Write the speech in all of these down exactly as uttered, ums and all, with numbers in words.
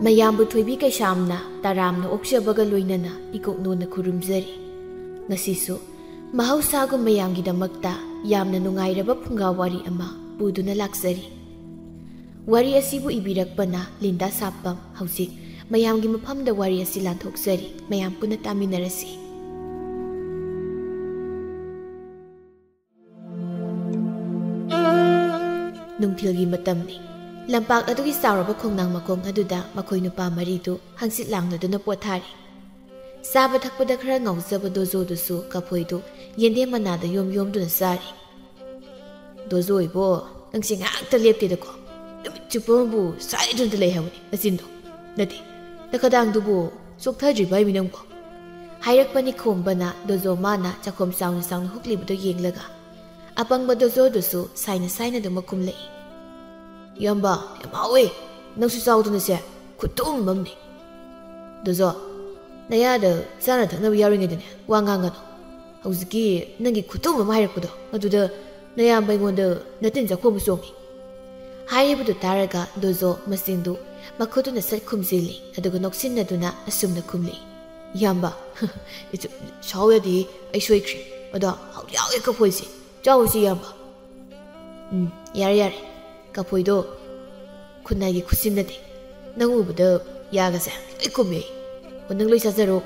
ꯃꯌꯥꯝꯕꯨ ꯊꯣꯏꯕꯤ ꯀꯩꯁꯥꯝꯅ ꯇꯔꯥꯝꯅ ꯑꯣꯛꯆꯕꯒ ꯂꯣꯏꯅꯅ ꯏꯀꯣꯛꯅꯣꯅ ꯈꯨꯔꯨꯝꯖꯔꯤ꯫ ꯉꯁꯤꯁꯨ ꯃꯍꯧꯁꯥꯒꯨꯝ ꯃꯌꯥꯝꯒꯤꯗꯃꯛꯇ ꯌꯥꯝꯅ ꯅꯨꯡꯉꯥꯏꯔꯕ ꯐꯨꯡꯒꯥ ꯋꯥꯔꯤ ꯑꯃ ꯄꯨꯗꯨꯅ ꯂꯥꯛꯆꯔꯤ꯫ ꯋꯥꯔꯤ ꯑꯁꯤꯕꯨ ꯏꯕꯤꯔꯛꯄꯅ ꯂꯤꯟꯗꯥ ꯁꯥꯞꯄꯝ꯫ ꯍꯧꯖꯤꯛ ꯃꯌꯥꯝꯒꯤ ꯃꯐꯝꯗ ꯋꯥꯔꯤ ꯑꯁꯤ ꯂꯥꯟꯊꯣꯛꯆꯔꯤ꯫ ꯃꯌꯥꯝ ꯄꯨꯟꯅ ꯇꯥꯃꯤꯟꯅꯔꯁꯤ꯫ ꯅꯨꯡꯊꯤꯜꯒꯤ ꯃꯇꯝꯅꯤ꯫ ꯂꯝꯄꯥꯛ ꯑꯗꯨꯒꯤ ꯆꯥꯎꯔꯕ ꯈꯣꯡꯅꯥꯡ ꯃꯈꯣꯡ ꯑꯗꯨꯗ ꯃꯈꯣꯏ ꯅꯨꯄꯥ ꯃꯔꯤꯗꯨ ꯍꯪꯆꯤꯠ ꯂꯥꯡꯅꯗꯨꯅ ꯄꯣꯊꯥꯔꯤ꯫ ꯆꯥꯕ ꯊꯛꯄꯗ ꯈꯔ ꯉꯥꯎꯖꯕ ꯗꯣꯖꯣꯗꯨꯁꯨ ꯀꯐꯣꯏꯗꯨ ꯌꯦꯟꯗꯦꯝ ꯃꯅꯥꯗ ꯌꯣꯝ ꯌꯣꯝꯗꯨꯅ ꯆꯥꯔꯤ꯫ "ꯗꯣꯖꯣ ꯏꯕꯣ, ꯅꯪꯁꯦ ꯉꯥꯏꯍꯥꯛꯇ ꯂꯦꯞꯇꯦꯗꯀꯣ꯫ ꯅꯨꯃꯤꯠ ꯆꯨꯞꯄ ꯑꯃꯕꯨ ꯆꯥꯏꯗꯨꯅꯇ ꯂꯩ ꯍꯥꯏꯕꯅꯤ ꯅꯆꯤꯟꯗꯣ꯫ ꯅꯠꯇꯦ, ꯅꯈꯗꯥꯡꯗꯨꯕꯨ ꯆꯣꯛꯊꯗ꯭ꯔꯤꯕ ꯍꯥꯏꯃꯤ ꯅꯪꯕꯣ?" ꯍꯥꯏꯔꯛꯄꯅꯤ ꯈꯣꯝꯕꯅ ꯗꯣꯖꯣ ꯃꯥꯅ ꯆꯥꯛꯈꯣꯝ ꯆꯥꯎꯅ ꯆꯥꯎꯅ ꯍꯨꯛꯂꯤꯕꯗꯨ ꯌꯦꯡꯂꯒ꯫ ꯑꯄꯪꯕ ꯗꯣꯖꯣꯗꯨꯁꯨ ꯁꯥꯏꯅ ꯁꯥꯏꯅ ꯑꯗꯨꯃꯛ ꯈꯨꯝꯂꯛꯏ꯫ "ꯏꯌꯥꯝꯕ, ꯌꯥꯝ ꯍꯥꯎꯋꯦ꯫ ꯅꯪꯁꯨ ꯆꯥꯎꯗꯅꯁꯦ, ꯈꯨꯠꯇꯨꯝ ꯑꯃꯅꯤ꯫" "ꯗꯣꯖꯣ, ꯅꯌꯥꯗ ꯆꯥꯅ ꯊꯛꯅꯕ ꯌꯥꯎꯔꯤꯉꯩꯗꯅꯦ ꯋꯥ ꯉꯥꯡꯒꯅꯨ꯫ ꯍꯧꯖꯤꯛꯀꯤ ꯅꯪꯒꯤ ꯈꯨꯠꯇꯨꯝ ꯑꯃ ꯍꯥꯏꯔꯛꯄꯗꯣ, ꯑꯗꯨꯗ ꯅꯌꯥꯝꯕ ꯑꯩꯉꯣꯟꯗ ꯅꯇꯤꯟ ꯆꯥꯛꯈꯣꯝ ꯑꯃ ꯆꯣꯡꯉꯤ꯫" ꯍꯥꯏꯔꯤꯕꯗꯨ ꯇꯥꯔꯒ ꯗꯣꯖꯣ ꯃꯆꯤꯟꯗꯨ ꯃꯈꯨꯠꯇꯨꯅ ꯁꯠ ꯈꯨꯝꯖꯤꯜꯂꯤ, ꯑꯗꯨꯒ ꯅꯣꯛꯁꯤꯟꯅꯗꯨꯅ ꯑꯁꯨꯝꯅ ꯈꯨꯝꯂꯤ, "ꯏꯌꯥꯝꯕ, ꯏꯆꯨ-, ꯁꯥꯎ ꯌꯥꯗꯦ, ꯑꯩ ꯁꯣꯏꯈ꯭ꯔꯦ꯫ ꯑꯗꯣ ꯍꯥꯎꯗꯤ ꯍꯥꯎꯋꯦ ꯀꯐꯣꯏꯁꯦ, ꯆꯥꯎꯁꯤ ꯏꯌꯥꯝꯕ꯫" "ꯎꯝ, ꯌꯥꯔꯦ ꯌꯥꯔꯦ, ꯀꯐꯣꯏꯗꯣ ꯈꯨꯟꯅꯥꯏꯒꯤ ꯈꯨꯠꯁꯤꯟꯅꯗꯦ꯫ ꯅꯪ ꯎꯕꯗ ꯌꯥꯒꯁꯦ ꯂꯣꯏ ꯀꯨꯝꯃꯦ꯫ ꯑꯣ, ꯅꯪ ꯂꯣꯏ ꯆꯥꯖꯔꯣ꯫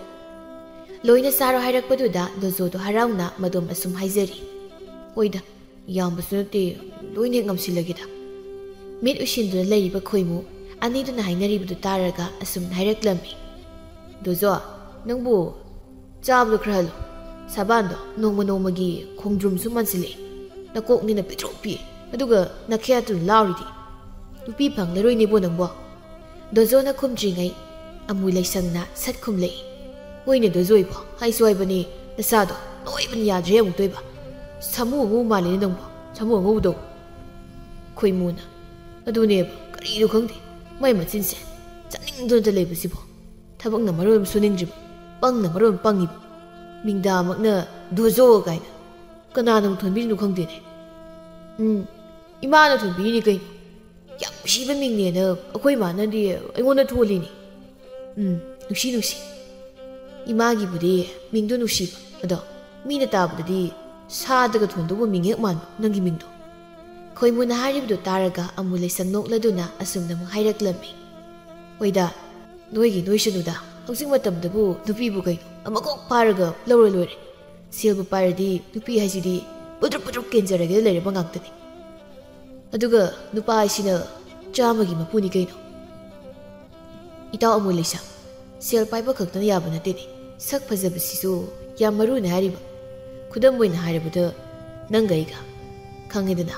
ꯂꯣꯏꯅ ꯆꯥꯔꯣ" ꯍꯥꯏꯔꯛꯄꯗꯨꯗ ꯗꯣꯖꯣꯗꯣ ꯍꯔꯥꯎꯅ ꯃꯗꯣꯝ ꯑꯁꯨꯝ ꯍꯥꯏꯖꯔꯤ, "ꯍꯣꯏꯗ, ꯌꯥꯝꯕꯁꯨ ꯅꯠꯇꯦ, ꯂꯣꯏꯅ ꯍꯦꯛ ꯉꯝꯁꯤꯜꯂꯒꯦꯗ꯫" ꯃꯤꯠ ꯎꯏꯁꯤꯟꯗꯨꯅ ꯂꯩꯔꯤꯕ ꯈꯣꯏꯃꯨ ꯑꯅꯤꯗꯨꯅ ꯍꯥꯏꯅꯔꯤꯕꯗꯨ ꯇꯥꯔꯒ ꯑꯁꯨꯝꯅ ꯍꯥꯏꯔꯛꯂꯝꯃꯤ, "ꯗꯣꯖꯣ, ꯅꯪꯕꯨ ꯆꯥꯕꯗꯣ ꯈꯔ ꯍꯜꯂꯣ꯫ ꯁꯕꯥꯟꯗꯣ ꯅꯣꯡꯃ ꯅꯣꯡꯃꯒꯤ ꯈꯣꯡꯗ꯭ꯔꯨꯝꯁꯨ ꯃꯥꯟꯁꯤꯜꯂꯛꯑꯦ꯫ ꯅꯀꯣꯛꯅꯤꯅ ꯄꯤꯛꯇ꯭ꯔꯨ ꯄꯤꯛꯑꯦ, ꯑꯗꯨꯒ ꯅꯈꯌꯥꯠꯇꯨꯅ ꯂꯥꯎꯔꯤꯗꯤ꯫ ꯅꯨꯄꯤ ꯐꯪꯂꯔꯣꯏꯅꯦꯕꯣ ꯅꯪꯕꯣ꯫" ꯗꯣꯖꯣꯅ ꯈꯨꯝꯗ꯭ꯔꯤꯉꯩ ꯑꯃꯨ ꯂꯩꯁꯪꯅ ꯁꯠ ꯈꯨꯝꯂꯛꯏ, "ꯍꯣꯏꯅꯦ ꯗꯣꯖꯣ ꯏꯕꯣ, ꯍꯥꯏꯁꯨ ꯍꯥꯏꯕꯅꯤ, ꯅꯆꯥꯗꯣ ꯅꯣꯏꯕꯅ ꯌꯥꯗ꯭ꯔꯦ ꯑꯃꯨꯛꯇꯣꯏꯕ꯫ ꯁꯥꯃꯨ ꯑꯉꯧꯕ ꯃꯥꯜꯂꯤꯅꯦ ꯅꯪꯕꯣ, ꯁꯥꯃꯨ ꯑꯉꯧꯕꯗꯧ꯫" ꯈꯣꯏꯃꯨꯅ, "ꯑꯗꯨꯅꯦꯕ, ꯀꯔꯤꯅꯣ ꯈꯪꯗꯦ, ꯃꯥꯏ ꯃꯆꯤꯟꯁꯦ ꯆꯥꯅꯤꯡꯗꯨꯅꯇ ꯂꯩꯕꯁꯤꯕꯣ꯫ ꯊꯕꯛꯅ ꯃꯔꯣꯜ ꯑꯃ ꯁꯨꯅꯤꯡꯗ꯭ꯔꯤꯕ, ꯄꯪꯅ ꯃꯔꯣꯜ ꯑꯃ ꯄꯪꯉꯤꯕ꯫ ꯃꯤꯡꯗꯥꯃꯛꯅ ꯗꯣꯖꯣ ꯀꯥꯏꯅ꯫ ꯀꯅꯥꯅꯕꯨ ꯊꯣꯟꯕꯤꯔꯤꯅꯣ ꯈꯪꯗꯦꯅꯦ꯫ ꯎꯝ, ꯏꯃꯥꯅ ꯊꯣꯟꯕꯤꯔꯤꯅꯤ ꯀꯩꯅꯣ꯫ ꯌꯥꯝ ꯅꯨꯡꯁꯤꯕ ꯃꯤꯡꯅꯦꯅ ꯑꯩꯈꯣꯏ ꯏꯃꯥꯅꯗꯤ ꯑꯩꯉꯣꯟꯗ ꯊꯣꯜꯂꯤꯅꯤ꯫ ꯎꯝ, ꯅꯨꯡꯁꯤ ꯅꯨꯡꯁꯤ꯫ ꯏꯃꯥꯒꯤꯕꯨꯗꯤ ꯃꯤꯡꯗꯣ ꯅꯨꯡꯁꯤꯕ, ꯑꯗꯣ ꯃꯤꯅ ꯇꯥꯕꯗꯗꯤ ꯁꯥꯗꯒ ꯊꯣꯟꯗꯧꯕ ꯃꯤꯡ ꯍꯦꯛ ꯃꯥꯟꯕ ꯅꯪꯒꯤ ꯃꯤꯡꯗꯣ꯫ ꯈꯣꯏꯃꯨꯅ ꯍꯥꯏꯔꯤꯕꯗꯨ ꯇꯥꯔꯒ ꯑꯃꯨ ꯂꯩꯁꯪ ꯅꯣꯛꯂꯗꯨꯅ ꯑꯁꯨꯝꯅ ꯑꯃꯨꯛ ꯍꯥꯏꯔꯛꯂꯝꯃꯤ꯫ ꯍꯣꯏꯗ, ꯅꯣꯏꯒꯤ ꯅꯣꯏꯁꯅꯨꯗ, ꯍꯧꯖꯤꯛ ꯃꯇꯝꯗꯕꯨ ꯅꯨꯄꯤꯕꯨ ꯀꯩꯅꯣ ꯑꯃꯀꯣꯛ ꯐꯥꯔꯒ ꯂꯧꯔ ꯂꯣꯏꯔꯦ꯫ ꯁꯦꯜꯕꯨ ꯄꯥꯏꯔꯗꯤ ꯅꯨꯄꯤ ꯍꯥꯏꯁꯤꯗꯤ ꯄꯨꯗ꯭ꯔꯨꯞ ꯄꯨꯗ꯭ꯔꯨꯞ ꯀꯦꯟꯖꯔꯒ ꯂꯩꯔꯕ ꯉꯥꯛꯇꯅꯤ꯫ ꯑꯗꯨꯒ ꯅꯨꯄꯥ ꯍꯥꯏꯁꯤꯅ ꯆꯥꯝꯃꯒꯤ ꯃꯄꯨꯅꯤ ꯀꯩꯅꯣ꯫ ꯏꯇꯥꯎ ꯑꯃꯨ ꯂꯩꯁꯥ, ꯁꯦꯜ ꯄꯥꯏꯕ ꯈꯛꯇꯅ ꯌꯥꯕ ꯅꯠꯇꯦꯅꯦ꯫ ꯁꯛ ꯐꯖꯕꯁꯤꯁꯨ ꯌꯥꯝ ꯃꯔꯨꯅꯦ ꯍꯥꯏꯔꯤꯕ꯫ ꯈꯨꯗꯝ ꯑꯣꯏꯅ ꯍꯥꯏꯔꯕꯗ ꯅꯪꯒ ꯑꯩꯒ꯫ ꯈꯪꯉꯦꯗꯅ꯫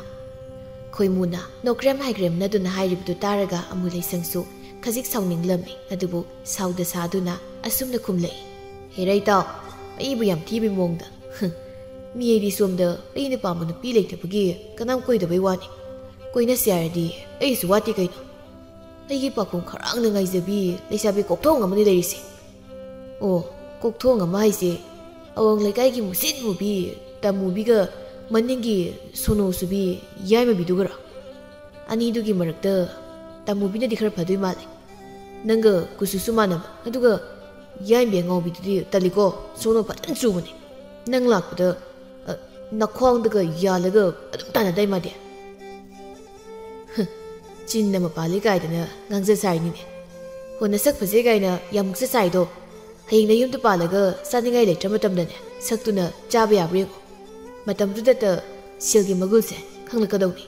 ꯈꯣꯏꯃꯨꯅ ꯅꯣꯀ꯭ꯔꯦꯝ ꯍꯥꯏꯒ꯭ꯔꯦꯝꯅꯗꯨꯅ ꯍꯥꯏꯔꯤꯕꯗꯨ ꯇꯥꯔꯒ ꯑꯃꯨ ꯂꯩꯁꯪꯁꯨ ꯈꯖꯤꯛ ꯁꯥꯎꯅꯤꯡꯂꯝꯃꯤ, ꯑꯗꯨꯕꯨ ꯁꯥꯎꯗ ꯁꯥꯗꯨꯅ ꯑꯁꯨꯝꯅ ꯈꯨꯝꯂꯛꯏ꯫ ꯍꯦꯔꯥ ꯏꯇꯥꯎ, ꯑꯩꯕꯨ ꯌꯥꯝ ꯊꯤꯕꯩ ꯃꯑꯣꯡꯗ꯫ ꯍꯨꯝ, ꯃꯤ ꯑꯩꯗꯤ ꯁꯣꯝꯗ ꯑꯩꯅ ꯄꯥꯝꯕ ꯅꯨꯄꯤ ꯂꯩꯇꯕꯒꯤ ꯀꯅꯥꯝ ꯀꯣꯏꯗꯕꯩ ꯋꯥꯅꯤ꯫ ꯀꯣꯏꯅꯁꯦ ꯍꯥꯏꯔꯗꯤ ꯑꯩꯁꯨ ꯋꯥꯠꯇꯦ ꯀꯩꯅꯣ꯫ ꯑꯩꯒꯤ ꯄꯥꯈꯣꯡ ꯈꯔꯥꯡꯅ ꯉꯥꯏꯖꯕꯤ ꯂꯩꯁꯥꯕꯤ ꯀꯣꯛꯊꯣꯡ ꯑꯃꯅꯤ ꯂꯩꯔꯤꯁꯦ꯫ ꯑꯣ, ꯀꯣꯛꯊꯣꯡ ꯑꯃ ꯍꯥꯏꯁꯦ ꯑꯋꯥꯡ ꯂꯩꯀꯥꯏꯒꯤ ꯃꯨꯁꯤꯠ ꯃꯨꯕꯤ ꯇꯥꯃꯨꯕꯤꯒ ꯃꯅꯤꯡꯒꯤ ꯁꯣꯅꯣ ꯁꯨꯕꯤ ꯌꯥꯏꯃꯕꯤꯗꯨꯒꯔꯣ? ꯑꯅꯤꯗꯨꯒꯤ ꯃꯔꯛꯇ ꯇꯥꯃꯨꯕꯤꯅꯗꯤ ꯈꯔ ꯐꯗꯣꯏ ꯃꯥꯜꯂꯦ꯫ ꯅꯪꯒ ꯀꯨꯆꯨꯁꯨ ꯃꯥꯟꯅꯕ, ꯑꯗꯨꯒ ꯌꯥꯏꯃꯕꯤ ꯑꯉꯥꯎꯕꯤꯗꯨꯗꯤ ꯇꯜꯂꯤꯀꯣ, ꯁꯣꯅꯣ ꯐꯖꯅ ꯆꯨꯕꯅꯦ꯫ ꯅꯪ ꯂꯥꯛꯄꯗ, ꯑ, ꯅꯈ꯭ꯋꯥꯡꯗꯒ ꯌꯥꯜꯂꯒ ꯑꯗꯨꯝ ꯇꯥꯟꯅꯗꯥꯏ ꯃꯥꯗꯤ? ꯍ, ꯆꯤꯟꯅ ꯃꯄꯥꯜꯂꯤ ꯀꯥꯏꯗꯅ ꯉꯥꯡꯖ ꯁꯥꯔꯤꯅꯤꯅꯦ꯫ ꯍꯣ, ꯅꯁꯛ ꯐꯖꯩ ꯀꯥꯏꯅ ꯌꯥꯝ ꯃꯨꯛꯆ ꯁꯥꯏꯗꯣ꯫ ꯍꯌꯦꯡ ꯅꯌꯨꯝꯗ ꯄꯥꯜꯂꯒ ꯆꯥꯅꯤꯡꯉꯥꯏ ꯂꯩꯇ꯭ꯔ ꯃꯇꯝꯗꯅꯦ, ꯁꯛꯇꯨꯅ ꯆꯥꯕ ꯌꯥꯕ꯭ꯔꯥ ꯌꯦꯡꯉꯣ꯫ ꯃꯇꯝꯗꯨꯗꯇ ꯁꯦꯜꯒꯤ ꯃꯒꯨꯜꯁꯦ ꯈꯪꯂꯛꯀꯗꯧꯅꯤ꯫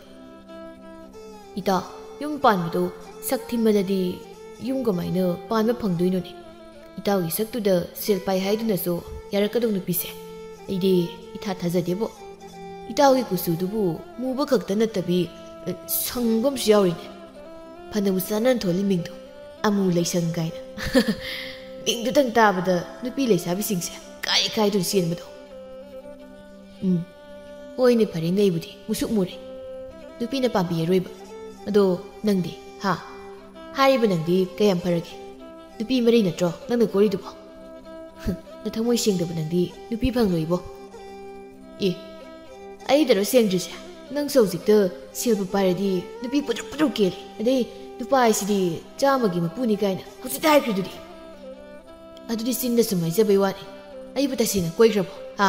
ꯏꯇꯥꯎ, ꯌꯨꯝ ꯄꯥꯟꯕꯗꯣ ꯁꯛ ꯊꯤꯃꯜꯂꯗꯤ ꯌꯨꯝ ꯀꯃꯥꯏꯅ ꯄꯥꯟꯕ ꯐꯪꯗꯣꯏꯅꯣꯅꯦ? ꯏꯇꯥꯎꯒꯤ ꯁꯛꯇꯨꯗ ꯁꯦꯜ ꯄꯥꯏ ꯍꯥꯏꯗꯨꯅꯁꯨ ꯌꯥꯔꯛꯀꯗꯧ ꯅꯨꯄꯤꯁꯦ ꯑꯩꯗꯤ ꯏꯊꯥ ꯊꯥꯖꯗꯦꯕꯣ꯫ ꯏꯇꯥꯎꯒꯤ ꯀꯨꯆꯨꯗꯨꯕꯨ ꯃꯨꯕ ꯈꯛꯇ ꯅꯠꯇꯕꯤ, ꯑ, ꯁꯪꯕ ꯑꯃꯁꯨ ꯌꯥꯎꯔꯤꯅꯦ꯫ ꯐꯅꯕꯨ ꯆꯥꯟꯅꯅ ꯊꯣꯜꯂꯤ ꯃꯤꯡꯗꯣ, ꯑꯃꯨ ꯂꯩꯁꯪ ꯀꯥꯏꯅ꯫ ꯃꯤꯡꯗꯨꯇꯪ ꯇꯥꯕꯗ ꯅꯨꯄꯤ ꯂꯩꯁꯥꯕꯤꯁꯤꯡꯁꯦ ꯀꯥꯏ ꯀꯥꯏꯗꯨꯅ ꯆꯦꯟꯕꯗꯣ꯫ ꯎꯝ, ꯍꯣꯏꯅꯦ, ꯐꯔꯦꯅꯦ, ꯑꯩꯕꯨꯗꯤ ꯃꯨꯁꯨꯛ ꯃꯨꯔꯦ꯫ ꯅꯨꯄꯤꯅ ꯄꯥꯝꯕꯤꯔꯔꯣꯏꯕ꯫ ꯑꯗꯣ ꯅꯪꯗꯤ, ꯍꯥ? ꯍꯥꯏꯔꯤꯕ ꯅꯪꯗꯤ ꯀꯌꯥꯝ ꯐꯔꯒꯦ? ꯅꯨꯄꯤ ꯃꯔꯤ ꯅꯠꯇ꯭ꯔꯣ ꯅꯪꯅ ꯀꯣꯏꯔꯤꯗꯨꯕꯣ? ꯍꯨꯝ, ꯅꯊꯃꯣꯏ ꯁꯦꯡꯗꯕ ꯅꯪꯗꯤ ꯅꯨꯄꯤ ꯐꯪꯂꯣꯏꯕꯣ꯫ ꯑꯦ, ꯑꯩꯗꯔꯣ ꯁꯦꯡꯗ꯭ꯔꯤꯁꯦ? ꯅꯪꯁꯨ ꯍꯧꯖꯤꯛꯇ ꯁꯦꯜꯕꯨ ꯄꯥꯏꯔꯗꯤ ꯅꯨꯄꯤ ꯄꯨꯗ꯭ꯔꯨꯞ ꯄꯨꯗ꯭ꯔꯨꯞ ꯀꯦꯜꯂꯤ꯫ ꯑꯗꯩ ꯅꯨꯄꯥ ꯍꯥꯏꯁꯤꯗꯤ ꯆꯥꯝꯃꯒꯤ ꯃꯄꯨꯅꯤ ꯀꯥꯏꯅ ꯍꯧꯖꯤꯛꯇ ꯍꯥꯏꯈ꯭ꯔꯤꯗꯨꯗꯤ꯫ ꯑꯗꯨꯗꯤ ꯆꯤꯟꯗ ꯁꯨꯝ ꯍꯥꯏꯖꯕꯩ ꯋꯥꯅꯤ꯫ ꯑꯩꯕꯨ ꯇꯁꯦꯡꯅ ꯀꯣꯏꯈ꯭ꯔꯕꯣ? ꯍꯥ?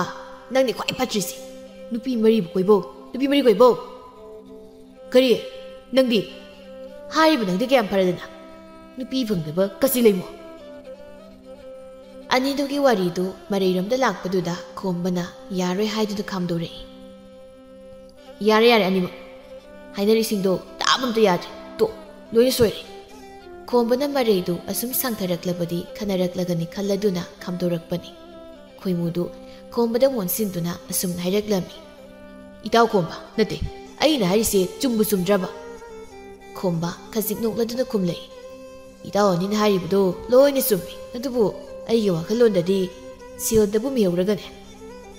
ꯅꯪꯅꯤ ꯈ꯭ꯋꯥꯏ ꯐꯠꯇ꯭ꯔꯤꯁꯤ꯫ ꯅꯨꯄꯤ ꯃꯔꯤꯕꯨ ꯀꯣꯏꯕꯧ, ꯅꯨꯄꯤ ꯃꯔꯤ ꯀꯣꯏꯕꯧ꯫ ꯀꯔꯤ? ꯅꯪꯗꯤ? ꯍꯥꯏꯔꯤꯕ ꯅꯪꯗꯤ ꯀꯌꯥꯝ ꯐꯔꯗꯅ? ꯅꯨꯄꯤ ꯐꯪꯗꯕ ꯀꯁꯤ ꯂꯩꯃꯣ꯫ ꯑꯅꯤꯗꯨꯒꯤ ꯋꯥꯔꯤꯗꯨ ꯃꯔꯩꯔꯣꯝꯗ ꯂꯥꯛꯄꯗꯨꯗ ꯈꯣꯝꯕꯅ ꯌꯥꯔꯣꯏ ꯍꯥꯏꯗꯨꯅ ꯈꯥꯝꯗꯣꯔꯛꯏ꯫ "ꯌꯥꯔꯦ, ꯌꯥꯔꯦ, ꯑꯅꯤꯃꯛ꯫ ꯍꯥꯏꯅꯔꯤꯁꯤꯡꯗꯣ ꯇꯥꯕ ꯑꯝꯇ ꯌꯥꯗ꯭ꯔꯦ꯫ ꯇꯣ, ꯂꯣꯏꯅ ꯁꯣꯏꯔꯦ꯫" ꯈꯣꯝꯕꯅ ꯃꯔꯩꯗꯨ ꯑꯁꯨꯝ ꯁꯥꯡꯊꯔꯛꯂꯕꯗꯤ ꯈꯟꯅꯔꯛꯂꯒꯅꯤ ꯈꯜꯂꯗꯨꯅ ꯈꯥꯝꯗꯣꯔꯛꯄꯅꯤ꯫ ꯈꯣꯏꯃꯨꯗꯨ ꯈꯣꯝꯕꯗ ꯑꯣꯟꯁꯤꯟꯗꯨꯅ ꯑꯁꯨꯝ ꯍꯥꯏꯔꯛꯂꯝꯃꯤ꯫ "ꯏꯇꯥꯎ ꯈꯣꯝꯕ, ꯅꯠꯇꯦ, ꯑꯩꯅ ꯍꯥꯏꯔꯤꯁꯦ ꯆꯨꯝꯕꯨ ꯆꯨꯝꯗ꯭ꯔꯕ?" ꯈꯣꯝꯕ ꯈꯖꯤꯛ ꯅꯣꯛꯂꯗꯨꯅ ꯈꯨꯝꯂꯛꯏ꯫ "ꯏꯇꯥꯎ ꯑꯅꯤꯅ ꯍꯥꯏꯔꯤꯕꯗꯣ ꯂꯣꯏꯅ ꯆꯨꯝꯃꯤ, ꯑꯗꯨꯕꯨ ꯑꯩꯒꯤ ꯋꯥꯈꯜꯂꯣꯟꯗꯗꯤ ꯁꯦꯜꯗꯕꯨ ꯃꯤꯍꯧꯔꯒꯅꯦ,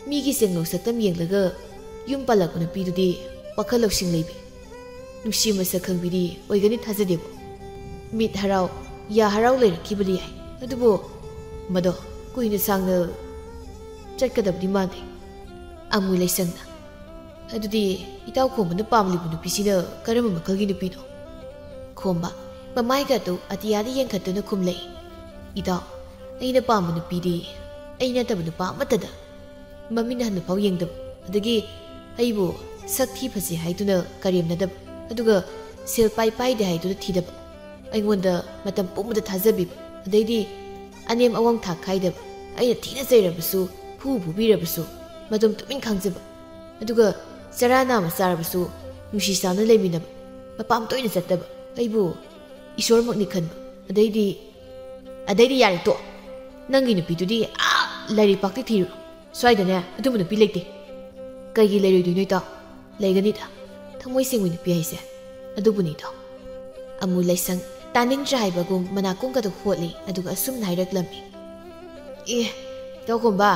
ꯃꯤꯒꯤ ꯁꯦꯡꯂꯧ ꯁꯛꯇꯝ ꯌꯦꯡꯂꯒ ꯌꯨꯝ ꯄꯥꯜꯂꯛꯄ ꯅꯨꯄꯤꯗꯨꯗꯤ ꯋꯥꯈꯜ ꯂꯧꯁꯤꯡ ꯂꯩꯕꯤ, ꯅꯨꯡꯁꯤ ꯃꯁꯛ ꯈꯪꯕꯤꯗꯤ ꯑꯣꯏꯒꯅꯤ ꯊꯥꯖꯗꯦꯕꯨ꯫ ꯃꯤꯠ ꯍꯔꯥꯎ, ꯌꯥ ꯍꯔꯥꯎ ꯂꯩꯔꯛꯈꯤꯕꯗꯤ ꯌꯥꯏ, ꯑꯗꯨꯕꯨ ꯃꯗꯣ ꯀꯨꯏꯅ ꯁꯥꯡꯅ ꯆꯠꯀꯗꯕꯗꯤ ꯃꯥꯟꯗꯦ꯫" ꯑꯃꯨ ꯂꯩꯁꯪꯅ, "ꯑꯗꯨꯗꯤ ꯏꯇꯥꯎ ꯈꯣꯝꯕꯅ ꯄꯥꯝꯂꯤꯕ ꯅꯨꯄꯤꯁꯤꯅ ꯀꯔꯝꯕ ꯃꯈꯜꯒꯤ ꯅꯨꯄꯤꯅꯣ?" ꯈꯣꯝꯕ ꯃꯃꯥꯏꯒ ꯑꯗꯨ ꯑꯇꯤꯌꯥꯗ ꯌꯦꯡꯈꯠꯇꯨꯅ ꯈꯨꯝꯂꯛꯏ꯫ "ꯏꯇꯥꯎ, ꯑꯩꯅ ꯄꯥꯝꯕ ꯅꯨꯄꯤꯗꯤ ꯑꯩ ꯅꯠꯇꯕ ꯅꯨꯄꯥ ꯑꯃꯠꯇꯗ ꯃꯃꯤꯠ ꯍꯟꯅꯐꯥꯎ ꯌꯦꯡꯗꯕ, ꯑꯗꯒꯤ ꯑꯩꯕꯨ ꯁꯛ ꯊꯤ ꯐꯖꯩ ꯍꯥꯏꯗꯨꯅ ꯀꯔꯦꯝꯅꯗꯕ, ꯑꯗꯨꯒ ꯁꯦꯜ ꯄꯥꯏ ꯄꯥꯏꯗꯦ ꯍꯥꯏꯗꯨꯅ ꯊꯤꯗꯕ, ꯑꯩꯉꯣꯟꯗ ꯃꯇꯝ ꯄꯨꯝꯕꯗ ꯊꯥꯖꯕꯤꯕ, ꯑꯗꯩꯗꯤ ꯑꯅꯦꯝ ꯑꯋꯥꯡ ꯊꯥꯛ ꯈꯥꯏꯗꯕ, ꯑꯩꯅ ꯊꯤꯅ ꯆꯩꯔꯕꯁꯨ, ꯐꯨ ꯐꯨꯕꯤꯔꯕꯁꯨ ꯃꯇꯝ ꯇꯨꯃꯤꯟ ꯈꯥꯡꯖꯕ, ꯑꯗꯨꯒ ꯆꯔꯥ ꯅꯥꯝꯃ ꯆꯥꯔꯕꯁꯨ ꯅꯨꯡꯁꯤ ꯆꯥꯟꯅ ꯂꯩꯃꯤꯟꯅꯕ, ꯃꯄꯥꯝ ꯇꯣꯏꯅ ꯆꯠꯇꯕ, ꯑꯩꯕꯨ ꯏꯁꯣꯔꯃꯛꯅꯤ ꯈꯟꯕ, ꯑꯗꯩꯗꯤ, ꯑꯗꯩꯗꯤ ꯌꯥꯔꯦ, ꯇꯣꯛ꯫ ꯅꯪꯒꯤ ꯅꯨꯄꯤꯗꯨꯗꯤ ꯑꯥ ꯂꯥꯏꯔꯩꯄꯥꯛꯇ ꯊꯤꯔꯨꯔꯣ꯫ ꯁ꯭ꯋꯥꯏꯗꯅꯦ ꯑꯗꯨꯝꯕ ꯅꯨꯄꯤ ꯂꯩꯇꯦ꯫" "ꯀꯩꯒꯤ ꯂꯩꯔꯣꯏꯗꯣꯏꯅꯣ ꯏꯇꯥꯎ? ꯂꯩꯒꯅꯤꯗ꯫ ꯊꯃꯣꯏ ꯁꯦꯡꯕ ꯅꯨꯄꯤ ꯍꯥꯏꯁꯦ ꯑꯗꯨꯕꯨꯅꯤ ꯏꯇꯥꯎ꯫" ꯑꯃꯨ ꯂꯩꯁꯪ ꯇꯥꯅꯤꯡꯗ꯭ꯔꯦ ꯍꯥꯏꯕꯒꯨꯝ ꯃꯅꯥꯀꯣꯡꯒꯗꯨ ꯍꯣꯠꯂꯤ, ꯑꯗꯨꯒ ꯑꯁꯨꯝꯅ ꯍꯥꯏꯔꯛꯂꯝꯃꯤ꯫ "ꯑꯦ, ꯏꯇꯥꯎ ꯈꯣꯝꯕ,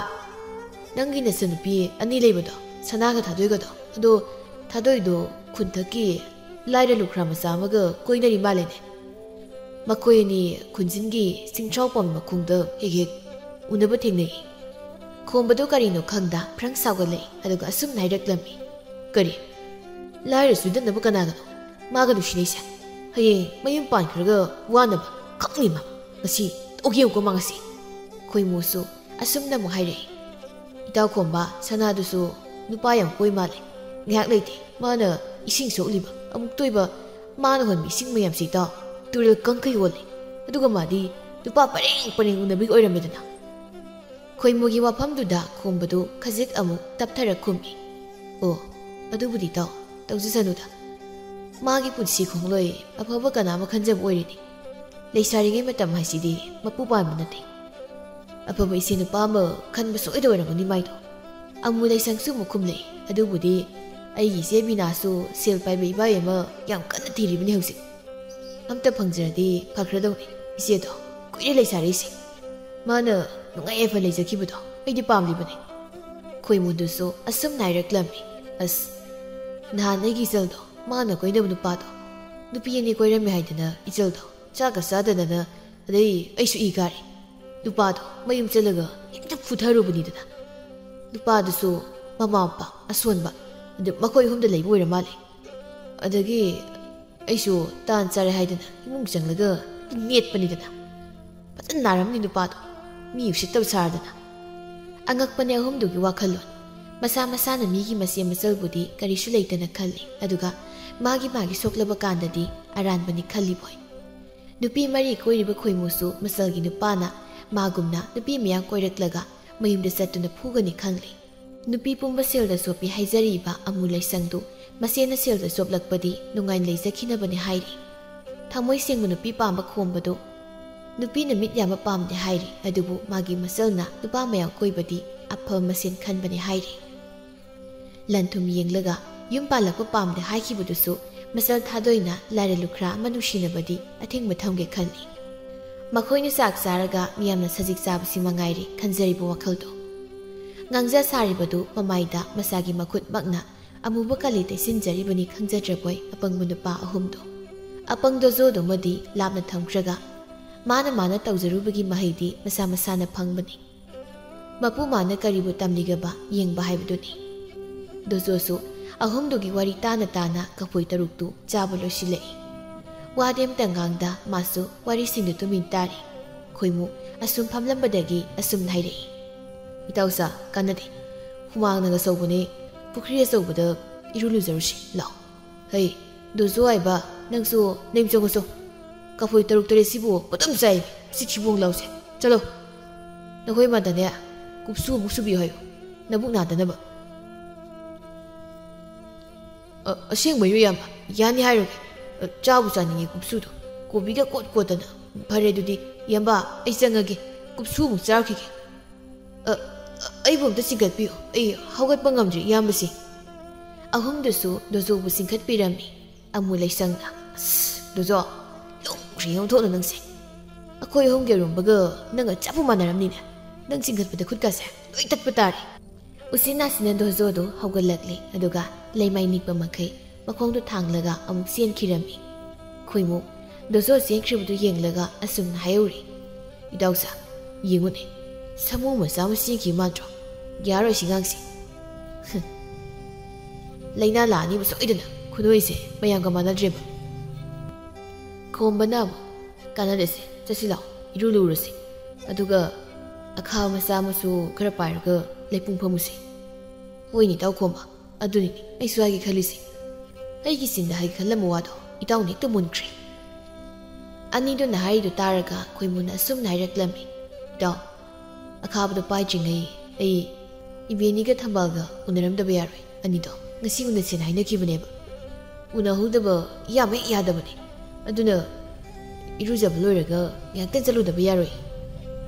ꯅꯪꯒꯤ ꯅꯆꯟꯅꯨꯄꯤ ꯑꯅꯤ ꯂꯩꯕꯗꯣ, ꯁꯅꯥꯒ ꯊꯥꯗꯣꯏꯒꯗꯣ, ꯑꯗꯣ ꯊꯥꯗꯣꯏꯗꯣ ꯈꯨꯟꯊꯛꯀꯤ ꯂꯥꯏꯔ ꯂꯨꯈ꯭ꯔꯥ ꯃꯆꯥ ꯑꯃꯒ ꯀꯣꯏꯅꯔꯤ ꯃꯥꯜꯂꯦꯅꯦ꯫ ꯃꯈꯣꯏ ꯑꯅꯤ ꯈꯨꯟꯖꯤꯟꯒꯤ ꯆꯤꯡꯁꯥꯎ ꯄꯥꯝꯕꯤ ꯃꯈꯣꯡꯗ ꯍꯦꯛ ꯍꯦꯛ ꯎꯅꯕ ꯊꯦꯡꯅꯩ꯫" ꯈꯣꯝꯕꯗꯣ ꯀꯔꯤꯅꯣ ꯈꯪꯗ ꯐ꯭ꯔꯪ ꯁꯥꯎꯒꯠꯂꯛꯏ, ꯑꯗꯨꯒ ꯑꯁꯨꯝꯅ ꯍꯥꯏꯔꯛꯂꯝꯃꯤ꯫ "ꯀꯔꯤ? ꯂꯥꯏꯔ ꯆꯨꯗꯅꯕ ꯀꯅꯥꯒꯅꯣ ꯃꯥꯒ ꯅꯨꯡꯁꯤꯅꯩꯁꯦ? ꯍꯌꯦꯡ ꯃꯌꯨꯝ ꯄꯥꯟꯈ꯭ꯔꯒ ꯋꯥꯅꯕ ꯈꯛꯅꯤ ꯃꯥ꯫ ꯉꯁꯤ ꯇꯣꯛꯒꯦ ꯌꯦꯡꯉꯨꯀꯣ ꯃꯥ ꯉꯁꯤ꯫ ꯈꯣꯏꯃꯨꯁꯨ ꯑꯁꯨꯝꯅ ꯑꯃꯨꯛ ꯍꯥꯏꯔꯛꯏ꯫ ꯏꯇꯥꯎ ꯈꯣꯝꯕ, ꯁꯅꯥꯗꯨꯁꯨ ꯅꯨꯄꯥ ꯌꯥꯝ ꯀꯣꯏ ꯃꯥꯜꯂꯦ꯫ ꯉꯥꯏꯍꯥꯛ ꯂꯩꯇꯦ ꯃꯥꯅ ꯏꯁꯤꯡ ꯁꯣꯛꯂꯤꯕ꯫ ꯑꯃꯨꯛꯇ ꯑꯣꯏꯕ ꯃꯥꯅ ꯍꯣꯟꯕ ꯏꯁꯤꯡ ꯃꯌꯥꯝꯁꯤ ꯏꯇꯥꯎ, ꯇꯨꯔꯦꯜ ꯀꯪꯀꯩ ꯑꯣꯜꯂꯦ꯫ ꯑꯗꯨꯒ ꯃꯥꯗꯤ ꯅꯨꯄꯥ ꯄꯔꯦꯡ ꯄꯔꯦꯡ ꯎꯅꯕꯒꯤ ꯑꯣꯏꯔꯝꯃꯦꯗꯅ꯫ ꯈꯣꯏꯃꯨꯒꯤ ꯋꯥꯐꯝꯗꯨꯗ ꯈꯣꯝꯕꯗꯨ ꯈꯖꯤꯛ ꯑꯃꯨꯛ ꯇꯞꯊꯔ ꯈꯨꯝꯃꯤ꯫ ꯑꯣ, ꯑꯗꯨꯕꯨꯗꯤ ꯏꯇꯥꯎ, ꯇꯧꯖꯁꯅꯨꯗ꯫ ꯃꯥꯒꯤ ꯄꯨꯟꯁꯤ ꯈꯣꯡꯂꯣꯏ ꯑꯐꯕ ꯀꯅꯥ ꯑꯃ ꯈꯟꯖꯕ ꯑꯣꯏꯔꯤꯅꯤ꯫ ꯂꯩꯁꯥꯔꯤꯉꯩ ꯃꯇꯝ ꯍꯥꯏꯁꯤꯗꯤ ꯃꯄꯨ ꯄꯥꯟꯕ ꯅꯠꯇꯦ꯫ ꯑꯐꯕ ꯏꯆꯦ ꯅꯨꯄꯥ ꯑꯃ ꯈꯟꯕ ꯁꯣꯏꯗ ꯑꯣꯏꯔꯝꯒꯅꯤ ꯃꯥꯏꯗꯣ꯫ ꯑꯃꯨ ꯂꯩꯁꯪꯁꯨ ꯑꯃꯨꯛ ꯈꯨꯝꯂꯛꯏ꯫ ꯑꯗꯨꯕꯨꯗꯤ ꯑꯩꯒꯤ ꯏꯆꯦ ꯕꯤꯅꯥꯁꯨ ꯁꯦꯜ ꯄꯥꯏꯕ ꯏꯕꯥꯏ ꯑꯃ ꯌꯥꯝ ꯀꯟꯅ ꯊꯤꯔꯤꯕꯅꯤ ꯍꯧꯖꯤꯛ꯫ ꯑꯝꯇ ꯐꯪꯖꯔꯗꯤ ꯐꯈ꯭ꯔꯗꯧꯅꯤ꯫ ꯏꯆꯦꯗꯣ ꯀꯨꯏꯔꯦ ꯂꯩꯁꯥꯔꯤꯁꯦ꯫ ꯃꯥꯅ ꯅꯨꯡꯉꯥꯏ ꯌꯥꯏꯐ ꯂꯩꯖꯈꯤꯕꯗꯣ ꯑꯩꯗꯤ ꯄꯥꯝꯂꯤꯕꯅꯤ꯫ ꯈꯣꯏꯃꯨꯗꯨꯁꯨ ꯑꯁꯨꯝꯅ ꯍꯥꯏꯔꯛꯂꯝꯃꯤ꯫ ꯑꯁ, ꯅꯍꯥꯟ ꯑꯩꯒꯤ ꯏꯆꯜꯗꯣ, ꯃꯥꯅ ꯀꯣꯏꯅꯕ ꯅꯨꯄꯥꯗꯣ, ꯅꯨꯄꯤ ꯑꯅꯤ ꯀꯣꯏꯔꯝꯃꯦ ꯍꯥꯏꯗꯅ ꯏꯆꯜꯗꯣ ꯆꯥꯛꯀ ꯆꯥꯗꯗꯅ, ꯑꯗꯩ ꯑꯩꯁꯨ ꯏ ꯀꯥꯔꯦ꯫ ꯅꯨꯄꯥꯗꯣ ꯃꯌꯨꯝ ꯆꯠꯂꯒ ꯍꯦꯛꯇ ꯐꯨꯊꯔꯨꯕꯅꯤꯗꯅ꯫ ꯅꯨꯄꯥꯗꯨꯁꯨ ꯃꯃꯥ ꯃꯄꯥ ꯑꯁꯣꯟꯕ, ꯑꯗꯨ ꯃꯈꯣꯏ ꯑꯍꯨꯝꯗ ꯂꯩꯕ ꯑꯣꯏꯔ ꯃꯥꯜꯂꯦ꯫ ꯑꯗꯒꯤ ꯑꯩꯁꯨ ꯇꯥꯟ ꯆꯥꯔꯦ ꯍꯥꯏꯗꯅ ꯏꯃꯨꯡ ꯆꯪꯂꯒ ꯅꯦꯠꯄꯅꯤꯗꯅ꯫ ꯐꯖꯅ ꯅꯥꯔꯝꯅꯤ ꯅꯨꯄꯥꯗꯣ, ꯃꯤ ꯎꯁꯤꯠꯇꯕ ꯁꯥꯔꯗꯅ꯫ ꯑꯉꯛꯄꯅꯦ ꯑꯍꯨꯝꯗꯨꯒꯤ ꯋꯥꯈꯜꯂꯣꯟ꯫ ꯃꯁꯥ ꯃꯁꯥꯅ ꯃꯤꯒꯤ ꯃꯆꯦ ꯃꯆꯜꯕꯨꯗꯤ ꯀꯔꯤꯁꯨ ꯂꯩꯇꯅ ꯈꯜꯂꯤ, ꯑꯗꯨꯒ ꯃꯥꯒꯤ ꯃꯥꯒꯤ ꯁꯣꯛꯂꯕ ꯀꯥꯟꯗꯗꯤ ꯑꯔꯥꯟꯕꯅꯤ ꯈꯜꯂꯤꯕꯣꯏ꯫ ꯅꯨꯄꯤ ꯃꯔꯤ ꯀꯣꯏꯔꯤꯕ ꯈꯣꯏꯃꯨꯁꯨ ꯃꯆꯜꯒꯤ ꯅꯨꯄꯥꯅ ꯃꯥꯒꯨꯝꯅ ꯅꯨꯄꯤ ꯃꯌꯥꯝ ꯀꯣꯏꯔꯛꯂꯒ ꯃꯌꯨꯝꯗ ꯆꯠꯇꯨꯅ ꯐꯨꯒꯅꯤ ꯈꯪꯂꯤ꯫ ꯅꯨꯄꯤ ꯄꯨꯝꯕ ꯁꯦꯜꯗ ꯆꯣꯞꯄꯤ ꯍꯥꯏꯖꯔꯤꯕ ꯑꯃꯨ ꯂꯩꯁꯪꯗꯨ ꯃꯆꯦꯅ ꯁꯦꯜꯗ ꯆꯣꯞꯂꯛꯄꯗꯤ ꯅꯨꯡꯉꯥꯏꯅ ꯂꯩꯖꯈꯤꯅꯕꯅꯤ ꯍꯥꯏꯔꯤ꯫ ꯊꯃꯣꯏ ꯁꯦꯡꯕ ꯅꯨꯄꯤ ꯄꯥꯝꯕ ꯈꯣꯝꯕꯗꯨ ꯅꯨꯄꯤꯅ ꯃꯤꯠ ꯌꯥꯝꯕ ꯄꯥꯝꯗꯦ ꯍꯥꯏꯔꯤ, ꯑꯗꯨꯕꯨ ꯃꯥꯒꯤ ꯃꯆꯜꯅ ꯅꯨꯄꯥ ꯃꯌꯥꯝ ꯀꯣꯏꯕꯗꯤ ꯑꯐꯕ ꯃꯁꯦꯟ ꯈꯟꯕꯅꯤ ꯍꯥꯏꯔꯤ꯫ ꯂꯟ ꯊꯨꯝ ꯌꯦꯡꯂꯒ ꯌꯨꯝ ꯄꯥꯜꯂꯛꯄ ꯄꯥꯝꯗꯦ ꯍꯥꯏꯈꯤꯕꯗꯨꯁꯨ ꯃꯆꯜ ꯊꯥꯗꯣꯏꯅ ꯂꯥꯏꯔ ꯂꯨꯈ꯭ꯔꯥ ꯑꯃ ꯅꯨꯡꯁꯤꯅꯕꯗꯤ ꯑꯊꯤꯡꯕ ꯊꯝꯒꯦ ꯈꯜꯂꯤ꯫ ꯃꯈꯣꯏꯅ ꯆꯥꯛ ꯆꯥꯔꯒ ꯃꯤꯌꯥꯝꯅ ꯁꯖꯤꯛ ꯆꯥꯕꯁꯤ ꯃꯉꯥꯏꯔꯦ ꯈꯟꯖꯔꯤꯕ ꯋꯥꯈꯜꯗꯣ꯫ ꯉꯥꯡꯖ ꯁꯥꯔꯤꯕꯗꯨ ꯃꯃꯥꯏꯗ ꯃꯁꯥꯒꯤ ꯃꯈꯨꯠꯃꯛꯅ ꯑꯃꯨꯕ ꯀꯥꯂꯤ ꯇꯩꯁꯤꯟꯖꯔꯤꯕꯅꯤ ꯈꯪꯖꯗ꯭ꯔꯕꯣꯏ ꯑꯄꯪꯕ ꯅꯨꯄꯥ ꯑꯍꯨꯝꯗꯣ꯫ ꯑꯄꯪ ꯗꯣꯖꯣꯗꯨꯃꯗꯤ ꯂꯥꯞꯅ ꯊꯝꯈ꯭ꯔꯒ ꯃꯥꯅ ꯃꯥꯅ ꯇꯧꯖꯔꯨꯕꯒꯤ ꯃꯍꯩꯗꯤ ꯃꯁꯥ ꯃꯁꯥꯅ ꯐꯪꯕꯅꯤ꯫ ꯃꯄꯨ ꯃꯥꯅ ꯀꯔꯤꯕꯨ ꯇꯝꯂꯤꯒꯕ ꯌꯦꯡꯕ ꯍꯥꯏꯕꯗꯨꯅꯤ꯫ ꯗꯣꯖꯣꯁꯨ ꯑꯍꯨꯝꯗꯨꯒꯤ ꯋꯥꯔꯤ ꯇꯥꯅ ꯇꯥꯅ ꯀꯐꯣꯏ ꯇꯔꯨꯛꯇꯨ ꯆꯥꯕ ꯂꯣꯏꯁꯤꯜꯂꯛꯏ꯫ ꯋꯥꯗꯤ ꯑꯃꯇ ꯉꯥꯡꯗ ꯃꯥꯁꯨ ꯋꯥꯔꯤꯁꯤꯡꯗꯨ ꯇꯨꯃꯤꯟ ꯇꯥꯔꯤ꯫ ꯈꯣꯏꯃꯨ ꯑꯁꯨꯝ ꯐꯝꯂꯝꯕꯗꯒꯤ ꯑꯁꯨꯝꯅ ꯍꯥꯏꯔꯛꯏ, "ꯏꯇꯥꯎꯆꯥ, ꯀꯥꯟꯅꯗꯦ꯫ ꯍꯨꯃꯥꯡꯅꯒ ꯁꯧꯕꯅꯦ꯫ ꯄꯨꯈ꯭ꯔꯤ ꯑꯆꯧꯕꯗ ꯏꯔꯨ ꯂꯨꯖꯔꯨꯁꯤ ꯂꯥꯎ꯫ ꯍꯩ, ꯗꯣꯖꯣ ꯍꯥꯏꯕ, ꯅꯪꯁꯨ ꯅꯌꯨꯝ ꯆꯪꯉꯨꯆꯣ꯫ ꯀꯐꯣꯏ ꯇꯔꯨꯛ ꯇꯔꯦꯠꯁꯤꯕꯨ ꯄꯣꯠꯇꯝ ꯆꯥꯏ, ꯁꯤ ꯊꯤꯕꯣꯡ ꯂꯥꯎꯁꯦ꯫ ꯆꯠꯂꯣ꯫ ꯅꯈꯣꯏ ꯃꯥꯗꯅꯦ ꯀꯨꯞꯁꯨ ꯑꯃꯨꯛ ꯁꯨꯕꯤꯌꯨ ꯍꯥꯏꯌꯨ, ꯅꯕꯨꯛ ꯅꯥꯗꯅꯕ꯫" "ꯑ, ꯑꯁꯦꯡꯕꯩꯔꯣ ꯏꯌꯥꯝꯕ? ꯌꯥꯅꯤ ꯍꯥꯏꯔꯒꯦ꯫ ꯑ, ꯆꯥꯕꯨ ꯆꯥꯅꯤꯡꯉꯦ ꯀꯨꯞꯁꯨꯗꯣ꯫ ꯀꯣꯕꯤꯒ ꯀꯣꯠ ꯀꯣꯠꯇꯅ꯫ ꯐꯔꯦ ꯑꯗꯨꯗꯤ ꯏꯌꯥꯝꯕ, ꯑꯩ ꯆꯪꯉꯒꯦ꯫ ꯀꯨꯞꯁꯨ ꯑꯃꯨꯛ ꯆꯥꯔꯛꯈꯤꯒꯦ꯫ ꯑ, ꯑ, ꯑꯩꯕꯨ ꯑꯝꯇ ꯆꯤꯡꯈꯠꯄꯤꯌꯨ꯫ ꯑꯩ ꯍꯧꯒꯠꯄ ꯉꯝꯗ꯭ꯔꯤ ꯏꯌꯥꯝꯕꯁꯤ꯫" ꯑꯍꯨꯝꯗꯨꯁꯨ ꯗꯣꯖꯣꯕꯨ ꯆꯤꯡꯈꯠꯄꯤꯔꯝꯃꯤ꯫ ꯑꯃꯨ ꯂꯩꯁꯪꯅ, "ꯑꯁ, ꯗꯣꯖꯣ, ꯂꯣꯡ ꯔꯤ ꯑꯣꯟꯊꯣꯛꯅ ꯅꯪꯁꯦ꯫ ꯑꯩꯈꯣꯏ ꯑꯍꯨꯝꯒꯤ ꯑꯔꯨꯝꯕꯒ ꯅꯪꯒ ꯆꯞꯄꯨ ꯃꯥꯟꯅꯔꯝꯅꯤꯅꯦ꯫ ꯅꯪ ꯆꯤꯡꯈꯠꯄꯗ ꯈꯨꯠꯀꯥꯁꯦ ꯂꯣꯏ ꯇꯠꯄ ꯇꯥꯔꯦ꯫" ꯎꯆꯤꯟ ꯅꯥꯆꯤꯟꯅ ꯗꯣꯖꯣꯗꯨ ꯍꯧꯒꯠꯂꯛꯂꯦ, ꯑꯗꯨꯒ ꯂꯩꯃꯥꯏ ꯅꯤꯛꯄ ꯃꯈꯩ ꯃꯈꯣꯡꯗꯨ ꯊꯥꯡꯂꯒ ꯑꯃꯨꯛ ꯆꯦꯟꯈꯤꯔꯝꯃꯤ꯫ ꯈꯣꯏꯃꯨ ꯗꯣꯖꯣ ꯆꯦꯟꯈ꯭ꯔꯤꯕꯗꯨ ꯌꯦꯡꯂꯒ ꯑꯁꯨꯝꯅ ꯍꯥꯏꯍꯧꯔꯤ, "ꯏꯇꯥꯎꯁꯥ, ꯌꯦꯡꯉꯨꯅꯦ, ꯁꯥꯃꯨ ꯃꯆꯥ ꯑꯃ ꯆꯦꯟꯈꯤ ꯃꯥꯟꯗ꯭ꯔꯣ? ꯌꯥꯔꯣꯏ ꯁꯤ ꯉꯥꯡꯁꯦ꯫ ꯍꯨꯝ꯫ ꯂꯥꯏꯅꯥ ꯂꯥꯛꯑꯅꯤꯕ ꯁꯣꯏꯗꯅ, ꯈꯨꯅꯣꯏꯁꯦ ꯃꯌꯥꯝꯒ ꯃꯥꯟꯅꯗ꯭ꯔꯦꯕ꯫" ꯈꯣꯝꯕꯅ ꯑꯃꯨꯛ, "ꯀꯥꯟꯅꯗꯦꯁꯦ, ꯆꯠꯁꯤ ꯂꯥꯛꯑꯣ, ꯏꯔꯨ ꯂꯨꯔꯨꯁꯤ꯫ ꯑꯗꯨꯒ ꯑꯈꯥꯕ ꯃꯆꯥ ꯑꯃꯁꯨ ꯈꯔ ꯄꯥꯏꯔꯒ ꯂꯩꯄꯨꯡ ꯐꯝꯃꯨꯁꯤ꯫" "ꯍꯣꯏꯅꯦ, ꯏꯇꯥꯎ ꯈꯣꯝꯕ, ꯑꯗꯨꯅꯤꯅꯦ ꯑꯩꯁꯨ ꯍꯥꯏꯒꯦ ꯈꯜꯂꯤꯁꯦ꯫" ꯑꯩꯒꯤ ꯆꯤꯟꯗ ꯍꯥꯏꯒꯦ ꯈꯜꯂꯝꯕ ꯋꯥꯗꯣ ꯏꯇꯥꯎꯅ ꯍꯦꯛꯇ ꯃꯨꯟꯈ꯭ꯔꯦ꯫ ꯑꯅꯤꯗꯨꯅ ꯍꯥꯏꯔꯤꯗꯨ ꯇꯥꯔꯒ ꯈꯣꯏꯃꯨꯅ ꯑꯁꯨꯝꯅ ꯍꯥꯏꯔꯛꯂꯝꯃꯤ, "ꯏꯇꯥꯎ, ꯑꯈꯥꯕꯗꯣ ꯄꯥꯏꯗ꯭ꯔꯤꯉꯩ ꯑꯩ ꯏꯕꯦꯅꯤꯒ ꯊꯝꯕꯥꯜꯒ ꯎꯅꯔꯝꯗꯕ ꯌꯥꯔꯣꯏ꯫ ꯑꯅꯤꯗꯣ ꯉꯁꯤ ꯎꯅꯁꯦꯅ ꯍꯥꯏꯅꯈꯤꯕꯅꯦꯕ꯫ ꯎꯅꯍꯧꯗꯕ ꯏꯌꯥꯃꯛ ꯍꯦꯛ ꯌꯥꯗꯕꯅꯦ꯫ ꯑꯗꯨꯅ ꯏꯔꯨꯖꯕ ꯂꯣꯏꯔꯒ ꯉꯥꯏꯍꯥꯛꯇꯪ ꯆꯠꯂꯨꯗꯕ ꯌꯥꯔꯣꯏ꯫"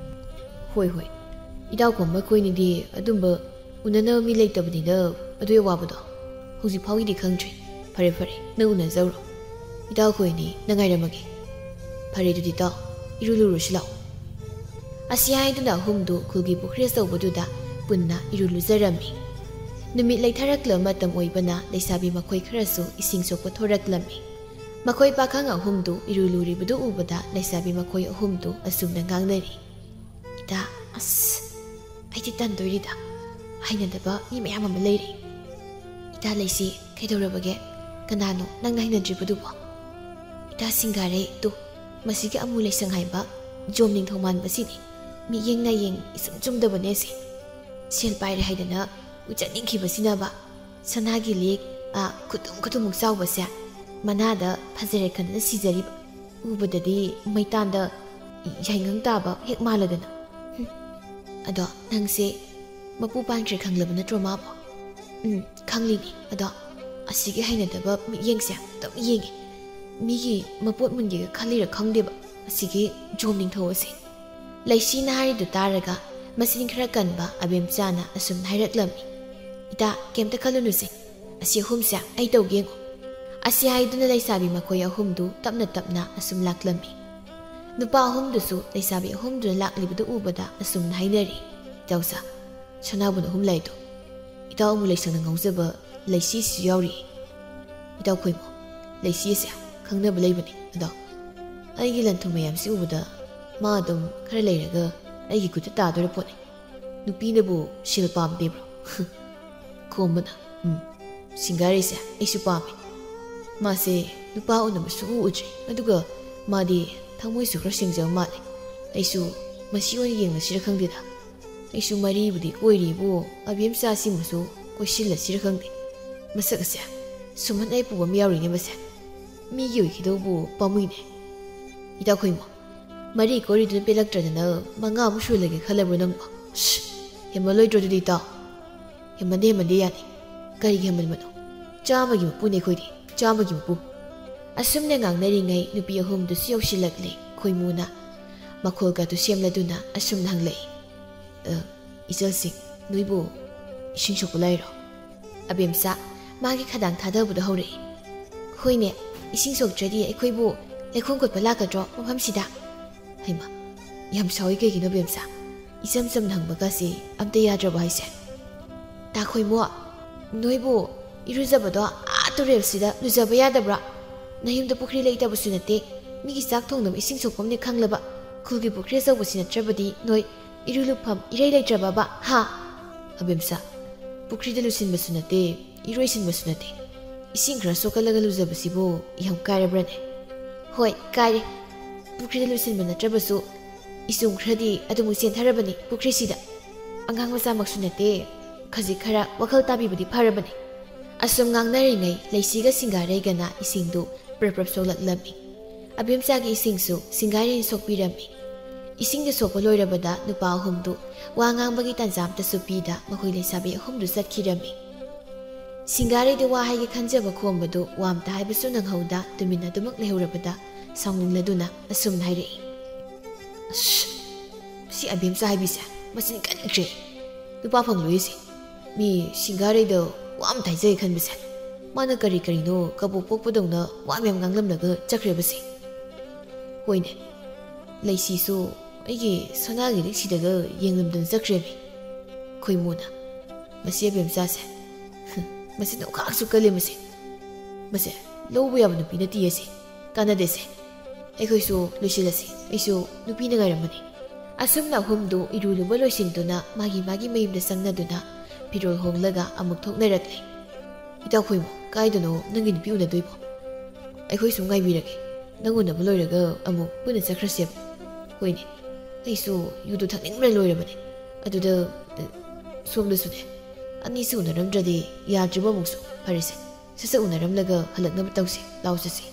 "ꯍꯣꯏ, ꯍꯣꯏ꯫ ꯏꯇꯥꯎ ꯈꯣꯝꯕ ꯑꯩꯈꯣꯏꯅꯤꯗꯤ ꯑꯗꯨꯝꯕ ꯎꯅꯅꯕ ꯃꯤ ꯂꯩꯇꯕꯅꯤꯅ ꯑꯗꯨꯒꯤ ꯑꯋꯥꯕꯗꯣ ꯍꯧꯖꯤꯛ ꯐꯥꯎꯒꯤꯗꯤ ꯈꯪꯗ꯭ꯔꯤ꯫ ꯐꯔꯦ, ꯐꯔꯦ, ꯅꯪ ꯎꯅꯖꯧꯔꯣ꯫ ꯏꯇꯥꯎ ꯑꯩꯈꯣꯏꯅꯤ ꯅꯪ ꯉꯥꯏꯔꯝꯃꯒꯦ꯫ ꯐꯔꯦ, ꯑꯗꯨꯗꯤ ꯏꯇꯥꯎ, ꯏꯔꯨ ꯂꯨꯔꯨꯁꯤ ꯂꯥꯛꯑꯣ꯫" ꯑꯁꯤ ꯍꯥꯏꯗꯨꯅ ꯑꯍꯨꯝꯗꯨ ꯈꯨꯜꯒꯤ ꯄꯨꯈ꯭ꯔꯤ ꯑꯆꯧꯕꯗꯨꯗ ꯄꯨꯟꯅ ꯏꯔꯨ ꯂꯨꯖꯔꯝꯃꯤ꯫ ꯅꯨꯃꯤꯠ ꯂꯩꯊꯔꯛꯂꯕ ꯃꯇꯝ ꯑꯣꯏꯕꯅ ꯂꯩꯁꯥꯕꯤ ꯃꯈꯣꯏ ꯈꯔꯁꯨ ꯏꯁꯤꯡ ꯁꯣꯛꯄ ꯊꯣꯔꯛꯂꯝꯃꯤ꯫ ꯃꯈꯣꯏ ꯄꯥꯈꯪ ꯑꯍꯨꯝꯗꯨ ꯏꯔꯨ ꯂꯨꯔꯤꯕꯗꯨ ꯎꯕꯗ ꯂꯩꯁꯥꯕꯤ ꯃꯈꯣꯏ ꯑꯍꯨꯝꯗꯨ ꯑꯁꯨꯝꯅ ꯉꯥꯡꯅꯔꯤ, "ꯏꯇꯥ, ꯑꯁ, ꯑꯩꯗꯤ ꯇꯟꯗꯣꯏꯔꯤꯗ꯫ ꯍꯩꯅꯗꯕ ꯃꯤ ꯃꯌꯥꯝ ꯑꯃ ꯂꯩꯔꯤ꯫ ꯏꯇꯥ ꯂꯩꯁꯤ, ꯀꯩꯗꯧꯔꯕꯒꯦ? ꯀꯅꯥꯅꯣ ꯅꯪꯅ ꯍꯩꯅꯗ꯭ꯔꯤꯕꯗꯨꯕꯣ? ꯏꯇꯥ ꯁꯤꯡꯒꯥꯔꯩ, ꯇꯨ, ꯃꯁꯤꯒꯤ ꯑꯃꯨ ꯂꯩꯁꯪ ꯍꯥꯏꯕ ꯖꯣꯝ ꯅꯤꯡꯊꯧ ꯃꯥꯟꯕꯁꯤꯅꯤ꯫ ꯃꯤꯠꯌꯦꯡ ꯅꯥꯌꯦꯡ ꯏꯆꯨꯝ ꯆꯨꯝꯗꯕꯅꯦ ꯁꯤ꯫ ꯁꯦꯜ ꯄꯥꯏꯔꯦ ꯍꯥꯏꯗꯅ ꯎꯆꯠꯅꯤꯡꯈꯤꯕꯁꯤꯅꯕ꯫ ꯁꯅꯥꯒꯤ ꯂꯤꯛ, ꯑ, ꯈꯨꯇꯨꯝ ꯈꯨꯇꯨꯝꯃꯨꯛ ꯆꯥꯎꯕꯁꯦ ꯃꯅꯥꯗ ꯐꯖꯔꯦ ꯈꯟꯗꯅ ꯁꯤꯖꯔꯤꯕ꯫ ꯎꯕꯗꯗꯤ ꯃꯩꯇꯥꯟꯗ ꯌꯥꯏꯉꯪ ꯇꯥꯕ ꯍꯦꯛ ꯃꯥꯜꯂꯗꯅ꯫ ꯍꯨꯝ꯫ ꯑꯗꯣ ꯅꯪꯁꯦ ꯃꯄꯨ ꯄꯥꯟꯈ꯭ꯔꯦ ꯈꯪꯂꯕ ꯅꯠꯇ꯭ꯔꯣ ꯃꯥꯕꯣ? ꯎꯝ, ꯈꯪꯂꯤꯅꯤ꯫ ꯑꯗꯣ ꯑꯁꯤꯒꯤ ꯍꯩꯅꯗꯕ ꯃꯤꯠꯌꯦꯡꯁꯦ ꯑꯗꯨꯝ ꯌꯦꯡꯉꯤ꯫ ꯃꯤꯒꯤ ꯃꯄꯣꯠ ꯃꯨꯟꯒꯦꯒ ꯈꯜꯂꯤꯔ ꯈꯪꯗꯦꯕ ꯑꯁꯤꯒꯤ ꯖꯣꯝ ꯅꯤꯡꯊꯧ ꯑꯁꯦ꯫ ꯂꯩꯁꯤꯅ ꯍꯥꯏꯔꯤꯗꯨ ꯇꯥꯔꯒ ꯃꯆꯤꯟ ꯈꯔ ꯀꯟꯕ ꯑꯕꯦꯝꯆꯥꯅ ꯑꯁꯨꯝꯅ ꯍꯥꯏꯔꯛꯂꯝꯃꯤ, "ꯏꯇꯥ, ꯀꯩꯝꯇ ꯈꯜꯂꯨꯅꯨꯁꯦ꯫ ꯑꯁꯤ ꯑꯍꯨꯝꯁꯦ ꯑꯩ ꯇꯧꯒꯦ ꯌꯦꯡꯉꯣ꯫" ꯑꯁꯤ ꯍꯥꯏꯗꯨꯅ ꯂꯩꯁꯥꯕꯤ ꯃꯈꯣꯏ ꯑꯍꯨꯝꯗꯨ ꯇꯞꯅ ꯇꯞꯅ ꯑꯁꯨꯝ ꯂꯥꯛꯂꯝꯃꯤ꯫ ꯅꯨꯄꯥ ꯑꯍꯨꯝꯗꯨꯁꯨ ꯂꯩꯁꯥꯕꯤ ꯑꯍꯨꯝꯗꯨꯅ ꯂꯥꯛꯂꯤꯕꯗꯨ ꯎꯕꯗ ꯑꯁꯨꯝꯅ ꯍꯥꯏꯅꯔꯤ, "ꯏꯇꯥꯎꯆꯥ, ꯁꯅꯥꯕꯨꯟ ꯑꯍꯨꯝ ꯂꯩꯗꯣ, ꯏꯇꯥꯎ ꯑꯃꯨ ꯂꯩꯁꯪꯅ ꯉꯥꯎꯖꯕ ꯂꯩꯁꯤꯁꯤꯁꯨ ꯌꯥꯎꯔꯤ꯫ ꯏꯇꯥꯎ ꯈꯣꯏꯃꯣ, ꯂꯩꯁꯤ ꯑꯁꯦ ꯈꯪꯅꯕ ꯂꯩꯕꯅꯤ꯫ ꯑꯗꯣ ꯑꯩꯒꯤ ꯂꯟ ꯊꯨꯝ ꯃꯌꯥꯝꯁꯤ ꯎꯕꯗ ꯃꯥ ꯑꯗꯨꯝ ꯈꯔ ꯂꯩꯔꯒ ꯑꯩꯒꯤ ꯈꯨꯠꯇ ꯇꯥꯗꯣꯔ ꯄꯣꯠꯅꯤ꯫ ꯅꯨꯄꯤꯅꯕꯨ ꯁꯦꯜ ꯄꯥꯝꯗꯦꯕ꯭ꯔꯣ?" ꯈꯣꯝꯕꯅ, "ꯎꯝ, ꯁꯤꯡꯒꯥꯔꯩꯁꯦ ꯑꯩꯁꯨ ꯄꯥꯝꯃꯤ꯫ ꯃꯥꯁꯦ ꯅꯨꯄꯥ ꯎꯅꯕ ꯁꯨꯡꯎ ꯎꯗ꯭ꯔꯤ꯫ ꯑꯗꯨꯒ ꯃꯥꯗꯤ ꯊꯃꯣꯏꯁꯨ ꯈꯔ ꯁꯦꯡꯖꯕ ꯃꯥꯜꯂꯦ꯫ ꯑꯩꯁꯨ ꯃꯁꯤ ꯑꯣꯏꯅ ꯌꯦꯡꯂꯁꯤꯔ ꯈꯪꯗꯦꯗ꯫ ꯑꯩꯁꯨ ꯃꯔꯤꯕꯨꯗꯤ ꯀꯣꯏꯔꯤꯕꯨ, ꯑꯕꯦꯝꯆꯥꯁꯤꯃꯁꯨ ꯀꯣꯏꯁꯤꯜꯂꯁꯤꯔ ꯈꯪꯗꯦ꯫ ꯃꯁꯛ ꯑꯁꯦ ꯁꯨꯃꯟ ꯑꯩ ꯄꯨꯕ ꯑꯃ ꯌꯥꯎꯔꯤꯅꯦ ꯃꯁꯦ꯫ ꯃꯤꯒꯤ ꯑꯣꯏꯈꯤꯗꯧꯕꯨ ꯄꯥꯝꯃꯨꯏꯅꯦ꯫" "ꯏꯇꯥ ꯈꯣꯏꯃꯣ, ꯃꯔꯤ ꯀꯣꯏꯔꯤꯗꯨꯅ ꯄꯦꯜꯂꯛꯇ꯭ꯔꯗꯅ ꯃꯉꯥꯃꯨꯛ ꯁꯨꯍꯜꯂꯒꯦ ꯈꯜꯂꯕ꯭ꯔꯣ ꯅꯪꯕꯣ? ꯁ꯭ꯁ, ꯍꯦꯟꯃꯜꯂꯣꯏꯗ꯭ꯔꯣ ꯑꯗꯨꯗꯤ ꯏꯇꯥꯎ?" "ꯍꯦꯟꯃꯟꯗꯦ, ꯍꯦꯟꯃꯟꯗꯦ ꯌꯥꯅꯤ꯫ ꯀꯔꯤꯒꯤ ꯍꯦꯟꯃꯟꯕꯅꯣ? ꯆꯥꯝꯃꯒꯤ ꯃꯄꯨꯅꯦ ꯑꯩꯈꯣꯏꯗꯤ, ꯆꯥꯝꯃꯒꯤ ꯃꯄꯨ꯫" ꯑꯁꯨꯝꯅ ꯉꯥꯡꯅꯔꯤꯉꯩ ꯅꯨꯄꯤ ꯑꯍꯨꯝꯗꯨꯁꯨ ꯌꯧꯁꯤꯜꯂꯛꯂꯦ꯫ ꯈꯣꯏꯃꯨꯅ ꯃꯈꯣꯜꯒꯗꯨ ꯁꯦꯝꯂꯗꯨꯅ ꯑꯁꯨꯝꯅ ꯍꯪꯂꯛꯏ, "ꯑ, ꯏꯆꯜꯁꯤꯡ, ꯅꯣꯏꯕꯨ ꯏꯁꯤꯡ ꯁꯣꯛꯄ ꯂꯥꯛꯏꯔꯣ?" ꯑꯕꯦꯝꯆꯥ ꯃꯥꯒꯤ ꯈꯗꯥꯡ ꯊꯥꯗꯕꯗꯨ ꯍꯧꯔꯛꯏ꯫ "ꯍꯣꯏꯅꯦ, ꯏꯁꯤꯡ ꯁꯣꯛꯇ꯭ꯔꯗꯤ ꯑꯩꯈꯣꯏꯕꯨ ꯂꯩꯈꯣꯝ ꯀꯣꯠꯄ ꯂꯥꯛꯀꯗ꯭ꯔꯣ ꯃꯐꯝꯁꯤꯗ?" "ꯍꯩꯃꯥ, ꯌꯥꯝ ꯁꯥꯎꯏ ꯀꯩꯒꯤꯅꯣ ꯕꯦꯝꯆꯥ? ꯏꯆꯝ ꯆꯝꯅ ꯍꯪꯕꯒꯁꯤ ꯑꯝꯇ ꯌꯥꯗ꯭ꯔꯕꯣ ꯍꯥꯏꯁꯦ?" "ꯇꯥ ꯈꯣꯏꯃꯣ, ꯅꯣꯏꯕꯨ ꯏꯔꯨꯖꯕꯗꯣ ꯑꯥ ꯇꯨꯔꯦꯜꯁꯤꯗ ꯂꯨꯖꯕ ꯌꯥꯗꯕ꯭ꯔꯥ? ꯅꯌꯨꯝꯗ ꯄꯨꯈ꯭ꯔꯤ ꯂꯩꯇꯕꯁꯨ ꯅꯠꯇꯦ, ꯃꯤꯒꯤ ꯆꯥꯛ ꯊꯣꯡꯅꯕ ꯏꯁꯤꯡ ꯁꯣꯛꯐꯝꯅꯤ ꯈꯪꯂꯕ ꯈꯨꯜꯒꯤ ꯄꯨꯈ꯭ꯔꯤ ꯑꯆꯧꯕꯁꯤ ꯅꯠꯇ꯭ꯔꯕꯗꯤ ꯅꯣꯏ ꯏꯔꯨ ꯂꯨꯐꯝ ꯏꯔꯩ ꯂꯩꯇ꯭ꯔꯕꯕ, ꯍꯥ?" "ꯑꯕꯦꯝꯆꯥ, ꯄꯨꯈ꯭ꯔꯤꯗ ꯂꯨꯁꯤꯟꯕꯁꯨ ꯅꯠꯇꯦ, ꯏꯔꯣꯏꯁꯤꯟꯕꯁꯨ ꯅꯠꯇꯦ꯫ ꯏꯁꯤꯡ ꯈꯔ ꯁꯣꯛꯀꯠꯂꯒ ꯂꯨꯖꯕꯁꯤꯕꯨ ꯌꯥꯝ ꯀꯥꯏꯔꯕ꯭ꯔꯅꯦ? ꯍꯣꯏ, ꯀꯥꯏꯔꯦ꯫ ꯄꯨꯈ꯭ꯔꯤꯗ ꯂꯨꯁꯤꯟꯕ ꯅꯠꯇ꯭ꯔꯕꯁꯨ ꯏꯆꯨꯝ ꯈꯔꯗꯤ ꯑꯗꯨꯃꯨꯛ ꯆꯦꯟꯊꯔꯕꯅꯤ ꯄꯨꯈ꯭ꯔꯤꯁꯤꯗ꯫ ꯑꯉꯥꯡ ꯃꯆꯥꯃꯛꯁꯨ ꯅꯠꯇꯦ, ꯈꯖꯤꯛ ꯈꯔ ꯋꯥꯈꯜ ꯇꯥꯕꯤꯕꯗꯤ ꯐꯔꯕꯅꯤ꯫ ꯑꯁꯨꯝ ꯉꯥꯡꯅꯔꯤꯉꯩ ꯂꯩꯁꯤꯒ ꯁꯤꯡꯒꯥꯔꯩꯒꯅ ꯏꯁꯤꯡꯗꯨ ꯄ꯭ꯔꯞ ꯄ꯭ꯔꯞ ꯁꯣꯛꯂꯛꯂꯝꯃꯤ꯫ ꯑꯕꯦꯝꯆꯥꯒꯤ ꯏꯁꯤꯡꯁꯨ ꯁꯤꯡꯒꯥꯔꯩꯅ ꯁꯣꯛꯄꯤꯔꯝꯃꯤ꯫ ꯏꯁꯤꯡꯗ ꯁꯣꯛꯄ ꯂꯣꯏꯔꯕꯗ ꯅꯨꯄꯥ ꯑꯍꯨꯝꯗꯨ ꯋꯥ ꯉꯥꯡꯕꯒꯤ ꯇꯥꯟꯖꯥ ꯑꯝꯇꯁꯨ ꯄꯤꯗ ꯃꯈꯣꯏ ꯂꯩꯁꯥꯕꯤ ꯑꯍꯨꯝꯗꯨ ꯆꯠꯈꯤꯔꯝꯃꯤ꯫ ꯁꯤꯡꯒꯥꯔꯩꯗ ꯋꯥ ꯍꯥꯏꯒꯦ ꯈꯟꯖꯕ ꯈꯣꯝꯕꯗꯨ ꯋꯥ ꯑꯝꯇ ꯍꯥꯏꯕꯁꯨ ꯅꯪꯍꯧꯗ ꯇꯨꯃꯤꯟꯅ ꯑꯗꯨꯃꯛ ꯂꯩꯍꯧꯔꯕꯗ ꯁꯥꯎꯅꯤꯡꯂꯗꯨꯅ ꯑꯁꯨꯝꯅ ꯍꯥꯏꯔꯛꯏ, "ꯑꯁ, ꯃꯁꯤ ꯑꯕꯦꯝꯆꯥ ꯍꯥꯏꯕꯤꯁꯦ ꯃꯆꯤꯟ ꯀꯟꯈ꯭ꯔꯦ꯫ ꯅꯨꯄꯥ ꯐꯪꯂꯣꯏꯁꯦ꯫ ꯃꯤ ꯁꯤꯡꯒꯥꯔꯩꯗ ꯋꯥ ꯑꯃ ꯇꯥꯏꯖꯒꯦ ꯈꯟꯕꯁꯦ ꯃꯥꯅ ꯀꯔꯤ ꯀꯔꯤꯅꯣ ꯀꯕꯣꯛ ꯄꯣꯛꯄꯗꯧꯅ ꯋꯥ ꯃꯌꯥꯝ ꯉꯥꯡꯂꯝꯂꯒ ꯆꯠꯈ꯭ꯔꯦꯕꯁꯦ꯫ ꯍꯣꯏꯅꯦ, ꯂꯩꯁꯤꯁꯨ ꯑꯩꯒꯤ ꯁꯅꯥꯒꯤ ꯂꯤꯛꯁꯤꯗꯒ ꯌꯦꯡꯂꯝꯗꯅ ꯆꯠꯈ꯭ꯔꯦꯃꯤ꯫ ꯈꯣꯏꯃꯨꯅ, "ꯃꯁꯤ ꯑꯕꯦꯝꯆꯥꯁꯦ, ꯃꯁꯤ ꯅꯣꯡꯈꯥꯛꯁꯨ ꯀꯜꯂꯦ ꯃꯁꯦ꯫ ꯃꯁꯦ ꯂꯧꯕ ꯌꯥꯕ ꯅꯨꯄꯤ ꯅꯠꯇꯦ ꯑꯁꯦ꯫ ꯀꯥꯟꯅꯗꯦꯁꯦ꯫ ꯑꯩꯈꯣꯏꯁꯨ ꯂꯣꯏꯁꯤꯜꯂꯁꯤ꯫ ꯑꯩꯁꯨ ꯅꯨꯄꯤꯅ ꯉꯥꯏꯔꯝꯃꯅꯤ꯫" ꯑꯁꯨꯝꯅ ꯑꯍꯨꯝꯗꯨ ꯏꯔꯨ ꯂꯨꯕ ꯂꯣꯏꯁꯤꯟꯗꯨꯅ ꯃꯥꯒꯤ ꯃꯥꯒꯤ ꯃꯌꯨꯝꯗ ꯆꯪꯅꯗꯨꯅ ꯐꯤꯔꯣꯜ ꯍꯣꯡꯂꯒ ꯑꯃꯨꯛ ꯊꯣꯛꯅꯔꯛꯂꯦ꯫ "ꯏꯇꯥꯎ ꯈꯣꯏꯃꯨ, ꯀꯥꯏꯗꯅꯣ ꯅꯪꯒꯤ ꯅꯨꯄꯤ ꯎꯅꯗꯣꯏꯕꯣ? ꯑꯩꯈꯣꯏ ꯁꯨꯝ ꯉꯥꯏꯕꯤꯔꯒꯦ꯫ ꯅꯪ ꯎꯅꯕ ꯂꯣꯏꯔꯒ ꯑꯃꯨꯛ ꯄꯨꯟꯅ ꯆꯠꯈ꯭ꯔꯁꯦꯕ꯫" "ꯍꯣꯏꯅꯦ, ꯑꯩꯁꯨ ꯌꯨꯗꯨ ꯊꯛꯅꯤꯡꯕꯅ ꯂꯣꯏꯔꯕꯅꯦ꯫ ꯑꯗꯨꯗ, ꯑ, ꯁꯣꯝꯗꯁꯨꯅꯦ, ꯑꯅꯤꯁꯨ ꯎꯅꯔꯝꯗ꯭ꯔꯗꯤ ꯌꯥꯗ꯭ꯔꯤꯕ ꯑꯃꯨꯛꯁꯨ꯫ ꯐꯔꯦꯁꯦ, ꯁꯠ ꯁꯠ ꯎꯅꯔꯝꯂꯒ ꯍꯜꯂꯛꯅꯕ ꯇꯧꯁꯦ꯫ ꯂꯥꯎ ꯆꯠꯁꯦ꯫"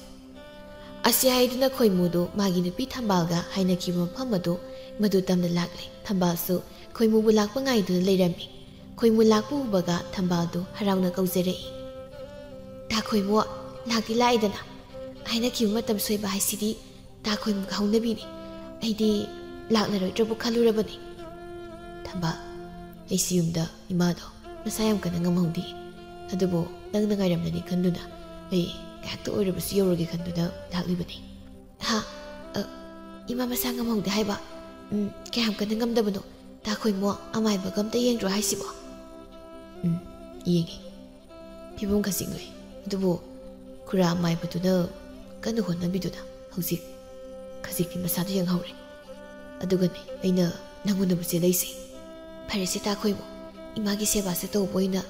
ꯑꯁꯤ ꯍꯥꯏꯗꯨꯅ ꯈꯣꯏꯃꯨꯗꯨ ꯃꯥꯒꯤ ꯅꯨꯄꯤ ꯊꯝꯕꯥꯜꯒ ꯍꯥꯏꯅꯈꯤꯕ ꯃꯐꯝ ꯑꯗꯨ ꯃꯗꯨ ꯇꯝꯅ ꯂꯥꯛꯂꯦ꯫ ꯊꯝꯕꯥꯜꯁꯨ ꯈꯣꯏꯃꯨꯕꯨ ꯂꯥꯛꯄ ꯉꯥꯏꯗꯨꯅ ꯂꯩꯔꯝꯃꯤ꯫ ꯈꯣꯏꯃꯨ ꯂꯥꯛꯄ ꯎꯕꯒ ꯊꯝꯕꯥꯜꯗꯨ ꯍꯔꯥꯎꯅ ꯀꯧꯖꯔꯛꯏ꯫ "ꯇꯥ ꯈꯣꯏꯃꯨ, ꯂꯥꯛꯇꯤ ꯂꯥꯛꯏꯗꯅ꯫ ꯍꯥꯏꯅꯈꯤꯕ ꯃꯇꯝ ꯁꯣꯏꯕ ꯍꯥꯏꯁꯤꯗꯤ ꯇꯥ ꯈꯣꯏꯃꯨꯒꯤ ꯍꯧꯅꯕꯤꯅꯤ꯫ ꯑꯩꯗꯤ ꯂꯥꯛꯂꯔꯣꯏꯗ꯭ꯔꯕꯨ ꯈꯜꯂꯨꯔꯕꯅꯤ꯫" "ꯊꯝꯕꯥꯜ, ꯑꯩꯁꯤ ꯌꯨꯝꯗ ꯏꯃꯥꯗꯣ ꯃꯁꯥ ꯌꯥꯝ ꯀꯟꯅ ꯉꯝꯍꯧꯗꯦ꯫ ꯑꯗꯨꯕꯨ ꯅꯪꯅ ꯉꯥꯏꯔꯝꯂꯅꯤ ꯈꯟꯗꯨꯅ ꯑꯩ ꯉꯥꯏꯍꯥꯛꯇ ꯑꯣꯏꯔꯕꯁꯨ ꯌꯧꯔꯒꯦ ꯈꯟꯗꯨꯅ ꯂꯥꯛꯂꯤꯕꯅꯤ꯫" "ꯍꯥ? ꯑ, ꯏꯃꯥ ꯃꯁꯥ ꯉꯝꯍꯧꯗꯦ ꯍꯥꯏꯕ? ꯎꯝ, ꯀꯌꯥꯝ ꯀꯟꯅ ꯉꯝꯗꯕꯅꯣ? ꯇꯥ ꯈꯣꯏꯃꯨ, ꯑꯃꯥꯏꯕꯒ ꯑꯝꯇ ꯌꯦꯡꯗ꯭ꯔꯣ ꯍꯥꯏꯁꯤꯕꯣ?" "ꯎꯝ, ꯌꯦꯡꯉꯤ꯫ ꯐꯤꯕꯝ ꯈꯖꯤꯛ ꯂꯨꯏ꯫ ꯑꯗꯨꯕꯨ ꯈꯨꯔꯥ ꯑꯃꯥꯏꯕꯗꯨꯅ ꯀꯟꯅ ꯍꯣꯠꯅꯕꯤꯗꯨꯅ ꯍꯧꯖꯤꯛ ꯈꯖꯤꯛꯇꯤ ꯃꯁꯥꯗꯨ ꯌꯦꯡꯍꯧꯔꯦ꯫ ꯑꯗꯨꯒꯅꯤ ꯑꯩꯅ ꯅꯪ ꯎꯅꯕ ꯆꯦꯜꯂꯛꯏꯁꯦ꯫" "ꯐꯔꯦꯁꯦ ꯇꯥ ꯈꯣꯏꯃꯨ, ꯏꯃꯥꯒꯤ ꯁꯦꯕꯥꯁꯦ ꯇꯧꯕ ꯑꯣꯏꯅ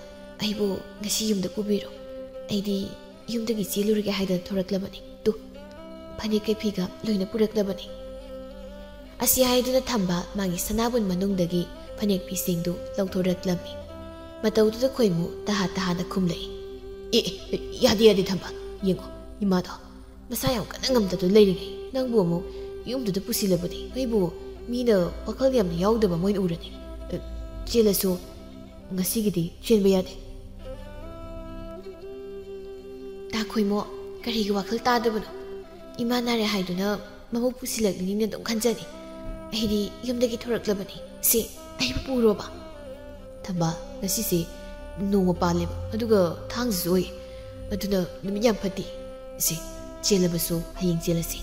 "ꯑꯩꯕꯨ ꯉꯁꯤ ꯌꯨꯝꯗ ꯄꯨꯕꯤꯔꯣ꯫ ꯑꯩꯗꯤ ꯌꯨꯝꯗꯒꯤ ꯆꯦꯜꯂꯨꯔꯒꯦ ꯍꯥꯏꯗꯅ ꯊꯣꯔꯛꯂꯕꯅꯤ꯫ ꯇꯨ, ꯐꯅꯦꯛ ꯀꯩꯐꯤꯒ ꯂꯣꯏꯅ ꯄꯨꯔꯛꯂꯕꯅꯤ"꯫ ꯑꯁꯤ ꯍꯥꯏꯗꯨꯅ ꯊꯝꯕꯥꯜ ꯃꯥꯒꯤ ꯁꯅꯥꯕꯨꯟ ꯃꯅꯨꯡꯗꯒꯤ ꯐꯅꯦꯛ ꯐꯤꯁꯤꯡꯗꯨ ꯂꯧꯊꯣꯔꯛꯂꯝꯃꯤ꯫ ꯃꯇꯧꯗꯨꯗ ꯈꯣꯏꯃꯨ ꯇꯍꯥ ꯇꯍꯥꯅ ꯈꯨꯝꯂꯛꯏ, "ꯑꯦ, ꯑꯦ, ꯌꯥꯗꯦ, ꯌꯥꯗꯦ ꯊꯝꯕꯥꯜ꯫ ꯌꯦꯡꯉꯣ, ꯏꯃꯥꯗꯣ ꯃꯁꯥ ꯌꯥꯝ ꯀꯟꯅ ꯉꯝꯗꯗꯨꯅ ꯂꯩꯔꯤꯉꯩ ꯅꯪꯕꯨ ꯑꯃꯨꯛ ꯌꯨꯝꯗꯨꯗ ꯄꯨꯁꯤꯜꯂꯕꯗꯤ ꯑꯩꯕꯨ ꯃꯤꯅ ꯋꯥꯈꯜ ꯌꯥꯝꯅ ꯌꯥꯎꯗꯕ ꯑꯃ ꯑꯣꯏꯅ ꯎꯔꯅꯤ꯫ ꯑ, ꯆꯦꯜꯂꯁꯨ ꯉꯁꯤꯒꯤꯗꯤ ꯆꯦꯟꯕ ꯌꯥꯗꯦ"꯫ ꯇꯥ ꯈꯣꯏꯃꯣ, ꯀꯔꯤꯒꯤ ꯋꯥꯈꯜ ꯇꯥꯗꯕꯅꯣ? ꯏꯃꯥ ꯅꯥꯔꯦ ꯍꯥꯏꯗꯨꯅ ꯃꯕꯨ ꯄꯨꯁꯤꯜꯂꯛꯂꯤꯅꯤꯅ ꯑꯗꯨꯝ ꯈꯟꯖꯅꯤ꯫ ꯑꯩꯗꯤ ꯌꯨꯝꯗꯒꯤ ꯊꯣꯔꯛꯂꯕꯅꯤ꯫ ꯁꯤ, ꯑꯩꯕꯨ ꯄꯨꯔꯣꯕ꯫ ꯊꯝꯕꯥꯜ, ꯉꯁꯤꯁꯦ ꯅꯣꯡꯃ ꯄꯥꯜꯂꯦꯕ, ꯑꯗꯨꯒ ꯊꯥꯡꯖꯁꯨ ꯑꯣꯏ, ꯑꯗꯨꯅ ꯅꯨꯃꯤꯠ ꯌꯥꯝ ꯐꯠꯇꯦ꯫ ꯁꯤ, ꯆꯦꯜꯂꯕꯁꯨ ꯍꯌꯦꯡ ꯆꯦꯜꯂꯁꯤ꯫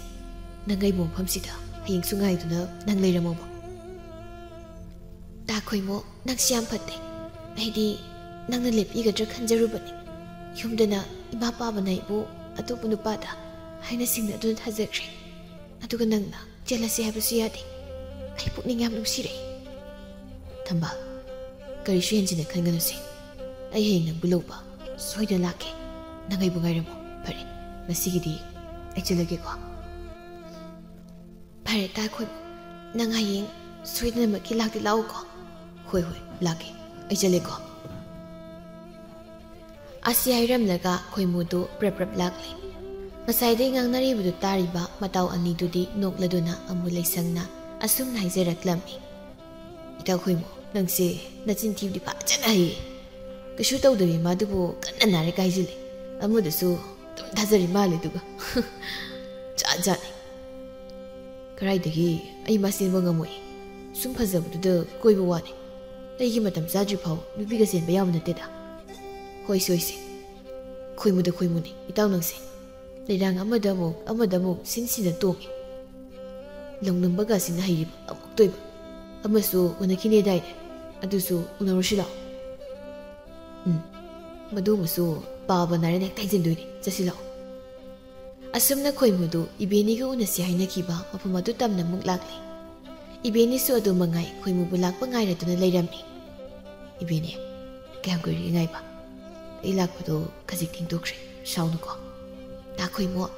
ꯅꯪ ꯑꯩꯕꯨ ꯃꯐꯝꯁꯤꯗ ꯍꯌꯦꯡꯁꯨ ꯉꯥꯏꯗꯨꯅ ꯅꯪ ꯂꯩꯔꯝꯃꯣꯕ꯫ ꯇꯥ ꯈꯣꯏꯃꯣ, ꯅꯪꯁꯤ ꯌꯥꯝ ꯐꯠꯇꯦ꯫ ꯑꯩꯗꯤ ꯅꯪꯅ ꯂꯦꯞꯄꯤꯒꯗ꯭ꯔꯥ ꯈꯟꯖꯔꯨꯕꯅꯤ꯫ ꯌꯨꯝꯗꯅ ꯏꯃꯥ ꯄꯥꯕꯅ ꯑꯩꯕꯨ ꯑꯇꯣꯞꯄ ꯅꯨꯄꯥꯗ ꯍꯥꯏꯅ ꯁꯤꯡꯅꯗꯨꯅ ꯊꯥꯖꯈ꯭ꯔꯦ꯫ ꯑꯗꯨꯒ ꯅꯪꯅ ꯆꯦꯜꯂꯁꯤ ꯍꯥꯏꯕꯁꯨ ꯌꯥꯗꯦ꯫ ꯑꯩ ꯄꯨꯛꯅꯤꯡ ꯌꯥꯝ ꯅꯨꯡꯁꯤꯔꯛꯏ꯫ ꯊꯝꯕꯥꯜ, ꯀꯔꯤꯁꯨ ꯍꯦꯟꯖꯤꯟꯅ ꯈꯟꯒꯅꯨꯁꯦ꯫ ꯑꯩ ꯍꯌꯦꯡ ꯅꯪꯕꯨ ꯂꯧꯕ ꯁꯣꯏꯗꯅ ꯂꯥꯛꯀꯦ꯫ ꯅꯪ ꯑꯩꯕꯨ ꯉꯥꯏꯔꯝꯃꯣ꯫ ꯐꯔꯦ, ꯉꯁꯤꯒꯤꯗꯤ ꯑꯩ ꯆꯠꯂꯒꯦꯀꯣ꯫ ꯐꯔꯦ, ꯇꯥ ꯈꯣꯏꯃꯨ, ꯅꯪ ꯍꯌꯦꯡ ꯁꯣꯏꯗꯅꯃꯛꯀꯤ ꯂꯥꯛꯇꯤ ꯂꯥꯛꯎꯀꯣ꯫ ꯍꯣꯏ, ꯍꯣꯏ, ꯂꯥꯛꯀꯦ꯫ ꯑꯩ ꯆꯠꯂꯦꯀꯣ꯫ ꯑꯁꯤ ꯍꯥꯏꯔꯝꯂꯒ ꯈꯣꯏꯃꯨꯗꯨ ꯄ꯭ꯔꯞ ꯄ꯭ꯔꯞ ꯂꯥꯛꯂꯦ꯫ ꯉꯁꯥꯏꯗꯩ ꯉꯥꯡꯅꯔꯤꯕꯗꯨ ꯇꯥꯔꯤꯕ ꯃꯇꯥꯎ ꯑꯅꯤꯗꯨꯗꯤ ꯅꯣꯛꯂꯗꯨꯅ ꯑꯃꯨ ꯂꯩꯁꯪꯅ ꯑꯁꯨꯝꯅ ꯍꯥꯏꯖꯔꯛꯂꯝꯃꯤ, "ꯏꯇꯥ ꯈꯣꯏꯃꯨ, ꯅꯪꯁꯦ ꯅꯆꯤꯟ ꯊꯤꯕꯗꯤ ꯐꯖꯅ ꯍꯩꯌꯦ꯫ ꯀꯩꯁꯨ ꯇꯧꯗꯕꯤ ꯃꯥꯗꯨꯕꯨ ꯀꯟꯅ ꯅꯥꯔꯦ ꯀꯥꯏꯁꯤꯜꯂꯦ꯫ ꯑꯃꯗꯨꯁꯨ ꯑꯗꯨꯝ ꯊꯥꯖꯔꯤ ꯃꯥꯜꯂꯦ ꯑꯗꯨꯒ꯫ ꯖꯥꯠ ꯖꯥꯠꯅꯤ꯫ ꯀꯗꯥꯏꯗꯒꯤ ꯑꯩ ꯃꯥ ꯆꯦꯟꯕ ꯉꯝꯃꯣꯏ꯫ ꯁꯨꯝ ꯐꯖꯕꯗꯨꯗ ꯀꯣꯏꯕ ꯋꯥꯅꯤ꯫ ꯑꯩꯒꯤ ꯃꯇꯝ ꯆꯥꯗ꯭ꯔꯤ ꯐꯥꯎ ꯅꯨꯄꯤꯒ ꯆꯦꯟꯕ ꯌꯥꯕ ꯅꯠꯇꯦꯗ"꯫ "ꯍꯣꯏꯁꯦ, ꯍꯣꯏꯁꯦ꯫ ꯈꯣꯏꯃꯨꯗ ꯈꯣꯏꯃꯨꯅꯤ ꯏꯇꯥꯎ ꯅꯪꯁꯦ꯫ ꯂꯩꯔꯥꯡ ꯑꯃꯗ ꯑꯃꯨꯛ, ꯑꯃꯗ ꯑꯃꯨꯛ ꯁꯤꯟ ꯁꯤꯟꯅ ꯇꯣꯡꯉꯤ꯫ ꯂꯧꯅꯝꯕꯒ ꯑꯁꯤꯅ ꯍꯩꯔꯤꯕ ꯑꯃꯨꯛꯇꯣꯏꯕ꯫ ꯑꯃꯁꯨ ꯎꯅꯈꯤꯅꯦꯗꯥꯏꯅꯦ? ꯑꯗꯨꯁꯨ ꯎꯅꯔꯨꯁꯤ ꯂꯥꯛꯑꯣ꯫ ꯎꯝ, ꯃꯗꯨꯃꯁꯨ ꯄꯥꯕ ꯅꯥꯔꯦꯅ ꯍꯦꯛꯇ ꯍꯩꯖꯤꯟꯗꯣꯏꯅꯤ꯫ ꯆꯠꯁꯤ ꯂꯥꯛꯑꯣ"꯫ ꯑꯁꯨꯝꯅ ꯈꯣꯏꯃꯨꯗꯨ ꯏꯕꯦꯅꯤꯒ ꯎꯅꯁꯤ ꯍꯥꯏꯅꯈꯤꯕ ꯃꯐꯝ ꯑꯗꯨ ꯇꯝꯅ ꯑꯃꯨꯛ ꯂꯥꯛꯂꯦ꯫ ꯏꯕꯦꯅꯤꯁꯨ ꯑꯗꯨ ꯃꯉꯥꯏ ꯈꯣꯏꯃꯨꯕꯨ ꯂꯥꯛꯄ ꯉꯥꯏꯔꯗꯨꯅ ꯂꯩꯔꯝꯃꯤ꯫ "ꯏꯕꯦꯅꯤ, ꯀꯌꯥꯝ ꯀꯨꯏꯔꯒꯦ ꯉꯥꯏꯕ?" ꯑꯩ ꯂꯥꯛꯄꯗꯣ ꯈꯖꯤꯛ ꯊꯦꯡꯗꯣꯛꯈ꯭ꯔꯦ, ꯁꯥꯎꯅꯨꯀꯣ꯫ ꯇꯥꯈꯣꯏꯃꯣ,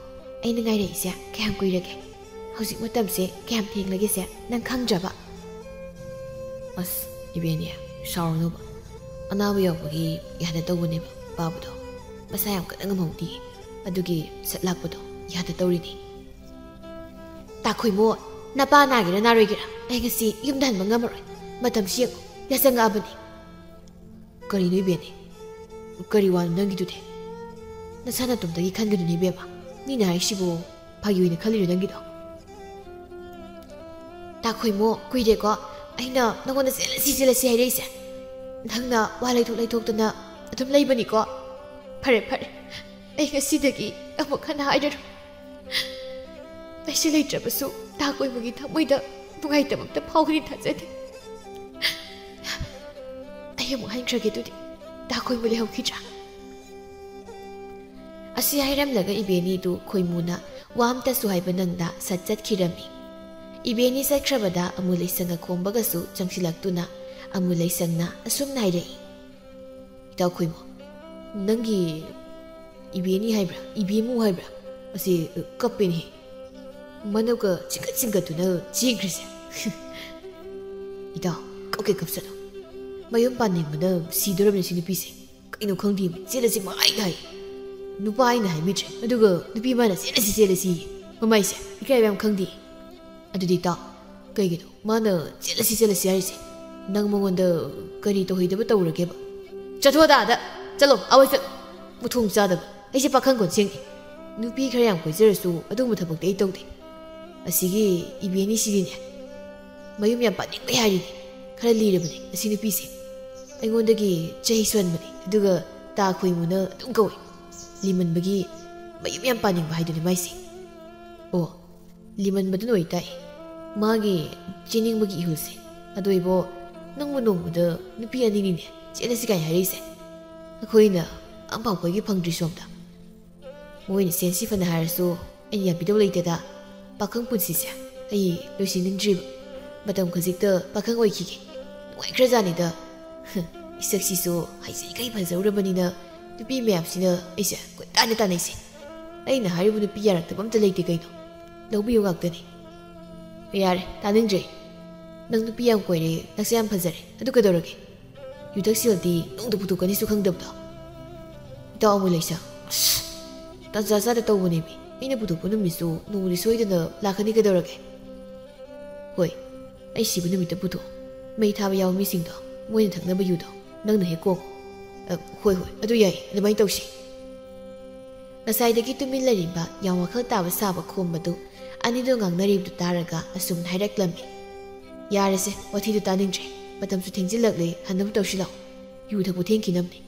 ꯑꯩꯅ ꯉꯥꯏꯔꯛꯏꯁꯦ ꯀꯌꯥꯝ ꯀꯨꯏꯔꯒꯦ? ꯍꯧꯖꯤꯛ ꯃꯇꯝꯁꯦ ꯀꯌꯥꯝ ꯊꯦꯡꯂꯒꯦꯁꯦ ꯅꯪ ꯈꯪꯗ꯭ꯔꯕ? ꯑꯁ, ꯏꯕꯦꯟꯅꯦ, ꯁꯥꯎꯔꯅꯨꯕ꯫ ꯑꯅꯥꯕ ꯌꯥꯎꯕꯒꯤ ꯌꯥꯗ ꯇꯧꯕꯅꯦꯕ ꯄꯥꯕꯗꯣ꯫ ꯃꯁꯥ ꯌꯥꯝ ꯀꯟꯅ ꯉꯝꯍꯧꯗꯤꯌꯦ꯫ ꯑꯗꯨꯒꯤ ꯁꯠ ꯂꯥꯛꯄꯗꯣ ꯌꯥꯗ ꯇꯧꯔꯤꯅꯤ꯫ ꯇꯥꯈꯣꯏꯃꯣ, ꯅꯄꯥ ꯅꯥꯒꯦꯔꯥ ꯅꯥꯔꯣꯏꯒꯦꯔꯥ, ꯑꯩ ꯉꯁꯤ ꯌꯨꯝꯗ ꯍꯟꯕ ꯉꯝꯃꯔꯣꯏ꯫ ꯃꯇꯝꯁꯤ ꯌꯦꯡꯉꯨ, ꯌꯥꯆꯪꯉꯛꯑꯕꯅꯤ꯫ ꯀꯔꯤꯅꯣ ꯏꯕꯦꯟꯅꯦ? ꯀꯔꯤ ꯋꯥꯅꯣ ꯅꯪꯒꯤꯗꯨꯗꯤ? ꯅꯁꯥ ꯅꯇꯣꯝꯇꯒꯤ ꯈꯟꯒꯅꯨꯅꯦ ꯏꯕꯦꯝꯃ꯫ ꯃꯤꯅ ꯍꯥꯏꯔꯤꯁꯤꯕꯨ ꯐꯥꯒꯤ ꯑꯣꯏꯅ ꯈꯜꯂꯤꯔꯣ ꯅꯪꯒꯤꯗꯣ? ꯇꯥꯈꯣꯏꯃꯣ, ꯀꯨꯏꯔꯦꯀꯣ ꯑꯩꯅ ꯅꯉꯣꯟꯗ ꯆꯦꯜꯂꯁꯤ ꯆꯦꯜꯂꯁꯤ ꯍꯥꯏꯔꯛꯏꯁꯦ꯫ ꯅꯪꯅ ꯋꯥ ꯂꯩꯊꯣꯛ ꯂꯩꯊꯣꯛꯇꯅ ꯑꯗꯨꯝ ꯂꯩꯕꯅꯤꯀꯣ꯫ ꯐꯔꯦ ꯐꯔꯦ, ꯑꯩ ꯉꯁꯤꯗꯒꯤ ꯑꯃꯨꯛ ꯍꯟꯅ ꯍꯥꯏꯔꯔꯣꯏ꯫ ꯑꯩꯁꯦ ꯂꯩꯇ꯭ꯔꯕꯁꯨ ꯇꯥꯈꯣꯏꯃꯣꯒꯤ ꯊꯃꯣꯏꯗ ꯅꯨꯡꯉꯥꯏꯇꯕ ꯑꯝꯇ ꯐꯥꯎꯒꯅꯤ ꯊꯥꯖꯗꯦ꯫ ꯑꯩ ꯑꯃꯨꯛ ꯍꯟꯈ꯭ꯔꯒꯦ ꯑꯗꯨꯗꯤ꯫ ꯇꯥꯈꯣꯏꯃꯣ ꯂꯩꯍꯧꯈꯤꯗ꯭ꯔꯥ? ꯑꯁꯤ ꯍꯥꯏꯔꯝꯂꯒ ꯏꯕꯦꯅꯤꯗꯨ ꯈꯣꯏꯃꯨꯅ ꯋꯥ ꯑꯝꯇꯁꯨ ꯍꯥꯏꯕ ꯅꯪꯗ ꯁꯠ ꯆꯠꯈꯤꯔꯝꯃꯤ꯫ ꯏꯕꯦꯅꯤ ꯆꯠꯈ꯭ꯔꯕꯗ ꯑꯃꯨ ꯂꯩꯁꯪꯒ ꯈꯣꯝꯕꯒꯁꯨ ꯆꯪꯁꯤꯜꯂꯛꯇꯨꯅ ꯑꯃꯨ ꯂꯩꯁꯪꯅ ꯑꯁꯨꯝꯅ ꯍꯥꯏꯔꯛꯏ, "ꯏꯇꯥꯎ ꯈꯣꯏꯃꯨ, ꯅꯪꯒꯤ ꯏꯕꯦꯅꯤ ꯍꯥꯏꯕ꯭ꯔꯥ, ꯏꯕꯦꯃꯨ ꯍꯥꯏꯕ꯭ꯔꯥ? ꯑꯁꯤ ꯀꯞꯄꯦꯅꯦ꯫ ꯃꯅꯞꯀ ꯆꯤꯡꯈꯠ ꯆꯤꯡꯈꯠꯇꯨꯅ ꯆꯦꯟꯈ꯭ꯔꯤꯁꯦ꯫" "ꯏꯇꯥꯎ, ꯀꯞꯀꯦ ꯀꯞꯁꯅꯨ꯫ ꯃꯌꯨꯝ ꯄꯥꯟꯅꯤꯡꯕꯅ ꯁꯤꯗꯣꯔꯕꯅꯤ ꯁꯤ ꯅꯨꯄꯤꯁꯦ꯫ ꯀꯩꯅꯣ ꯈꯪꯗꯦ, ꯆꯦꯜꯂꯁꯤ ꯃꯥꯏꯗ ꯍꯥꯏ꯫ ꯅꯨꯄꯥ ꯑꯩꯅ ꯍꯥꯏꯕꯤꯗ꯭ꯔꯦ, ꯑꯗꯨꯒ ꯅꯨꯄꯤ ꯃꯥꯅ ꯆꯦꯜꯂꯁꯤ ꯆꯦꯜꯂꯁꯤ꯫ ꯃꯃꯥꯏꯁꯦ ꯏꯀꯥꯏꯕ ꯌꯥꯝ ꯈꯪꯗꯦ꯫ ꯑꯗꯨꯗꯤ ꯏꯇꯥꯎ, ꯀꯩꯒꯤꯅꯣ ꯃꯥꯅ ꯆꯦꯜꯂꯁꯤ ꯆꯦꯜꯂꯁꯤ ꯍꯥꯏꯔꯤꯁꯦ? ꯅꯪ ꯃꯉꯣꯟꯗ ꯀꯔꯤ ꯇꯧꯍꯩꯗꯕ ꯇꯧꯔꯒꯦꯕ?" "ꯆꯠꯊꯣꯛꯑꯗ ꯑꯥꯗ! ꯆꯠꯂꯣ, ꯑꯋꯥꯏ ꯆꯠꯂꯣ! ꯃꯊꯣꯡ ꯆꯥꯗꯕ! ꯑꯩꯁꯦ ꯄꯥꯈꯪ ꯀꯣꯟꯁꯦꯡꯅꯤ꯫ ꯅꯨꯄꯤ ꯈꯔ ꯌꯥꯝ ꯀꯣꯏꯖꯔꯁꯨ ꯑꯗꯨꯒꯨꯝꯕ ꯊꯕꯛꯇꯤ ꯑꯩ ꯇꯧꯗꯦ꯫ ꯑꯁꯤꯒꯤ ꯏꯕꯦꯅꯤꯁꯤꯗꯤꯅꯦ, ꯃꯌꯨꯝ ꯌꯥꯝ ꯄꯥꯅꯤꯡꯕꯩ ꯍꯥꯏꯔꯤꯅꯦ꯫ ꯈꯔ ꯂꯤꯔꯕꯅꯦ ꯑꯁꯤ ꯅꯨꯄꯤꯁꯦ꯫ ꯑꯩꯉꯣꯟꯗꯒꯤ ꯆꯍꯤ ꯁꯨꯍꯟꯕꯅꯦ, ꯑꯗꯨꯒ ꯇꯥ ꯈꯣꯏꯃꯨꯅ ꯑꯗꯨꯝ ꯀꯧꯏ꯫ ꯂꯤꯃꯟꯕꯒꯤ ꯃꯌꯨꯝ ꯌꯥꯝ ꯄꯥꯅꯤꯡꯕ ꯍꯥꯏꯗꯨꯅꯤ ꯃꯥꯏꯁꯦ꯫ ꯑꯣ, ꯂꯤꯃꯟꯕꯗꯨꯅ ꯑꯣꯏꯇꯥꯏ ꯃꯥꯒꯤ ꯆꯦꯟꯅꯤꯡꯕꯒꯤ ꯏꯍꯨꯜꯁꯦ꯫ ꯑꯗꯣ ꯏꯕꯣ, ꯅꯪꯕꯨ ꯅꯣꯡꯃꯗ ꯅꯨꯄꯤ ꯑꯅꯤꯅꯤꯅꯦ ꯆꯦꯜꯂꯁꯤ ꯀꯥꯏꯅ ꯍꯥꯏꯔꯛꯏꯁꯦ꯫ ꯑꯩꯈꯣꯏꯅ ꯑꯝꯐꯥꯎ ꯀꯣꯏꯒꯦ ꯐꯪꯗ꯭ꯔꯤ ꯁꯣꯝꯗ꯫ ꯃꯣꯏꯅ ꯆꯦꯟꯁꯤ ꯐꯅ ꯍꯥꯏꯔꯁꯨ ꯑꯩꯅ ꯌꯥꯕꯤꯗꯧ ꯂꯩꯇꯦꯗ꯫ ꯄꯥꯈꯪ ꯄꯨꯟꯁꯤꯁꯦ ꯑꯩ ꯂꯣꯏꯁꯤꯟꯅꯤꯡꯗ꯭ꯔꯤꯕ꯫ ꯃꯇꯝ ꯈꯖꯤꯛꯇ ꯄꯥꯈꯪ ꯑꯣꯏꯈꯤꯒꯦ꯫ ꯅꯨꯡꯉꯥꯏꯈ꯭ꯔꯖꯥꯠꯅꯤꯗ꯫ ꯏꯁꯛꯁꯤꯁꯨ ꯍꯥꯏꯖꯩꯈꯩ ꯐꯖꯍꯧꯔꯕꯅꯤꯅ ꯅꯨꯄꯤ ꯃꯌꯥꯝꯁꯤꯅ ꯑꯩꯁꯦ ꯀꯣꯏꯇꯥꯟꯗ ꯇꯥꯟꯅꯩꯁꯦ꯫ ꯑꯩꯅ ꯍꯥꯏꯔꯤꯕ ꯅꯨꯄꯤ ꯌꯥꯔꯛꯇꯕ ꯑꯝꯇ ꯂꯩꯇꯦ ꯀꯩꯅꯣ꯫ ꯂꯧꯕꯤꯌꯨ ꯉꯥꯛꯇꯅꯤ꯫ ꯌꯥꯔꯦ, ꯇꯥꯅꯤꯡꯗ꯭ꯔꯦ꯫ ꯅꯪ ꯅꯨꯄꯤ ꯌꯥꯝ ꯀꯣꯏꯔꯦ, ꯅꯁꯛ ꯌꯥꯝ ꯐꯖꯔꯦ, ꯑꯗꯨ ꯀꯩꯗꯧꯔꯒꯦ? ꯌꯨ ꯊꯛꯁꯤꯜꯂꯗꯤ ꯅꯣꯡꯗ ꯄꯨꯊꯣꯛꯀꯅꯤꯁꯨ ꯈꯪꯗꯕꯗꯣ꯫ ꯏꯇꯥꯎ ꯑꯃꯨꯂꯩꯁꯥ, ꯑꯁ, ꯇꯥꯟꯖꯥ ꯆꯥꯗ ꯇꯧꯕꯅꯦꯃꯤ꯫ ꯑꯩꯅ ꯄꯨꯊꯣꯛꯄ ꯅꯨꯃꯤꯠꯁꯨ ꯅꯣꯡꯃꯗꯤ ꯁꯣꯏꯗꯅ ꯂꯥꯛꯀꯅꯤ ꯀꯩꯗꯧꯔꯒꯦ? ꯍꯣꯏ, ꯑꯩ ꯁꯤꯕ ꯅꯨꯃꯤꯠꯇ ꯄꯨꯊꯣꯛꯑꯣ꯫ ꯃꯩ ꯊꯥꯕ ꯌꯥꯎꯕ ꯃꯤꯁꯤꯡꯗꯣ, ꯃꯣꯏꯅ ꯊꯛꯅꯕ ꯌꯨꯗꯣ ꯅꯪꯅ ꯍꯦꯛ ꯀꯣꯡꯉꯣ꯫ ꯑ, ꯍꯣꯏ, ꯍꯣꯏ, ꯑꯗꯨ ꯌꯥꯏ, ꯑꯗꯨꯃꯥꯏꯅ ꯇꯧꯁꯤ꯫ ꯉꯁꯥꯏꯗꯒꯤ ꯇꯨꯃꯤꯟ ꯂꯩꯔꯤꯕ ꯌꯥꯝ ꯋꯥꯈꯜ ꯇꯥꯕ ꯁꯥꯕ ꯈꯣꯝꯕꯗꯨ ꯑꯅꯤꯗꯣ ꯉꯥꯡꯅꯔꯤꯕꯗꯨ ꯇꯥꯔꯒ ꯑꯁꯨꯝꯅ ꯍꯥꯏꯔꯛꯂꯝꯃꯤ꯫ ꯌꯥꯔꯦꯁꯦ, ꯋꯥꯊꯤꯗꯨ ꯇꯥꯅꯤꯡꯗ꯭ꯔꯦ꯫ ꯃꯇꯝꯁꯨ ꯊꯦꯡꯖꯤꯜꯂꯛꯂꯦ, ꯍꯟꯅꯕ ꯇꯧꯁꯤ ꯂꯥꯛꯑꯣ꯫ ꯌꯨ ꯊꯛꯄ ꯊꯦꯡꯈꯤꯅꯕꯅꯤ꯫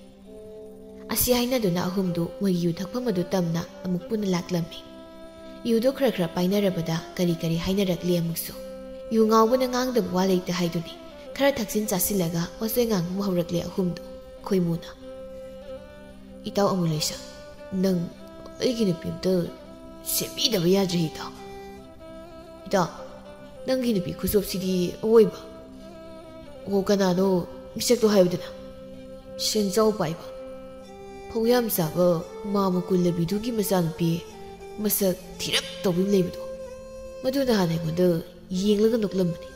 ꯑꯁꯤ ꯍꯥꯏꯅꯗꯨꯅ ꯑꯍꯨꯝꯗꯨ ꯃꯣꯏꯒꯤ ꯌꯨ ꯊꯛꯐꯝ ꯑꯗꯨ ꯇꯝꯅ ꯑꯃꯨꯛ ꯄꯨꯟꯅ ꯂꯥꯛꯂꯝꯃꯤ꯫ ꯌꯨꯗꯣ ꯈꯔ ꯈꯔ ꯄꯥꯏꯅꯔꯕꯗ ꯀꯔꯤ ꯀꯔꯤ ꯍꯥꯏꯅꯔꯛꯂꯤ ꯑꯃꯨꯛꯁꯨ꯫ ꯌꯨ ꯉꯥꯎꯕꯅ ꯉꯥꯡꯗꯕ ꯋꯥ ꯂꯩꯇꯦ ꯍꯥꯏꯗꯨꯅꯤ꯫ ꯈꯔ ꯊꯛꯆꯤꯟ ꯆꯥꯁꯤꯜꯂꯒ ꯋꯥꯆꯣꯏ ꯉꯥꯡꯕ ꯍꯧꯔꯛꯂꯦ ꯑꯍꯨꯝꯗꯨ꯫ ꯈꯣꯏꯃꯨꯅ, "ꯏꯇꯥꯎ ꯑꯃꯨꯂꯩꯁꯥ, ꯅꯪ ꯑꯩꯒꯤ ꯅꯨꯄꯤ ꯑꯝꯇ ꯁꯦꯝꯕꯤꯗꯕ ꯌꯥꯗ꯭ꯔꯦ ꯏꯇꯥꯎ꯫ ꯏꯇꯥꯎ, ꯅꯪꯒꯤ ꯅꯨꯄꯤ ꯈꯨꯆꯣꯞꯁꯤꯗꯤ ꯑꯋꯣꯏꯕ꯫ ꯑꯣ, ꯀꯅꯥꯅꯣ ꯃꯤꯁꯛꯇꯣ ꯍꯥꯏꯕꯗꯨꯅ? ꯁꯦꯟꯖꯥꯎ ꯄꯥꯏꯕ, ꯐꯧ ꯌꯥꯝ ꯆꯥꯕ ꯃꯥꯃ ꯀꯨꯜꯂꯕꯤꯗꯨꯒꯤ ꯃꯆꯥꯅꯨꯄꯤ ꯃꯁꯛ ꯊꯤꯔꯞ ꯇꯧꯕꯤ ꯑꯃ ꯂꯩꯕꯗꯣ꯫ ꯃꯗꯨ ꯅꯍꯥꯟ ꯑꯩꯉꯣꯟꯗ ꯌꯦꯡꯂꯒ ꯅꯣꯛꯂꯝꯕꯅꯤ꯫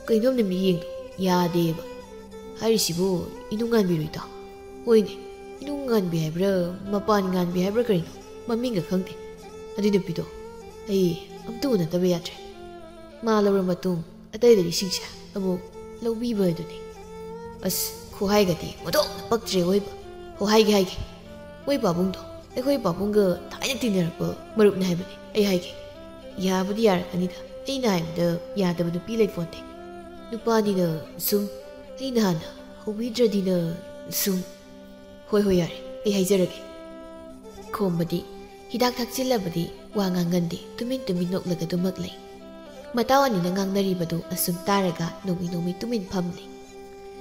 ꯀꯩꯅꯣꯝꯅꯦ ꯃꯤꯠꯌꯦꯡꯗꯣ, ꯌꯥꯗꯦꯕ꯫ ꯍꯥꯏꯔꯤꯁꯤꯕꯨ ꯏꯅꯨꯡꯉꯥꯟꯕꯤꯔꯣ ꯏꯇꯥꯎ? ꯍꯣꯏꯅꯦ, ꯏꯅꯨꯡ ꯉꯥꯟꯕꯤ ꯍꯥꯏꯕ꯭ꯔꯥ, ꯃꯄꯥꯟ ꯉꯥꯟꯕꯤ ꯍꯥꯏꯕ꯭ꯔꯥ ꯀꯔꯤꯅꯣ, ꯃꯃꯤꯡꯒ ꯈꯪꯗꯦ꯫ ꯑꯗꯨꯏ ꯅꯨꯄꯤꯗꯣ ꯑꯩ ꯑꯝꯇ ꯎꯅꯗꯕ ꯌꯥꯗ꯭ꯔꯦ꯫ ꯃꯥ ꯂꯧꯔ ꯃꯇꯨꯡ ꯑꯇꯩ ꯂꯩꯔꯤꯁꯤꯡꯁꯦ ꯑꯃꯨꯛ ꯂꯧꯕꯤꯕ ꯍꯥꯏꯗꯨꯅꯤ꯫ ꯑꯁ, ꯈꯨꯍꯥꯏꯒꯗꯤ ꯑꯣꯟꯊꯣꯛꯅ ꯄꯛꯇ꯭ꯔꯦ ꯑꯣꯏꯕ꯫ ꯍꯣ, ꯍꯥꯏꯒꯦ, ꯍꯥꯏꯒꯦ꯫ ꯃꯣꯏ ꯄꯥꯕꯨꯡꯗꯣ ꯑꯩꯈꯣꯏ ꯄꯥꯕꯨꯡꯒ ꯊꯥꯏꯅ ꯇꯤꯟꯅꯔꯛꯄ ꯃꯔꯨꯞꯅꯦ ꯍꯥꯏꯕꯅꯤ꯫ ꯑꯩ ꯍꯥꯏꯒꯦ, ꯌꯥꯕꯨꯗꯤ ꯌꯥꯔꯛꯀꯅꯤꯗ꯫ ꯑꯩꯅ ꯍꯥꯏꯕꯗ ꯌꯥꯗꯕ ꯅꯨꯄꯤ ꯂꯩꯄꯣꯟꯇꯦ꯫ ꯅꯨꯄꯥꯅꯤꯅ ꯁꯨꯝ, ꯑꯩꯅ ꯍꯥꯟꯅ ꯍꯧꯕꯤꯗ꯭ꯔꯗꯤꯅ ꯁꯨꯝ꯫ ꯍꯣꯏ, ꯍꯣꯏ, ꯌꯥꯔꯦ, ꯑꯩ ꯍꯥꯏꯖꯔꯒꯦ꯫ ꯈꯣꯝꯕꯗꯤ ꯍꯤꯗꯥꯛ ꯊꯛꯆꯤꯜꯂꯕꯗꯤ ꯋꯥ ꯉꯥꯡꯒꯟꯗꯦ, ꯇꯨꯃꯤꯟ ꯇꯨꯃꯤꯟ ꯅꯣꯛꯂꯒ ꯑꯗꯨꯃꯛ ꯂꯩ꯫ ꯃꯇꯥꯎ ꯑꯅꯤꯅ ꯉꯥꯡꯅꯔꯤꯕꯗꯨ ꯑꯁꯨꯝ ꯇꯥꯔꯒ ꯅꯣꯡꯃꯤ ꯅꯣꯡꯃꯤ ꯇꯨꯃꯤꯟ ꯐꯝꯂꯤ꯫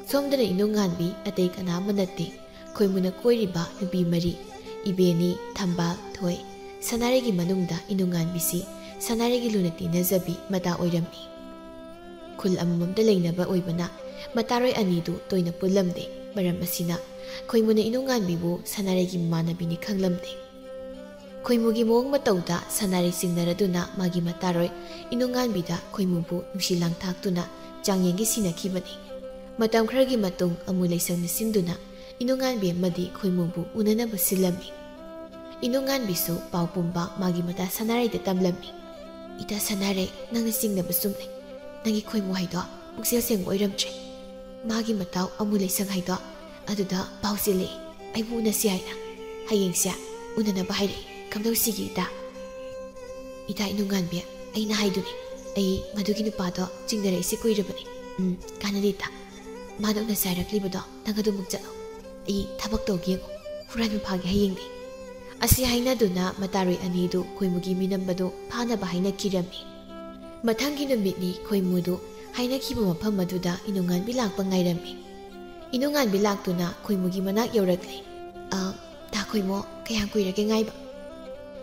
ꯁꯣꯝꯗꯅ ꯏꯅꯨꯡꯉꯥꯟꯕꯤ ꯑꯇꯩ ꯀꯅꯥ ꯑꯃ ꯅꯠꯇꯦ, ꯈꯣꯏꯃꯨꯅ ꯀꯣꯏꯔꯤꯕ ꯅꯨꯄꯤ ꯃꯔꯤ, ꯏꯕꯦꯅꯤ, ꯊꯝꯕꯥꯜ, ꯊꯣꯏ꯫ ꯁꯅꯥꯔꯩꯒꯤ ꯃꯅꯨꯡꯗ ꯏꯅꯨꯡꯉꯥꯟꯕꯤꯁꯤ ꯁꯅꯥꯔꯩꯒꯤ ꯂꯨꯅ ꯇꯤꯟꯅꯖꯕꯤ ꯃꯇꯥ ꯑꯣꯏꯔꯝꯃꯤ꯫ ꯈꯨꯜ ꯑꯃꯃꯝꯗ ꯂꯩꯅꯕ ꯑꯣꯏꯕꯅ ꯃꯇꯥꯔꯣꯏ ꯑꯅꯤꯗꯨ ꯇꯣꯏꯅ ꯄꯨꯜꯂꯝꯗꯦ꯫ ꯃꯔꯝ ꯑꯁꯤꯅ ꯈꯣꯏꯃꯨꯅ ꯏꯅꯨꯡꯉꯥꯟꯕꯤꯕꯨ ꯁꯅꯥꯔꯩꯒꯤ ꯃꯃꯥꯟꯅꯕꯤꯅꯤ ꯈꯪꯂꯝꯗꯦ꯫ ꯈꯣꯏꯃꯨꯒꯤ ꯃꯑꯣꯡ ꯃꯇꯧꯗ ꯁꯅꯥꯔꯩ ꯆꯤꯡꯅꯔꯗꯨꯅ ꯃꯥꯒꯤ ꯃꯇꯥꯔꯣꯏ ꯏꯅꯨꯡꯉꯥꯟꯕꯤꯗ ꯈꯣꯏꯃꯨꯕꯨ ꯅꯨꯡꯁꯤ ꯂꯥꯡꯊꯥꯛꯇꯨꯅ ꯆꯥꯡꯌꯦꯡꯒꯤ ꯁꯤꯟꯅꯈꯤꯕꯅꯤ꯫ ꯃꯇꯝ ꯈꯔꯒꯤ ꯃꯇꯨꯡ ꯑꯃꯨ ꯂꯩꯁꯪꯅ ꯁꯤꯟꯗꯨꯅ ꯏꯅꯨꯡꯉꯥꯟꯕꯤ ꯑꯃꯗꯤ ꯈꯣꯏꯃꯨꯕꯨ ꯎꯅꯅꯕ ꯁꯤꯜꯂꯝꯃꯤ꯫ ꯏꯅꯨꯡꯉꯥꯟꯕꯤꯁꯨ ꯄꯥꯎ ꯄꯨꯝꯕ ꯃꯥꯒꯤ ꯃꯇꯥ ꯁꯅꯥꯔꯩꯗ ꯇꯝꯂꯝꯃꯤ꯫ "ꯏꯇꯥ ꯁꯅꯥꯔꯩ, ꯅꯪꯅ ꯆꯤꯡꯅꯕ ꯆꯨꯝꯂꯦ꯫ ꯅꯪꯒꯤ ꯈꯣꯏꯃꯨ ꯍꯥꯏꯗꯣ ꯄꯨꯛꯆꯦꯜ ꯁꯦꯡꯕ ꯑꯣꯏꯔꯝꯗ꯭ꯔꯦ꯫ ꯃꯥꯒꯤ ꯃꯇꯥꯎ ꯑꯃꯨ ꯂꯩꯁꯪ ꯍꯥꯏꯗꯣ ꯑꯗꯨꯗ ꯄꯥꯎ ꯆꯦꯜꯂꯛꯏ, ꯑꯩꯕꯨ ꯎꯅꯁꯤ ꯍꯥꯏꯅ꯫ ꯍꯌꯦꯡꯁꯦ ꯎꯅꯅꯕ ꯍꯥꯏꯔꯛꯏ꯫ ꯀꯝꯗꯧꯁꯤꯒꯦ ꯏꯇꯥ?" "ꯏꯇꯥ ꯏꯅꯨꯡꯉꯥꯟꯕꯤ, ꯑꯩꯅ ꯍꯥꯏꯗꯨꯅꯤ, ꯑꯩ ꯃꯗꯨꯒꯤ ꯅꯨꯄꯥꯗꯣ ꯆꯤꯡꯅꯔꯛꯏꯁꯦ ꯀꯨꯏꯔꯕꯅꯤ꯫ ꯎꯝ, ꯀꯥꯟꯅꯗꯦ ꯏꯇꯥ꯫ ꯃꯥꯅ ꯎꯅꯁꯦ ꯍꯥꯏꯔꯛꯂꯤꯕꯗꯣ ꯅꯪ ꯑꯗꯨꯃꯨꯛ ꯆꯠꯂꯣ꯫ ꯑꯩ ꯊꯕꯛ ꯇꯧꯒꯦ ꯌꯦꯡꯉꯣ꯫ ꯍꯨꯔꯥꯟꯕ ꯐꯥꯒꯦ ꯍꯌꯦꯡꯗꯤ"꯫ ꯑꯁꯤ ꯍꯥꯏꯅꯗꯨꯅ ꯃꯇꯥꯔꯣꯏ ꯑꯅꯤꯗꯨ ꯈꯣꯏꯃꯨꯒꯤ ꯃꯤꯅꯝꯕꯗꯨ ꯐꯥꯅꯕ ꯍꯥꯏꯅꯈꯤꯔꯝꯃꯤ꯫ ꯃꯊꯪꯒꯤ ꯅꯨꯃꯤꯠꯅꯤ ꯈꯣꯏꯃꯨꯗꯨ ꯍꯥꯏꯅꯈꯤꯕ ꯃꯐꯝ ꯑꯗꯨꯗ ꯏꯅꯨꯡꯉꯥꯟꯕꯤ ꯂꯥꯛꯄ ꯉꯥꯏꯔꯝꯃꯤ꯫ ꯏꯅꯨꯡꯉꯥꯟꯕꯤ ꯂꯥꯛꯇꯨꯅ ꯈꯣꯏꯃꯨꯒꯤ ꯃꯅꯥꯛ ꯌꯧꯔꯛꯂꯦ꯫ "ꯑ, ꯇꯥ ꯈꯣꯏꯃꯨ, ꯀꯌꯥꯝ ꯀꯨꯏꯔꯒꯦ ꯉꯥꯏꯕ?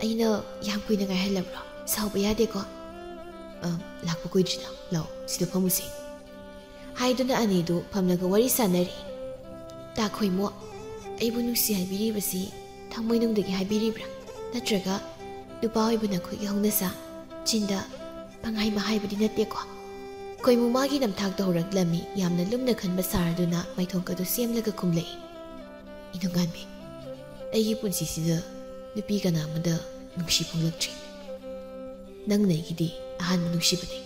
ꯑꯩꯅ ꯌꯥꯝ ꯀꯨꯏꯅ ꯉꯥꯏꯍꯜꯂꯕ꯭ꯔꯣ? ꯁꯥꯎꯕ ꯌꯥꯗꯦꯀꯣ?" "ꯑ, ꯂꯥꯛꯄ ꯀꯨꯏꯗ꯭ꯔꯤꯗ꯫ ꯂꯥꯛꯑꯣ, ꯁꯤꯗ ꯐꯝꯃꯨꯁꯦ"꯫ ꯍꯥꯏꯗꯨꯅ ꯑꯅꯤꯗꯨ ꯐꯝꯂꯒ ꯋꯥꯔꯤ ꯁꯥꯟꯅꯔꯤ꯫ "ꯇꯥ ꯈꯣꯏꯃꯨ, ꯑꯩꯕꯨ ꯅꯨꯡꯁꯤ ꯍꯥꯏꯕꯤꯔꯤꯕꯁꯤ ꯊꯃꯣꯏꯅꯨꯡꯗꯒꯤ ꯍꯥꯏꯕꯤꯔꯤꯕ꯭ꯔꯥ? ꯅꯠꯇ꯭ꯔꯒ ꯅꯨꯄꯥ ꯑꯣꯏꯕ ꯅꯈꯣꯏꯒꯤ ꯍꯧꯅꯁꯥ ꯆꯤꯟꯗ ꯄꯪꯍꯥꯏ ꯃꯍꯥꯏꯕꯗꯤ ꯅꯠꯇꯦꯀꯣ?" ꯈꯣꯏꯃꯨ ꯃꯥꯒꯤ ꯅꯝꯊꯥꯛꯇ ꯍꯧꯔꯛꯂꯝꯃꯤ꯫ ꯌꯥꯝꯅ ꯂꯨꯝꯅ ꯈꯟꯕ ꯁꯥꯔꯗꯨꯅ ꯃꯥꯏꯊꯣꯡ ꯑꯗꯨ ꯁꯦꯝꯂꯒ ꯈꯨꯝꯂꯛꯏ꯫ "ꯏꯅꯨꯡꯉꯥꯟꯕꯤ, ꯑꯩꯒꯤ ꯄꯨꯟꯁꯤꯁꯤꯗ ꯅꯨꯄꯤ ꯀꯅꯥ ꯑꯃꯗ ꯅꯨꯡꯁꯤ ꯐꯣꯡꯂꯛꯇ꯭ꯔꯤ꯫ ꯅꯪꯅ ꯑꯩꯒꯤꯗꯤ ꯑꯍꯥꯟꯕ ꯅꯨꯡꯁꯤꯕꯅꯤ꯫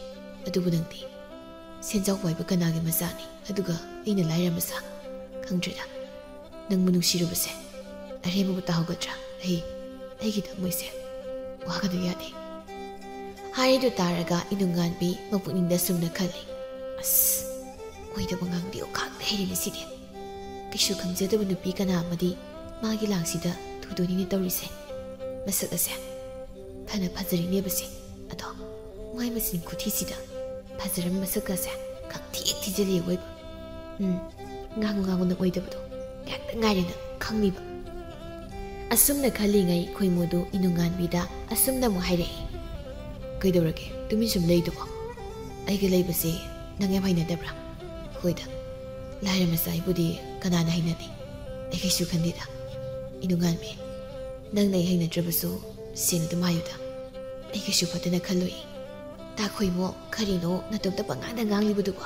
ꯑꯗꯨꯕꯨ ꯅꯪꯗꯤ ꯁꯦꯟꯖꯥꯎ ꯄꯥꯏꯕ ꯀꯅꯥꯒꯤ ꯃꯆꯥꯅꯤ? ꯑꯗꯨꯒ ꯑꯩꯅ ꯂꯥꯏꯔ ꯃꯆꯥ꯫ ꯈꯪꯗ꯭ꯔꯦꯗ, ꯅꯪꯕꯨ ꯅꯨꯡꯁꯤꯔꯨꯕꯁꯦ ꯑꯔꯦꯝꯕꯕꯨ ꯇꯥꯍꯧꯒꯗ꯭ꯔꯥ? ꯑꯩ, ꯑꯩꯒꯤ ꯊꯃꯣꯏꯁꯦ ꯋꯥꯒꯗ ꯌꯥꯗꯦ"꯫ ꯍꯥꯏꯔꯤꯗꯨ ꯇꯥꯔꯒ ꯏꯅꯨꯡꯉꯥꯟꯕꯤ ꯃꯄꯨꯛꯅꯤꯡꯗ ꯁꯨꯝꯅ ꯈꯜꯂꯤ, "ꯑꯁ, ꯑꯣꯏꯗꯕ ꯉꯥꯡꯗꯤ ꯑꯣꯈꯥꯛꯅ ꯍꯩꯔꯦꯅꯦ ꯁꯤꯗꯤ꯫ ꯀꯩꯁꯨ ꯈꯪꯖꯗꯕ ꯅꯨꯄꯤ ꯀꯅꯥ ꯑꯃꯗꯤ ꯃꯥꯒꯤ ꯂꯥꯡꯁꯤꯗ ꯊꯨꯗꯣꯏꯅꯤꯅꯦ ꯇꯧꯔꯤꯁꯦ꯫ ꯃꯁꯛ ꯑꯁꯦ ꯐꯅ ꯐꯖꯔꯤꯅꯦꯕꯁꯦ, ꯑꯗꯣ ꯃꯥꯏ ꯃꯆꯤꯟ ꯈꯨꯊꯤꯁꯤꯗ ꯐꯖꯔꯝꯕ ꯃꯁꯛꯀꯁꯦ ꯈꯪꯊꯤ ꯊꯤꯖꯤꯜꯂꯤ ꯑꯣꯏꯕ꯫ ꯎꯝ, ꯉꯥꯡꯉꯨ ꯉꯥꯡꯉꯨ ꯅꯪ ꯑꯣꯏꯗꯕꯗꯣ ꯉꯥꯏꯍꯥꯛꯇ ꯉꯥꯏꯔꯦ ꯅꯪ ꯈꯪꯅꯤꯕ"꯫ ꯑꯁꯨꯝꯅ ꯈꯜꯂꯤꯉꯩ ꯈꯣꯏꯃꯨꯗꯨ ꯏꯅꯨꯡꯉꯥꯟꯕꯤꯗ ꯑꯁꯨꯝꯅ ꯑꯃꯨꯛ ꯍꯥꯏꯔꯛꯏ꯫ "ꯀꯩꯗꯧꯔꯒꯦ ꯇꯨꯃꯤꯟ ꯁꯨꯝ ꯂꯩꯗꯨꯕꯣ? ꯑꯩꯒ ꯂꯩꯕꯁꯦ ꯅꯪ ꯌꯥꯝ ꯍꯩꯅꯗꯕ꯭ꯔꯥ? ꯍꯣꯏꯗ, ꯂꯥꯏꯔ ꯃꯆꯥ ꯑꯩꯕꯨꯗꯤ ꯀꯅꯥꯅ ꯍꯩꯅꯗꯦ? ꯑꯩ ꯀꯩꯁꯨ ꯈꯟꯗꯦꯗ꯫ ꯏꯅꯨꯡꯉꯥꯟꯕꯤ, ꯅꯪꯅ ꯑꯩ ꯍꯩꯅꯗ꯭ꯔꯕꯁꯨ ꯁꯦꯡꯅ ꯑꯗꯨꯝ ꯍꯥꯏꯌꯨꯗ꯫ ꯑꯩ ꯀꯩꯁꯨ ꯐꯠꯇꯅ ꯈꯜꯂꯣꯏ꯫ ꯇꯥꯈꯣꯏꯃꯣ, ꯀꯔꯤꯅꯣ ꯅꯇꯣꯝꯇ ꯄꯉꯥꯡꯗ ꯉꯥꯡꯂꯤꯕꯗꯨꯕꯣ?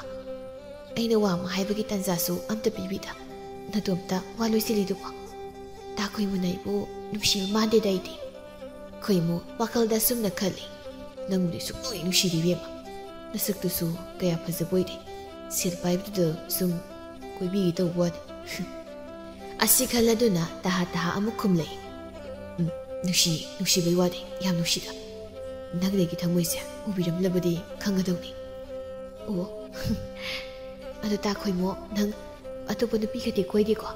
ꯑꯩꯅ ꯋꯥ ꯑꯃ ꯍꯥꯏꯕꯒꯤ ꯇꯥꯟꯖꯥꯁꯨ ꯑꯝꯇ ꯄꯤꯕꯤꯗ ꯅꯇꯣꯝꯇ ꯋꯥ ꯂꯣꯏꯁꯤꯜꯂꯤꯗꯨꯕꯣ? ꯇꯥꯈꯣꯏꯃꯣꯅ ꯑꯩꯕꯨ ꯅꯨꯡꯁꯤꯕ ꯃꯥꯟꯗꯦꯗ ꯑꯩꯗꯤ꯫ ꯈꯣꯏꯃꯨ ꯋꯥꯈꯜꯗ ꯑꯁꯨꯝꯅ ꯈꯜꯂꯤ꯫ ꯅꯪꯕꯨꯗꯤ ꯁꯨꯛꯅꯨꯡ ꯍꯦꯛ ꯅꯨꯡꯁꯤꯗꯦ ꯏꯕꯦꯝꯃ꯫ ꯅꯁꯛꯇꯨꯁꯨ ꯀꯌꯥ ꯐꯖꯕ ꯑꯣꯏꯗꯦ꯫ ꯁꯦꯜ ꯄꯥꯏꯕꯗꯨꯗ ꯁꯨꯝ ꯀꯣꯏꯕꯤꯒꯦ ꯇꯧꯕ ꯋꯥꯅꯤ꯫ ꯑꯁꯤ ꯈꯜꯂꯗꯨꯅ ꯇꯍꯥ ꯇꯍꯥ ꯑꯃꯨꯛ ꯈꯨꯝꯂꯛꯏ꯫ ꯎꯝ, ꯅꯨꯡꯁꯤ, ꯅꯨꯡꯁꯤꯕꯩ ꯋꯥꯗꯤ ꯌꯥꯝ ꯅꯨꯡꯁꯤꯗ꯫ ꯅꯪꯗꯒꯤ ꯊꯃꯣꯏꯁꯦ ꯎꯕꯤꯔꯝꯂꯕꯗꯤ ꯈꯪꯒꯗꯧꯅꯤ꯫ ꯑꯣ, ꯑꯗꯨ ꯇꯥꯈꯣꯏꯃꯣ, ꯅꯪ ꯑꯇꯣꯞꯄ ꯅꯨꯄꯤꯒꯗꯤ ꯀꯣꯏꯗꯦꯀꯣ?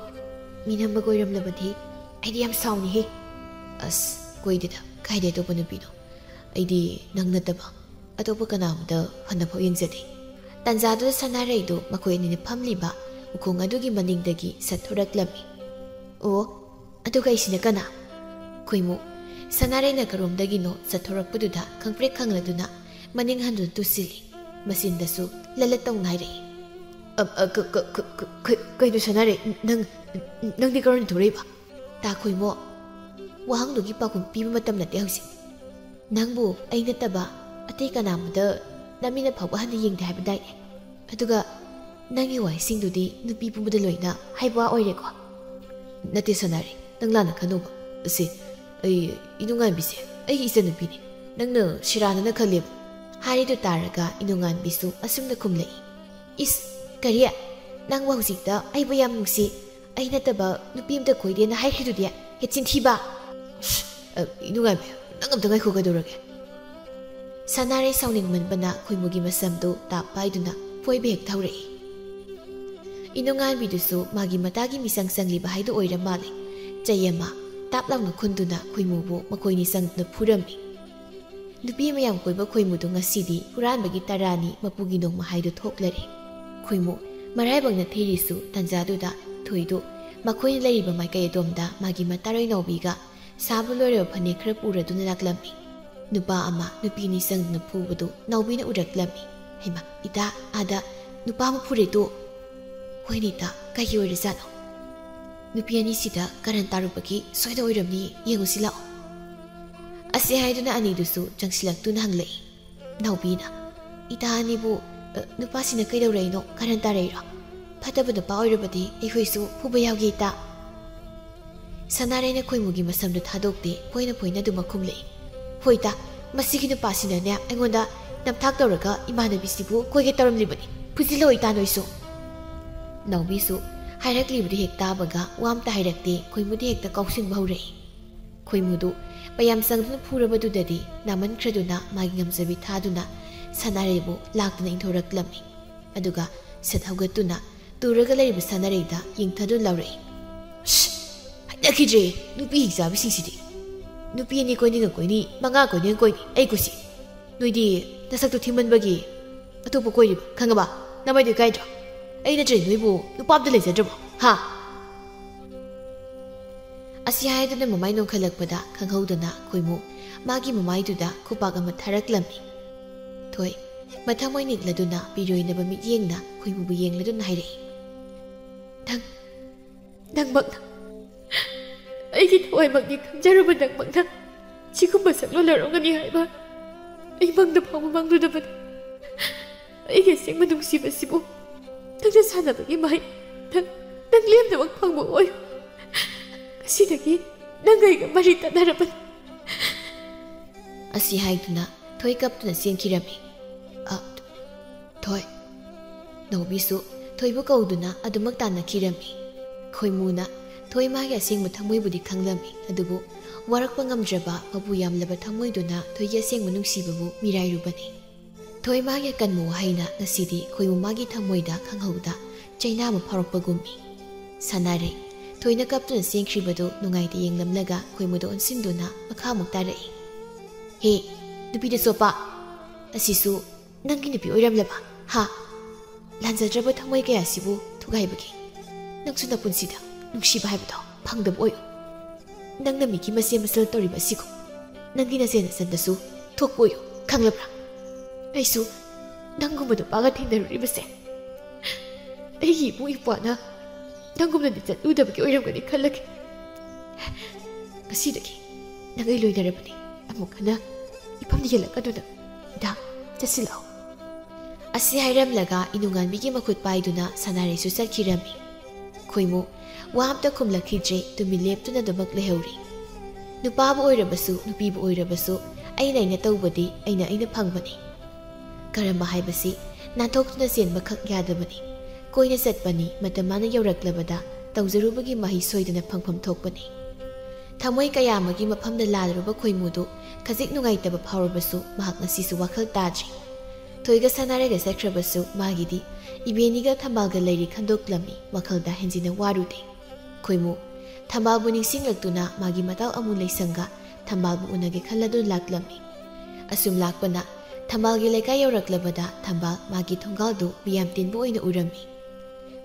ꯃꯤ ꯅꯝꯕꯒ ꯑꯣꯏꯔꯝꯂꯕꯗꯤ ꯑꯩꯗꯤ ꯌꯥꯝ ꯁꯥꯎꯅꯤꯍꯦ꯫ ꯑꯁ, ꯀꯣꯏꯗꯦꯗ, ꯀꯥꯏꯗꯩ ꯑꯇꯣꯞꯄ ꯅꯨꯄꯤꯅꯣ? ꯑꯩꯗꯤ ꯅꯪ ꯅꯠꯇꯕ ꯑꯇꯣꯞꯄ ꯀꯅꯥ ꯑꯃꯗ ꯍꯟꯅꯐꯥꯎ ꯌꯦꯡꯖꯗꯦ꯫ ꯇꯥꯟꯖꯥꯗꯨꯗ ꯁꯅꯥꯔꯩꯗꯨ ꯃꯈꯣꯏ ꯑꯅꯤꯅ ꯐꯝꯂꯤꯕ ꯎꯈꯣꯡ ꯑꯗꯨꯒꯤ ꯃꯅꯤꯡꯗꯒꯤ ꯁꯠ ꯊꯣꯔꯛꯂꯝꯃꯤ꯫ ꯑꯣ, ꯑꯗꯨꯒ ꯑꯩꯁꯤꯅ ꯀꯅꯥ? ꯈꯣꯏꯃꯨ꯫ ꯁꯅꯥꯔꯩꯅ ꯀꯔꯣꯝꯗꯒꯤꯅꯣ ꯆꯠꯊꯣꯔꯛꯄꯗꯨꯗ ꯈꯪꯄ꯭ꯔꯦꯛ ꯈꯪꯂꯗꯨꯅ ꯃꯅꯤꯡ ꯍꯟꯗꯨꯅ ꯇꯨꯁꯤꯜꯂꯤ꯫ ꯃꯆꯤꯟꯗꯁꯨ ꯂꯂꯠ ꯇꯧ ꯉꯥꯏꯔꯛꯏ꯫ ꯑ, ꯑ, ꯀ-, ꯀ-, ꯀ-, ꯀ-, ꯀ-, ꯀꯩꯅꯣ ꯁꯅꯥꯔꯩ, ꯅꯪ, ꯅꯪꯗꯤ ꯀꯔꯣꯝꯗ ꯊꯣꯔꯛꯏꯕ? ꯇꯥꯈꯣꯏꯃꯣ, ꯋꯥꯍꯪꯗꯨꯒꯤ ꯄꯥꯎꯈꯨꯝ ꯄꯤꯕ ꯃꯇꯝ ꯅꯠꯇꯦ ꯍꯧꯖꯤꯛ꯫ ꯅꯪꯕꯨ ꯑꯩ ꯅꯠꯇꯕ ꯑꯇꯩ ꯀꯅꯥ ꯑꯃꯗ ꯅꯃꯤꯠꯅ ꯐꯥꯎꯕ ꯍꯟꯅ ꯌꯦꯡꯗꯦ ꯍꯥꯏꯕꯗꯥꯏꯅꯦ? ꯑꯗꯨꯒ ꯅꯪꯒꯤ ꯋꯥꯍꯩꯁꯤꯡꯗꯨꯗꯤ ꯅꯨꯄꯤ ꯄꯨꯝꯕꯗ ꯂꯣꯏꯅ ꯍꯥꯏꯕ ꯋꯥ ꯑꯣꯏꯔꯦꯀꯣ? ꯅꯠꯇꯦ ꯁꯅꯥꯔꯩ, ꯅꯪ ꯂꯥꯟꯅ ꯈꯟꯅꯧꯕ꯫ ꯑꯁꯤ, ꯑꯩ, ꯏꯅꯨꯡꯉꯥꯟꯕꯤꯁꯦ ꯑꯩꯒꯤ ꯏꯆꯟꯅꯨꯄꯤꯅꯤ꯫ ꯅꯪꯅ ꯁꯦꯔꯥꯟꯅꯅ ꯈꯜꯂꯦꯕ꯫ ꯍꯥꯏꯔꯤꯗꯨ ꯇꯥꯔꯒ ꯏꯅꯨꯡꯉꯥꯟꯕꯤꯁꯨ ꯑꯁꯨꯝꯅ ꯈꯨꯝꯂꯛꯏ꯫ ꯏꯁ, ꯀꯔꯤ? ꯅꯪꯕꯨ ꯍꯧꯖꯤꯛꯇ ꯑꯩꯕꯨ ꯌꯥꯝ ꯅꯨꯡꯁꯤ, ꯑꯩ ꯅꯠꯇꯕ ꯅꯨꯄꯤ ꯑꯝꯇ ꯀꯣꯏꯗꯦꯅ ꯍꯥꯏꯈ꯭ꯔꯤꯗꯨꯗꯤ? ꯍꯦ, ꯆꯤꯟꯊꯤꯕ! ꯑ, ꯏꯅꯨꯡꯉꯥꯟꯕꯤ, ꯅꯪ ꯑꯝꯇ ꯉꯥꯏꯈꯣ, ꯀꯩꯗꯧꯔꯒꯦ? ꯁꯅꯥꯔꯩ ꯁꯥꯎꯅꯤꯡꯃꯟꯕꯅ ꯈꯣꯏꯃꯨꯒꯤ ꯃꯁꯝꯗꯨ ꯇꯥꯞ ꯄꯥꯏꯗꯨꯅ ꯐꯣꯏꯕ ꯍꯦꯛ ꯊꯧꯔꯛꯏ꯫ ꯏꯅꯨꯡꯉꯥꯟꯕꯤꯗꯨꯁꯨ ꯃꯥꯒꯤ ꯃꯇꯥꯒꯤ ꯃꯤꯁꯪ ꯁꯪꯂꯤꯕ ꯍꯥꯏꯗꯨ ꯑꯣꯏꯔ ꯃꯥꯜꯂꯦ꯫ ꯆꯩ ꯑꯃ ꯇꯥꯞ ꯂꯥꯎꯅ ꯈꯨꯟꯗꯨꯅ ꯈꯣꯏꯃꯨꯕꯨ ꯃꯈꯣꯏꯅꯤ ꯆꯪꯗꯨꯅ ꯐꯨꯔꯝꯃꯤ꯫ ꯅꯨꯄꯤ ꯃꯌꯥꯝ ꯀꯣꯏꯕ ꯈꯣꯏꯃꯨꯗꯨ ꯉꯁꯤꯗꯤ ꯍꯨꯔꯥꯟꯕꯒꯤ ꯇꯔꯥꯅꯤ ꯃꯄꯨꯒꯤ ꯅꯣꯡꯃ ꯍꯥꯏꯗꯨ ꯊꯣꯛꯂꯔꯦ꯫ ꯈꯣꯏꯃꯨ ꯃꯔꯥꯏꯕꯛꯅ ꯊꯤꯔꯤꯁꯨ ꯇꯟꯖꯥꯗꯨꯗ ꯊꯣꯏꯗꯨ ꯃꯈꯣꯏꯅ ꯂꯩꯔꯤꯕ ꯃꯥꯏꯀꯩ ꯑꯗꯣꯝꯗ ꯃꯥꯒꯤ ꯃꯇꯥꯔꯣꯏ ꯅꯥꯎꯕꯤꯒ ꯁꯥꯕ ꯂꯣꯏꯔꯕ ꯐꯅꯦꯛ ꯈꯔ ꯄꯨꯔꯗꯨꯅ ꯂꯥꯛꯂꯝꯃꯤ꯫ ꯅꯨꯄꯥ ꯑꯃ ꯅꯨꯄꯤ ꯑꯅꯤ ꯆꯪꯗꯨꯅ ꯐꯨꯕꯗꯨ ꯅꯥꯎꯕꯤꯅ ꯎꯔꯛꯂꯝꯃꯤ꯫ ꯍꯩꯃꯥ, ꯏꯇꯥ, ꯑꯥꯗ ꯅꯨꯄꯥ ꯑꯃ ꯐꯨꯔꯦꯗꯣ꯫ ꯍꯣꯏꯅꯦ ꯏꯇꯥ, ꯀꯩꯒꯤ ꯑꯣꯏꯔꯖꯥꯠꯅꯣ? "ꯅꯨꯄꯤ ꯑꯅꯤꯁꯤꯗ ꯀꯔꯟ ꯇꯥꯔꯨꯕꯒꯤ ꯁꯣꯏꯗ ꯑꯣꯏꯔꯝꯅꯤ, ꯌꯦꯡꯉꯨꯁꯤ ꯂꯥꯛꯑꯣ"꯫ ꯑꯁꯤ ꯍꯥꯏꯗꯨꯅ ꯑꯅꯤꯗꯨꯁꯨ ꯆꯪꯁꯤꯜꯂꯛꯇꯨꯅ ꯍꯪꯂꯛꯏ꯫ ꯅꯥꯎꯕꯤꯅ, "ꯏꯇꯥ ꯑꯅꯤꯕꯨ, ꯑ, ꯅꯨꯄꯥꯁꯤꯅ ꯀꯩꯗꯧꯔꯛꯏꯅꯣ? ꯀꯔꯟ ꯇꯥꯔꯛꯏꯔꯣ? ꯐꯠꯇꯕ ꯅꯨꯄꯥ ꯑꯣꯏꯔꯕꯗꯤ ꯑꯩꯈꯣꯏꯁꯨ ꯐꯨꯕ ꯌꯥꯎꯒꯦ, ꯏꯇꯥ"꯫ ꯁꯅꯥꯔꯩꯅ ꯈꯣꯏꯃꯨꯒꯤ ꯃꯁꯝꯗꯨ ꯊꯥꯗꯣꯛꯇꯦ, ꯐꯣꯏꯅ ꯐꯣꯏꯅ ꯑꯗꯨꯃꯛ ꯈꯨꯝꯂꯛꯏ꯫ "ꯍꯣꯏ ꯏꯇꯥ, ꯃꯁꯤꯒꯤ ꯅꯨꯄꯥꯁꯤꯅꯅꯦ ꯑꯩꯉꯣꯟꯗ ꯅꯝꯊꯥꯛ ꯇꯧꯔꯒ ꯏꯃꯥꯟꯅꯕꯤꯁꯤꯕꯨ ꯀꯣꯏꯒꯦ ꯇꯧꯔꯝꯂꯤꯕꯅꯤ꯫ ꯐꯨꯖꯤꯜꯂꯣ ꯏꯇꯥ ꯅꯣꯏꯁꯨ"꯫ ꯅꯥꯎꯕꯤꯁꯨ ꯍꯥꯏꯔꯛꯂꯤꯕꯗꯨ ꯍꯦꯛ ꯇꯥꯕꯒ ꯋꯥ ꯑꯝꯇ ꯍꯥꯏꯔꯛꯇꯦ, ꯈꯣꯏꯃꯨꯗꯤ ꯍꯦꯛꯇ ꯀꯥꯎꯁꯤꯟꯕ ꯍꯧꯔꯛꯏ꯫ ꯈꯣꯏꯃꯨꯗꯨ ꯃꯌꯥꯝ ꯆꯪꯗꯨꯅ ꯐꯨꯔꯕꯗꯨꯗꯗꯤ ꯅꯥꯃꯟꯈ꯭ꯔꯗꯨꯅ ꯃꯥꯒꯤ ꯉꯝꯖꯕꯤ ꯊꯥꯗꯨꯅ ꯁꯅꯥꯔꯩꯕꯨ ꯂꯥꯛꯇꯨꯅ ꯏꯟꯊꯣꯔꯛꯂꯝꯃꯤ꯫ ꯑꯗꯨꯒ ꯁꯠ ꯍꯧꯒꯠꯇꯨꯅ ꯇꯨꯔꯒ ꯂꯩꯔꯤꯕ ꯁꯅꯥꯔꯩꯗ ꯌꯦꯡꯊꯗꯨꯅ ꯂꯥꯎꯔꯛꯏ꯫ "ꯁ꯭! ꯍꯩꯅꯈꯤꯗ꯭ꯔꯦ, ꯅꯨꯄꯤ ꯍꯤꯡꯆꯥꯕꯤꯁꯤꯡꯁꯤꯗꯤ꯫ ꯅꯨꯄꯤ ꯑꯅꯤ ꯀꯣꯏꯅꯤꯡꯉ ꯀꯣꯏꯅꯤ, ꯃꯉꯥ ꯀꯣꯏꯅꯤꯡꯉ ꯀꯣꯏꯅꯤ, ꯑꯩ ꯀꯨꯁꯤ꯫ ꯅꯣꯏꯗꯤ ꯅꯁꯛꯇꯣ ꯊꯤꯃꯟꯕꯒꯤ ꯑꯇꯣꯞꯄ ꯀꯣꯏꯔꯤꯕ ꯈꯪꯉꯕ? ꯅꯃꯥꯏꯗꯨ ꯏꯀꯥꯏꯗ꯭ꯔꯣ? ꯑꯩ ꯅꯠꯇ꯭ꯔꯗꯤ ꯅꯣꯏꯕꯨ ꯅꯨꯄꯥ ꯑꯝꯇ ꯂꯩꯖꯗ꯭ꯔꯕꯣ? ꯍꯥ?" ꯑꯁꯤ ꯍꯥꯏꯗꯨꯅ ꯃꯃꯥꯏ ꯅꯣꯟꯈꯠꯂꯛꯄꯗ ꯈꯪꯍꯧꯗꯅ ꯈꯣꯏꯃꯨ ꯃꯥꯒꯤ ꯃꯃꯥꯏꯗꯨꯗ ꯈꯨꯄꯥꯛ ꯑꯃ ꯊꯥꯔꯛꯂꯝꯃꯤ꯫ ꯊꯣꯏ ꯃꯊꯃꯣꯏ ꯅꯤꯛꯂꯗꯨꯅ ꯄꯤꯔꯣꯏꯅꯕ ꯃꯤꯠꯌꯦꯡꯅ ꯈꯣꯏꯃꯨꯕꯨ ꯌꯦꯡꯂꯗꯨꯅ ꯍꯥꯏꯔꯛꯏ꯫ "ꯅꯪ, ꯅꯪꯃꯛꯅ, ꯑꯩꯒꯤ ꯊꯋꯥꯏꯃꯛꯅꯤ ꯈꯪꯖꯔꯕ ꯅꯪꯃꯛꯅ ꯁꯤꯒꯨꯝꯕ ꯁꯛꯂꯣꯟ ꯂꯧꯔꯝꯒꯅꯤ ꯍꯥꯏꯕ ꯑꯩ ꯃꯪꯗ ꯐꯥꯎꯕ ꯃꯪꯂꯨꯗꯕꯅꯤ꯫ ꯑꯩꯒꯤ ꯑꯁꯦꯡꯕ ꯅꯨꯡꯁꯤꯕꯁꯤꯕꯨ ꯅꯪꯅ ꯁꯥꯟꯅꯕꯒꯤ ꯃꯍꯩ ꯅꯪ, ꯅꯪ ꯂꯦꯝꯅꯃꯛ ꯐꯪꯕ ꯑꯣꯏꯌꯨ꯫ ꯉꯁꯤꯗꯒꯤ ꯅꯪ ꯑꯩꯒ ꯃꯔꯤ ꯇꯠꯅꯔꯕꯅꯤ"꯫ ꯑꯁꯤ ꯍꯥꯏꯗꯨꯅ ꯊꯣꯏ ꯀꯞꯇꯨꯅ ꯆꯦꯟꯈꯤꯔꯝꯃꯤ꯫ ꯑ, ꯊꯣꯏ꯫ ꯅꯥꯎꯕꯤꯁꯨ ꯊꯣꯏꯕꯨ ꯀꯧꯗꯨꯅ ꯑꯗꯨꯃꯛ ꯇꯥꯟꯅꯈꯤꯔꯝꯃꯤ꯫ ꯈꯣꯏꯃꯨꯅ ꯊꯣꯏ ꯃꯥꯒꯤ ꯑꯁꯦꯡꯕ ꯊꯃꯣꯏꯕꯨꯗꯤ ꯈꯪꯂꯝꯃꯤ, ꯑꯗꯨꯕꯨ ꯋꯥꯔꯛꯄ ꯉꯝꯗ꯭ꯔꯕ ꯃꯄꯨ ꯌꯥꯝꯂꯕ ꯊꯃꯣꯏꯗꯨꯅ ꯊꯣꯏꯒꯤ ꯑꯁꯦꯡꯕ ꯅꯨꯡꯁꯤꯕꯕꯨ ꯃꯤꯔꯥꯏꯔꯨꯕꯅꯤ꯫ ꯊꯣꯏ ꯃꯥꯒꯤ ꯑꯀꯟꯕ ꯋꯥꯍꯩꯅ ꯉꯁꯤꯗꯤ ꯈꯣꯏꯃꯨ ꯃꯥꯒꯤ ꯊꯃꯣꯏꯗ ꯈꯪꯍꯧꯗ ꯆꯩꯅꯥ ꯑꯃ ꯐꯥꯎꯔꯛꯄꯒꯨꯝꯃꯤ꯫ ꯁꯥꯟꯅꯔꯦ꯫ ꯊꯣꯏꯅ ꯀꯞꯇꯨꯅ ꯆꯦꯟꯈ꯭ꯔꯤꯕꯗꯨ ꯅꯨꯡꯉꯥꯏꯇ ꯌꯦꯡꯂꯝꯂꯒ ꯈꯣꯏꯃꯨꯗ ꯑꯣꯟꯁꯤꯟꯗꯨꯅ ꯃꯈꯥ ꯑꯃꯨꯛ ꯇꯥꯔꯛꯏ꯫ "ꯍꯦ, ꯅꯨꯄꯤꯗ ꯆꯣꯞꯄ! ꯑꯁꯤꯁꯨ ꯅꯪꯒꯤ ꯅꯨꯄꯤ ꯑꯣꯏꯔꯝꯂꯕ? ꯍꯥ? ꯂꯥꯟꯖꯗ꯭ꯔꯕ ꯊꯃꯣꯏ ꯀꯌꯥꯁꯤꯕꯨ ꯊꯨꯒꯥꯏꯕꯒꯤ ꯅꯪꯁꯨ ꯅꯄꯨꯟꯁꯤꯗ ꯅꯨꯡꯁꯤꯕ ꯍꯥꯏꯕꯗꯣ ꯐꯪꯗꯕ ꯑꯣꯏꯌꯨ꯫ ꯅꯪꯅ ꯃꯤꯒꯤ ꯃꯆꯦ ꯃꯆꯜ ꯇꯧꯔꯤꯕ ꯑꯁꯤꯒꯨꯝ ꯅꯪꯒꯤ ꯅꯆꯦ ꯅꯆꯟꯗꯁꯨ ꯊꯣꯛꯄ ꯑꯣꯏꯌꯨ, ꯈꯪꯂꯕ꯭ꯔꯥ? ꯑꯩꯁꯨ ꯅꯪꯒꯨꯝꯕ ꯅꯨꯄꯥꯒ ꯊꯦꯡꯅꯔꯨꯔꯤꯕꯁꯦ ꯑꯩꯒꯤ ꯏꯕꯨꯡ ꯏꯄ꯭ꯋꯥꯅ ꯅꯪꯒꯨꯝꯅꯗꯤ ꯆꯠꯂꯨꯗꯕꯒꯤ ꯑꯣꯏꯔꯝꯒꯅꯤ ꯈꯜꯂꯒꯦ꯫ ꯉꯁꯤꯗꯒꯤ ꯅꯪ ꯑꯩ ꯂꯣꯏꯅꯔꯕꯅꯤ꯫ ꯑꯃꯨꯛ ꯍꯟꯅ ꯏꯐꯝꯗ ꯌꯦꯜꯂꯛꯀꯗꯨꯅ꯫ ꯏꯗꯥ, ꯆꯠꯁꯤꯜꯂꯛꯑꯣ꯫ ꯑꯁꯤ ꯍꯥꯏꯔꯝꯂꯒ ꯏꯅꯨꯉꯥꯟꯕꯤꯒꯤ ꯃꯈꯨꯠ ꯄꯥꯏꯗꯨꯅ ꯁꯅꯥꯔꯩꯁꯨ ꯆꯠꯈꯤꯔꯝꯃꯤ꯫ ꯈꯣꯏꯃꯨ ꯋꯥ ꯑꯝꯇ ꯈꯨꯝꯂꯛꯈꯤꯗ꯭ꯔꯦ, ꯇꯨꯃꯤꯟ ꯂꯦꯞꯇꯨꯅ ꯑꯗꯨꯃꯛ ꯂꯩꯍꯧꯔꯤ꯫ ꯅꯨꯄꯥꯕꯨ ꯑꯣꯏꯔꯕꯁꯨ, ꯅꯨꯄꯤꯕꯨ ꯑꯣꯏꯔꯕꯁꯨ, ꯑꯩꯅ ꯑꯩꯅ ꯇꯧꯕꯗꯤ ꯑꯩꯅ ꯑꯩꯅ ꯐꯪꯕꯅꯤ꯫ ꯀꯔꯝꯕ ꯍꯥꯏꯕꯁꯤ ꯅꯥꯟꯊꯣꯛꯇꯨꯅ ꯆꯦꯟꯕꯈꯛ ꯌꯥꯗꯕꯅꯤ꯫ ꯀꯣꯏꯅ ꯆꯠꯄꯅꯤ, ꯃꯇꯝ ꯃꯥꯅ ꯌꯧꯔꯛꯂꯕꯗ ꯇꯧꯖꯔꯨꯕꯒꯤ ꯃꯍꯩ ꯁꯣꯏꯗꯅ ꯐꯪꯐꯝ ꯊꯣꯛꯄꯅꯤ꯫ ꯊꯃꯣꯏ ꯀꯌꯥ ꯑꯃꯒꯤ ꯃꯐꯝꯗ ꯂꯥꯜꯂꯨꯔꯕ ꯈꯣꯏꯃꯨꯗꯨ ꯈꯖꯤꯛ ꯅꯨꯡꯉꯥꯏꯇꯕ ꯐꯥꯎꯔꯕꯁꯨ ꯃꯍꯥꯛ ꯉꯁꯤꯁꯨ ꯋꯥꯈꯜ ꯇꯥꯗ꯭ꯔꯤ꯫ ꯊꯣꯏꯒ ꯁꯥꯟꯅꯔꯒ ꯆꯠꯈ꯭ꯔꯕꯁꯨ ꯃꯥꯒꯤꯗꯤ ꯏꯕꯦꯟꯅꯤꯒ ꯊꯝꯕꯥꯜꯒ ꯂꯩꯔꯤ ꯈꯟꯗꯣꯛꯂꯝꯃꯤ, ꯋꯥꯈꯜꯗ ꯍꯦꯟꯖꯤꯟꯅ ꯋꯥꯔꯨꯗꯦ꯫ ꯈꯣꯏꯃꯨ ꯊꯝꯕꯥꯜꯕꯨ ꯅꯤꯡꯁꯤꯡꯂꯛꯇꯨꯅ ꯃꯥꯒꯤ ꯃꯇꯥꯎ ꯑꯃꯨ ꯂꯩꯁꯪꯒ ꯊꯝꯕꯥꯜꯕꯨ ꯎꯅꯒꯦ ꯈꯜꯂꯗꯨꯅ ꯂꯥꯛꯂꯝꯃꯤ꯫ ꯑꯁꯨꯝ ꯂꯥꯛꯄꯅ ꯊꯝꯕꯥꯜꯒꯤ ꯂꯩꯀꯥꯏ ꯌꯧꯔꯛꯂꯕꯗ ꯊꯝꯕꯥꯜ ꯃꯥꯒꯤ ꯊꯣꯡꯒꯥꯜꯗꯨ ꯃꯤꯌꯥꯝ ꯇꯤꯟꯕ ꯑꯣꯏꯅ ꯎꯔꯝꯃꯤ꯫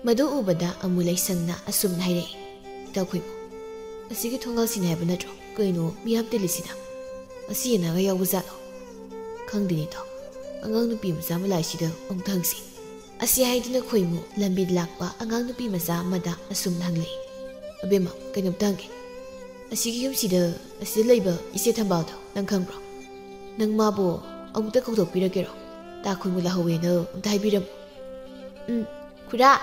ꯃꯗꯨ ꯎꯕꯗ ꯑꯃꯨ ꯂꯩꯁꯪꯅ ꯑꯁꯨꯝꯅ ꯍꯥꯏꯔꯛꯏ, "ꯏꯇꯥꯎ ꯈꯣꯏꯃꯨ, ꯑꯁꯤꯒꯤ ꯊꯣꯡꯒꯥꯜꯁꯤꯅꯦ ꯍꯥꯏꯕ ꯅꯠꯇ꯭ꯔꯣ? ꯀꯩꯅꯣ ꯃꯤꯌꯥꯝ ꯇꯤꯜꯂꯤꯁꯤꯅ? ꯑꯁꯤ ꯌꯦꯟꯅꯒ ꯌꯥꯎꯕ ꯖꯥꯠꯂꯣ?" "ꯈꯪꯗꯦꯅꯦ ꯏꯇꯥꯎ, ꯑꯉꯥꯡ ꯅꯨꯄꯤ ꯃꯆꯥ ꯑꯃ ꯂꯥꯛꯏꯁꯤꯗ ꯑꯃꯨꯛꯇ ꯍꯪꯁꯤ꯫" ꯑꯁꯤ ꯍꯥꯏꯗꯨꯅ ꯈꯣꯏꯃꯨ ꯂꯝꯕꯤꯗ ꯂꯥꯛꯄ ꯑꯉꯥꯡ ꯅꯨꯄꯤ ꯃꯆꯥ ꯑꯃꯗ ꯑꯁꯨꯝꯅ ꯍꯪꯂꯛꯏ, "ꯑꯕꯦꯝꯃ, ꯀꯩꯅꯣꯝꯇ ꯍꯪꯒꯦ꯫ ꯑꯁꯤꯒꯤ ꯌꯨꯝꯁꯤꯗ, ꯑꯁꯤꯗ ꯂꯩꯕ ꯏꯆꯦ ꯊꯝꯕꯥꯜꯗꯣ ꯅꯪ ꯈꯪꯕ꯭ꯔꯣ? ꯅꯪ ꯃꯥꯕꯨ ꯑꯃꯨꯛꯇ ꯀꯧꯊꯣꯛꯄꯤꯔꯛꯀꯦꯔꯣ? ꯇꯥ ꯈꯣꯏꯃꯨ ꯂꯥꯛꯍꯧꯋꯦꯅ ꯑꯃꯨꯛꯇ ꯍꯥꯏꯕꯤꯔꯝꯃꯨ꯫" "ꯎꯝ, ꯈꯨꯔꯥ,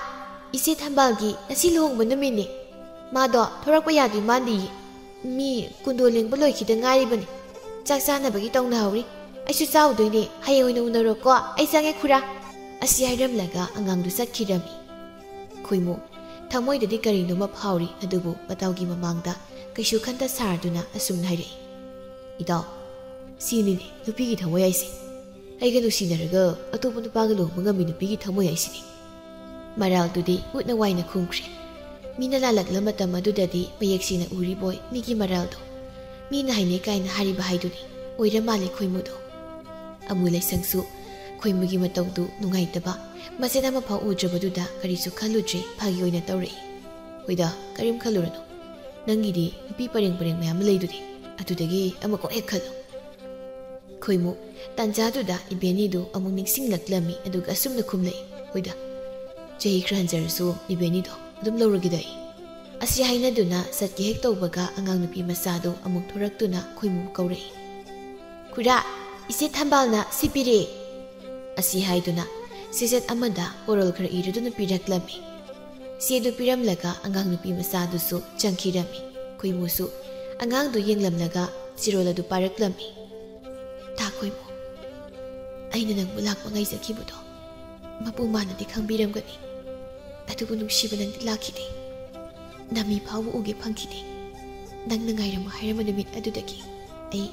ꯏꯆꯦ ꯊꯝꯕꯥꯜꯒꯤ ꯉꯁꯤ ꯂꯨꯍꯣꯡꯕ ꯅꯨꯃꯤꯠꯅꯦ꯫ ꯃꯥꯗꯣ ꯊꯣꯔꯛꯄ ꯌꯥꯗꯣꯏ ꯃꯥꯟꯗꯤꯌꯦ꯫ ꯃꯤ ꯀꯨꯟꯗꯣ ꯂꯦꯡꯕ ꯂꯣꯏꯈꯤꯗ ꯉꯥꯏꯔꯤꯕꯅꯤ꯫ ꯆꯥꯛ ꯆꯥꯅꯕꯒꯤ ꯇꯧꯅꯍꯧꯔꯤ꯫ ꯑꯩꯁꯨ ꯆꯥꯎꯗꯣꯏꯅꯦ꯫ ꯍꯌꯦꯡ ꯑꯣꯏꯅ ꯎꯅꯔꯣꯀꯣ꯫ ꯑꯩ ꯆꯪꯉꯦ ꯈꯨꯔꯥ꯫" ꯑꯁꯤ ꯍꯥꯏꯔꯝꯂꯒ ꯑꯉꯥꯡꯗꯨ ꯆꯠꯈꯤꯔꯝꯃꯤ꯫ ꯈꯣꯏꯃꯨ ꯊꯃꯣꯏꯗꯗꯤ ꯀꯔꯤꯅꯣꯃ ꯐꯥꯎꯔꯤ, ꯑꯗꯨꯕꯨ ꯃꯇꯥꯎꯒꯤ ꯃꯃꯥꯡꯗ ꯀꯩꯁꯨ ꯈꯟꯗ ꯁꯥꯔꯗꯨꯅ ꯑꯁꯨꯝꯅ ꯍꯥꯏꯔꯛꯏ, "ꯏꯇꯥꯎ, ꯁꯤꯅꯤꯅꯦ ꯅꯨꯄꯤꯒꯤ ꯊꯃꯣꯏ ꯍꯥꯏꯁꯦ꯫ ꯑꯩꯒ ꯅꯨꯡꯁꯤꯅꯔꯒ ꯑꯇꯣꯞꯄ ꯅꯨꯄꯥꯒ ꯂꯨꯍꯣꯡꯕ ꯉꯝꯃꯤ ꯅꯨꯄꯤꯒꯤ ꯊꯃꯣꯏ ꯍꯥꯏꯁꯤꯅꯤ꯫" ꯃꯔꯥꯜꯗꯨꯗꯤ ꯎꯠꯅ ꯋꯥꯏꯅ ꯈꯨꯝꯈ꯭ꯔꯦ꯫ ꯃꯤꯅ ꯂꯥꯜꯂꯛꯂ ꯃꯇꯝ ꯑꯗꯨꯗꯗꯤ ꯃꯌꯦꯛ ꯁꯦꯡꯅ ꯎꯔꯤꯕꯣꯏ ꯃꯤꯒꯤ ꯃꯔꯥꯜꯗꯣ꯫ ꯃꯤꯅ ꯍꯥꯏꯅꯩ ꯀꯥꯏꯅ ꯍꯥꯏꯔꯤꯕ ꯍꯥꯏꯗꯨꯅꯤ꯫ ꯑꯣꯏꯔ ꯃꯥꯜꯂꯦ ꯈꯣꯏꯃꯨꯗꯣ꯫ ꯑꯃꯨ ꯂꯩꯁꯪꯁꯨ ꯈꯣꯏꯃꯨꯒꯤ ꯃꯇꯧꯗꯨ ꯅꯨꯡꯉꯥꯏꯇꯕ, ꯃꯆꯦꯠ ꯑꯃꯐꯥꯎ ꯎꯗ꯭ꯔꯕꯗꯨꯗ ꯀꯔꯤꯁꯨ ꯈꯜꯂꯨꯗ꯭ꯔꯦ, ꯐꯥꯒꯤ ꯑꯣꯏꯅ ꯇꯧꯔꯛꯏ꯫ "ꯍꯣꯏꯗ, ꯀꯔꯤꯝ ꯈꯜꯂꯨꯔꯅꯨ꯫ ꯅꯪꯒꯤꯗꯤ ꯅꯨꯄꯤ ꯄꯔꯦꯡ ꯄꯔꯦꯡ ꯃꯌꯥꯝ ꯑꯃ ꯂꯩꯗꯨꯗꯤ, ꯑꯗꯨꯗꯒꯤ ꯑꯃ ꯀꯣꯛ ꯍꯦꯛ ꯈꯜꯂꯨ꯫" ꯈꯣꯏꯃꯨ ꯇꯥꯟꯖꯥꯗꯨꯗ ꯏꯕꯦꯟꯅꯤꯗꯨ ꯑꯃꯨꯛ ꯅꯤꯡꯁꯤꯡꯂꯛꯂꯝꯃꯤ, ꯑꯗꯨꯒ ꯑꯁꯨꯝꯅ ꯈꯨꯝꯂꯛꯏ, "ꯍꯣꯏꯗ, ꯆꯍꯤ ꯈꯔ ꯍꯟꯖꯔꯁꯨ ꯏꯕꯦꯟꯅꯤꯗꯣ ꯑꯗꯨꯝ ꯂꯧꯔꯒꯦꯗ ꯑꯩ꯫ ꯑꯁꯤ ꯍꯥꯏꯅꯗꯨꯅ ꯆꯠꯀꯦ ꯍꯦꯛ ꯇꯧꯕꯒ ꯑꯉꯥꯡ ꯅꯨꯄꯤ ꯃꯆꯥꯗꯨ ꯑꯃꯨꯛ ꯊꯣꯔꯛꯇꯨꯅ ꯈꯣꯏꯃꯨ ꯀꯧꯔꯛꯏ꯫ "ꯈꯨꯔꯥ, ꯏꯆꯦ ꯊꯝꯕꯥꯜꯅ ꯁꯤ ꯄꯤꯔꯦ"꯫ ꯑꯁꯤ ꯍꯥꯏꯗꯨꯅ ꯆꯦꯆꯦꯠ ꯑꯃꯗ ꯄꯣꯔꯣꯜ ꯈꯔ ꯏꯔꯗꯨꯅ ꯄꯤꯔꯛꯂꯝꯃꯤ꯫ ꯆꯦꯗꯨ ꯄꯤꯔꯝꯂꯒ ꯑꯉꯥꯡ ꯅꯨꯄꯤ ꯃꯆꯥꯗꯨꯁꯨ ꯆꯪꯈꯤꯔꯝꯃꯤ꯫ ꯈꯣꯏꯃꯨꯁꯨ ꯑꯉꯥꯡꯗꯨ ꯌꯦꯡꯂꯝꯂꯒ ꯆꯤꯔꯣꯜ ꯑꯗꯨ ꯄꯥꯔꯛꯂꯝꯃꯤ꯫ "ꯇꯥ ꯈꯣꯏꯃꯨ, ꯑꯩꯅ ꯅꯪꯕꯨ ꯂꯥꯛꯄ ꯉꯥꯏꯖꯈꯤꯕꯗꯣ ꯃꯄꯨꯡ ꯃꯥꯅꯗꯤ ꯈꯪꯕꯤꯔꯝꯒꯅꯤ꯫ ꯑꯗꯨꯕꯨ ꯅꯨꯡꯁꯤꯕ ꯅꯪꯗꯤ ꯂꯥꯛꯈꯤꯗꯦ꯫ ꯅꯃꯤ ꯐꯥꯎꯕ ꯎꯒꯦ ꯐꯪꯈꯤꯗꯦ꯫ ꯅꯪꯅ ꯉꯥꯏꯔꯝꯃꯨ ꯍꯥꯏꯔꯝꯕ ꯅꯨꯃꯤꯠ ꯑꯗꯨꯗꯒꯤ ꯑꯩ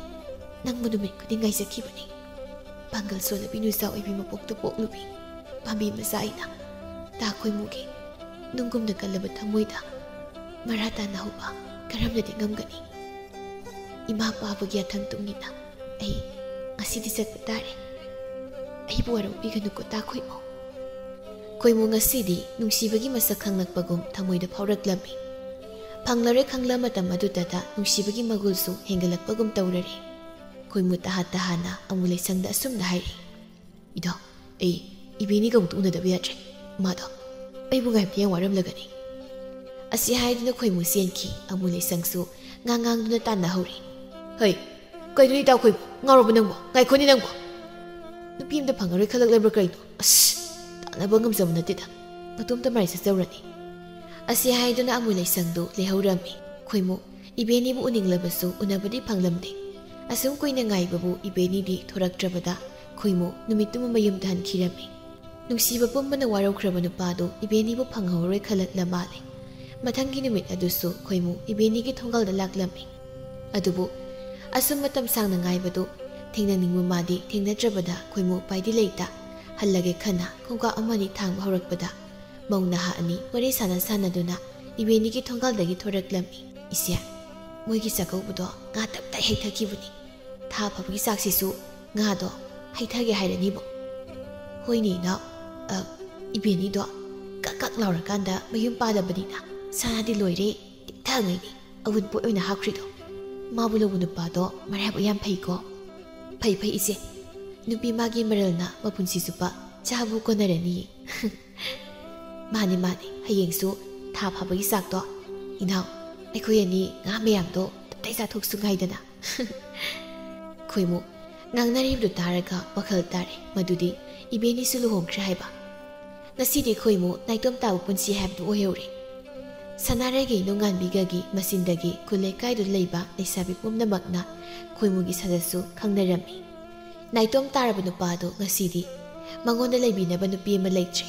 ꯅꯪꯕꯨ ꯅꯨꯃꯤꯠ ꯈꯨꯗꯤꯡ ꯉꯥꯏꯖꯈꯤꯕꯅꯤ꯫ ꯄꯥꯡꯒꯜ ꯁꯣꯜꯂꯕꯤ ꯅꯨꯆꯥ ꯑꯣꯏꯕꯤ ꯃꯄꯣꯛꯇ ꯄꯣꯛꯂꯨꯕꯤ ꯄꯥꯝꯕꯤ ꯃꯆꯥ ꯑꯩꯅ ꯇꯥ ꯈꯣꯏꯃꯨꯒꯤ ꯅꯨꯡꯒꯨꯝꯅ ꯀꯜꯂꯕ ꯊꯃꯣꯏꯗ ꯃꯔꯥ ꯇꯥꯅ ꯍꯧꯕ ꯀꯔꯝꯅꯗꯤ ꯉꯝꯒꯅꯤ? ꯏꯃꯥ ꯄꯥꯕꯒꯤ ꯑꯊꯪ ꯇꯨꯡꯅꯤꯅ ꯑꯩ ꯉꯁꯤꯗꯤ ꯆꯠꯄ ꯇꯥꯔꯦ꯫ ꯑꯩꯕꯨ ꯋꯥꯔꯧꯕꯤꯒꯅꯨꯀꯣ ꯇꯥ ꯈꯣꯏꯃꯨ"꯫ ꯈꯣꯏꯃꯨ ꯉꯁꯤꯗꯤ ꯅꯨꯡꯁꯤꯕꯒꯤ ꯃꯁꯛ ꯈꯪꯂꯛꯄꯒꯨꯝ ꯊꯃꯣꯏꯗ ꯐꯥꯎꯔꯛꯂꯝꯃꯤ꯫ ꯐꯪꯂꯔꯣꯏ ꯈꯪꯂ ꯃꯇꯝ ꯑꯗꯨꯗꯇ ꯅꯨꯡꯁꯤꯕꯒꯤ ꯃꯒꯨꯜꯁꯨ ꯍꯦꯟꯒꯠꯂꯛꯄꯒꯨꯝ ꯇꯧꯔꯔꯦ꯫ ꯈꯣꯏꯃꯨ ꯇꯍꯥ ꯇꯍꯥꯅ ꯑꯃꯨ ꯂꯩꯁꯪꯗ ꯑꯁꯨꯝꯅ ꯍꯥꯏꯔꯤ꯫ "ꯏꯗꯣ, ꯑꯩ ꯏꯕꯦꯅꯤꯒ ꯑꯃꯨꯛꯇ ꯎꯅꯗꯕ ꯌꯥꯗ꯭ꯔꯦ꯫ ꯃꯥꯗꯣ ꯑꯩꯕꯨ ꯉꯥꯏꯕꯗ ꯌꯥꯝ ꯋꯥꯔꯝꯂꯒꯅꯤ"꯫ ꯑꯁꯤ ꯍꯥꯏꯗꯨꯅ ꯈꯣꯏꯃꯨ ꯆꯦꯟꯈꯤ꯫ ꯑꯃꯨ ꯂꯩꯁꯪꯁꯨ ꯉꯥꯡ ꯉꯥꯡꯗꯨꯅ ꯇꯥꯟꯅꯍꯧꯔꯤ꯫ "ꯍꯩ, ꯀꯩꯅꯣ ꯏꯇꯥꯎ ꯈꯣꯏꯃꯨ? ꯉꯥꯎꯔꯕ ꯅꯪꯕꯣ? ꯉꯥꯏꯈꯣꯅꯦ ꯅꯪꯕꯣ! ꯅꯨꯄꯤ ꯑꯝꯇ ꯐꯪꯉꯔꯣꯏ ꯈꯜꯂꯛꯂꯕ꯭ꯔꯥ ꯀꯩꯅꯣ? ꯑꯁ, ꯇꯥꯟꯅꯕ ꯉꯝꯖꯕ ꯅꯠꯇꯦꯗ꯫ ꯃꯇꯣꯝꯇ ꯃꯔꯥꯏ ꯆꯠꯆꯧꯔꯅꯤ"꯫ ꯑꯁꯤ ꯍꯥꯏꯗꯨꯅ ꯑꯃꯨ ꯂꯩꯁꯪꯗꯨ ꯂꯩꯍꯧꯔꯝꯃꯤ꯫ ꯈꯣꯏꯃꯨ ꯏꯕꯦꯅꯤꯕꯨ ꯎꯅꯤꯡꯂꯕꯁꯨ ꯎꯅꯕꯗꯤ ꯐꯪꯂꯝꯗꯦ꯫ ꯑꯁꯨꯝ ꯀꯨꯏꯅ ꯉꯥꯏꯕꯕꯨ ꯏꯕꯦꯅꯤꯗꯤ ꯊꯣꯔꯛꯇ꯭ꯔꯕꯗ ꯈꯣꯏꯃꯨ ꯅꯨꯃꯤꯠꯇꯨꯃ ꯃꯌꯨꯝꯗ ꯍꯟꯈꯤꯔꯝꯃꯤ꯫ ꯅꯨꯡꯁꯤꯕ ꯄꯨꯝꯕꯅ ꯋꯥꯔꯧꯈ꯭ꯔꯕ ꯅꯨꯄꯥꯗꯨ ꯏꯕꯦꯅꯤꯕꯨ ꯐꯪꯍꯧꯔꯣꯏ ꯈꯜꯂꯛꯂ ꯃꯥꯜꯂꯦ꯫ ꯃꯊꯪꯒꯤ ꯅꯨꯃꯤꯠ ꯑꯗꯨꯁꯨ ꯈꯣꯏꯃꯨ ꯏꯕꯦꯅꯤꯒꯤ ꯊꯣꯡꯒꯥꯜꯗ ꯂꯥꯛꯂꯝꯃꯤ꯫ ꯑꯗꯨꯕꯨ ꯑꯁꯨꯝ ꯃꯇꯝ ꯁꯥꯡꯅ ꯉꯥꯏꯕꯗꯨ ꯊꯦꯡꯅꯅꯤꯡꯕ ꯃꯥꯗꯤ ꯊꯦꯡꯅꯗ꯭ꯔꯕꯗ ꯈꯣꯏꯃꯨ ꯎꯄꯥꯏꯗꯤ ꯂꯩꯇ ꯍꯜꯂꯒꯦ ꯈꯟꯅ ꯈꯣꯡꯀꯥꯞ ꯑꯃꯅꯤ ꯊꯥꯡꯕ ꯍꯧꯔꯛꯄꯗ ꯃꯧ ꯅꯍꯥ ꯑꯅꯤ ꯋꯥꯔꯤ ꯁꯥꯟꯅ ꯁꯥꯟꯅꯗꯨꯅ ꯏꯕꯦꯅꯤꯒꯤ ꯊꯣꯡꯒꯥꯜꯗꯒꯤ ꯊꯣꯔꯛꯂꯝꯃꯤ꯫ "ꯏꯆꯦ, ꯃꯣꯏꯒꯤ ꯆꯥꯛꯀꯧꯕꯗꯣ ꯉꯥ ꯇꯞꯇꯥꯏ ꯍꯩꯊꯈꯤꯕꯅꯤ꯫ ꯊꯥ ꯐꯕꯒꯤ ꯆꯥꯛꯁꯤꯁꯨ ꯉꯥꯗꯣ ꯍꯩꯊꯒꯦ ꯍꯥꯏꯔꯅꯤꯕꯣ"꯫ "ꯍꯣꯏꯅꯦ ꯏꯅꯥꯎ, ꯑ, ꯏꯕꯦꯅꯤꯗꯣ ꯀꯛ ꯀꯛ ꯂꯥꯎꯔꯀꯥꯟꯗ ꯃꯌꯨꯝ ꯄꯥꯜꯂꯕꯅꯤꯅ ꯁꯅꯥꯗꯤ ꯂꯣꯏꯔꯦ, ꯇꯤꯛꯊꯉꯩꯅꯤ ꯑꯋꯨꯟꯄꯣꯠ ꯑꯣꯏꯅ ꯍꯥꯞꯈ꯭ꯔꯤꯗꯣ꯫ ꯃꯥꯕꯨ ꯂꯧꯕ ꯅꯨꯄꯥꯗꯣ ꯃꯔꯥꯏꯕꯛ ꯌꯥꯝ ꯐꯩꯀꯣ"꯫ "ꯐꯩ ꯐꯩ ꯏꯆꯦ, ꯅꯨꯄꯤ ꯃꯥꯒꯤ ꯃꯔꯜꯅ ꯃꯄꯨꯟꯁꯤ ꯆꯨꯞꯄ ꯆꯥꯕꯨ ꯀꯣꯟꯅꯔꯅꯤꯌꯦ"꯫ "ꯃꯥꯅꯤ ꯃꯥꯅꯤ, ꯍꯌꯦꯡꯁꯨ ꯊꯥ ꯐꯥꯕꯒꯤ ꯆꯥꯛꯇꯣ? ꯏꯅꯥꯎ, ꯑꯩꯈꯣꯏ ꯑꯅꯤ ꯉꯥ ꯃꯌꯥꯝꯗꯣ ꯇꯞꯇꯥꯏ ꯆꯥꯊꯣꯛꯁꯨ ꯉꯥꯏꯗꯅ꯫ ꯈꯣꯏꯃꯨ ꯉꯥꯡꯅꯔꯤꯕꯗꯨ ꯇꯥꯔꯒ ꯋꯥꯈꯜ ꯇꯥꯔꯦ, ꯃꯗꯨꯗꯤ ꯏꯕꯦꯅꯤꯁꯨ ꯂꯨꯍꯣꯡꯈ꯭ꯔꯦ ꯍꯥꯏꯕ꯫ ꯉꯁꯤꯗꯤ ꯈꯣꯏꯃꯨ ꯅꯥꯏꯇꯣꯝ ꯇꯥꯕ ꯄꯨꯟꯁꯤ ꯍꯥꯏꯕꯗꯨ ꯑꯣꯏꯍꯧꯔꯦ꯫ ꯁꯅꯥꯔꯩꯒꯤ ꯅꯣꯡꯉꯥꯟꯕꯤꯒꯒꯤ ꯃꯆꯤꯟꯗꯒꯤ ꯈꯨꯜ ꯂꯩꯀꯥꯏꯗꯨꯗ ꯂꯩꯕ ꯂꯩꯁꯥꯕꯤ ꯄꯨꯝꯅꯃꯛꯅ ꯈꯣꯏꯃꯨꯒꯤ ꯁꯛꯇꯝꯁꯨ ꯈꯪꯅꯔꯝꯃꯤ꯫ ꯅꯥꯏꯇꯣꯝ ꯇꯥꯔꯕ ꯅꯨꯄꯥꯗꯨ ꯉꯁꯤꯗꯤ ꯃꯉꯣꯟꯗ ꯂꯩꯕꯤꯅꯕ ꯅꯨꯄꯤ ꯑꯃ ꯂꯩꯇ꯭ꯔꯦ꯫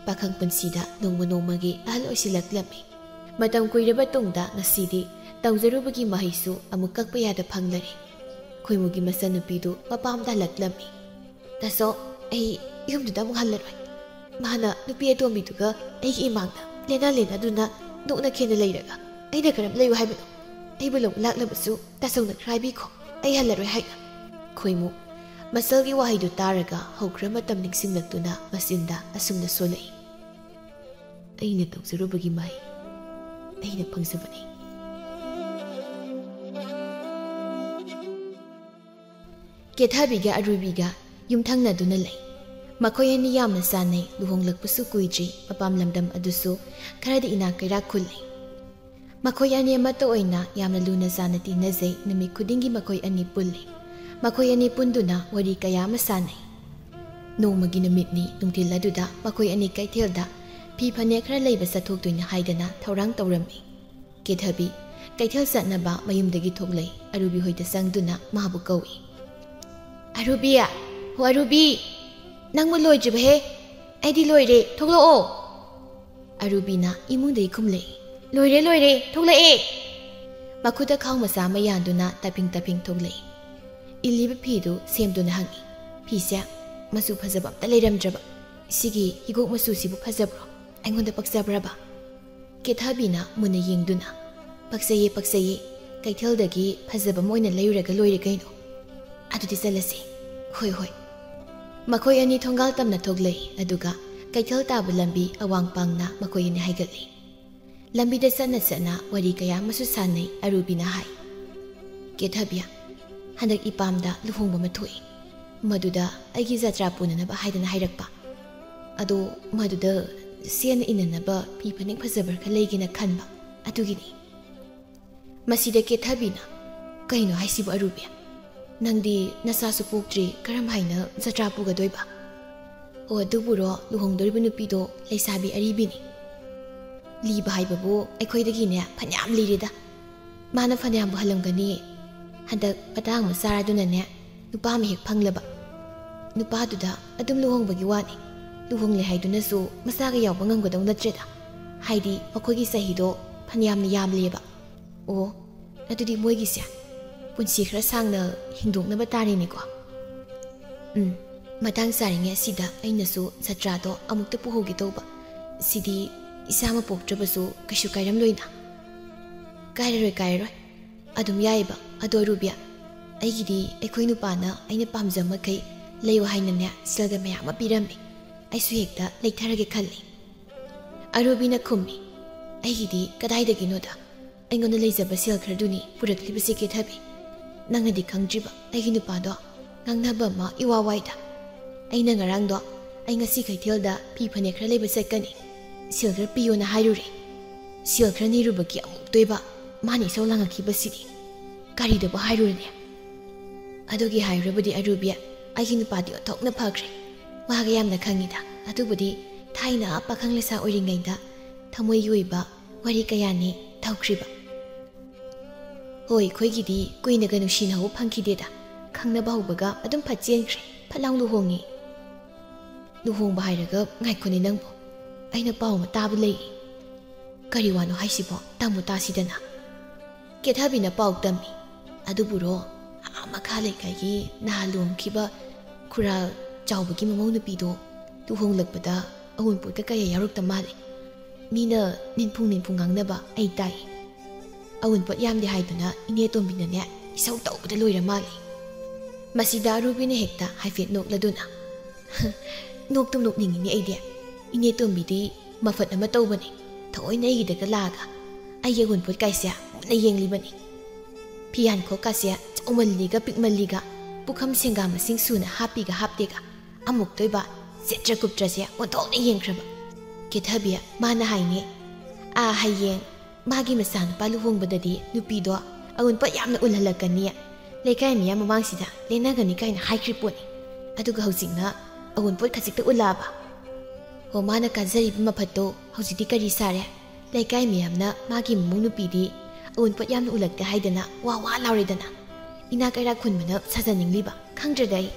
ꯄꯥꯈꯪ ꯄꯨꯟꯁꯤꯗ ꯅꯣꯡꯃ ꯅꯣꯡꯃꯒꯤ ꯑꯍꯜ ꯑꯣꯏꯁꯤꯜꯂꯛꯂꯝꯃꯤ꯫ ꯃꯇꯝ ꯀꯨꯏꯔꯕ ꯇꯨꯡꯗ ꯉꯁꯤꯗꯤ ꯇꯧꯖꯔꯨꯕꯒꯤ ꯃꯍꯩꯁꯨ ꯑꯃꯨꯛ ꯀꯛꯄ ꯌꯥꯗ ꯐꯪꯂꯔꯦ꯫ ꯈꯣꯏꯃꯨꯒꯤ ꯃꯆꯟꯅꯨꯄꯤꯗꯨ ꯃꯄꯥꯝꯗ ꯍꯜꯂꯛꯂꯝꯃꯤ꯫ "ꯇꯥꯆꯧ, ꯑꯩ ꯌꯨꯝꯗꯨꯗ ꯑꯃꯨꯛ ꯍꯜꯂꯔꯣꯏ꯫ ꯃꯥꯅ ꯅꯨꯄꯤ ꯑꯇꯣꯝꯕꯤꯗꯨꯒ ꯑꯩꯒꯤ ꯏꯃꯥꯡꯗ ꯂꯦꯟꯅ ꯂꯦꯟꯅꯗꯨꯅ ꯅꯣꯛꯅ ꯈꯦꯟꯅ ꯂꯩꯔꯒ ꯑꯩꯅ ꯀꯔꯝ ꯂꯩꯌꯨ ꯍꯥꯏꯕꯅꯣ? ꯑꯩꯕꯨ ꯂꯧꯕ ꯂꯥꯛꯂꯕꯁꯨ ꯇꯥꯆꯧꯅ ꯈꯔ ꯍꯥꯏꯕꯤꯈꯣ, ꯑꯩ ꯍꯜꯂꯔꯣꯏ" ꯍꯥꯏꯅ꯫ ꯈꯣꯏꯃꯨ ꯃꯆꯜꯒꯤ ꯋꯥꯍꯩꯗꯨ ꯇꯥꯔꯒ ꯍꯧꯈ꯭ꯔ ꯃꯇꯝ ꯅꯤꯡꯁꯤꯡꯂꯛꯇꯨꯅ ꯃꯆꯤꯟꯗ ꯑꯁꯨꯝꯅ ꯁꯣꯜꯂꯛꯏ꯫ "ꯑꯩꯅ ꯇꯧꯖꯔꯨꯕꯒꯤ ꯃꯍꯩ ꯑꯩꯅ ꯐꯪꯖꯕꯅꯤ"꯫ ꯀꯦꯊꯕꯤꯒ ꯑꯔꯨꯕꯤꯒ ꯌꯨꯝꯊꯪꯅꯗꯨꯅ ꯂꯩ꯫ ꯃꯈꯣꯏ ꯑꯅꯤ ꯌꯥꯝꯅ ꯆꯥꯟꯅꯩ, ꯂꯨꯍꯣꯡꯂꯛꯄꯁꯨ ꯀꯨꯏꯗ꯭ꯔꯤ, ꯃꯄꯥꯝ ꯂꯝꯗꯝ ꯑꯗꯨꯁꯨ ꯈꯔꯗꯤ ꯏꯅꯥꯛ ꯀꯩꯔꯥꯛ ꯈꯨꯜꯂꯤ꯫ ꯃꯈꯣꯏ ꯑꯅꯤ ꯑꯃꯠꯇ ꯑꯣꯏꯅ ꯌꯥꯝꯅ ꯂꯨꯅ ꯆꯥꯟꯅ ꯇꯤꯟꯅꯖꯩ, ꯅꯨꯃꯤꯠ ꯈꯨꯗꯤꯡꯒꯤ ꯃꯈꯣꯏ ꯑꯅꯤ ꯄꯨꯜꯂꯤ꯫ ꯃꯈꯣꯏ ꯑꯅꯤ ꯄꯨꯟꯗꯨꯅ ꯋꯥꯔꯤ ꯀꯌꯥ ꯑꯃ ꯁꯥꯟꯅꯩ꯫ ꯅꯣꯡꯃꯒꯤ ꯅꯨꯃꯤꯠꯅꯤ, ꯅꯨꯡꯊꯤꯜ ꯑꯗꯨꯗ ꯃꯈꯣꯏ ꯑꯅꯤ ꯀꯩꯊꯦꯜꯗ ꯐꯤ ꯐꯅꯦꯛ ꯈꯔ ꯂꯩꯕ ꯆꯠꯊꯣꯛꯇꯣꯏꯅ ꯍꯥꯏꯗꯅ ꯊꯧꯔꯥꯡ ꯇꯧꯔꯝꯃꯤ꯫ ꯀꯦꯊꯕꯤ ꯀꯩꯊꯦꯜ ꯆꯠꯅꯕ ꯃꯌꯨꯝꯗꯒꯤ ꯊꯣꯛꯂꯛꯏ꯫ ꯑꯔꯨꯕꯤ ꯍꯣꯏꯗ ꯆꯪꯗꯨꯅ ꯃꯥꯕꯨ ꯀꯧꯏ꯫ "ꯑꯔꯨꯕꯤ! ꯍꯣ ꯑꯔꯨꯕꯤ! ꯅꯪꯕꯨ ꯂꯣꯏꯗ꯭ꯔꯤꯕꯍꯦ?" "ꯑꯩꯗꯤ ꯂꯣꯏꯔꯦ, ꯊꯣꯛꯂꯛꯑꯣ!" ꯑꯔꯨꯕꯤꯅ ꯏꯃꯨꯡꯗꯒꯤ ꯈꯨꯝꯂꯛꯏ꯫ "ꯂꯣꯏꯔꯦ, ꯂꯣꯏꯔꯦ, ꯊꯣꯛꯂꯛꯑꯦ!" ꯃꯈꯨꯠꯇ ꯈꯥꯎ ꯃꯆꯥ ꯑꯃ ꯌꯥꯟꯗꯨꯅ ꯇꯞꯐꯤꯡ ꯇꯞꯐꯤꯡ ꯊꯣꯛꯂꯛꯏ꯫ ꯏꯜꯂꯤꯕ ꯐꯤꯗꯨ ꯁꯦꯝꯗꯨꯅ ꯍꯪꯏ꯫ "ꯐꯤꯁꯦ ꯃꯆꯨ ꯐꯖꯕ ꯑꯝꯇ ꯂꯩꯔꯝꯗ꯭ꯔꯕ꯫ ꯁꯤꯒꯤ ꯍꯤꯒꯣꯛ ꯃꯆꯨꯁꯤꯕꯨ ꯐꯖꯕ꯭ꯔꯣ? ꯑꯩꯉꯣꯟꯗ ꯄꯛꯆꯕ꯭ꯔꯕ?" ꯀꯦꯊꯕꯤꯅ ꯃꯨꯟꯅ ꯌꯦꯡꯗꯨꯅ, "ꯄꯛꯆꯩꯌꯦ, ꯄꯛꯆꯩꯌꯦ꯫ ꯀꯩꯊꯦꯜꯗꯒꯤ ꯐꯖꯕ ꯑꯃ ꯑꯣꯏꯅ ꯂꯩꯔꯨꯔꯒ ꯂꯣꯏꯔꯦ ꯀꯩꯅꯣ꯫ ꯑꯗꯨꯗꯤ ꯆꯠꯂꯁꯤ꯫" "ꯍꯣꯏ, ꯍꯣꯏ꯫" ꯃꯈꯣꯏ ꯑꯅꯤ ꯊꯣꯡꯒꯥꯜ ꯇꯝꯅ ꯊꯣꯛꯂꯛꯏ, ꯑꯗꯨꯒ ꯀꯩꯊꯦꯜ ꯇꯥꯕ ꯂꯝꯕꯤ ꯑꯋꯥꯡ ꯄꯥꯡꯅ ꯃꯈꯣꯏ ꯑꯅꯤ ꯍꯥꯏꯒꯠꯂꯤ꯫ ꯂꯝꯕꯤꯗ ꯆꯠꯅ ꯆꯠꯅ ꯋꯥꯔꯤ ꯀꯌꯥ ꯑꯃꯁꯨ ꯁꯥꯟꯅꯩ꯫ ꯑꯔꯨꯕꯤꯅ ꯍꯥꯏ, "ꯀꯦꯊꯕꯤ, ꯍꯟꯗꯛ ꯏꯄꯥꯝꯗ ꯂꯨꯍꯣꯡꯕ ꯑꯃ ꯊꯣꯛꯏ꯫ ꯃꯗꯨꯗ ꯑꯩꯒꯤ ꯖꯇ꯭ꯔꯥ ꯄꯨꯅꯅꯕ ꯍꯥꯏꯗꯅ ꯍꯥꯏꯔꯛꯄ꯫ ꯑꯗꯣ ꯃꯗꯨꯗ ꯁꯦꯠꯅ ꯏꯅꯅꯕ ꯐꯤ ꯐꯅꯦꯛ ꯐꯖꯕ ꯈꯔ ꯂꯩꯒꯦꯅ ꯈꯟꯕ, ꯑꯗꯨꯒꯤꯅꯤ꯫ ꯃꯁꯤꯗ ꯀꯦꯊꯕꯤꯅ, "ꯀꯩꯅꯣ ꯍꯥꯏꯁꯤꯕꯨ ꯑꯔꯨꯕꯤ? ꯅꯪꯗꯤ ꯅꯆꯥꯁꯨ ꯄꯣꯛꯇ꯭ꯔꯤ, ꯀꯔꯝ ꯍꯥꯏꯅ ꯖꯇ꯭ꯔꯥ ꯄꯨꯒꯗꯣꯏꯕ? ꯑꯣ, ꯑꯗꯨꯕꯨꯔꯣ, ꯂꯨꯍꯣꯡꯗꯣꯔꯤꯕ ꯅꯨꯄꯤꯗꯣ ꯂꯩꯁꯥꯕꯤ ꯑꯔꯤꯕꯤꯅꯤ꯫ ꯂꯤꯕ ꯍꯥꯏꯕꯕꯨ ꯑꯩꯈꯣꯏꯗꯒꯤꯅꯦ ꯐꯅꯌꯥꯝ ꯂꯤꯔꯦꯗ꯫ ꯃꯥꯅ ꯐꯅꯌꯥꯝꯕꯨ ꯍꯜꯂꯝꯒꯅꯤ꯫ ꯍꯟꯗꯛ ꯃꯇꯥꯡ ꯑꯃ ꯆꯥꯔꯗꯨꯅꯅꯦ ꯅꯨꯄꯥ ꯑꯃ ꯍꯦꯛ ꯐꯪꯂꯕ꯫ ꯅꯨꯄꯥꯗꯨꯗ ꯑꯗꯨꯝ ꯂꯨꯍꯣꯡꯕꯒꯤ ꯋꯥꯅꯤ꯫ ꯂꯨꯍꯣꯡꯂꯦ ꯍꯥꯏꯗꯨꯅꯁꯨ ꯃꯆꯥꯒ ꯌꯥꯎꯕ ꯉꯝꯒꯗꯧ ꯅꯠꯇ꯭ꯔꯦꯗ꯫ ꯍꯥꯏꯗꯤ ꯃꯈꯣꯏꯒꯤ ꯆꯍꯤꯗꯣ ꯐꯅꯌꯥꯝꯅ ꯌꯥꯝꯂꯦꯕ꯫ ꯑꯣ, ꯑꯗꯨꯗꯤ ꯃꯣꯏꯒꯤꯁꯦ ꯄꯨꯟꯁꯤ ꯈꯔ ꯁꯥꯡꯅ ꯍꯤꯡꯗꯣꯛꯅꯕ ꯇꯥꯔꯦꯅꯦꯀꯣ꯫ ꯎꯝ, ꯃꯇꯥꯡ ꯆꯥꯔꯤꯉꯩ ꯑꯁꯤꯗ ꯑꯩꯅꯁꯨ ꯖꯇ꯭ꯔꯥꯗꯣ ꯑꯃꯨꯛꯇ ꯄꯨꯍꯧꯒꯦ ꯇꯧꯕ꯫ ꯁꯤꯗꯤ ꯏꯆꯥ ꯑꯃ ꯄꯣꯛꯇ꯭ꯔꯕꯁꯨ ꯀꯩꯁꯨ ꯀꯥꯏꯔꯝꯂꯣꯏꯅ꯫ ꯀꯥꯏꯔꯔꯣꯏ, ꯀꯥꯏꯔꯔꯣꯏ꯫ ꯑꯗꯨꯝ ꯌꯥꯏꯌꯦꯕ꯫ ꯑꯗꯣ ꯔꯨꯕꯤꯌꯥ, ꯑꯩꯒꯤꯗꯤ ꯑꯩꯈꯣꯏ ꯅꯨꯄꯥꯅ ꯑꯩꯅ ꯄꯥꯝꯖ ꯃꯈꯩ ꯂꯩꯌꯨ ꯍꯥꯏꯅꯅꯦ ꯁꯦꯜꯒ ꯃꯌꯥꯝ ꯑꯃ ꯄꯤꯔꯝꯃꯤ꯫ ꯑꯩꯁꯨ ꯍꯦꯛꯇ ꯂꯩꯊꯔꯒꯦ ꯈꯜꯂꯤ꯫ ꯑꯔꯨꯕꯤꯅ ꯈꯨꯝꯃꯤ, "ꯑꯩꯒꯤꯗꯤ ꯀꯗꯥꯏꯗꯒꯤꯅꯣꯗ? ꯑꯩꯉꯣꯟꯗ ꯂꯩꯖꯕ ꯁꯦꯜ ꯈꯔꯗꯨꯅꯤ ꯄꯨꯔꯛꯂꯤꯕꯁꯦ ꯀꯦꯊꯕꯤ꯫ ꯅꯪꯅꯗꯤ ꯈꯪꯗ꯭ꯔꯤꯕ ꯑꯩꯒꯤ ꯅꯨꯄꯥꯗꯣ ꯉꯥꯡꯅꯕ ꯑꯃ ꯏꯋꯥ ꯋꯥꯏꯗ꯫ ꯑꯩꯅ ꯉꯔꯥꯡꯗꯣ ꯑꯩ ꯉꯁꯤ ꯀꯩꯊꯦꯜꯗ ꯐꯤ ꯐꯅꯦꯛ ꯈꯔ ꯂꯩꯕ ꯆꯠꯀꯅꯤ, ꯁꯦꯜ ꯈꯔ ꯄꯤꯌꯣꯅ ꯍꯥꯏꯔꯨꯔꯦ꯫ ꯁꯦꯜ ꯈꯔ ꯅꯤꯔꯨꯕꯒꯤ ꯑꯃꯨꯛꯇꯣꯏꯕ ꯃꯥꯅ ꯏꯁꯧ ꯂꯥꯡꯉꯛꯈꯤꯕꯁꯤꯗꯤ꯫ ꯀꯔꯤꯗꯕꯨ ꯍꯥꯏꯔꯨꯔꯅꯤ?" ꯑꯗꯨꯒꯤ ꯍꯥꯏꯔꯨꯔꯕꯗꯤ ꯑꯔꯨꯕꯤ, ꯑꯩꯒꯤ ꯅꯨꯄꯥꯗꯤ ꯑꯣꯟꯊꯣꯛꯅ ꯐꯈ꯭ꯔꯦ꯫ ꯋꯥꯒ ꯌꯥꯝꯅ ꯈꯪꯉꯤꯗ꯫ ꯑꯗꯨꯕꯨꯗꯤ ꯊꯥꯏꯅ ꯄꯥꯈꯪ ꯂꯩꯁꯥ ꯑꯣꯏꯔꯤꯉꯩꯗ ꯊꯃꯣꯏꯒꯤ ꯑꯣꯏꯕ ꯋꯥꯔꯤ ꯀꯌꯥꯅꯤ ꯇꯧꯈ꯭ꯔꯤꯕ꯫ ꯍꯣꯏ, ꯑꯩꯈꯣꯏꯒꯤꯗꯤ ꯀꯨꯏꯅꯒ ꯅꯨꯡꯁꯤꯅꯍꯧꯕ ꯐꯪꯈꯤꯗꯦꯗ꯫ ꯈꯪꯅꯕ ꯍꯧꯕꯒ ꯑꯗꯨꯝ ꯐꯠ ꯆꯦꯟꯈ꯭ꯔꯦ, ꯐꯠ ꯂꯥꯎ ꯂꯨꯍꯣꯡꯉꯤ꯫ ꯂꯨꯍꯣꯡꯕ ꯍꯥꯏꯔꯒ ꯉꯥꯏꯈꯣꯅꯦ ꯅꯪꯕꯨ, ꯑꯩꯅ ꯄꯥꯎ ꯑꯃ ꯇꯥꯕ ꯂꯩꯔꯤ꯫ ꯀꯔꯤ ꯋꯥꯅꯣ ꯍꯥꯏꯁꯤꯕꯣ? ꯇꯝꯃꯨ ꯇꯥꯁꯤꯗꯅ꯫ ꯀꯦꯊꯕꯤꯅ ꯄꯥꯎ ꯇꯝꯃꯤ꯫ ꯑꯗꯨꯕꯨꯔꯣ, ꯑꯥ ꯃꯈꯥ ꯂꯩꯀꯥꯏꯒꯤ ꯅꯍꯥꯟ ꯂꯨꯍꯣꯡꯈꯤꯕ ꯈꯨꯔꯥ ꯆꯥꯎꯕꯒꯤ ꯃꯃꯧ ꯅꯨꯄꯤꯗꯣ ꯂꯨꯍꯣꯡꯂꯛꯄꯗ ꯑꯎꯟꯄꯣꯠꯀ ꯀꯌꯥ ꯌꯥꯎꯔꯛꯇ ꯃꯥꯜꯂꯦ꯫ ꯃꯤꯅ ꯅꯤꯟꯐꯨꯡ ꯅꯤꯟꯐꯨꯡ ꯉꯥꯡꯅꯕ ꯑꯩ ꯇꯥꯏ꯫ ꯑꯎꯟꯄꯣꯠ ꯌꯥꯝꯗꯦ ꯍꯥꯏꯗꯨꯅ ꯏꯅꯦ ꯇꯣꯝꯕꯤꯅꯅꯦ ꯏꯁꯧ ꯇꯧꯕꯗ ꯂꯣꯏꯔ ꯃꯥꯜꯂꯦ꯫ ꯃꯁꯤꯗ ꯑꯔꯨꯕꯤꯅ ꯍꯦꯛꯇ ꯍꯥꯏꯐꯦꯠ ꯅꯣꯛꯂꯗꯨꯅ, "ꯅꯣꯛꯇꯨꯝ ꯅꯣꯛꯅꯤꯡꯉꯤꯅꯦ ꯑꯩꯗꯤ꯫ ꯏꯅꯦ ꯇꯣꯝꯕꯤꯗꯤ ꯃꯐꯠ ꯑꯃ ꯇꯧꯕꯅꯦ꯫ ꯊꯑꯣꯏꯅ ꯑꯩꯒꯤꯗꯒ ꯂꯥꯛꯑꯒ ꯑꯩꯒꯤ ꯑꯎꯟꯄꯣꯠ ꯀꯥꯏꯁꯦ ꯃꯨꯟꯅ ꯌꯦꯡꯂꯤꯕꯅꯤ꯫ ꯐꯤꯌꯥꯟꯈꯣꯛꯀꯥꯁꯦ ꯆꯥꯎꯃꯜꯂꯤꯒ ꯄꯤꯛꯃꯜꯂꯤꯒ, ꯄꯨꯈꯝ ꯁꯦꯡꯒꯥ ꯃꯁꯤꯡ ꯁꯨꯅ ꯍꯥꯞꯄꯤꯒ ꯍꯥꯞꯇꯦꯒ, ꯑꯃꯨꯛꯇꯣꯏꯕ ꯆꯦꯠꯇ꯭ꯔ ꯀꯨꯞꯇ꯭ꯔꯁꯦ ꯑꯣꯟꯊꯣꯛꯅ ꯌꯦꯡꯈ꯭ꯔꯕ꯫ ꯀꯦꯊꯕꯤ, ꯃꯥꯅ ꯍꯥꯏꯅꯦ, "ꯑꯥ, ꯍꯌꯦꯡ ꯃꯥꯒꯤ ꯃꯆꯥꯅꯨꯄꯥ ꯂꯨꯍꯣꯡꯕꯗꯗꯤ ꯅꯨꯄꯤꯗꯣ ꯑꯎꯟꯄꯣꯠ ꯌꯥꯝꯅ ꯎꯜꯍꯜꯂꯛꯀꯅꯤ, ꯂꯩꯀꯥꯏ ꯃꯤꯌꯥꯝ ꯃꯃꯥꯡꯁꯤꯗ ꯂꯦꯟꯅꯒꯅꯤ" ꯀꯥꯏꯅ ꯍꯥꯏꯈ꯭ꯔꯤ ꯄꯣꯠꯅꯤ꯫ ꯑꯗꯨꯒ ꯍꯧꯖꯤꯛꯅ ꯑꯎꯟꯄꯣꯠ ꯈꯖꯤꯛꯇ ꯎꯜꯂꯛꯑꯕ꯫ ꯍꯣ, ꯃꯥꯅ ꯀꯥꯖꯔꯤꯕ ꯃꯐꯠꯇꯣ ꯍꯧꯖꯤꯛꯇꯤ ꯀꯔꯤ ꯁꯥꯔꯦ? ꯂꯩꯀꯥꯏ ꯃꯤꯌꯥꯝꯅ ꯃꯥꯒꯤ ꯃꯃꯧ ꯅꯨꯄꯤꯗꯤ ꯑꯎꯟꯄꯣꯠ ꯌꯥꯝꯅ ꯎꯜꯂꯛꯇꯦ ꯍꯥꯏꯗꯅ ꯋꯥ ꯋꯥ ꯂꯥꯎꯔꯦꯗꯅ꯫ ꯏꯅꯥ ꯀꯩꯔꯥꯛ ꯈꯨꯟꯕꯅ ꯁꯥꯖꯅꯤꯡꯂꯤꯕ꯫ ꯈꯪꯗ꯭ꯔꯗ ꯑꯩ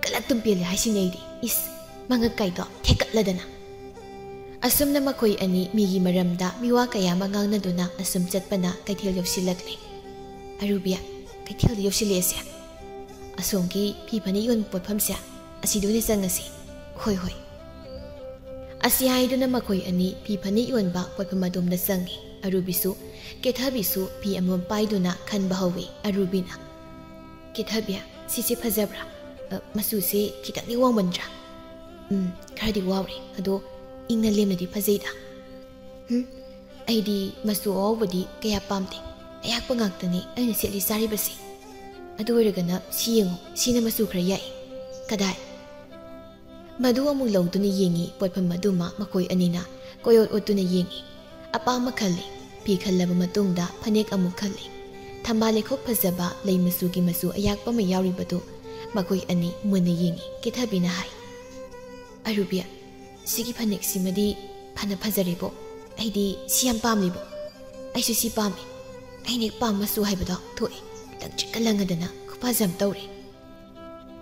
ꯀꯂꯛ ꯇꯨꯝ ꯄꯦꯜꯂꯦ ꯍꯥꯏꯁꯤꯅꯦ ꯑꯩꯗꯤ꯫ ꯏꯁ, ꯃꯉꯛꯀꯥꯏꯗꯣ ꯊꯦꯛꯀꯠꯂꯗꯅ꯫ ꯑꯁꯨꯝꯅ ꯃꯈꯣꯏ ꯑꯅꯤ ꯃꯤꯒꯤ ꯃꯔꯝꯗ ꯃꯤꯋꯥ ꯀꯌꯥ ꯑꯃ ꯉꯥꯡꯅꯗꯨꯅ ꯑꯁꯨꯝ ꯆꯠꯄꯅ ꯀꯩꯊꯦꯜ ꯌꯧꯁꯤꯜꯂꯛꯂꯦ꯫ "ꯑꯔꯨꯕꯤ, ꯀꯩꯊꯦꯜꯗ ꯌꯧꯁꯤꯜꯂꯛꯑꯦꯁꯦ꯫ ꯑꯁꯣꯝꯒꯤ ꯐꯤ ꯐꯅꯦꯛ ꯌꯣꯟꯕ ꯄꯣꯠꯐꯝꯁꯦ, ꯑꯁꯤꯗ ꯑꯣꯏꯅ ꯆꯪꯉꯁꯤ꯫" "ꯍꯣꯏ, ꯍꯣꯏ꯫" ꯑꯁꯤ ꯍꯥꯏꯗꯨꯅ ꯃꯈꯣꯏ ꯑꯅꯤ ꯐꯤ ꯐꯅꯦꯛ ꯌꯣꯟꯕ ꯄꯣꯠꯐꯝ ꯑꯗꯣꯝꯗ ꯆꯪꯉꯤ꯫ ꯑꯔꯨꯕꯤꯁꯨ ꯀꯦꯊꯕꯤꯁꯨ ꯐꯤ ꯑꯃꯃꯝ ꯄꯥꯏꯗꯨꯅ ꯈꯟꯕ ꯍꯧꯏ꯫ ꯑꯔꯨꯕꯤꯅ, "ꯀꯦꯊꯕꯤ, ꯁꯤꯁꯦ ꯐꯖꯕ꯭ꯔꯥ? ꯑ, ꯃꯆꯨꯁꯦ ꯈꯤꯇꯪꯗꯤ ꯋꯥꯎꯃꯟꯗ꯭ꯔꯥ?" "ꯎꯝ, ꯈꯔꯗꯤ ꯋꯥꯎꯔꯦ꯫ ꯑꯗꯣ ꯏꯪꯅ ꯂꯦꯝꯅꯗꯤ ꯐꯖꯩꯗ꯫" "ꯍꯨꯝ, ꯑꯩꯗꯤ ꯃꯆꯨ ꯑꯋꯥꯎꯕꯗꯤ ꯀꯌꯥ ꯄꯥꯝꯗꯦ꯫ ꯑꯌꯥꯛꯄ ꯉꯥꯛꯇꯅꯤ ꯑꯩꯅ ꯁꯦꯠꯂꯤ ꯆꯥꯔꯤꯕꯁꯦ꯫ ꯑꯗꯨ ꯑꯣꯏꯔꯒꯅ ꯁꯤ ꯌꯦꯡꯉꯨ, ꯁꯤꯅ ꯃꯆꯨ ꯈꯔ ꯌꯥꯛꯏ꯫" "ꯀꯗꯥꯏ?" ꯃꯗꯨ ꯑꯃꯨꯛ ꯂꯧꯗꯨꯅ ꯌꯦꯡꯉꯤ꯫ ꯄꯣꯠꯐꯝ ꯑꯗꯨꯃ ꯃꯈꯣꯏ ꯑꯅꯤꯅ ꯀꯣꯏꯑꯣꯠ ꯑꯣꯠꯇꯨꯅ ꯌꯦꯡꯉꯤ꯫ ꯑꯄꯥꯝꯕ ꯈꯜꯂꯤ꯫ ꯐꯤ ꯈꯜꯂꯕ ꯃꯇꯨꯡꯗ ꯐꯅꯦꯛ ꯑꯃꯨꯛ ꯈꯜꯂꯤ꯫ ꯊꯝꯕꯥꯜ ꯂꯩꯈꯣꯛ ꯐꯖꯕ ꯂꯩ ꯃꯆꯨꯒꯤ ꯃꯆꯨ ꯑꯌꯥꯛꯄ ꯑꯃ ꯌꯥꯎꯔꯤꯕꯗꯨ ꯃꯈꯣꯏ ꯑꯅꯤ ꯃꯨꯟꯅ ꯌꯦꯡꯉꯤ꯫ ꯀꯦꯊꯕꯤꯅ ꯍꯥꯏ, "ꯑꯔꯨꯕꯤ, ꯁꯤꯒꯤ ꯐꯅꯦꯛꯁꯤꯃꯗꯤ ꯐꯅ ꯐꯖꯔꯦꯕꯣ꯫ ꯑꯩꯗꯤ ꯁꯤ ꯌꯥꯝ ꯄꯥꯝꯂꯤꯕꯣ꯫ ꯑꯩꯁꯨ ꯁꯤ ꯄꯥꯝꯃꯤ꯫ ꯑꯩꯅ ꯍꯦꯛ ꯄꯥꯝꯕ ꯃꯆꯨ ꯍꯥꯏꯕꯗꯣ ꯊꯣꯛꯑꯦ꯫ ꯂꯪꯇ꯭ꯔꯤꯛꯀ ꯂꯪꯉꯗꯅ ꯈꯨꯐꯖ ꯑꯃ ꯇꯧꯔꯦ꯫"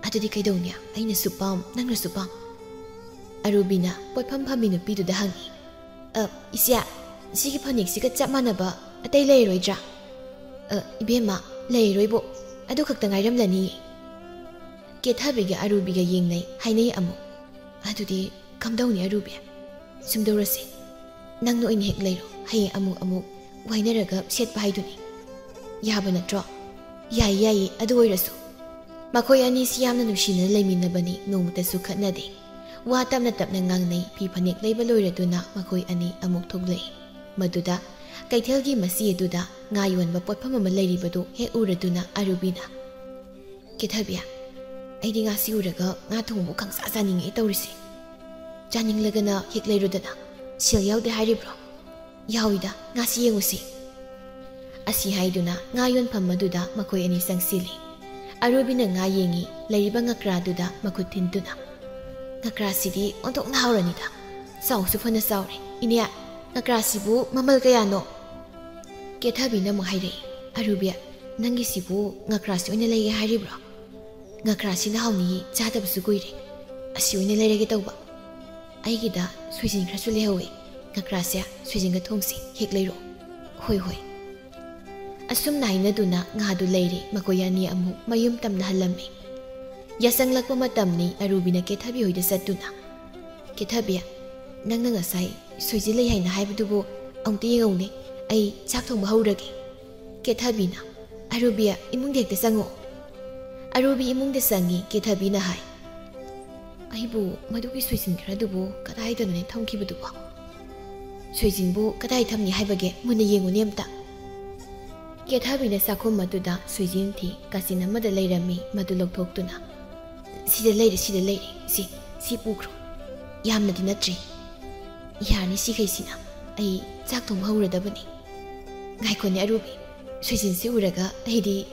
"ꯑꯗꯨꯗꯤ ꯀꯩꯗꯧꯅꯤ? ꯑꯩꯅꯁꯨ ꯄꯥꯝ, ꯅꯪꯅꯁꯨ ꯄꯥꯝ?" ꯑꯔꯨꯕꯤꯅ ꯄꯣꯠꯐꯝ ꯐꯝꯃꯤ ꯅꯨꯄꯤꯗꯨꯗ ꯍꯪꯉꯤ꯫ "ꯑ, ꯏꯆꯦ, ꯁꯤꯒꯤ ꯐꯅꯦꯛꯁꯤꯒ ꯆꯞ ꯃꯥꯟꯅꯕ ꯑꯇꯩ ꯂꯩꯔꯣꯏꯗ꯭ꯔꯥ?" "ꯑ, ꯏꯕꯦꯝꯃ, ꯂꯩꯔꯣꯏꯕꯣ꯫ ꯑꯗꯨ ꯈꯛꯇ ꯉꯥꯏꯔꯝꯂꯅꯤꯌꯦ꯫" ꯀꯦꯊꯕꯤꯒ ꯑꯔꯨꯕꯤꯒ ꯌꯦꯡꯅꯩ, ꯍꯥꯏꯅꯩ ꯑꯃꯨꯛ꯫ "ꯑꯗꯨꯗꯤ ꯀꯝꯗꯧꯅꯤ ꯑꯔꯨꯕꯤ? ꯁꯨꯝꯗꯧꯔꯁꯤ, ꯅꯪꯅ ꯑꯣꯏꯅ ꯍꯦꯛ ꯂꯩꯔꯣ, ꯍꯌꯦꯡ ꯑꯃꯨꯛ ꯑꯃꯨꯛ ꯋꯥꯏꯅꯔꯒ ꯁꯦꯠꯄ ꯍꯥꯏꯗꯨꯅꯤ꯫ ꯌꯥꯕ ꯅꯠꯇ꯭ꯔꯣ?" "ꯌꯥꯏꯌꯦ, ꯌꯥꯏꯌꯦ, ꯑꯗꯨ ꯑꯣꯏꯔꯁꯨ꯫" ꯃꯈꯣꯏ ꯑꯅꯤꯁꯤ ꯌꯥꯝꯅ ꯅꯨꯡꯁꯤꯅꯅ ꯂꯩꯃꯤꯟꯅꯕꯅꯤ, ꯅꯣꯡꯃꯇꯁꯨ ꯈꯠꯅꯗꯦ꯫ ꯋꯥ ꯇꯞꯅ ꯇꯞꯅ ꯉꯥꯡꯅꯩ꯫ ꯐꯤ ꯐꯅꯦꯛ ꯂꯩꯕ ꯂꯣꯏꯔꯗꯨꯅ ꯃꯈꯣꯏ ꯑꯅꯤ ꯑꯃꯨꯛ ꯊꯣꯛꯂꯛꯏ꯫ ꯃꯗꯨꯗ ꯀꯩꯊꯦꯜꯒꯤ ꯃꯆꯤ ꯑꯗꯨꯗ ꯉꯥ ꯌꯣꯟꯕ ꯄꯣꯠꯐꯝ ꯑꯃ ꯂꯩꯔꯤꯕꯗꯨ ꯍꯦꯛ ꯎꯔꯗꯨꯅ ꯑꯔꯨꯕꯤꯅ, "ꯀꯦꯊꯕꯤ, ꯑꯩꯗꯤ ꯉꯥꯁꯤ ꯎꯔꯒ ꯉꯥ ꯊꯣꯡꯕꯕꯨ ꯈꯪꯆꯥ ꯆꯥꯅꯤꯡꯉꯛꯑꯦ ꯇꯧꯔꯤꯁꯦ꯫ ꯆꯥꯅꯤꯡꯂꯒꯅ ꯍꯦꯛ ꯂꯩꯔꯨꯗꯅ꯫ "ꯁꯦꯜ ꯌꯥꯎꯗꯦ ꯍꯥꯏꯔꯤꯕ꯭ꯔꯣ?" "ꯌꯥꯎꯏꯗ, ꯉꯥꯁꯤ ꯌꯦꯡꯉꯨꯁꯤ"꯫ ꯑꯁꯤ ꯍꯥꯏꯗꯨꯅ ꯉꯥ ꯌꯣꯟꯐꯝ ꯑꯗꯨꯗ ꯃꯈꯣꯏ ꯑꯅꯤ ꯆꯪꯁꯤꯜꯂꯤ꯫ ꯑꯔꯨꯕꯤꯅ ꯉꯥ ꯌꯦꯡꯉꯤ, ꯂꯩꯔꯤꯕ ꯉꯀ꯭ꯔꯥꯗꯨꯗ ꯃꯈꯨꯠ ꯊꯤꯟꯗꯨꯅ꯫ "ꯉꯀ꯭ꯔꯥꯁꯤꯗꯤ ꯑꯣꯟꯊꯣꯛꯅ ꯍꯥꯎꯔꯅꯤꯗ꯫ ꯆꯥꯎꯁꯨ ꯐꯅ ꯆꯥꯎꯔꯦ꯫ ꯏꯅꯦ, ꯉꯀ꯭ꯔꯥꯁꯤꯕꯨ ꯃꯃꯜ ꯀꯌꯥꯅꯣ?" ꯀꯦꯊꯕꯤꯅ ꯑꯃꯨꯛ ꯍꯥꯏꯔꯛꯏ, "ꯑꯔꯨꯕꯤ, ꯅꯪꯒꯤꯁꯤꯕꯨ ꯉꯀ꯭ꯔꯥꯁꯤ ꯑꯣꯏꯅ ꯂꯩꯒꯦ ꯍꯥꯏꯔꯤꯕ꯭ꯔꯣ? ꯉꯀ꯭ꯔꯥꯁꯤꯅ ꯍꯥꯎꯅꯤꯌꯦ, ꯆꯥꯗꯕꯁꯨ ꯀꯨꯏꯔꯦ꯫ ꯑꯁꯤ ꯑꯣꯏꯅ ꯂꯩꯔꯒꯦ ꯇꯧꯕ꯫ ꯑꯩꯒꯤꯗ ꯁꯣꯏꯖꯤꯟ ꯈꯔꯁꯨ ꯂꯩꯍꯧꯋꯦ꯫ ꯉꯀ꯭ꯔꯥꯁꯦ ꯁꯣꯏꯖꯤꯟꯒ ꯊꯣꯡꯁꯤ, ꯍꯦꯛ ꯂꯩꯔꯣ"꯫ "ꯍꯣꯏ, ꯍꯣꯏ"꯫ ꯑꯁꯨꯝꯅ ꯍꯥꯏꯅꯗꯨꯅ ꯉꯥꯗꯨ ꯂꯩꯔꯦ, ꯃꯈꯣꯏ ꯑꯅꯤ ꯑꯃꯨꯛ ꯃꯌꯨꯝ ꯇꯝꯅ ꯍꯜꯂꯝꯃꯤ꯫ ꯌꯥꯆꯪꯂꯛꯄ ꯃꯇꯝꯅꯤ꯫ ꯑꯔꯨꯕꯤꯅ ꯀꯦꯊꯕꯤ ꯍꯣꯏꯗ ꯆꯠꯇꯨꯅ, "ꯀꯦꯊꯕꯤ, ꯅꯪꯅ ꯉꯁꯥꯏ ꯁꯣꯏꯖꯤꯟ ꯂꯩ ꯍꯥꯏꯅ ꯍꯥꯏꯕꯗꯨꯕꯨ ꯑꯃꯨꯛꯇ ꯌꯦꯡꯉꯧꯅꯦ꯫ ꯑꯩ ꯆꯥꯛ ꯊꯣꯡꯕ ꯍꯧꯔꯒꯦ"꯫ ꯀꯦꯊꯕꯤꯅ, "ꯑꯔꯨꯕꯤ, ꯏꯃꯨꯡꯗ ꯍꯦꯛꯇ ꯆꯪꯉꯛꯑꯣ"꯫ ꯑꯔꯨꯕꯤ ꯏꯃꯨꯡꯗ ꯆꯪꯉꯤ꯫ ꯀꯦꯊꯕꯤꯅ ꯍꯥꯏ, "ꯑꯩꯕꯨ ꯃꯗꯨꯒꯤ ꯁꯣꯏꯖꯤꯟ ꯈꯔꯗꯨꯕꯨ ꯀꯗꯥꯏꯗꯅꯣꯅꯦ ꯊꯝꯈꯤꯕꯗꯨꯕꯣ? ꯁꯣꯏꯖꯤꯟꯕꯨ ꯀꯗꯥꯏ ꯊꯝꯅꯤ ꯍꯥꯏꯕꯒꯦ? ꯃꯨꯟꯅ ꯌꯦꯡꯉꯨꯅꯦ ꯑꯝꯇ"꯫ ꯀꯦꯊꯕꯤꯅ ꯆꯥꯛꯈꯨꯝ ꯑꯗꯨꯗ ꯁꯣꯏꯖꯤꯟ ꯊꯤ꯫ ꯀꯥꯆꯤꯟ ꯑꯃꯗ ꯂꯩꯔꯝꯃꯤ, ꯃꯗꯨ ꯂꯧꯊꯣꯛꯇꯨꯅ, "ꯁꯤꯗ ꯂꯩꯔꯦ, ꯁꯤꯗ ꯂꯩꯔꯦ꯫ ꯁꯤ, ꯁꯤ ꯄꯨꯈ꯭ꯔꯣ꯫ ꯌꯥꯝꯅꯗꯤ ꯅꯠꯇ꯭ꯔꯤ꯫ ꯌꯥꯔꯅꯤ, ꯁꯤꯈꯩꯁꯤꯅ꯫ ꯑꯩ ꯆꯥꯛ ꯊꯣꯡꯕ ꯍꯧꯔꯗꯕꯅꯤ꯫ ꯉꯥꯏꯈꯣꯅꯦ ꯑꯔꯨꯕꯤ, ꯁꯣꯏꯖꯤꯟꯁꯤ ꯎꯔꯒ ꯑꯩꯗꯤ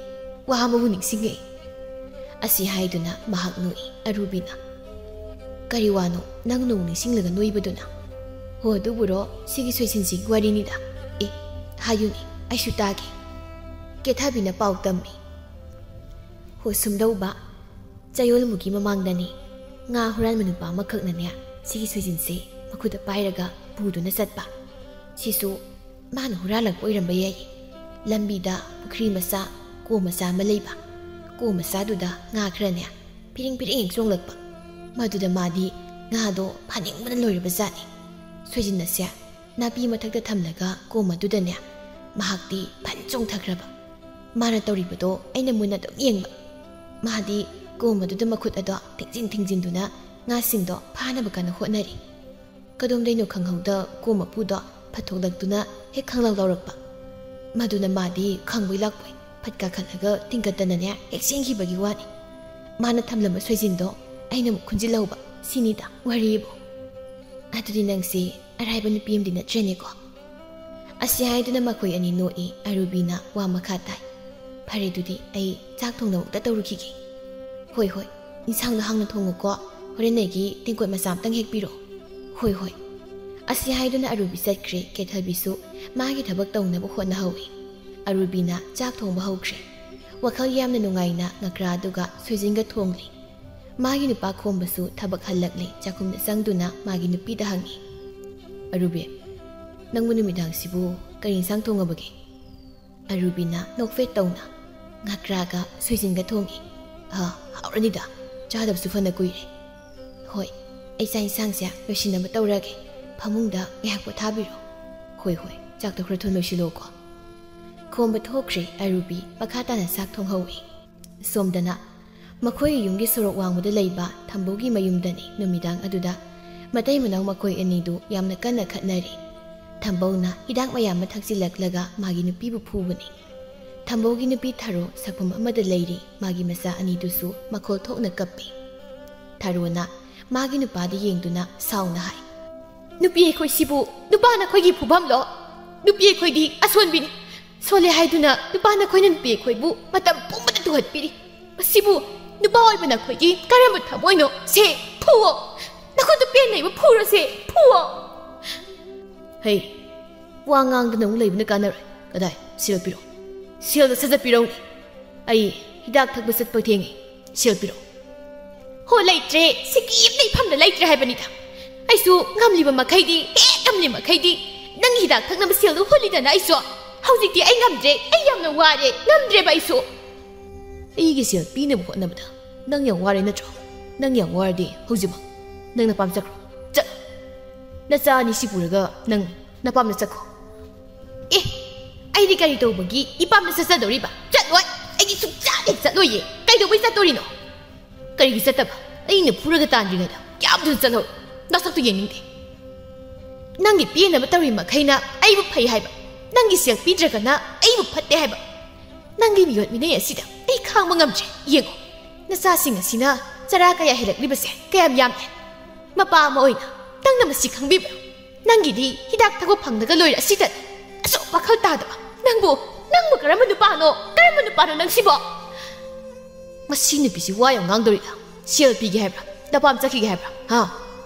ꯋꯥ ꯑꯃꯕꯨ ꯅꯤꯡꯁꯤꯡꯉꯛꯏ"꯫ ꯑꯁꯤ ꯍꯥꯏꯗꯨꯅ ꯃꯍꯥꯛ ꯅꯣꯛꯏ꯫ ꯑꯔꯨꯕꯤꯅ, "ꯀꯔꯤ ꯋꯥꯅꯣ ꯅꯪ ꯅꯣꯡ ꯅꯤꯡꯁꯤꯡꯂꯒ ꯅꯣꯏꯕꯗꯨꯅ?" "ꯍꯣ, ꯑꯗꯨꯕꯨꯔꯣ, ꯁꯤꯒꯤ ꯁꯣꯏꯖꯤꯟꯁꯤꯒꯤ ꯋꯥꯔꯤꯅꯤꯗ꯫ ꯑꯦ, ꯍꯥꯏꯌꯨꯅꯦ, ꯑꯩꯁꯨ ꯇꯥꯒꯦ"꯫ ꯀꯦꯊꯕꯤꯅ ꯄꯥꯎ ꯇꯝꯃꯤ꯫ ꯍꯣ, ꯁꯨꯝꯗꯧꯕ, ꯆꯌꯣꯜꯃꯨꯛꯀꯤ ꯃꯃꯥꯡꯗꯅꯤ, ꯉꯥ ꯍꯨꯔꯥꯟꯕ ꯅꯨꯄꯥ ꯑꯃꯈꯛꯅꯅꯦ, ꯁꯤꯒꯤ ꯁꯣꯏꯖꯤꯟꯁꯦ ꯃꯈꯨꯠꯇ ꯄꯥꯏꯔꯒ ꯄꯨꯗꯨꯅ ꯆꯠꯄ꯫ ꯁꯤꯁꯨ ꯃꯥꯅ ꯍꯨꯔꯥꯜꯂꯛꯄ ꯑꯣꯏꯔꯝꯕ ꯌꯥꯏ꯫ ꯂꯝꯕꯤꯗ ꯄꯨꯈ꯭ꯔꯤ ꯃꯆꯥ, ꯀꯣꯝ ꯃꯆꯥ ꯑꯃ ꯂꯩꯕ꯫ ꯀꯣꯝ ꯃꯆꯥꯗꯨꯗ ꯉꯥ ꯈꯔꯅꯦ ꯐꯤꯔꯤꯡ ꯐꯤꯔꯤꯡ ꯍꯦꯛ ꯆꯣꯡꯂꯛꯄ꯫ ꯃꯗꯨꯗ ꯃꯥꯗꯤ ꯉꯥꯗꯣ ꯐꯥꯅꯤꯡꯕꯅ ꯂꯣꯏꯔꯕ ꯖꯥꯠꯅꯤ꯫ ꯁꯣꯏꯖꯤꯟ ꯑꯁꯦ ꯅꯥꯄꯤ ꯃꯊꯛꯇ ꯊꯝꯂꯒ ꯀꯣꯝ ꯑꯗꯨꯗꯅꯦ ꯃꯍꯥꯛꯇꯤ ꯐꯟ ꯆꯣꯡꯊꯈ꯭ꯔꯕ꯫ ꯃꯥꯅ ꯇꯧꯔꯤꯕꯗꯣ ꯑꯩꯅ ꯃꯨꯟꯅ ꯑꯗꯨꯝ ꯌꯦꯡꯕ꯫ ꯃꯥꯗꯤ ꯀꯣꯝ ꯑꯗꯨꯗ ꯃꯈꯨꯠ ꯑꯗꯣ ꯊꯤꯡꯖꯤꯟ ꯊꯤꯡꯖꯤꯟꯗꯨꯅ ꯉꯥꯁꯤꯡꯗꯣ ꯐꯥꯅꯕ ꯀꯟꯅ ꯍꯣꯠꯅꯔꯤ꯫ ꯀꯗꯣꯝꯗꯩꯅꯣ ꯈꯪꯍꯧꯗ ꯀꯣꯝ ꯃꯄꯨꯗꯣ ꯐꯠꯊꯣꯛꯂꯛꯇꯨꯅ ꯍꯦꯛ ꯈꯪꯂꯥꯎ ꯂꯥꯎꯔꯛꯄ꯫ ꯃꯗꯨꯅ ꯃꯥꯗꯤ ꯈꯪꯕꯣꯏ ꯂꯥꯛꯄꯣꯏ ꯐꯠ ꯀꯥꯈꯠꯂꯒ ꯇꯤꯡꯀꯠꯇꯅꯅꯦ ꯍꯦꯛ ꯆꯦꯟꯈꯤꯕꯒꯤ ꯋꯥꯅꯤ꯫ ꯃꯥꯅ ꯊꯝꯂꯝꯕ ꯁꯣꯏꯖꯤꯟꯗꯣ ꯑꯩꯅ ꯑꯃꯨꯛ ꯈꯨꯟꯖꯤꯜꯍꯧꯕ꯫ ꯁꯤꯅꯤꯗ ꯋꯥꯔꯤꯕꯨ꯫ ꯑꯗꯨꯗꯤ ꯅꯪꯁꯤ ꯑꯔꯥꯏꯕ ꯅꯨꯄꯤ ꯑꯃꯗꯤ ꯅꯠꯇ꯭ꯔꯦꯅꯦꯀꯣ꯫ ꯑꯁꯤ ꯍꯥꯏꯗꯨꯅ ꯃꯈꯣꯏ ꯑꯅꯤ ꯅꯣꯛꯏ꯫ ꯑꯔꯨꯕꯤꯅ ꯋꯥ ꯃꯈꯥ ꯇꯥꯏ, "ꯐꯔꯦ, ꯑꯗꯨꯗꯤ ꯑꯩ ꯆꯥꯛ ꯊꯣꯡꯅꯕ ꯑꯃꯨꯛꯇ ꯇꯧꯔꯨꯈꯤꯒꯦ꯫" "ꯍꯣꯏ, ꯍꯣꯏ, ꯏꯟꯁꯥꯡꯗꯣ ꯍꯥꯡꯅ ꯊꯣꯡꯉꯨꯀꯣ꯫ ꯍꯣꯔꯦꯟ ꯑꯩꯒꯤ ꯇꯦꯡꯀꯣꯠ ꯃꯆꯥ ꯑꯃꯇꯪ ꯍꯦꯛ ꯄꯤꯔꯛꯑꯣ꯫" "ꯍꯣꯏ, ꯍꯣꯏ꯫" ꯑꯁꯤ ꯍꯥꯏꯗꯨꯅ ꯑꯔꯨꯕꯤ ꯆꯠꯈ꯭ꯔꯦ꯫ ꯀꯦꯊꯕꯤꯁꯨ ꯃꯥꯒꯤ ꯊꯕꯛ ꯇꯧꯅꯕ ꯍꯣꯠꯅꯍꯧꯏ꯫ ꯑꯔꯨꯕꯤꯅ ꯆꯥꯛ ꯊꯣꯡꯕ ꯍꯧꯈ꯭ꯔꯦ꯫ ꯋꯥꯈꯜ ꯌꯥꯝꯅ ꯅꯨꯡꯉꯥꯏꯅ ꯉꯀ꯭ꯔꯥ ꯑꯗꯨꯒ ꯁꯣꯏꯖꯤꯟꯒ ꯊꯣꯡꯂꯤ꯫ ꯃꯥꯒꯤ ꯅꯨꯄꯥ ꯈꯣꯝꯕꯁꯨ ꯊꯕꯛ ꯍꯜꯂꯛꯂꯦ꯫ ꯆꯥꯛꯈꯨꯝꯗ ꯆꯪꯗꯨꯅ ꯃꯥꯒꯤ ꯅꯨꯄꯤꯗ ꯍꯪꯉꯤ, "ꯑꯔꯨꯕꯤ, ꯅꯪꯕꯨ ꯅꯨꯃꯤꯗꯥꯡꯁꯤꯕꯨ ꯀꯔꯤ ꯏꯟꯁꯥꯡ ꯊꯣꯡꯉꯕꯒꯦ?" ꯑꯔꯨꯕꯤꯅ ꯅꯣꯛꯐꯦꯠ ꯇꯧꯅ, "ꯉꯀ꯭ꯔꯥꯒ ꯁꯣꯏꯖꯤꯟꯒ ꯊꯣꯡꯉꯤ꯫" "ꯑ, ꯍꯥꯎꯔꯅꯤꯗ, ꯆꯥꯗꯕꯁꯨ ꯐꯅ ꯀꯨꯏꯔꯦ꯫" "ꯍꯣꯏ, ꯑꯩ ꯆꯥꯛ ꯏꯟꯁꯥꯡꯁꯦ ꯂꯣꯏꯁꯤꯟꯅꯕ ꯇꯧꯔꯒꯦ꯫ ꯐꯃꯨꯡꯗ ꯉꯥꯏꯍꯥꯛ ꯄꯣꯊꯥꯕꯤꯔꯣ꯫" "ꯍꯣꯏ, ꯍꯣꯏ, ꯆꯥꯛꯇꯣ ꯈꯔ ꯊꯨꯅ ꯂꯣꯏꯁꯤꯜꯂꯣꯀꯣ꯫" ꯈꯣꯝꯕ ꯊꯣꯛꯈ꯭ꯔꯦ꯫ ꯑꯔꯨꯕꯤ ꯃꯈꯥ ꯇꯥꯅ ꯆꯥꯛ ꯊꯣꯡꯍꯧꯏ꯫ ꯁꯣꯝꯗꯅ ꯃꯈꯣꯏꯒꯤ ꯌꯨꯝꯒꯤ ꯁꯣꯔꯣꯛ ꯋꯥꯡꯃꯗ ꯂꯩꯕ ꯊꯝꯕꯧꯒꯤ ꯃꯌꯨꯝꯗꯅꯤ꯫ ꯅꯨꯃꯤꯗꯥꯡ ꯑꯗꯨꯗ ꯃꯇꯩ ꯃꯅꯥꯎ ꯃꯈꯣꯏ ꯑꯅꯤꯗꯨ ꯌꯥꯝꯅ ꯀꯟꯅ ꯈꯠꯅꯔꯤ꯫ ꯊꯝꯕꯧꯅ ꯍꯤꯗꯥꯛ ꯃꯌꯥꯝ ꯑꯃ ꯊꯛꯆꯤꯜꯂꯛꯂꯒ ꯃꯥꯒꯤ ꯅꯨꯄꯤꯕꯨ ꯐꯨꯕꯅꯤ꯫ ꯊꯝꯕꯧꯒꯤ ꯅꯨꯄꯤ ꯊꯔꯣ ꯁꯛꯐꯝ ꯑꯃꯗ ꯂꯩꯔꯤ꯫ ꯃꯥꯒꯤ ꯃꯆꯥ ꯑꯅꯤꯗꯨꯁꯨ ꯃꯈꯣꯜ ꯊꯣꯛꯅ ꯀꯞꯄꯤ꯫ ꯊꯔꯣꯅ ꯃꯥꯒꯤ ꯅꯨꯄꯥꯗ ꯌꯦꯡꯗꯨꯅ ꯁꯥꯎꯅ ꯍꯥꯏ, "ꯅꯨꯄꯤ ꯑꯩꯈꯣꯏꯁꯤꯕꯨ ꯅꯨꯄꯥ ꯅꯈꯣꯏꯒꯤ ꯐꯨꯐꯝꯂꯣ? ꯅꯨꯄꯤ ꯑꯩꯈꯣꯏꯗꯤ ꯑꯁꯣꯟꯕꯤꯅꯤ꯫ ꯁꯣꯜꯂꯦ ꯍꯥꯏꯗꯨꯅ ꯅꯨꯄꯥ ꯅꯈꯣꯏꯅ ꯅꯨꯄꯤ ꯑꯩꯈꯣꯏꯕꯨ ꯃꯇꯝ ꯄꯨꯝꯕꯗ ꯇꯨꯍꯠꯄꯤꯔꯤ꯫ ꯃꯁꯤꯕꯨ ꯅꯨꯄꯥ ꯑꯣꯏꯕ ꯅꯈꯣꯏꯒꯤ ꯀꯔꯝꯕ ꯊꯃꯣꯏꯅꯣ? ꯁꯦ, ꯐꯨꯋꯣ! ꯅꯈꯨꯠꯇꯨ ꯄꯦꯟ ꯂꯩꯕ ꯐꯨꯔꯣꯁꯦ, ꯐꯨꯋꯣ!" "ꯍꯩ, ꯋꯥ ꯉꯥꯡꯗꯅ ꯑꯃꯨꯛ ꯂꯩꯕꯅ ꯀꯥꯟꯅꯔꯣꯏ꯫ ꯀꯗꯥꯏ? ꯁꯦꯜ ꯄꯤꯔꯣ꯫ ꯁꯦꯜꯗꯣ ꯁꯠ ꯁꯠ ꯄꯤꯔꯧꯅꯦ꯫ ꯑꯩ ꯍꯤꯗꯥꯛ ꯊꯛꯄ ꯆꯠꯄ ꯊꯦꯡꯉꯤ꯫ ꯁꯦꯜ ꯄꯤꯔꯣ꯫" "ꯍꯣ, ꯂꯩꯇ꯭ꯔꯦ꯫ ꯁꯤꯀꯤ ꯑꯃ ꯂꯩꯐꯝꯗ ꯂꯩꯇ꯭ꯔꯦ ꯍꯥꯏꯕꯅꯤꯗ꯫ ꯑꯩꯁꯨ ꯉꯝꯂꯤꯕ ꯃꯈꯩꯗꯤ, ꯍꯦꯛ ꯉꯝꯂꯤ ꯃꯈꯩꯗꯤ ꯅꯪꯒꯤ ꯍꯤꯗꯥꯛ ꯊꯛꯅꯕ ꯁꯦꯜꯗꯨ ꯍꯨꯜꯂꯤꯗꯅ ꯑꯩꯁꯨ꯫ ꯍꯧꯖꯤꯛꯇꯤ ꯑꯩ ꯉꯝꯗ꯭ꯔꯦ꯫ ꯑꯩ ꯌꯥꯝꯅ ꯋꯥꯔꯦ꯫ ꯉꯝꯗ꯭ꯔꯦꯕ ꯑꯩꯁꯨ꯫" "ꯑꯩꯒꯤ ꯁꯦꯜ ꯄꯤꯅꯕ ꯍꯣꯠꯅꯕꯗ ꯅꯪ ꯌꯥꯝ ꯋꯥꯔꯦ ꯅꯠꯇ꯭ꯔꯣ? ꯅꯪ ꯌꯥꯝ ꯋꯥꯔꯗꯤ ꯍꯧꯖꯤꯛꯃꯛ ꯅꯪ ꯅꯄꯥꯝ ꯆꯠꯈ꯭ꯔꯣ꯫ ꯆꯠꯂꯣ꯫ ꯅꯆꯥ ꯑꯅꯤ ꯁꯤ ꯄꯨꯔꯒ ꯅꯪ ꯅꯄꯥꯝꯗ ꯆꯠꯈꯣ꯫" "ꯑꯦ, ꯑꯩꯗꯤ ꯀꯔꯤ ꯇꯧꯕꯒꯤ ꯏꯄꯥꯝꯗ ꯆꯠꯆꯗꯧꯔꯤꯕ? ꯆꯠꯂꯣꯏ꯫ ꯑꯩꯗꯤ ꯁꯨꯡꯆꯠ ꯍꯦꯛ ꯆꯠꯂꯣꯏꯌꯦ꯫ ꯀꯩꯗꯧꯕꯩ ꯆꯠꯇꯣꯔꯤꯅꯣ? ꯀꯔꯤꯒꯤ ꯆꯠꯇꯕ? ꯑꯩꯅ ꯐꯨꯔꯒ ꯇꯥꯟꯗ꯭ꯔꯤꯉꯩꯗ ꯀꯌꯥꯝ ꯊꯨꯅ ꯆꯠꯍꯧꯔꯣ꯫ ꯅꯁꯛꯇꯨ ꯌꯦꯡꯅꯤꯡꯗꯦ꯫ ꯅꯪꯒꯤ ꯄꯦꯟꯅꯕ ꯇꯧꯔꯤ ꯃꯈꯩꯅ ꯑꯩꯕꯨ ꯐꯩ ꯍꯥꯏꯕ, ꯅꯪꯒꯤ ꯁꯦꯜ ꯄꯤꯗ꯭ꯔꯒꯅ ꯑꯩꯕꯨ ꯐꯠꯇꯦ ꯍꯥꯏꯕ꯫ ꯅꯪꯒꯤ ꯃꯤꯑꯣꯠ ꯃꯤꯅꯩ ꯑꯁꯤꯗ ꯑꯩ ꯈꯥꯡꯕ ꯉꯝꯗ꯭ꯔꯦ꯫ ꯌꯦꯡꯉꯣ, ꯅꯆꯥꯁꯤꯡ ꯑꯁꯤꯅ ꯆꯔꯥ ꯀꯌꯥ ꯍꯦꯜꯂꯛꯂꯤꯕꯁꯦ ꯀꯌꯥꯝ ꯌꯥꯝꯃꯦ꯫ ꯃꯄꯥ ꯑꯃ ꯑꯣꯏꯅ ꯅꯪꯅ ꯃꯁꯤ ꯈꯪꯕꯤꯕ꯭ꯔꯥ?" ꯅꯪꯒꯤꯗꯤ ꯍꯤꯗꯥꯛ ꯊꯛꯄ ꯐꯪꯗꯒ ꯂꯣꯏꯔꯦ, ꯑꯁꯤꯗ ꯑꯁꯨꯛ ꯋꯥꯈꯜ ꯇꯥꯗꯕ꯫ ꯅꯪꯕꯨ, ꯅꯪꯕꯨ ꯀꯔꯝꯕ ꯅꯨꯄꯥꯅꯣ? ꯀꯔꯝꯕ ꯅꯨꯄꯥꯅꯣ ꯅꯪꯁꯤꯕꯣ? ꯃꯁꯤ ꯅꯨꯄꯤꯁꯤ ꯋꯥ ꯌꯥꯝ ꯉꯥꯡꯗꯧꯔꯤꯗ꯫ ꯁꯦꯜ ꯄꯤꯒꯦ ꯍꯥꯏꯕ꯭ꯔꯥ? ꯅꯄꯥꯝ ꯆꯠꯈꯤꯒꯦ ꯍꯥꯏꯕ꯭ꯔꯥ? ꯍꯥ?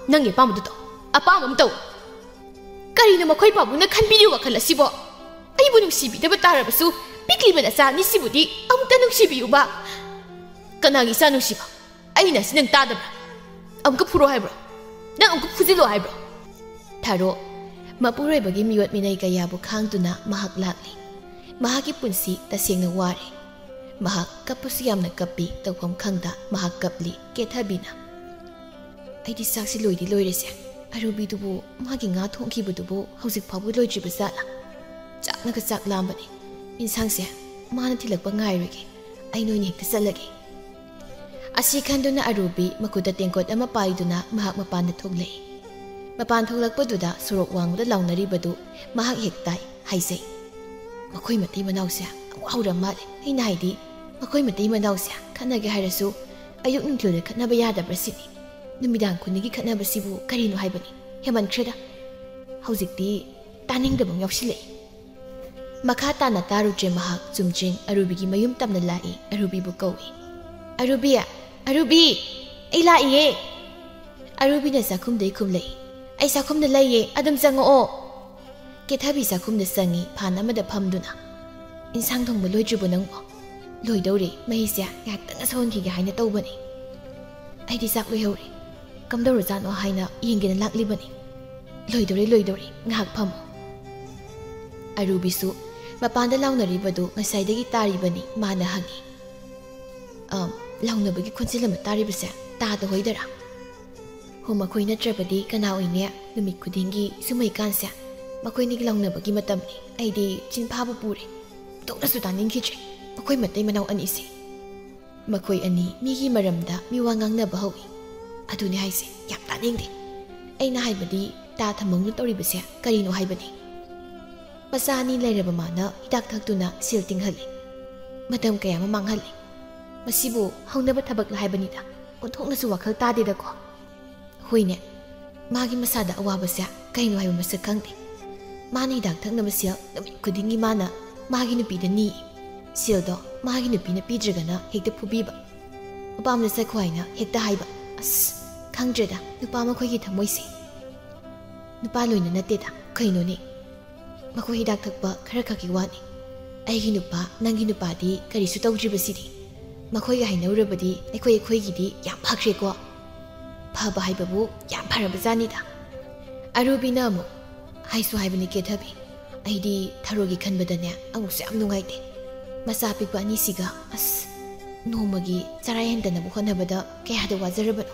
ꯅꯪꯒꯤ ꯑꯄꯥꯝꯕꯗꯨ ꯇꯧ꯫ ꯑꯄꯥꯝꯕ ꯑꯃ ꯇꯧ꯫ ꯀꯔꯤꯅꯣ ꯃꯈꯣꯏ ꯄꯥꯕꯨꯡꯅ ꯈꯟꯕꯤꯔꯤ ꯋꯥꯈꯜ ꯑꯁꯤꯕꯣ? ꯑꯩꯕꯨ ꯅꯨꯡꯁꯤꯕꯤꯗꯕ ꯇꯥꯔꯕꯁꯨ, ꯄꯤꯛꯂꯤꯕ ꯅꯆꯥ ꯑꯅꯤꯁꯤꯕꯨꯗꯤ ꯑꯃꯨꯛꯇ ꯅꯨꯡꯁꯤꯕꯤꯌꯨꯕ꯫ ꯀꯅꯥꯒꯤ ꯏꯆꯥ ꯅꯨꯡꯁꯤꯕ? ꯑꯩꯅ ꯁꯤ ꯅꯪ ꯇꯥꯗꯕ꯭ꯔꯥ? ꯑꯃꯨꯛꯀ ꯐꯨꯔꯣ ꯍꯥꯏꯕ꯭ꯔꯣ? ꯅꯪ ꯑꯃꯨꯛꯀ ꯐꯨꯖꯤꯜꯂꯣ ꯍꯥꯏꯕ꯭ꯔꯣ? ꯊꯥꯔꯣ, ꯃꯄꯨꯔꯣꯏꯕꯒꯤ ꯃꯤꯑꯣꯠ ꯃꯤꯅꯩ ꯀꯌꯥꯕꯨ ꯈꯥꯡꯗꯨꯅ ꯃꯍꯥꯛ ꯂꯥꯛꯂꯤ꯫ ꯃꯍꯥꯛꯀꯤ ꯄꯨꯟꯁꯤ ꯇꯁꯦꯡꯅ ꯋꯥꯔꯦ꯫ ꯃꯍꯥꯛ ꯀꯞꯄꯁꯨ ꯌꯥꯝꯅ ꯀꯞꯄꯤ, ꯇꯧꯐꯝ ꯈꯪꯗ ꯃꯍꯥꯛ ꯀꯞꯂꯤ꯫ ꯀꯦꯊꯕꯤꯅ, "ꯑꯩꯗꯤ ꯆꯥꯛꯁꯤ ꯂꯣꯏꯗꯤ ꯂꯣꯏꯔꯦꯁꯦ꯫ ꯑꯔꯨꯕꯤꯗꯨꯕꯨ, ꯃꯥꯒꯤ ꯉꯥ ꯊꯣꯡꯈꯤꯕꯗꯨꯕꯨ ꯍꯧꯖꯤꯛ ꯐꯥꯎꯕ ꯂꯣꯏꯗ꯭ꯔꯤꯕ ꯖꯥꯠꯂꯥ? ꯆꯥꯛꯅꯒ ꯆꯥꯛ ꯂꯥꯝꯕꯅꯤ꯫ ꯏꯟꯁꯥꯡꯁꯦ ꯃꯥꯅ ꯊꯤꯜꯂꯛꯄ ꯉꯥꯏꯔꯣꯏꯒꯦ꯫ ꯑꯩ ꯅꯣꯏꯅ ꯍꯦꯛꯇ ꯆꯠꯂꯒꯦ"꯫ ꯑꯁꯤ ꯈꯟꯗꯨꯅ ꯑꯔꯨꯕꯤ ꯃꯈꯨꯠꯇ ꯇꯦꯡꯀꯣꯠ ꯑꯃ ꯄꯥꯏꯗꯨꯅ ꯃꯍꯥꯛ ꯃꯄꯥꯟꯗ ꯊꯣꯛꯂꯛꯏ꯫ ꯃꯄꯥꯟ ꯊꯣꯛꯂꯛꯄꯗꯨꯗ ꯁꯣꯔꯣꯛ ꯋꯥꯡꯃꯗ ꯂꯥꯎꯅꯔꯤꯕꯗꯨ ꯃꯍꯥꯛ ꯍꯦꯛ ꯇꯥꯏ꯫ ꯍꯥꯏꯖꯩ, "ꯃꯈꯣꯏ ꯃꯇꯩ ꯃꯅꯥꯎꯁꯦ ꯑꯉꯥꯎꯔ ꯃꯥꯜꯂꯦ꯫ ꯑꯩꯅ ꯍꯥꯏꯗꯤ, ꯃꯈꯣꯏ ꯃꯇꯩ ꯃꯅꯥꯎꯁꯦ ꯈꯠꯅꯒꯦ ꯍꯥꯏꯔꯁꯨ ꯑꯌꯨꯛ ꯅꯨꯡꯊꯤꯜꯗ ꯈꯠꯅꯕ ꯌꯥꯗꯕ꯭ꯔꯥ ꯁꯤꯅꯤ꯫ ꯅꯨꯃꯤꯗꯥꯡ ꯈꯨꯗꯤꯡꯒꯤ ꯈꯠꯅꯕꯁꯤꯕꯨ ꯀꯔꯤꯅꯣ ꯍꯥꯏꯕꯅꯤ? ꯍꯦꯃꯟꯈ꯭ꯔꯦꯗ꯫ ꯍꯧꯖꯤꯛꯇꯤ ꯇꯥꯅꯤꯡꯗꯕ ꯑꯃ ꯌꯥꯎꯁꯤꯜꯂꯛꯏ"꯫ ꯃꯈꯥ ꯇꯥꯅ ꯇꯥꯔꯨꯗ꯭ꯔꯦ ꯃꯍꯥꯛ꯫ ꯆꯨꯝꯆꯤꯡ ꯑꯔꯨꯕꯤꯒꯤ ꯃꯌꯨꯝ ꯇꯝꯅ ꯂꯥꯛꯏ꯫ ꯑꯔꯨꯕꯤꯕꯨ ꯀꯧꯏ꯫ "ꯑꯔꯨꯕꯤ! ꯑꯔꯨꯕꯤ! ꯑꯩ ꯂꯥꯛꯏꯌꯦ!" ꯑꯔꯨꯕꯤꯅ ꯆꯥꯛꯈꯨꯝꯗꯩ ꯈꯨꯝꯂꯛꯏ꯫ "ꯑꯩ ꯆꯥꯛꯈꯨꯝꯗ ꯂꯩꯌꯦ, ꯑꯗꯨꯝ ꯆꯪꯉꯛꯑꯣ"꯫ ꯀꯦꯊꯕꯤ ꯆꯥꯛꯈꯨꯝꯗ ꯆꯪꯉꯤ, ꯐꯥꯟ ꯑꯃꯗ ꯐꯝꯗꯨꯅ꯫ "ꯏꯟꯁꯥꯡ ꯊꯣꯡꯕ ꯂꯣꯏꯗ꯭ꯔꯤꯕꯣ ꯅꯪꯕꯣ?" "ꯂꯣꯏꯗꯧꯔꯦ, ꯃꯩꯁꯦ ꯉꯥꯏꯍꯥꯛꯇꯪ ꯁꯧꯍꯟꯈꯤꯒꯦ ꯍꯥꯏꯅ ꯇꯧꯕꯅꯦ"꯫ "ꯑꯩꯗꯤ ꯆꯥꯛ ꯂꯣꯏꯍꯧꯔꯦ, ꯀꯝꯗꯧꯔꯖꯥꯠꯅꯣ ꯍꯥꯏꯅ ꯌꯦꯡꯒꯦꯅ ꯂꯥꯛꯂꯤꯕꯅꯤ"꯫ "ꯂꯣꯏꯗꯧꯔꯦ, ꯂꯣꯏꯗꯧꯔꯦ, ꯉꯥꯏꯍꯥꯛ ꯐꯝꯃꯣ"꯫ ꯑꯔꯨꯕꯤꯁꯨ ꯃꯄꯥꯟꯗ ꯂꯥꯎꯅꯔꯤꯕꯗꯨ ꯉꯁꯥꯏꯗꯒꯤ ꯇꯥꯔꯤꯕꯅꯤ꯫ ꯃꯥꯅ ꯍꯪꯉꯤ, "ꯑꯝ, ꯂꯥꯎꯅꯕꯒꯤ ꯈꯣꯟꯖꯦꯜ ꯑꯃ ꯇꯥꯔꯤꯕꯁꯦ ꯇꯥꯗ ꯍꯣꯏꯗꯔꯥ?" "ꯍꯣ, ꯃꯈꯣꯏ ꯅꯠꯇ꯭ꯔꯕꯗꯤ ꯀꯅꯥ ꯑꯣꯏꯅꯤ? ꯅꯨꯃꯤꯠ ꯈꯨꯗꯤꯡꯒꯤ ꯁꯨꯝꯍꯩꯀꯥꯟꯁꯦ ꯃꯈꯣꯏꯅꯤꯒꯤ ꯂꯥꯎꯅꯕꯒꯤ ꯃꯇꯝꯅꯤ꯫ ꯑꯩꯗꯤ ꯆꯤꯟꯐꯥꯕꯨ ꯄꯨꯔꯦ꯫ ꯇꯣꯛꯅꯁꯨ ꯇꯥꯅꯤꯡꯈꯤꯗ꯭ꯔꯦ ꯃꯈꯣꯏ ꯃꯇꯩ ꯃꯅꯥꯎ ꯑꯅꯤꯁꯦ꯫ ꯃꯈꯣꯏ ꯑꯅꯤ ꯃꯤꯒꯤ ꯃꯔꯝꯗ ꯃꯤꯋꯥ ꯉꯥꯡꯅꯕ ꯍꯧꯏ꯫ ꯑꯗꯨꯅꯦ ꯍꯥꯏꯁꯦ, ꯌꯥꯝ ꯇꯥꯅꯤꯡꯗꯦ꯫ ꯑꯩꯅ ꯍꯥꯏꯕꯗꯤ ꯇꯥ ꯊꯝꯃꯧꯅ ꯇꯧꯔꯤꯕꯁꯦ ꯀꯔꯤꯅꯣ ꯍꯥꯏꯕꯅꯤ? ꯃꯆꯥ ꯑꯅꯤ ꯂꯩꯔꯕ ꯃꯥꯅ ꯍꯤꯗꯥꯛ ꯊꯛꯇꯨꯅ ꯁꯦꯜ ꯇꯤꯡꯍꯜꯂꯤ꯫ ꯃꯇꯝ ꯀꯌꯥ ꯑꯃ ꯃꯥꯡꯍꯜꯂꯤ꯫ ꯃꯁꯤꯕꯨ ꯍꯧꯅꯕ ꯊꯕꯛꯂ ꯍꯥꯏꯕꯅꯤꯗ꯫ ꯑꯣꯟꯊꯣꯛꯅꯁꯨ ꯋꯥꯈꯜ ꯇꯥꯗꯦꯗꯀꯣ꯫ ꯍꯣꯏꯅꯦ, ꯃꯥꯒꯤ ꯃꯁꯥꯗ ꯑꯋꯥꯕꯁꯦ ꯀꯩꯅꯣ ꯍꯥꯏꯕ ꯃꯁꯛ ꯈꯪꯗꯦ꯫ ꯃꯥꯅ ꯍꯤꯗꯥꯛ ꯊꯛꯅꯕ ꯁꯦꯜ ꯅꯨꯃꯤꯠ ꯈꯨꯗꯤꯡꯒꯤ ꯃꯥꯅ ꯃꯥꯒꯤ ꯅꯨꯄꯤꯗ ꯅꯤ꯫ ꯁꯦꯜꯗꯣ ꯃꯥꯒꯤ ꯅꯨꯄꯤꯅ ꯄꯤꯗ꯭ꯔꯒꯅ ꯍꯦꯛꯇ ꯐꯨꯕꯤꯕ꯫ ꯃꯄꯥꯝꯗ ꯆꯠꯈꯣ ꯍꯥꯏꯅ ꯍꯦꯛꯇ ꯍꯥꯏꯕ꯫ ꯑꯁ, ꯈꯪꯗ꯭ꯔꯦꯗ, ꯅꯨꯄꯥ ꯃꯈꯣꯏꯒꯤ ꯊꯃꯣꯏꯁꯦ꯫ ꯅꯨꯄꯥ ꯂꯣꯏꯅ ꯅꯠꯇꯦꯗ, ꯀꯩꯅꯣꯅꯦ꯫ ꯃꯈꯣꯏ ꯍꯤꯗꯥꯛ ꯊꯛꯄ ꯈꯔ ꯈꯛꯀꯤ ꯋꯥꯅꯤ꯫ ꯑꯩꯒꯤ ꯅꯨꯄꯥ, ꯅꯪꯒꯤ ꯅꯨꯄꯥꯗꯤ ꯀꯔꯤꯁꯨ ꯇꯧꯗ꯭ꯔꯤꯕꯁꯤꯗꯤ꯫ ꯃꯈꯣꯏꯒ ꯍꯥꯏꯅꯧꯔꯕꯗꯤ ꯑꯩꯈꯣꯏ ꯑꯩꯈꯣꯏꯒꯤꯗꯤ ꯌꯥꯝ ꯐꯈ꯭ꯔꯦꯀꯣ꯫ ꯐꯕ ꯍꯥꯏꯕꯕꯨ ꯌꯥꯝ ꯐꯔꯕꯖꯥꯠꯅꯤꯗ꯫ ꯑꯔꯨꯕꯤꯅ ꯑꯃꯨꯛ, ꯍꯥꯏꯁꯨ ꯍꯥꯏꯕꯅꯤ ꯀꯦꯊꯕꯤ, ꯑꯩꯗꯤ ꯊꯔꯣꯒꯤ ꯈꯟꯕꯗꯅꯦ ꯑꯃꯨꯛꯁꯨ ꯌꯥꯝ ꯅꯨꯡꯉꯥꯏꯇꯦ꯫ ꯃꯆꯥ ꯄꯤꯛꯄ ꯑꯅꯤꯁꯤꯒ, ꯑꯁ, ꯅꯣꯡꯃꯒꯤ ꯆꯔꯥ ꯍꯦꯟꯗꯅꯕ ꯍꯣꯠꯅꯕꯗ ꯀꯌꯥꯗ ꯋꯥꯖꯔꯕꯅꯣ꯫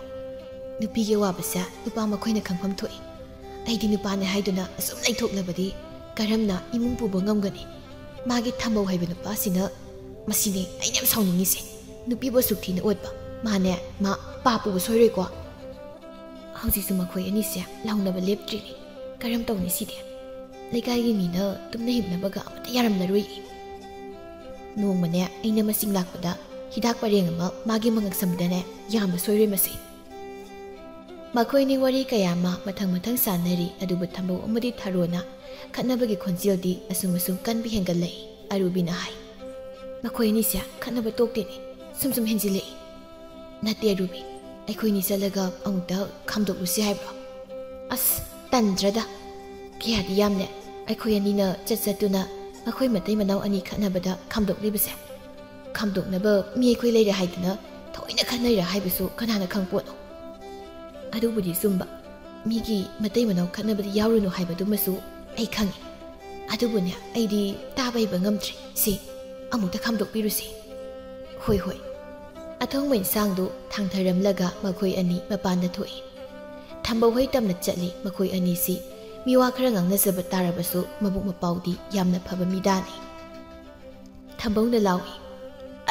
ꯅꯨꯄꯤꯒꯤ ꯑꯋꯥꯕꯁꯦ ꯅꯨꯄꯥ ꯃꯈꯣꯏꯅ ꯈꯪꯐꯝ ꯊꯣꯛꯏ꯫ ꯑꯩꯗꯤ ꯅꯨꯄꯥꯅꯦ ꯍꯥꯏꯗꯨꯅ ꯑꯁꯨꯝ ꯂꯩꯊꯣꯛꯂꯕꯗꯤ ꯀꯔꯝꯅ ꯏꯃꯨꯡ ꯄꯨꯕ ꯉꯝꯒꯅꯤ? ꯃꯥꯒꯤ ꯊꯝꯕꯧ ꯍꯥꯏꯕ ꯅꯨꯄꯥꯁꯤꯅ, ꯃꯁꯤꯅꯦ ꯑꯩꯅ ꯌꯥꯝ ꯁꯥꯎꯅꯤꯡꯉꯤꯁꯦ꯫ ꯅꯨꯄꯤꯕꯨ ꯑꯁꯨꯛ ꯊꯤꯅ ꯑꯣꯠꯄ꯫ ꯃꯥꯅꯦ, ꯃꯥ ꯄꯥ ꯄꯨꯕ ꯁꯣꯏꯔꯣꯏꯀꯣ꯫ ꯍꯧꯖꯤꯛꯁꯨ ꯃꯈꯣꯏ ꯑꯅꯤꯁꯦ ꯂꯥꯎꯅꯕ ꯂꯦꯞꯇ꯭ꯔꯤꯅꯤ꯫ ꯀꯔꯝ ꯇꯧꯅꯤ ꯁꯤꯗꯤ? ꯂꯩꯀꯥꯏꯒꯤ ꯃꯤꯅ ꯇꯨꯝꯅ ꯍꯤꯞꯅꯕꯒ ꯑꯃꯠꯇ ꯌꯥꯔꯝꯂꯔꯣꯏ꯫ ꯅꯣꯡꯃꯅꯦ ꯑꯩꯅ ꯃꯁꯤꯡ ꯂꯥꯛꯄꯗ ꯍꯤꯗꯥꯛ ꯄꯔꯦꯡ ꯑꯃ ꯃꯥꯒꯤ ꯃꯉꯛꯁꯝꯗꯅꯦ ꯌꯥꯝꯕ ꯁꯣꯏꯔꯣꯏ ꯃꯁꯤ꯫ ꯃꯈꯣꯏꯅꯤ ꯋꯥꯔꯤ ꯀꯌꯥ ꯑꯃ ꯃꯊꯪ ꯃꯊꯪ ꯁꯥꯟꯅꯔꯤ, ꯑꯗꯨꯕꯨ ꯊꯝꯕꯧ ꯑꯃꯗꯤ ꯊꯔꯣꯅ ꯈꯠꯅꯕꯒꯤ ꯈꯣꯟꯖꯦꯜꯗꯤ ꯑꯁꯨꯝ ꯑꯁꯨꯝ ꯀꯟꯕ ꯍꯦꯟꯒꯠꯂꯛꯏ꯫ ꯑꯔꯨꯕꯤꯅ ꯍꯥꯏ, "ꯃꯈꯣꯏ ꯑꯅꯤꯁꯦ ꯈꯠꯅꯕ ꯇꯣꯛꯇꯦꯅꯦ, ꯁꯨꯝ ꯁꯨꯝ ꯍꯦꯟꯖꯤꯜꯂꯛꯏ꯫" "ꯅꯠꯇꯦ ꯑꯔꯨꯕꯤ, ꯑꯩꯈꯣꯏꯅꯤ ꯆꯠꯂꯒ ꯑꯃꯨꯛꯇ ꯈꯥꯝꯗꯣꯛꯂꯨꯁꯤ ꯍꯥꯏꯕ꯭ꯔꯣ?" "ꯑꯁ, ꯇꯟꯗ꯭ꯔꯗ꯫ ꯀꯌꯥꯗꯤ ꯌꯥꯝꯂꯦ ꯑꯩꯈꯣꯏ ꯑꯅꯤꯅ ꯆꯠ ꯆꯠꯇꯨꯅ ꯃꯈꯣꯏ ꯃꯇꯩ ꯃꯅꯥꯎ ꯑꯅꯤ ꯈꯠꯅꯕꯗ ꯈꯥꯝꯗꯣꯛꯂꯤꯕꯁꯦ꯫ ꯈꯥꯝꯗꯣꯛꯅꯕ ꯃꯤ ꯑꯩꯈꯣꯏ ꯂꯩꯔꯦ ꯍꯥꯏꯗꯅ ꯊꯑꯣꯏꯅ ꯈꯠꯅꯩꯔꯥ ꯍꯥꯏꯕꯁꯨ ꯀꯅꯥꯅ ꯈꯪꯄꯣꯠꯅꯣ?" "ꯑꯗꯨꯕꯨꯗꯤ ꯆꯨꯝꯕ, ꯃꯤꯒꯤ ꯃꯇꯩ ꯃꯅꯥꯎ ꯈꯠꯅꯕꯗ ꯌꯥꯎꯔꯨꯅꯨ ꯍꯥꯏꯕꯗꯨꯃꯁꯨ ꯑꯩ ꯈꯪꯉꯤ꯫ ꯑꯗꯨꯕꯨꯅꯦ, ꯑꯩꯗꯤ ꯇꯥꯕ ꯍꯩꯕ ꯉꯝꯗ꯭ꯔꯦ꯫ ꯁꯤ ꯑꯃꯨꯛꯇ ꯈꯥꯝꯗꯣꯛꯄꯤꯔꯨꯁꯤ꯫" "ꯍꯣꯏ, ꯍꯣꯏ꯫" ꯑꯊꯣꯡꯕ ꯏꯟꯁꯥꯡꯗꯨ ꯊꯥꯡꯊꯔꯝꯂꯒ ꯃꯈꯣꯏ ꯑꯅꯤ ꯃꯄꯥꯟꯗ ꯊꯣꯛꯏ꯫ ꯊꯝꯕꯧ ꯍꯣꯏ ꯇꯝꯅ ꯆꯠꯂꯤ꯫ ꯃꯈꯣꯏ ꯑꯅꯤꯁꯤ ꯃꯤꯋꯥ ꯈꯔ ꯉꯥꯡꯅꯖꯕ ꯇꯥꯔꯕꯁꯨ ꯃꯕꯨꯛ ꯃꯄꯥꯎꯗꯤ ꯌꯥꯝꯅ ꯐꯕ ꯃꯤꯗꯥꯅꯤ꯫ ꯊꯝꯕꯧꯅ ꯂꯥꯎꯏ,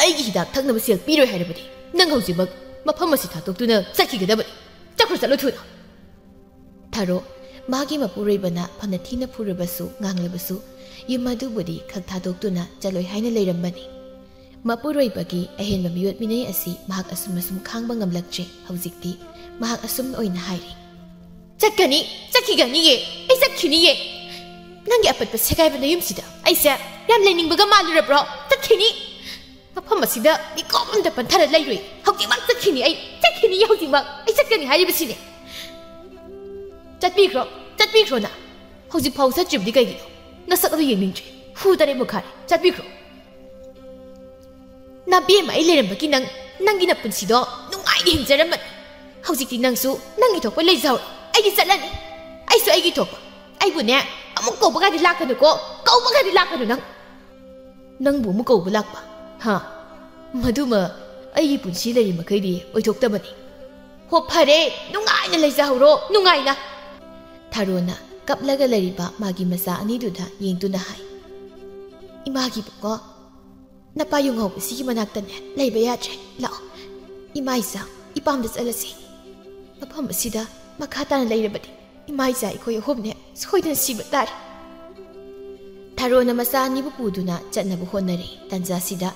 "ꯑꯩꯒꯤ ꯍꯤꯗꯥꯛ ꯊꯛꯅꯕ ꯁꯦꯜ ꯄꯤꯔꯣꯏ ꯍꯥꯏꯔꯕꯗꯤ ꯅꯪ ꯍꯧꯖꯤꯛꯃꯛ ꯃꯐꯝ ꯑꯁꯤ ꯊꯥꯗꯣꯛꯇꯨꯅ ꯆꯠꯈꯤꯒꯗꯕꯅꯤ꯫ ꯆꯠꯈ꯭ꯔꯣ, ꯆꯠꯂꯣ ꯊꯨꯅ!" ꯊꯔꯣ, ꯃꯥꯒꯤ ꯃꯄꯨꯔꯣꯏꯕꯅ ꯐꯅ ꯊꯤꯅ ꯐꯨꯔꯕꯁꯨ ꯉꯥꯡꯂꯕꯁꯨ ꯌꯨꯝ ꯑꯗꯨꯕꯨꯗꯤ ꯈꯛ ꯊꯥꯗꯣꯛꯇꯨꯅ ꯆꯠꯂꯣꯏ ꯍꯥꯏꯅ ꯂꯩꯔꯝꯕꯅꯤ꯫ ꯃꯄꯨꯔꯣꯏꯕꯒꯤ ꯑꯍꯦꯟꯕ ꯃꯤꯑꯣꯠ ꯃꯤꯅꯩ ꯑꯁꯤ ꯃꯍꯥꯛ ꯑꯁꯨꯝ ꯑꯁꯨꯝ ꯈꯥꯡꯕ ꯉꯝꯂꯛꯇ꯭ꯔꯦ꯫ ꯍꯧꯖꯤꯛꯇꯤ ꯃꯍꯥꯛ ꯑꯁꯨꯝꯅ ꯑꯣꯏꯅ ꯍꯥꯏꯔꯤ, ꯆꯠꯀꯅꯤ, ꯆꯠꯈꯤꯒꯅꯤꯌꯦ꯫ ꯑꯩ ꯆꯠꯈꯤꯅꯤꯌꯦ꯫ ꯅꯪꯒꯤ ꯑꯄꯠꯄ ꯁꯦꯒꯥꯏꯕ ꯅꯌꯨꯝꯁꯤꯗ ꯑꯩꯁꯦ ꯌꯥꯝ ꯂꯩꯅꯤꯡꯕꯒ ꯃꯥꯜꯂꯨꯔꯕ꯭ꯔꯣ? ꯆꯠꯈꯤꯅꯤ꯫ ꯃꯐꯝ ꯑꯁꯤꯗ ꯃꯤꯀꯨꯞ ꯑꯝꯇ ꯄꯟꯊꯔ ꯂꯩꯔꯣꯏ꯫ ꯍꯧꯖꯤꯛꯃꯛ ꯆꯠꯈꯤꯅꯤ ꯑꯩ꯫ ꯆꯠꯈꯤꯅꯤ ꯍꯧꯖꯤꯛꯃꯛ꯫ ꯑꯩ ꯆꯠꯀꯅꯤ ꯍꯥꯏꯔꯤꯕꯁꯤꯅꯦ꯫ ꯆꯠꯄꯤꯈ꯭ꯔꯣ, ꯆꯠꯄꯤꯈ꯭ꯔꯣ ꯅꯪ꯫ ꯍꯧꯖꯤꯛ ꯐꯥꯎ ꯆꯠꯇ꯭ꯔꯤꯕꯗꯤ ꯀꯩꯒꯤꯅꯣ? ꯅꯁꯛ ꯑꯗꯨ ꯌꯦꯡꯅꯤꯡꯗ꯭ꯔꯦ꯫ ꯍꯨ ꯇꯔꯦꯠ ꯃꯨꯛꯈꯥꯔꯦ꯫ ꯆꯠꯄꯤꯈ꯭ꯔꯣ꯫ ꯅꯕꯦꯝꯃ ꯑꯩ ꯂꯩꯔꯝꯕꯒꯤ ꯅꯪ, ꯅꯪꯒꯤ ꯅꯄꯨꯟꯁꯤꯗꯣ ꯅꯨꯡꯉꯥꯏꯅ ꯍꯤꯡꯖꯔꯝꯕꯅꯤ꯫ ꯍꯧꯖꯤꯛꯇꯤ ꯅꯪꯁꯨ ꯅꯪꯒꯤ ꯊꯣꯛꯄ ꯂꯩꯖꯍꯧꯔꯣ꯫ ꯑꯩꯗꯤ ꯆꯠꯂꯅꯤ꯫ ꯑꯩꯁꯨ ꯑꯩꯒꯤ ꯊꯣꯛꯄ꯫ ꯑꯩꯕꯨꯅꯦ, ꯑꯃꯨꯛ ꯀꯧꯕꯒꯗꯤ ꯂꯥꯛꯀꯅꯨꯀꯣ꯫ ꯀꯧꯕꯒꯗꯤ ꯂꯥꯛꯀꯅꯨ ꯅꯪ꯫ ꯅꯪꯕꯨ ꯑꯃꯨꯛ ꯀꯧꯕ ꯂꯥꯛꯄ? ꯍꯥ? ꯃꯗꯨꯃ ꯑꯩꯒꯤ ꯄꯨꯟꯁꯤ ꯂꯩꯔꯤ ꯃꯈꯩꯗꯤ ꯑꯣꯏꯊꯣꯛꯇꯕꯅꯤ꯫ ꯍꯣ ꯐꯔꯦ, ꯅꯨꯡꯉꯥꯏꯅ ꯂꯩꯖꯍꯧꯔꯣ, ꯅꯨꯡꯉꯥꯏꯅ꯫ ꯊꯥꯔꯣꯅ ꯀꯞꯂꯒ ꯂꯩꯔꯤꯕ ꯃꯥꯒꯤ ꯃꯆꯥ ꯑꯅꯤꯗꯨꯗ ꯌꯦꯡꯗꯨꯅ ꯍꯥꯏ꯫ ꯏꯃꯥꯒꯤꯕꯨꯀꯣ, ꯅꯄꯥ ꯌꯨ ꯉꯥꯎꯕꯁꯤꯒꯤ ꯃꯅꯥꯛꯇꯅꯦ ꯂꯩꯕ ꯌꯥꯗ꯭ꯔꯦ꯫ ꯂꯥꯛꯑꯣ, ꯏꯃꯥ ꯏꯆꯥ, ꯏꯄꯥꯝꯗ ꯆꯠꯂꯁꯤ꯫ ꯃꯐꯝ ꯑꯁꯤꯗ ꯃꯈꯥ ꯇꯥꯅ ꯂꯩꯔꯕꯗꯤ ꯏꯃꯥ ꯏꯆꯥ ꯑꯩꯈꯣꯏ ꯑꯍꯨꯝꯅꯦ ꯁꯣꯏꯗꯅ ꯁꯤꯕ ꯇꯥꯔꯦ꯫ ꯊꯥꯔꯣꯅ ꯃꯆꯥ ꯑꯅꯤꯕꯨ ꯄꯨꯗꯨꯅ ꯆꯠꯅꯕ ꯍꯣꯠꯅꯔꯤ꯫ ꯇꯟꯖꯥꯁꯤꯗ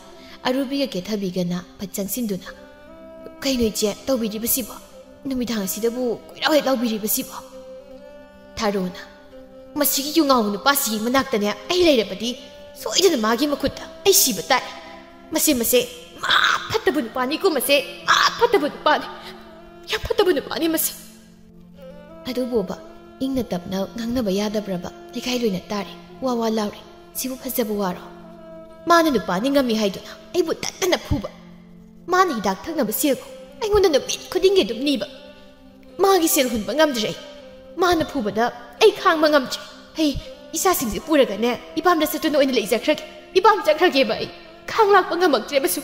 ꯑꯔꯨꯕꯤꯒ ꯀꯦꯊꯕꯤꯒꯅ ꯐꯠ ꯆꯪꯁꯤꯟꯗꯨꯅ, "ꯀꯩꯅꯣ ꯏꯆꯦ ꯇꯧꯕꯤꯔꯤꯕꯁꯤꯕꯣ? ꯅꯨꯃꯤꯗꯥꯡ ꯑꯁꯤꯗꯕꯨ ꯀꯣꯏꯔꯥꯎ ꯍꯦꯛ ꯂꯥꯎꯕꯤꯔꯤꯕꯁꯤꯕꯣ?" ꯊꯥꯔꯣꯅ, "ꯃꯁꯤꯒꯤ ꯌꯨ ꯉꯥꯎꯕ ꯅꯨꯄꯥꯁꯤꯒꯤ ꯃꯅꯥꯛꯇꯅꯦ ꯑꯩ ꯂꯩꯔꯕꯗꯤ ꯁꯣꯏꯗꯅ ꯃꯥꯒꯤ ꯃꯈꯨꯠꯇ ꯑꯩ ꯁꯤꯕ ꯇꯥꯔꯦ꯫ ꯃꯁꯦ, ꯃꯁꯦ, ꯃꯥ ꯐꯠꯇꯕ ꯅꯨꯄꯥꯅꯤꯀꯣ ꯃꯁꯦ, ꯃꯥ ꯐꯠꯇꯕ ꯅꯨꯄꯥꯅꯤ, ꯌꯥꯝ ꯐꯠꯇꯕ ꯅꯨꯄꯥꯅꯤ ꯃꯁꯦ꯫" ꯑꯗꯨꯕꯨꯕ ꯏꯪꯅ ꯇꯞꯅ ꯉꯥꯡꯅꯕ ꯌꯥꯗꯕ꯭ꯔꯕ? ꯂꯩꯀꯥꯏ ꯂꯣꯏꯅ ꯇꯥꯔꯦ꯫ ꯋꯥ ꯋꯥ ꯂꯥꯎꯔꯦ꯫ ꯁꯤꯕꯨ ꯐꯖꯕ ꯋꯥꯔꯣ? ꯃꯥꯅ ꯅꯨꯄꯥꯅꯤ ꯉꯝꯃꯤ ꯍꯥꯏꯗꯨꯅ ꯑꯩꯕꯨ ꯇꯠꯇꯅ ꯐꯨꯕ꯫ ꯃꯥꯅ ꯍꯤꯗꯥꯛ ꯊꯛꯅꯕ ꯁꯦꯜ ꯑꯩꯉꯣꯟꯗ ꯅꯨꯃꯤꯠ ꯈꯨꯗꯤꯡꯒꯤ ꯑꯗꯨꯝ ꯅꯤꯕ꯫ ꯃꯥꯒꯤ ꯁꯦꯜ ꯍꯨꯟꯕ ꯉꯝꯗ꯭ꯔꯦ ꯑꯩ꯫ ꯃꯥꯅ ꯐꯨꯕꯗ ꯑꯩ ꯈꯥꯡꯕ ꯉꯝꯗ꯭ꯔꯦ꯫ ꯑꯩ ꯏꯆꯥꯁꯤꯡꯁꯦ ꯄꯨꯔꯒꯅꯦ ꯏꯄꯥꯝꯗ ꯆꯠꯇꯨꯅ ꯑꯣꯏꯅ ꯂꯩꯖꯈ꯭ꯔꯒꯦ꯫ ꯏꯄꯥꯝ ꯆꯠꯈ꯭ꯔꯒꯦꯕ ꯑꯩ꯫ ꯈꯥꯡ ꯂꯥꯛꯄ ꯉꯝꯃꯛꯇ꯭ꯔꯦꯕꯁꯨ꯫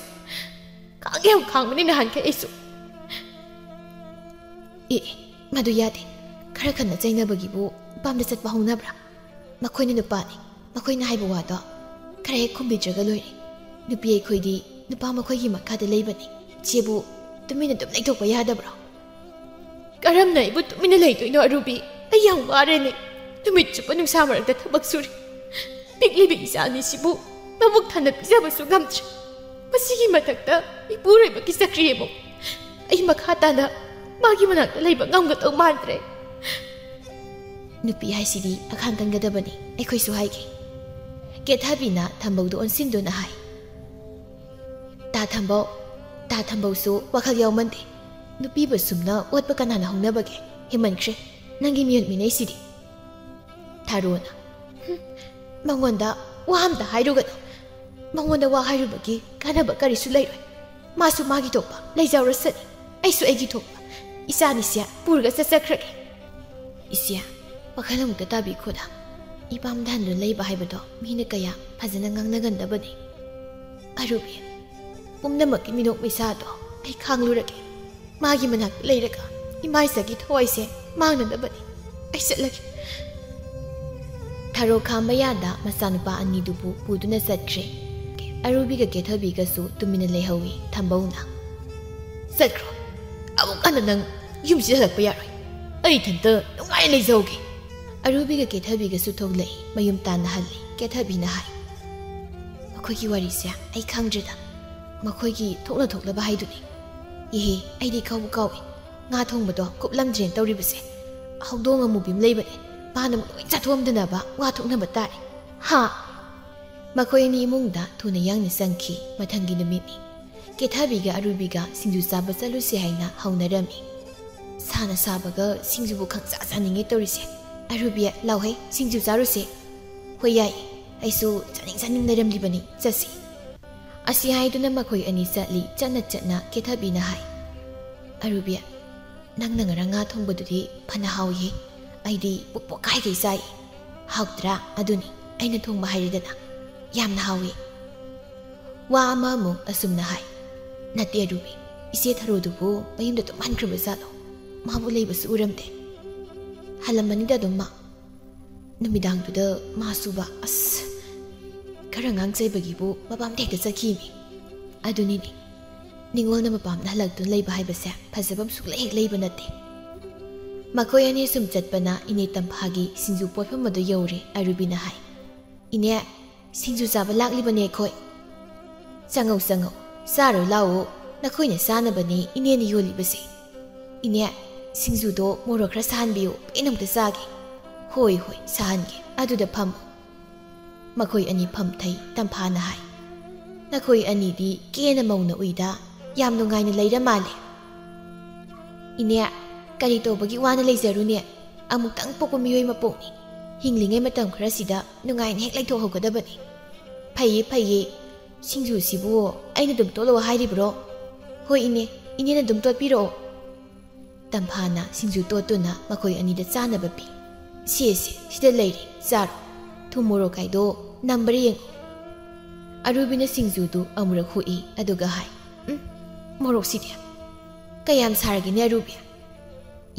ꯈꯥꯡ ꯌꯥꯝ ꯈꯥꯡꯕꯅꯤ ꯅꯍꯥꯟꯈꯩ ꯑꯩꯁꯨ꯫ ꯑꯦ, ꯑꯦ, ꯃꯗꯨ ꯌꯥꯗꯦ꯫ ꯈꯔ ꯈꯟꯅ ꯆꯩꯅꯕꯒꯤꯕꯨ ꯏꯄꯥꯝꯗ ꯆꯠꯄ ꯍꯧꯅꯕ꯭ꯔꯥ? ꯃꯈꯣꯏꯅ ꯅꯨꯄꯥꯅꯤ꯫ ꯃꯈꯣꯏꯅ ꯍꯥꯏꯕ ꯋꯥꯗꯣ ꯈꯔ ꯍꯦꯛ ꯈꯨꯝꯕꯤꯗ꯭ꯔꯒ ꯂꯣꯏꯔꯦ꯫ ꯅꯨꯄꯤ ꯑꯩꯈꯣꯏꯗꯤ ꯅꯨꯄꯥ ꯃꯈꯣꯏꯒꯤ ꯃꯈꯥꯗ ꯂꯩꯕꯅꯤ꯫ ꯏꯆꯦꯕꯨ ꯇꯨꯃꯤꯟꯅ ꯑꯗꯨꯝ ꯂꯩꯊꯣꯛꯄ ꯌꯥꯗꯕ꯭ꯔꯣ? ꯀꯔꯝꯅ ꯑꯩꯕꯨ ꯇꯨꯃꯤꯟꯅ ꯂꯩꯗꯣꯏꯅꯣ ꯑꯔꯨꯕꯤ? ꯑꯩ ꯌꯥꯝ ꯋꯥꯔꯦꯅꯦ꯫ ꯅꯨꯃꯤꯠ ꯆꯨꯞꯄ ꯅꯨꯡꯁꯥ ꯃꯔꯛꯇ ꯊꯕꯛ ꯁꯨꯔꯤ꯫ ꯄꯤꯛꯂꯤꯕ ꯏꯆꯥ ꯑꯅꯤꯁꯤꯕꯨ ꯃꯕꯨꯛ ꯊꯟꯅ ꯄꯤꯖꯕꯁꯨ ꯉꯝꯗ꯭ꯔꯦ꯫ ꯃꯁꯤꯒꯤ ꯃꯊꯛꯇ ꯏꯄꯨꯔꯣꯏꯕꯒꯤ ꯆꯀ꯭ꯔꯤ ꯑꯃꯨꯛ꯫ ꯑꯩ ꯃꯈꯥ ꯇꯥꯅ ꯃꯥꯒꯤ ꯃꯅꯥꯛꯇ ꯂꯩꯕ ꯉꯝꯒꯗꯧ ꯃꯥꯟꯗ꯭ꯔꯦ꯫ ꯅꯨꯄꯤ ꯍꯥꯏꯁꯤꯗꯤ ꯑꯈꯥꯡ ꯀꯟꯒꯗꯕꯅꯤ, ꯑꯩꯈꯣꯏꯁꯨ ꯍꯥꯏꯒꯦ꯫ ꯀꯦꯊꯕꯤꯅ ꯊꯝꯕꯧꯗ ꯑꯣꯟꯁꯤꯟꯗꯨꯅ ꯍꯥꯏ꯫ ꯇꯥ ꯊꯝꯕꯧ, ꯇꯥ ꯊꯝꯕꯧꯁꯨ ꯋꯥꯈꯜ ꯌꯥꯎꯃꯟꯗꯦ꯫ ꯅꯨꯄꯤꯕꯨ ꯁꯨꯝꯅ ꯑꯣꯠꯄ ꯀꯅꯥꯅ ꯍꯧꯅꯕꯒꯦ? ꯍꯦꯟꯃꯟꯈ꯭ꯔꯦ ꯅꯪꯒꯤ ꯃꯤꯑꯣꯠ ꯃꯤꯅꯩꯁꯤꯗꯤ꯫ ꯊꯥꯔꯣꯅ, "ꯍꯨꯝ, ꯃꯉꯣꯟꯗ ꯋꯥ ꯑꯝꯇ ꯍꯥꯏꯔꯨꯒꯅꯨ꯫ ꯃꯉꯣꯟꯗ ꯋꯥ ꯍꯥꯏꯔꯨꯕꯒꯤ ꯀꯥꯟꯅꯕ ꯀꯔꯤꯁꯨ ꯂꯩꯔꯣꯏ꯫ ꯃꯥꯁꯨ ꯃꯥꯒꯤ ꯊꯣꯛꯄ ꯂꯩꯖꯍꯧꯔꯁꯅꯤ꯫ ꯑꯩꯁꯨ ꯑꯩꯒꯤ ꯊꯣꯛꯄ ꯏꯆꯥꯅꯤꯁꯦ ꯄꯨꯔꯒ ꯆꯠꯆꯈ꯭ꯔꯒꯦ꯫" "ꯏꯆꯦ, ꯋꯥꯈꯜ ꯑꯃꯨꯛꯇ ꯇꯥꯕꯤꯈꯣꯗ꯫ ꯏꯄꯥꯝ ꯗꯟꯗꯨꯅ ꯂꯩꯕ ꯍꯥꯏꯕꯗꯣ ꯃꯤꯅ ꯀꯌꯥ ꯐꯖꯅ ꯉꯥꯡꯅꯒꯟꯗꯕꯅꯤ꯫ ꯑꯔꯨꯕꯤ, ꯄꯨꯝꯅꯃꯛꯀꯤ ꯃꯤꯅꯣꯛ ꯃꯩꯁꯥꯗꯣ ꯑꯩ ꯈꯥꯡꯂꯨꯔꯒꯦ꯫ ꯃꯥꯒꯤ ꯃꯅꯥꯛꯇ ꯂꯩꯔꯒ ꯏꯃꯥ ꯏꯆꯥꯒꯤ ꯊꯋꯥꯏꯁꯦ ꯃꯥꯡꯅꯅꯕꯅꯤ꯫ ꯑꯩ ꯆꯠꯂꯒꯦ꯫" ꯊꯔꯣ ꯈꯥꯝꯕ ꯌꯥꯗ ꯃꯆꯥꯅꯨꯄꯥ ꯑꯅꯤꯗꯨꯕꯨ ꯄꯨꯗꯨꯅ ꯆꯠꯈ꯭ꯔꯦ꯫ ꯑꯔꯨꯕꯤꯒ ꯀꯦꯊꯕꯤꯒꯁꯨ ꯇꯨꯃꯤꯟꯅ ꯂꯩꯍꯧꯏ ꯊꯝꯕꯧꯅ꯫ "ꯆꯠꯈ꯭ꯔꯣ꯫ ꯑꯃꯨꯛ ꯍꯟꯅ ꯅꯪ ꯌꯨꯝꯁꯤꯗ ꯍꯜꯂꯛꯄ ꯌꯥꯔꯣꯏ꯫ ꯑꯩ ꯏꯊꯟꯇ ꯅꯨꯡꯉꯥꯏꯅ ꯂꯩꯖꯍꯧꯒꯦ꯫" ꯑꯔꯨꯕꯤꯒ ꯀꯦꯊꯕꯤꯒꯁꯨ ꯊꯣꯛꯂꯛꯏ꯫ ꯃꯌꯨꯝ ꯇꯥꯟꯅ ꯍꯜꯂꯤ꯫ ꯀꯦꯊꯕꯤꯅ ꯍꯥꯏ, "ꯃꯈꯣꯏꯒꯤ ꯋꯥꯔꯤꯁꯦ ꯑꯩ ꯈꯪꯗ꯭ꯔꯦꯗ꯫ ꯃꯈꯣꯏꯒꯤ ꯊꯣꯛꯅ ꯊꯣꯛꯅꯕ ꯍꯥꯏꯗꯨꯅꯤ꯫ ꯏꯍꯦ, ꯑꯩꯗꯤ ꯀꯥꯎꯕꯨ ꯀꯥꯎꯏ꯫ ꯉꯥ ꯊꯣꯡꯕꯗꯣ ꯀꯨꯞꯂꯝꯗ꯭ꯔꯦꯅ ꯇꯧꯔꯤꯕꯁꯦ꯫ ꯍꯧꯗꯣꯡ ꯑꯃꯨꯕꯤ ꯑꯃ ꯂꯩꯕꯅꯦ꯫ ꯃꯥꯅ ꯑꯃꯨꯛ ꯂꯣꯏ ꯆꯥꯊꯣꯛꯑꯝꯗꯅꯕ ꯋꯥ ꯊꯣꯛꯅꯕ ꯇꯥꯔꯦ꯫ ꯍꯥ?" ꯃꯈꯣꯏ ꯑꯅꯤ ꯏꯃꯨꯡꯗ ꯊꯨꯅ ꯌꯥꯡꯅ ꯆꯪꯈꯤ꯫ ꯃꯊꯪꯒꯤ ꯅꯨꯃꯤꯠꯅꯤ꯫ ꯀꯦꯊꯕꯤꯒ ꯑꯔꯨꯕꯤꯒ ꯁꯤꯡꯖꯨ ꯆꯥꯕ ꯆꯠꯂꯨꯁꯦ ꯍꯥꯏꯅ ꯍꯧꯅꯔꯝꯃꯤ꯫ ꯁꯥꯅ ꯁꯥꯕꯒ ꯁꯤꯡꯖꯨꯕꯨ ꯈꯪꯆꯥ ꯆꯥꯅꯤꯡꯉꯦ ꯇꯧꯔꯤꯁꯦ꯫ "ꯑꯔꯨꯕꯤ, ꯂꯥꯎꯍꯩ, ꯁꯤꯡꯖꯨ ꯆꯥꯔꯨꯁꯦ꯫" "ꯍꯣꯏ, ꯌꯥꯏ꯫ ꯑꯩꯁꯨ ꯆꯥꯅꯤꯡ ꯆꯥꯅꯤꯡ ꯂꯩꯔꯝꯂꯤꯕꯅꯤ꯫ ꯆꯠꯁꯤ꯫" ꯑꯁꯤ ꯍꯥꯏꯗꯨꯅ ꯃꯈꯣꯏ ꯑꯅꯤ ꯆꯠꯂꯤ꯫ ꯆꯠꯅ ꯆꯠꯅ ꯀꯦꯊꯕꯤꯅ ꯍꯥꯏ, "ꯑꯔꯨꯕꯤ, ꯅꯪꯅ ꯉꯔꯥꯡ ꯉꯥ ꯊꯣꯡꯕꯗꯨꯗꯤ ꯐꯅ ꯍꯥꯎꯏꯍꯦ꯫ ꯑꯩꯗꯤ ꯄꯨꯛ ꯄꯣꯛꯈꯥꯏꯈꯩ ꯆꯥꯏ꯫ ꯍꯥꯎꯇ꯭ꯔꯥ? ꯑꯗꯨꯅꯤ ꯑꯩꯅ ꯊꯣꯡꯕ ꯍꯥꯏꯔꯦꯗꯅ꯫ ꯌꯥꯝꯅ ꯍꯥꯎꯏ꯫" ꯋꯥ ꯑꯃꯃꯨꯛ ꯑꯁꯨꯝꯅ ꯍꯥꯏ, "ꯅꯠꯇꯦ ꯑꯔꯨꯕꯤ, ꯏꯆꯦ ꯊꯔꯣꯗꯨꯕꯨ ꯃꯌꯨꯝꯗ ꯑꯗꯨꯝ ꯍꯟꯈ꯭ꯔꯕ ꯖꯥꯠꯂꯣ? ꯃꯥꯕꯨ ꯂꯩꯕꯁꯨ ꯎꯔꯝꯗꯦ꯫ ꯍꯜꯂꯝꯃꯅꯤꯗ ꯑꯗꯨꯝ ꯃꯥ꯫ ꯅꯨꯃꯤꯗꯥꯡꯗꯨꯗ ꯃꯥꯁꯨꯕ, ꯑꯁ, ꯈꯔ ꯉꯥꯡ ꯆꯩꯕꯒꯤꯕꯨ ꯃꯄꯥꯝꯗ ꯍꯦꯛꯇ ꯆꯠꯈꯤꯃꯤ꯫ ꯑꯗꯨꯅꯤꯅꯦ, ꯅꯤꯉꯣꯜꯅ ꯃꯄꯥꯝꯗ ꯍꯜꯂꯛꯇꯨꯅ ꯂꯩꯕ ꯍꯥꯏꯕꯁꯦ ꯐꯖꯕ ꯁꯨꯛꯂꯩ ꯍꯦꯛ ꯂꯩꯕ ꯅꯠꯇꯦ꯫" ꯃꯈꯣꯏ ꯑꯅꯤ ꯁꯨꯝ ꯆꯠꯄꯅ ꯏꯅꯦ ꯇꯝꯐꯥꯒꯤ ꯁꯤꯡꯖꯨ ꯄꯣꯠꯐꯝ ꯑꯗꯨ ꯌꯧꯔꯦ꯫ ꯑꯔꯨꯕꯤꯅ ꯍꯥꯏ, "ꯏꯅꯦ, ꯁꯤꯡꯖꯨ ꯆꯥꯕ ꯂꯥꯛꯂꯤꯕꯅꯦ ꯑꯩꯈꯣꯏ꯫ ꯆꯪꯉꯧ, ꯆꯪꯉꯧ, ꯆꯥꯔꯣ ꯂꯥꯛꯑꯣ꯫ ꯅꯈꯣꯏꯅ ꯆꯥꯅꯕꯅꯦ ꯏꯅꯦꯅ ꯌꯣꯜꯂꯤꯕꯁꯦ꯫ ꯏꯅꯦ, ꯁꯤꯡꯖꯨꯗꯣ ꯃꯣꯔꯣꯛ ꯈꯔ ꯁꯥꯍꯟꯕꯤꯌꯨ, ꯄꯦꯟꯅ ꯑꯃꯨꯛꯇ ꯆꯥꯒꯦ꯫" "ꯍꯣꯏ, ꯍꯣꯏ, ꯁꯥꯍꯟꯒꯦ, ꯑꯗꯨꯗ ꯐꯝꯃꯨ꯫" ꯃꯈꯣꯏ ꯑꯅꯤ ꯐꯝꯊꯩ꯫ ꯇꯝꯐꯥꯅ ꯍꯥꯏ, "ꯅꯈꯣꯏ ꯑꯅꯤꯗꯤ ꯀꯦꯅ ꯃꯧꯅ ꯎꯏꯗ, ꯌꯥꯝ ꯅꯨꯡꯉꯥꯏꯅ ꯂꯩꯔ ꯃꯥꯜꯂꯦ꯫" "ꯏꯅꯦ, ꯀꯔꯤ ꯇꯧꯕꯒꯤ ꯋꯥꯅ ꯂꯩꯖꯔꯨꯅꯦ? ꯑꯃꯨꯛꯇꯪ ꯄꯣꯛꯄ ꯃꯤꯑꯣꯏ ꯃꯄꯣꯛꯅꯤ꯫ ꯍꯤꯡꯂꯤꯉꯩ ꯃꯇꯝ ꯈꯔꯁꯤꯗ ꯅꯨꯡꯉꯥꯏꯅ ꯍꯦꯛ ꯂꯩꯊꯣꯛꯍꯧꯒꯗꯕꯅꯤ꯫" "ꯐꯩꯌꯦ, ꯐꯩꯌꯦ꯫ ꯁꯤꯡꯖꯨꯁꯤꯕꯨ ꯑꯩꯅ ꯑꯗꯨꯝ ꯇꯣꯠꯂꯛꯑꯣ ꯍꯥꯏꯔꯤꯕ꯭ꯔꯣ?" "ꯍꯣꯏ ꯏꯅꯦ, ꯏꯅꯦꯅ ꯑꯗꯨꯝ ꯇꯣꯠꯄꯤꯔꯛꯑꯣ꯫" ꯇꯝꯐꯥꯅ ꯁꯤꯡꯖꯨ ꯇꯣꯠꯇꯨꯅ ꯃꯈꯣꯏ ꯑꯅꯤꯗ ꯆꯥꯅꯕ ꯄꯤ꯫ "ꯁꯦ, ꯁꯦ, ꯁꯤꯗ ꯂꯩꯔꯦ, ꯆꯥꯔꯣ꯫ ꯊꯨꯝ ꯃꯣꯔꯣꯛ ꯀꯥꯏꯗꯣ ꯅꯝꯕꯔ ꯌꯦꯡꯉꯣ꯫" ꯑꯔꯨꯕꯤꯅ ꯁꯤꯡꯖꯨꯗꯨ ꯑꯃꯨꯔꯛ ꯍꯨꯛꯏ, ꯑꯗꯨꯒ ꯍꯥꯏ, "ꯎꯝ, ꯃꯣꯔꯣꯛꯁꯤꯗꯤ ꯀꯌꯥꯝ ꯁꯥꯔꯒꯦꯅꯦ, ꯑꯔꯨꯕꯤ?"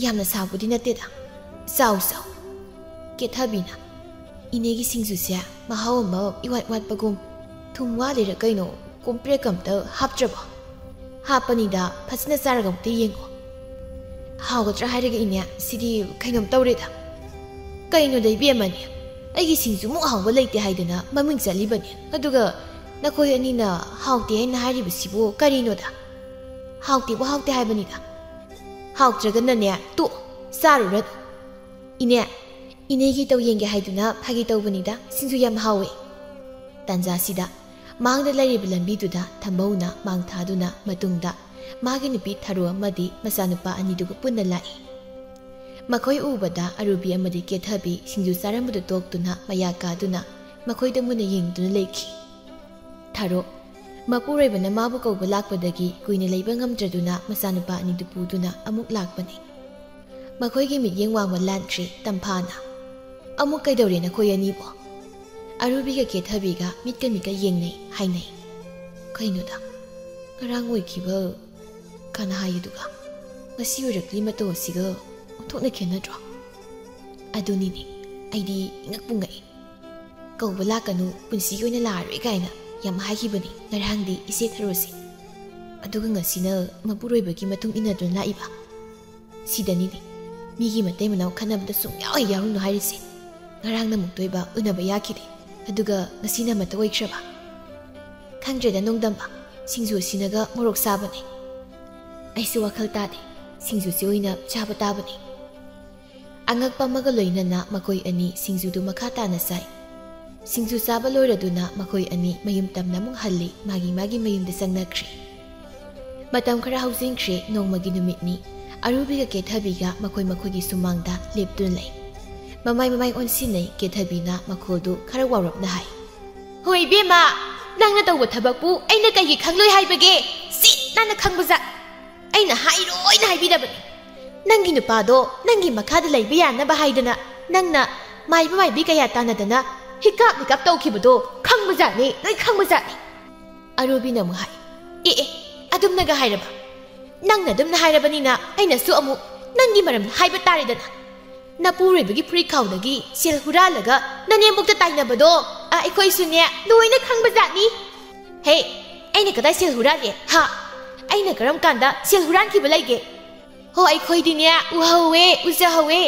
"ꯌꯥꯝꯅ ꯁꯥꯕꯨꯗꯤ ꯅꯠꯇꯦꯗ꯫ ꯆꯥꯎ, ꯆꯥꯎ꯫" ꯀꯦꯊꯕꯤꯅ, "ꯏꯅꯦꯒꯤ ꯁꯤꯡꯖꯨꯁꯦ ꯃꯍꯥꯎ ꯑꯃ ꯏꯋꯥꯠ ꯋꯥꯠꯄꯒꯨꯝ, ꯊꯨꯝ ꯋꯥꯠꯂꯤꯔ ꯀꯩꯅꯣ, ꯀꯣꯝꯄ꯭ꯔꯦꯛ ꯑꯝꯇ ꯍꯥꯞꯇ꯭ꯔꯕꯣ?" "ꯍꯥꯞꯄꯅꯤꯗ, ꯐꯖꯅ ꯆꯥꯔꯒ ꯑꯃꯨꯛꯇ ꯌꯦꯡꯉꯣ꯫" "ꯍꯥꯎꯒꯗ꯭ꯔꯥ ꯍꯥꯏꯔꯒ ꯏꯅꯦ, ꯁꯤꯗꯤ ꯀꯩꯅꯣꯝ ꯇꯧꯔꯦꯗ꯫" "ꯀꯩꯅꯣꯗ ꯏꯕꯦꯝꯃꯅꯦ, ꯑꯩꯒꯤ ꯁꯤꯡꯖꯨꯃꯨꯛ ꯍꯥꯎꯕ ꯂꯩꯇꯦ ꯍꯥꯏꯗꯅ ꯃꯃꯤꯡ ꯆꯠꯂꯤꯕꯅꯤ, ꯑꯗꯨꯒ ꯅꯈꯣꯏ ꯑꯅꯤꯅ ꯍꯥꯎꯇꯦ ꯍꯥꯏꯅ ꯍꯥꯏꯔꯤꯕꯁꯤꯕꯨ ꯀꯔꯤꯅꯣꯗ?" "ꯍꯥꯎꯇꯦꯕꯨ ꯍꯥꯎꯇꯦ ꯍꯥꯏꯕꯅꯤꯗ꯫" "ꯍꯥꯎꯇ꯭ꯔꯒꯅꯅꯦ, ꯇꯣꯛ, ꯆꯥꯔꯨꯔꯅꯨ꯫" "ꯏꯅꯦ, ꯏꯅꯦꯒꯤ ꯇꯧ ꯌꯦꯡꯒꯦ ꯍꯥꯏꯗꯨꯅ ꯐꯥꯒꯤ ꯇꯧꯕꯅꯤꯗ, ꯁꯤꯡꯖꯨ ꯌꯥꯝ ꯍꯥꯎꯋꯦ꯫" ꯇꯥꯟꯖꯥꯁꯤꯗ ꯃꯥꯡꯗ ꯂꯩꯔꯤꯕ ꯂꯝꯕꯤꯗꯨꯗ ꯊꯝꯕꯧꯅ ꯃꯥꯡ ꯊꯥꯗꯨꯅ ꯃꯇꯨꯡꯗ ꯃꯥꯒꯤ ꯅꯨꯄꯤ ꯊꯔꯣ ꯑꯃꯗꯤ ꯃꯆꯥꯅꯨꯄꯥ ꯑꯅꯤꯗꯨꯒ ꯄꯨꯟꯅ ꯂꯥꯛꯏ꯫ ꯃꯈꯣꯏ ꯎꯕꯗ ꯑꯔꯨꯕꯤ ꯑꯃꯗꯤ ꯀꯦꯊꯕꯤ ꯁꯤꯡꯖꯨ ꯆꯥꯔꯝꯕꯗꯨ ꯇꯣꯛꯇꯨꯅ ꯃꯌꯥ ꯀꯥꯗꯨꯅ ꯃꯈꯣꯏꯗ ꯃꯨꯟꯅ ꯌꯦꯡꯗꯨꯅ ꯂꯩꯈꯤ꯫ ꯊꯔꯣ, ꯃꯄꯨꯔꯣꯏꯕꯅ ꯃꯥꯕꯨ ꯀꯧꯕ ꯂꯥꯛꯄꯗꯒꯤ ꯀꯨꯏꯅ ꯂꯩꯕ ꯉꯝꯗ꯭ꯔꯗꯨꯅ ꯃꯆꯥꯅꯨꯄꯥ ꯑꯅꯤꯗꯨ ꯄꯨꯗꯨꯅ ꯑꯃꯨꯛ ꯂꯥꯛꯄꯅꯤ꯫ ꯃꯈꯣꯏꯒꯤ ꯃꯤꯠꯌꯦꯡ ꯋꯥꯡꯃ ꯂꯥꯟꯈ꯭ꯔꯦ ꯇꯝꯐꯥꯅ꯫ "ꯑꯃꯨꯛ ꯀꯩꯗꯧꯔꯦ ꯅꯈꯣꯏ ꯑꯅꯤꯕꯣ?" ꯑꯔꯨꯕꯤꯒ ꯀꯦꯊꯕꯤꯒ ꯃꯤꯠꯀ ꯃꯤꯠꯀ ꯌꯦꯡꯅꯩ ꯍꯥꯏꯅꯩ꯫ "ꯀꯩꯅꯣꯗ, ꯉꯔꯥꯡ ꯑꯣꯏꯈꯤꯕ ꯀꯅꯥ ꯍꯥꯏꯌꯦꯗꯨꯒ ꯉꯁꯤ ꯑꯣꯏꯔꯛꯂꯤ ꯃꯇꯧ ꯑꯁꯤꯒ ꯑꯣꯟꯊꯣꯛꯅ ꯈꯦꯠꯅꯗ꯭ꯔꯣ?" "ꯑꯗꯨꯅꯤꯅꯦ, ꯑꯩꯗꯤ ꯏꯉꯛꯄꯨ ꯉꯛꯏ꯫ ꯀꯧꯕ ꯂꯥꯛꯀꯅꯨ, ꯄꯨꯟꯁꯤꯒꯤ ꯑꯣꯏꯅ ꯂꯥꯛꯑꯔꯣꯏ ꯀꯥꯏꯅ ꯌꯥꯝ ꯍꯥꯏꯈꯤꯕꯅꯤ ꯉꯔꯥꯡꯗꯤ ꯏꯆꯦ ꯊꯔꯣꯁꯦ꯫ ꯑꯗꯨꯒ ꯉꯁꯤꯅ ꯃꯄꯨꯔꯣꯏꯕꯒꯤ ꯃꯇꯨꯡ ꯏꯟꯅꯗꯨꯅ ꯂꯥꯛꯏꯕ꯫ ꯁꯤꯗꯅꯤꯅꯦ ꯃꯤꯒꯤ ꯃꯇꯩ ꯃꯅꯥꯎ ꯈꯟꯅꯕꯗ ꯁꯨꯡꯌꯥꯎ ꯍꯦꯛ ꯌꯥꯎꯔꯨꯅꯨ ꯍꯥꯏꯔꯤꯁꯦ꯫ ꯉꯔꯥꯡꯅ ꯑꯃꯨꯛꯇ ꯑꯣꯏꯕ ꯎꯅꯕ ꯌꯥꯈꯤꯗꯦ, ꯑꯗꯨꯒ ꯉꯁꯤꯅ ꯑꯃꯠꯇ ꯑꯣꯏꯈ꯭ꯔꯕ꯫ ꯈꯪꯗ꯭ꯔꯦꯗ ꯅꯣꯡꯗꯝꯕ, ꯁꯤꯡꯖꯨ ꯑꯁꯤꯅꯒ ꯃꯣꯔꯣꯛ ꯁꯥꯕꯅꯦ꯫ ꯑꯩꯁꯨ ꯋꯥꯈꯜ ꯇꯥꯗꯦ, ꯁꯤꯡꯖꯨꯁꯤ ꯑꯣꯏꯅ ꯆꯥꯕ ꯇꯥꯕꯅꯤ꯫" ꯑꯉꯛꯄ ꯑꯃꯒ ꯂꯣꯏꯅꯅ ꯃꯈꯣꯏ ꯑꯅꯤ ꯁꯤꯡꯖꯨꯗꯨ ꯃꯈꯥ ꯇꯥꯅ ꯆꯥꯏ꯫ ꯁꯤꯡꯖꯨ ꯆꯥꯕ ꯂꯣꯏꯔꯗꯨꯅ ꯃꯈꯣꯏ ꯑꯅꯤ ꯃꯌꯨꯝ ꯇꯝꯅ ꯑꯃꯨꯛ ꯍꯜꯂꯤ, ꯃꯥꯒꯤ ꯃꯥꯒꯤ ꯃꯌꯨꯝꯗ ꯆꯪꯅꯈ꯭ꯔꯦ꯫ ꯃꯇꯝ ꯈꯔ ꯍꯧꯖꯤꯟꯈ꯭ꯔꯦ, ꯅꯣꯡꯃꯒꯤ ꯅꯨꯃꯤꯠꯅꯤ꯫ ꯑꯔꯨꯕꯤꯒ ꯀꯦꯊꯕꯤꯒ ꯃꯈꯣꯏ ꯃꯈꯣꯏꯒꯤ ꯁꯨꯃꯥꯡꯗ ꯂꯦꯞꯇꯨꯅ ꯂꯩ꯫ ꯃꯃꯥꯏ ꯃꯃꯥꯏ ꯑꯣꯟꯁꯤꯟꯅꯩ, ꯀꯦꯊꯕꯤꯅ ꯃꯈꯣꯜꯗꯨ ꯈꯔ ꯋꯥꯎꯔꯞꯅ ꯍꯥꯏ꯫ "ꯍꯣꯏ ꯏꯕꯦꯝꯃ, ꯅꯪꯅ ꯇꯧꯕ ꯊꯕꯛꯄꯨ ꯑꯩꯅ ꯀꯩꯒꯤ ꯈꯪꯂꯣꯏ ꯍꯥꯏꯕꯒꯦ? ꯁꯤ ꯅꯪꯅ ꯈꯪꯕꯖꯥꯠ꯫ ꯑꯩꯅ ꯍꯥꯏꯔꯣꯏꯅ ꯍꯥꯏꯕꯤꯔꯕꯅꯤ꯫ ꯅꯪꯒꯤ ꯅꯨꯄꯥꯗꯣ ꯅꯪꯒꯤ ꯃꯈꯥꯗ ꯂꯩꯕ ꯌꯥꯅꯕ ꯍꯥꯏꯗꯅ ꯅꯪꯅ ꯃꯥꯏꯕ ꯃꯥꯏꯕꯤ ꯀꯌꯥ ꯇꯥꯟꯅꯗꯅ ꯍꯤꯀꯥꯞ ꯅꯤꯀꯥꯞ ꯇꯧꯈꯤꯕꯗꯣ ꯈꯪꯕꯖꯥꯠꯅꯤ, ꯂꯣꯏ ꯈꯪꯕꯖꯥꯠꯅꯤ꯫" ꯑꯔꯨꯕꯤꯅ ꯑꯃꯨꯛ ꯍꯥꯏ, "ꯑꯦ ꯑꯦ, ꯑꯗꯨꯝꯅꯒ ꯍꯥꯏꯔꯕ? ꯅꯪꯅ ꯑꯗꯨꯝꯅ ꯍꯥꯏꯔꯕꯅꯤꯅ ꯑꯩꯅꯁꯨ ꯑꯃꯨꯛ ꯅꯪꯒꯤ ꯃꯔꯝꯗ ꯍꯥꯏꯕ ꯇꯥꯔꯦꯗꯅ꯫ ꯅꯄꯨꯔꯣꯏꯕꯒꯤ ꯐꯨꯔꯤꯠ ꯈꯥꯎꯗꯒꯤ ꯁꯦꯜ ꯍꯨꯔꯥꯜꯂꯒ ꯅꯅꯦꯝꯕꯣꯛꯇ ꯇꯥꯏꯅꯕꯗꯣ, ꯑ, ꯑꯩꯈꯣꯏꯁꯨꯅꯦ ꯂꯣꯏꯅ ꯈꯪꯕꯖꯥꯠꯅꯤ꯫" "ꯍꯦ, ꯑꯩꯅ ꯀꯗꯥꯏ ꯁꯦꯜ ꯍꯨꯔꯥꯜꯂꯦ? ꯍꯥ? ꯑꯩꯅ ꯀꯔꯝ ꯀꯥꯟꯗ ꯁꯦꯜ ꯍꯨꯔꯥꯟꯈꯤꯕ ꯂꯩꯒꯦ?" "ꯍꯣ, ꯑꯩꯈꯣꯏꯗꯤꯅꯦ ꯎꯍꯧꯋꯦ, ꯎꯖꯍꯧꯋꯦ꯫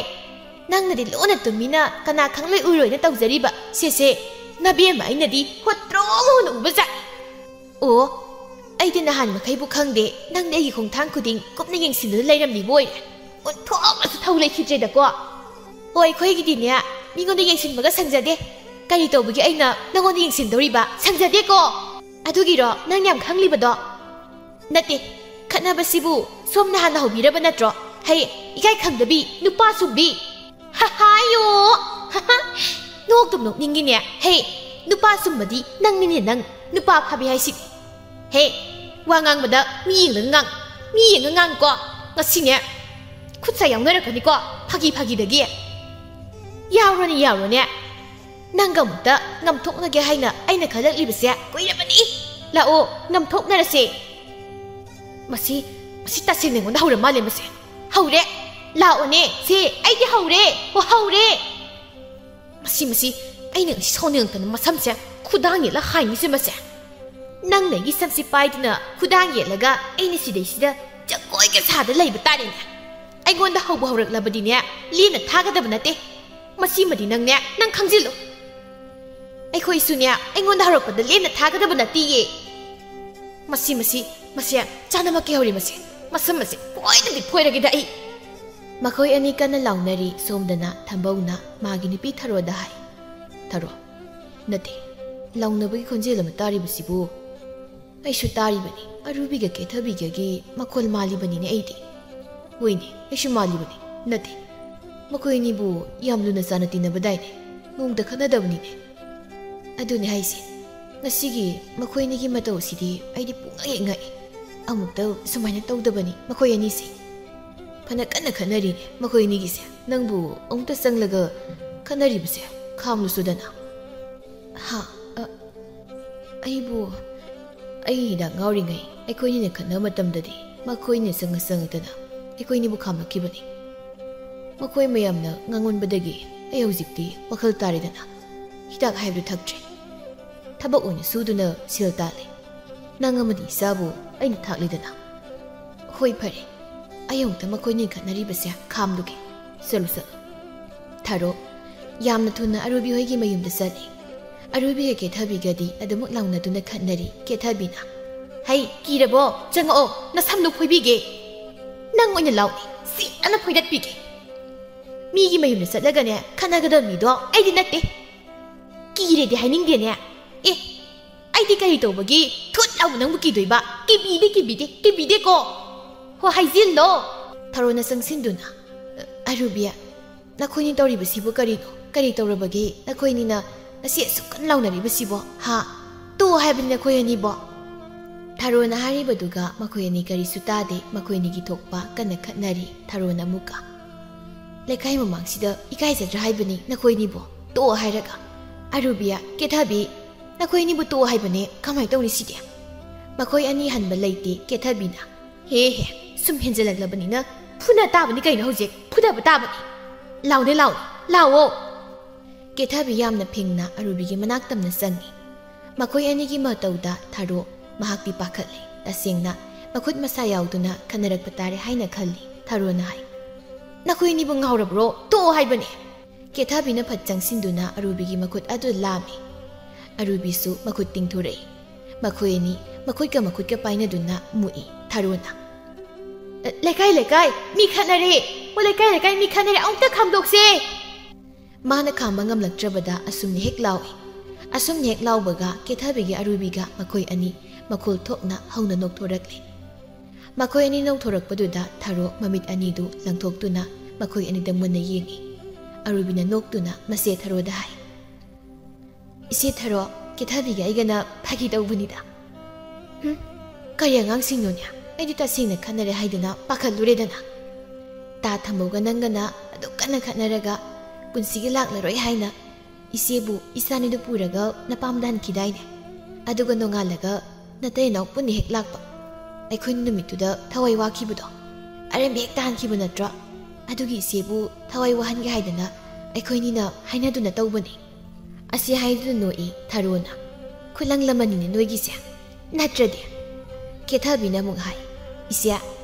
ꯅꯪꯅꯗꯤ ꯂꯣꯟꯅ ꯇꯨꯃꯤꯟꯅ ꯀꯅꯥ ꯈꯪꯂꯣꯏ ꯎꯔꯣꯏꯅ ꯇꯧꯖꯔꯤꯕ꯫ ꯁꯦ ꯁꯦ, ꯅꯕꯦꯝꯃ ꯑꯩꯅꯗꯤ ꯍꯣꯠꯇ꯭ꯔꯣ ꯍꯣꯟꯅ ꯎꯕꯖꯥꯠꯅꯤ꯫" "ꯑꯣ, ꯑꯩꯗꯤ ꯅꯍꯥꯟ ꯃꯈꯩꯕꯨ ꯈꯪꯗꯦ, ꯅꯪꯗꯤ ꯑꯩꯒꯤ ꯈꯣꯡꯊꯥꯡ ꯈꯨꯗꯤꯡ ꯀꯨꯞꯅ ꯌꯦꯡꯁꯤꯟꯗꯨꯅ ꯂꯩꯔꯝꯂꯤꯕ ꯑꯣꯏꯔꯦ꯫ ꯑꯣꯟꯊꯣꯛꯅꯁꯨ ꯊꯧ ꯂꯩꯈꯤꯗ꯭ꯔꯦꯗꯀꯣ꯫ ꯍꯣ, ꯑꯩꯈꯣꯏꯒꯤꯗꯤꯅꯦ ꯃꯤꯉꯣꯟꯗ ꯌꯦꯡꯁꯤꯟꯕꯒ ꯁꯪꯖꯗꯦ꯫ ꯀꯔꯤ ꯇꯧꯕꯒꯤ ꯑꯩꯅ ꯅꯪꯉꯣꯟꯗ ꯌꯦꯡꯁꯤꯟꯗꯧꯔꯤꯕ? ꯁꯪꯖꯗꯦꯀꯣ꯫ ꯑꯗꯨꯒꯤꯔꯣ ꯅꯪ ꯌꯥꯝ ꯈꯪꯂꯤꯕꯗꯣ?" "ꯅꯠꯇꯦ, ꯈꯠꯅꯕꯁꯤꯕꯨ ꯁꯣꯝꯅ ꯍꯥꯟꯅ ꯍꯧꯕꯤꯔꯕ ꯅꯠꯇ꯭ꯔꯣ? ꯍꯩ, ꯏꯀꯥꯏ ꯈꯪꯗꯕꯤ, ꯅꯨꯄꯥ ꯁꯨꯝꯕꯤ!" "ꯍꯥꯍꯥꯌꯣ!" "ꯅꯣꯛꯇꯨꯝ ꯅꯣꯛꯅꯤꯡꯉꯤꯅꯦ꯫ ꯍꯦ, ꯅꯨꯄꯥ ꯁꯨꯝꯕꯗꯤ ꯅꯪꯅꯤꯅꯦ ꯅꯪ, ꯅꯨꯄꯥ ꯐꯥꯕꯤ ꯍꯥꯏꯁꯤꯗꯤ꯫ ꯍꯦ, ꯋꯥ ꯉꯥꯡꯕꯗ ꯃꯤ ꯌꯦꯡꯂꯒ ꯉꯥꯡ, ꯃꯤ ꯌꯦꯡꯉ ꯉꯥꯡꯉꯨꯀꯣ꯫ ꯉꯁꯤꯅꯦ ꯈꯨꯠ ꯁꯥ ꯌꯥꯎꯅꯔꯛꯀꯅꯤꯀꯣ, ꯐꯥꯒꯤ ꯐꯥꯒꯤꯗꯒꯤ꯫ ꯌꯥꯎꯔꯣꯅꯦ, ꯌꯥꯎꯔꯣꯅꯦ꯫ ꯅꯪꯒ ꯑꯃꯨꯛꯇ ꯉꯝꯊꯣꯛꯅꯒꯦ ꯍꯥꯏꯅ ꯑꯩꯅ ꯈꯜꯂꯛꯂꯤꯕꯁꯦ ꯀꯨꯏꯔꯕꯅꯤ꯫ ꯂꯥꯛꯑꯣ, ꯉꯝꯊꯣꯛꯅꯔꯁꯦ꯫" "ꯃꯁꯤ, ꯃꯁꯤ ꯇꯁꯦꯡꯅ ꯑꯩꯉꯣꯟꯗ ꯍꯧꯔ ꯃꯥꯜꯂꯦ ꯃꯁꯦ꯫ ꯍꯧꯔꯦ꯫ ꯂꯥꯛꯑꯣꯅꯦ, ꯁꯦ, ꯑꯩꯗꯤ ꯍꯧꯔꯦ꯫ ꯑꯣ, ꯍꯧꯔꯦ꯫ ꯃꯁꯤ, ꯃꯁꯤ, ꯑꯩꯅ ꯉꯁꯤ ꯁꯥꯎꯅꯤꯡꯉꯛꯇꯅ ꯃꯁꯝꯁꯦ ꯈꯨꯗꯥꯡ ꯌꯦꯠꯂ ꯍꯥꯏꯅꯤꯁꯦ ꯃꯁꯦ꯫ ꯅꯪꯅ ꯑꯩꯒꯤ ꯁꯝꯁꯦ ꯄꯥꯏꯗꯨꯅ ꯈꯨꯗꯥꯡ ꯌꯦꯠꯂꯒ ꯑꯩꯅ ꯁꯤꯗꯩꯁꯤꯗ ꯖꯒꯣꯏꯒ ꯁꯥꯗ ꯂꯩꯕ ꯇꯥꯔꯦꯅꯦ꯫ ꯑꯩꯉꯣꯟꯗ ꯍꯧꯕ ꯍꯧꯔꯛꯂꯕꯗꯤꯅꯦ, ꯂꯦꯝꯅ ꯊꯥꯒꯗꯕ ꯅꯠꯇꯦ꯫ ꯃꯁꯤꯃꯗꯤ ꯅꯪꯅꯦ, ꯅꯪ ꯈꯪꯖꯤꯜꯂꯨ꯫ ꯑꯩꯈꯣꯏꯁꯨꯅꯦ, ꯑꯩꯉꯣꯟꯗ ꯍꯧꯔꯛꯄꯗ ꯂꯦꯝꯅ ꯊꯥꯒꯗꯕ ꯅꯠꯇꯦꯌꯦ꯫" "ꯃꯁꯤ, ꯃꯁꯤ, ꯃꯁꯦ ꯆꯥꯅꯃꯛꯀꯤ ꯍꯧꯔꯦ ꯃꯁꯦ꯫ ꯃꯁꯝ ꯑꯁꯦ ꯐꯣꯏꯗꯗꯤ ꯐꯣꯏꯔꯒꯦꯗ ꯑꯩ꯫" ꯃꯈꯣꯏ ꯑꯅꯤ ꯀꯟꯅ ꯂꯥꯎꯅꯔꯤ꯫ ꯁꯣꯝꯗꯅ ꯊꯝꯕꯧꯅ ꯃꯥꯒꯤ ꯅꯨꯄꯤ ꯊꯔꯣꯗ ꯍꯥꯏ, "ꯊꯔꯣ, ꯅꯠꯇꯦ, ꯂꯥꯎꯅꯕꯒꯤ ꯈꯣꯟꯖꯦꯜ ꯑꯃ ꯇꯥꯔꯤꯕꯁꯤꯕꯨ?" "ꯑꯩꯁꯨ ꯇꯥꯔꯤꯕꯅꯤ, ꯑꯔꯨꯕꯤꯒ ꯀꯦꯊꯕꯤꯒꯒꯤ ꯃꯈꯣꯜ ꯃꯥꯜꯂꯤꯕꯅꯤꯅꯦ ꯑꯩꯗꯤ꯫" "ꯍꯣꯏꯅꯦ, ꯑꯩꯁꯨ ꯃꯥꯜꯂꯤꯕꯅꯤ꯫ ꯅꯠꯇꯦ, ꯃꯈꯣꯏ ꯑꯅꯤꯕꯨ ꯌꯥꯝ ꯂꯨꯅ ꯆꯥꯟꯅ ꯇꯤꯟꯅꯕꯗꯥꯏꯅꯦ, ꯅꯣꯡꯃꯇ ꯈꯠꯅꯗꯕꯅꯤꯅꯦ꯫" "ꯑꯗꯨꯅꯦ ꯍꯥꯏꯁꯦ, ꯉꯁꯤꯒꯤ ꯃꯈꯣꯏ ꯑꯅꯤꯒꯤ ꯃꯇꯧꯁꯤꯗꯤ ꯑꯩꯗꯤ ꯄꯨꯡꯉꯛ ꯍꯦꯛ ꯉꯛꯑꯦ꯫ ꯑꯃꯨꯛꯇ ꯁꯨꯃꯥꯏꯅ ꯇꯧꯗꯕꯅꯤ ꯃꯈꯣꯏ ꯑꯅꯤꯁꯦ꯫ ꯐꯅ ꯀꯟꯅ ꯈꯠꯅꯔꯤꯅꯦ ꯃꯈꯣꯏ ꯑꯅꯤꯒꯤꯁꯦ꯫ ꯅꯪꯕꯨ ꯑꯃꯨꯛꯇ ꯆꯪꯂꯒ ꯈꯠꯅꯔꯤꯕꯁꯦ ꯈꯥꯝꯂꯨꯁꯨꯗꯅ꯫" "ꯍꯥ? ꯑ, ꯑꯩꯕꯨ, ꯑꯩ ꯍꯤꯗꯥꯛ ꯉꯥꯎꯔꯤꯉꯩ ꯑꯩꯈꯣꯏꯅꯤꯅ ꯈꯠꯅꯕ ꯃꯇꯝꯗꯗꯤ ꯃꯈꯣꯏꯅ ꯆꯪꯉ ꯆꯪꯉꯛꯇꯅ ꯑꯩꯈꯣꯏꯅꯤꯕꯨ ꯈꯥꯝꯂꯛꯈꯤꯕꯅꯤ꯫ ꯃꯈꯣꯏ ꯃꯌꯥꯝꯅ ꯉꯥꯡꯉꯣꯟꯕꯗꯒꯤ ꯑꯩ ꯍꯧꯖꯤꯛꯇꯤ ꯋꯥꯈꯜ ꯇꯥꯔꯦꯗꯅ꯫ ꯍꯤꯗꯥꯛ ꯍꯥꯏꯕꯗꯨ ꯊꯛꯇ꯭ꯔꯦ꯫ ꯊꯕꯛ ꯑꯣꯏꯅ ꯁꯨꯗꯨꯅ ꯁꯦꯜ ꯇꯥꯜꯂꯦ꯫ ꯅꯪ ꯑꯃꯗꯤ ꯏꯆꯥꯕꯨ ꯑꯩꯅ ꯊꯥꯛꯂꯤꯗꯅ꯫ ꯍꯣꯏ, ꯐꯔꯦ, ꯑꯩ ꯑꯃꯨꯛꯇ ꯃꯈꯣꯏꯅꯤ ꯈꯠꯅꯔꯤꯕꯁꯦ ꯈꯥꯝꯂꯨꯒꯦ꯫ ꯆꯠꯂꯨ, ꯆꯠꯂꯨ꯫" ꯊꯔꯣ ꯌꯥꯝꯅ ꯊꯨꯅ ꯑꯔꯨꯕꯤ ꯍꯣꯏꯒꯤ ꯃꯌꯨꯝꯗ ꯆꯠꯂꯤ꯫ ꯑꯔꯨꯕꯤꯒ ꯀꯦꯊꯕꯤꯒꯗꯤ ꯑꯗꯨꯃꯛ ꯂꯥꯎꯅꯗꯨꯅ ꯈꯠꯅꯔꯤ꯫ ꯀꯦꯊꯕꯤꯅ, "ꯍꯩ, ꯀꯤꯔꯕꯣ? ꯆꯪꯉꯛꯑꯣ, ꯅꯁꯝꯗꯣ ꯐꯣꯏꯕꯤꯒꯦ꯫ ꯅꯪ ꯑꯣꯏꯅ ꯂꯥꯎꯅꯦ, ꯁꯤꯠꯅ ꯐꯣꯏꯗꯠꯄꯤꯒꯦ꯫ ꯃꯤꯒꯤ ꯃꯌꯨꯝꯗ ꯆꯠꯂꯒꯅꯦ ꯈꯠꯅꯒꯗꯕ ꯃꯤꯗꯣ ꯑꯩꯗꯤ ꯅꯠꯇꯦ꯫ ꯀꯤꯔꯦꯗꯤ ꯍꯥꯏꯅꯤꯡꯗꯦꯅꯦ꯫ ꯑꯦ, ꯑꯩꯗꯤ ꯀꯔꯤ ꯇꯧꯕꯒꯤ ꯊꯨꯠ ꯂꯥꯎꯕ ꯅꯪꯕꯨ ꯀꯤꯗꯣꯏꯕ? ꯀꯤꯕꯤꯗꯦ, ꯀꯤꯕꯤꯗꯦ, ꯀꯤꯕꯤꯗꯦꯀꯣ꯫ ꯍꯣ, ꯍꯥꯏꯖꯤꯜꯂꯣ꯫" ꯊꯔꯣꯅ ꯆꯪꯁꯤꯟꯗꯨꯅ, "ꯑꯔꯨꯕꯤ, ꯅꯈꯣꯏꯅꯤ ꯇꯧꯔꯤꯕꯁꯤꯕꯨ ꯀꯔꯤꯅꯣ? ꯀꯔꯤ ꯇꯧꯔꯕꯒꯦ ꯅꯈꯣꯏꯅꯤꯅ ꯉꯁꯤ ꯑꯁꯨꯛ ꯀꯟꯅ ꯂꯥꯎꯅꯔꯤꯕꯁꯤꯕꯣ? ꯍꯥ? ꯇꯣꯛꯑꯣ ꯍꯥꯏꯕꯅꯤ ꯅꯈꯣꯏ ꯑꯅꯤꯕꯣ꯫" ꯊꯔꯣꯅ ꯍꯥꯏꯔꯤꯕꯗꯨꯒ ꯃꯈꯣꯏ ꯑꯅꯤ ꯀꯔꯤꯁꯨ ꯇꯥꯗꯦ꯫ ꯃꯈꯣꯏ ꯑꯅꯤꯒꯤ ꯊꯣꯛꯄ ꯀꯟꯅ ꯈꯠꯅꯔꯤ꯫ ꯊꯔꯣꯅ ꯑꯃꯨꯛꯀ, "ꯂꯩꯀꯥꯏ ꯃꯃꯥꯡꯁꯤꯗ ꯏꯀꯥꯏꯖꯗ꯭ꯔꯥ ꯍꯥꯏꯕꯅꯤ ꯅꯈꯣꯏꯅꯤꯕꯣ? ꯇꯣꯛꯑꯣ ꯍꯥꯏꯔꯒ꯫" "ꯑꯔꯨꯕꯤ, ꯀꯦꯊꯕꯤ, ꯅꯈꯣꯏ ꯑꯅꯤꯕꯨ ꯇꯣꯛꯑꯣ ꯍꯥꯏꯕꯅꯦ, ꯀꯃꯥꯏ ꯇꯧꯅꯤ ꯁꯤꯗꯤ?" ꯃꯈꯣꯏ ꯑꯅꯤ ꯍꯟꯕ ꯂꯩꯇꯦ꯫ ꯀꯦꯊꯕꯤꯅ, "ꯍꯦ ꯍꯦ, ꯁꯨꯝ ꯍꯦꯟꯖꯜꯂꯛꯂꯕꯅꯤꯅ ꯐꯨꯅ ꯇꯥꯕꯅꯤ ꯀꯩꯅꯣ, ꯍꯧꯖꯤꯛ ꯐꯨꯗꯕ ꯇꯥꯕꯅꯤ꯫ ꯂꯥꯎꯅꯦ, ꯂꯥꯎꯅꯦ, ꯂꯥꯎꯑꯣ꯫" ꯀꯦꯊꯕꯤ ꯌꯥꯝꯅ ꯐꯤꯡꯅ ꯑꯔꯨꯕꯤꯒꯤ ꯃꯅꯥꯛ ꯇꯝꯅ ꯆꯪꯉꯤ꯫ ꯃꯈꯣꯏ ꯑꯅꯤꯒꯤ ꯃꯇꯧꯗ ꯊꯔꯣ ꯃꯍꯥꯛꯇꯤ ꯄꯥꯈꯠꯂꯦ꯫ ꯇꯁꯦꯡꯅ ꯃꯈꯨꯠ ꯃꯁꯥ ꯌꯥꯎꯗꯨꯅ ꯈꯟꯅꯔꯛꯄ ꯇꯥꯔꯦ ꯍꯥꯏꯅ ꯈꯜꯂꯤ꯫ ꯊꯔꯣꯅ ꯍꯥꯏ, "ꯅꯈꯣꯏ ꯑꯅꯤꯕꯨ ꯉꯥꯎꯔꯕ꯭ꯔꯣ? ꯇꯣꯛꯑꯣ ꯍꯥꯏꯕꯅꯦ!" ꯀꯦꯊꯕꯤꯅ ꯐꯠ ꯆꯪꯁꯤꯟꯗꯨꯅ ꯑꯔꯨꯕꯤꯒꯤ ꯃꯈꯨꯠ ꯑꯗꯨ ꯂꯥꯝꯃꯤ꯫ ꯑꯔꯨꯕꯤꯁꯨ ꯃꯈꯨꯠ ꯇꯤꯡꯊꯣꯔꯛꯏ꯫ ꯃꯈꯣꯏ ꯑꯅꯤ ꯃꯈꯨꯠꯀ ꯃꯈꯨꯠꯀ ꯄꯥꯏꯅꯗꯨꯅ ꯃꯨꯛꯏ꯫ ꯊꯔꯣꯅ, "ꯂꯩꯀꯥꯏ, ꯂꯩꯀꯥꯏ, ꯃꯤ ꯈꯠꯅꯔꯦ!" ꯃꯣꯏ ꯂꯩꯀꯥꯏ ꯂꯩꯀꯥꯏ ꯃꯤ ꯈꯠꯅꯔꯦ, ꯑꯃꯨꯛꯇ ꯈꯥꯝꯗꯣꯛꯁꯦ꯫ ꯃꯥꯅ ꯈꯥꯝꯕ ꯉꯝꯂꯛꯇ꯭ꯔꯕꯗ ꯑꯁꯨꯝꯅ ꯍꯦꯛ ꯂꯥꯎꯏ꯫ ꯑꯁꯨꯝꯅ ꯍꯦꯛ ꯂꯥꯎꯕꯒ ꯀꯦꯊꯕꯤꯒ ꯑꯔꯨꯕꯤꯒ ꯃꯈꯣꯏ ꯑꯅꯤ ꯃꯈꯨꯜ ꯊꯣꯛꯅ ꯍꯧꯅ ꯅꯣꯛꯊꯣꯔꯛꯂꯦ꯫ ꯃꯈꯣꯏ ꯑꯅꯤ ꯅꯣꯛꯊꯣꯔꯛꯄꯗꯨꯗ ꯊꯔꯣ ꯃꯃꯤꯠ ꯑꯅꯤꯗꯨ ꯂꯪꯊꯣꯛꯇꯨꯅ ꯃꯈꯣꯏ ꯑꯅꯤꯗ ꯃꯨꯟꯅ ꯌꯦꯡꯏ꯫ ꯑꯔꯨꯕꯤꯅ ꯅꯣꯛꯇꯨꯅ ꯃꯆꯦ ꯊꯔꯣꯗ ꯍꯥꯏ, "ꯏꯆꯦ ꯊꯔꯣ, ꯀꯦꯊꯕꯤꯒ ꯑꯩꯒꯅ ꯐꯥꯒꯤ ꯇꯧꯕꯅꯤꯗ꯫" "ꯍꯨꯝ, ꯀꯔꯤ ꯑꯉꯥꯡꯁꯤꯡꯅꯣꯅꯦ? ꯑꯩꯗꯤ ꯇꯁꯦꯡꯅ ꯈꯠꯅꯔꯦ ꯍꯥꯏꯗꯨꯅ ꯄꯥꯈꯠꯂꯨꯔꯦꯗꯅ꯫ ꯇꯥ ꯊꯝꯕꯧꯒ ꯅꯪꯒꯅ ꯑꯗꯨꯛ ꯀꯟꯅ ꯈꯠꯅꯔꯒ ꯄꯨꯟꯁꯤꯒꯤ ꯂꯥꯛꯂꯔꯣꯏ ꯍꯥꯏꯅ ꯏꯆꯦꯕꯨ ꯏꯆꯥꯅꯤꯗꯨ ꯄꯨꯔꯒ ꯅꯄꯥꯝꯗ ꯍꯟꯈꯤꯗꯥꯏꯅꯦ? ꯑꯗꯨꯒ ꯅꯣꯡꯉꯥꯜꯂꯒ ꯅꯇꯩ ꯅꯅꯥꯎ ꯄꯨꯟꯅ ꯍꯦꯛ ꯂꯥꯛꯄ꯫ ꯑꯩꯈꯣꯏ ꯅꯨꯃꯤꯠꯇꯨꯗ ꯊꯋꯥꯏ ꯋꯥꯈꯤꯕꯗꯣ ꯑꯔꯦꯝꯕ ꯍꯦꯛ ꯇꯥꯍꯟꯈꯤꯕ ꯅꯠꯇ꯭ꯔꯣ? ꯑꯗꯨꯒꯤ ꯏꯆꯦꯕꯨ ꯊꯋꯥꯏ ꯋꯥꯍꯟꯒꯦ ꯍꯥꯏꯗꯅ ꯑꯩꯈꯣꯏꯅꯤꯅ ꯍꯥꯏꯅꯗꯨꯅ ꯇꯧꯕꯅꯤ꯫" ꯑꯁꯤ ꯍꯥꯏꯗꯨꯅ ꯅꯣꯛꯏ ꯊꯔꯣꯅ꯫ "ꯈꯨꯂꯪ ꯂꯃꯟꯅꯤꯅꯦ ꯅꯣꯏꯒꯤꯁꯦ, ꯅꯠꯇ꯭ꯔꯗꯤ?" ꯀꯦꯊꯕꯤꯅ ꯑꯃꯨꯛ ꯍꯥꯏ, "ꯏꯆꯦ,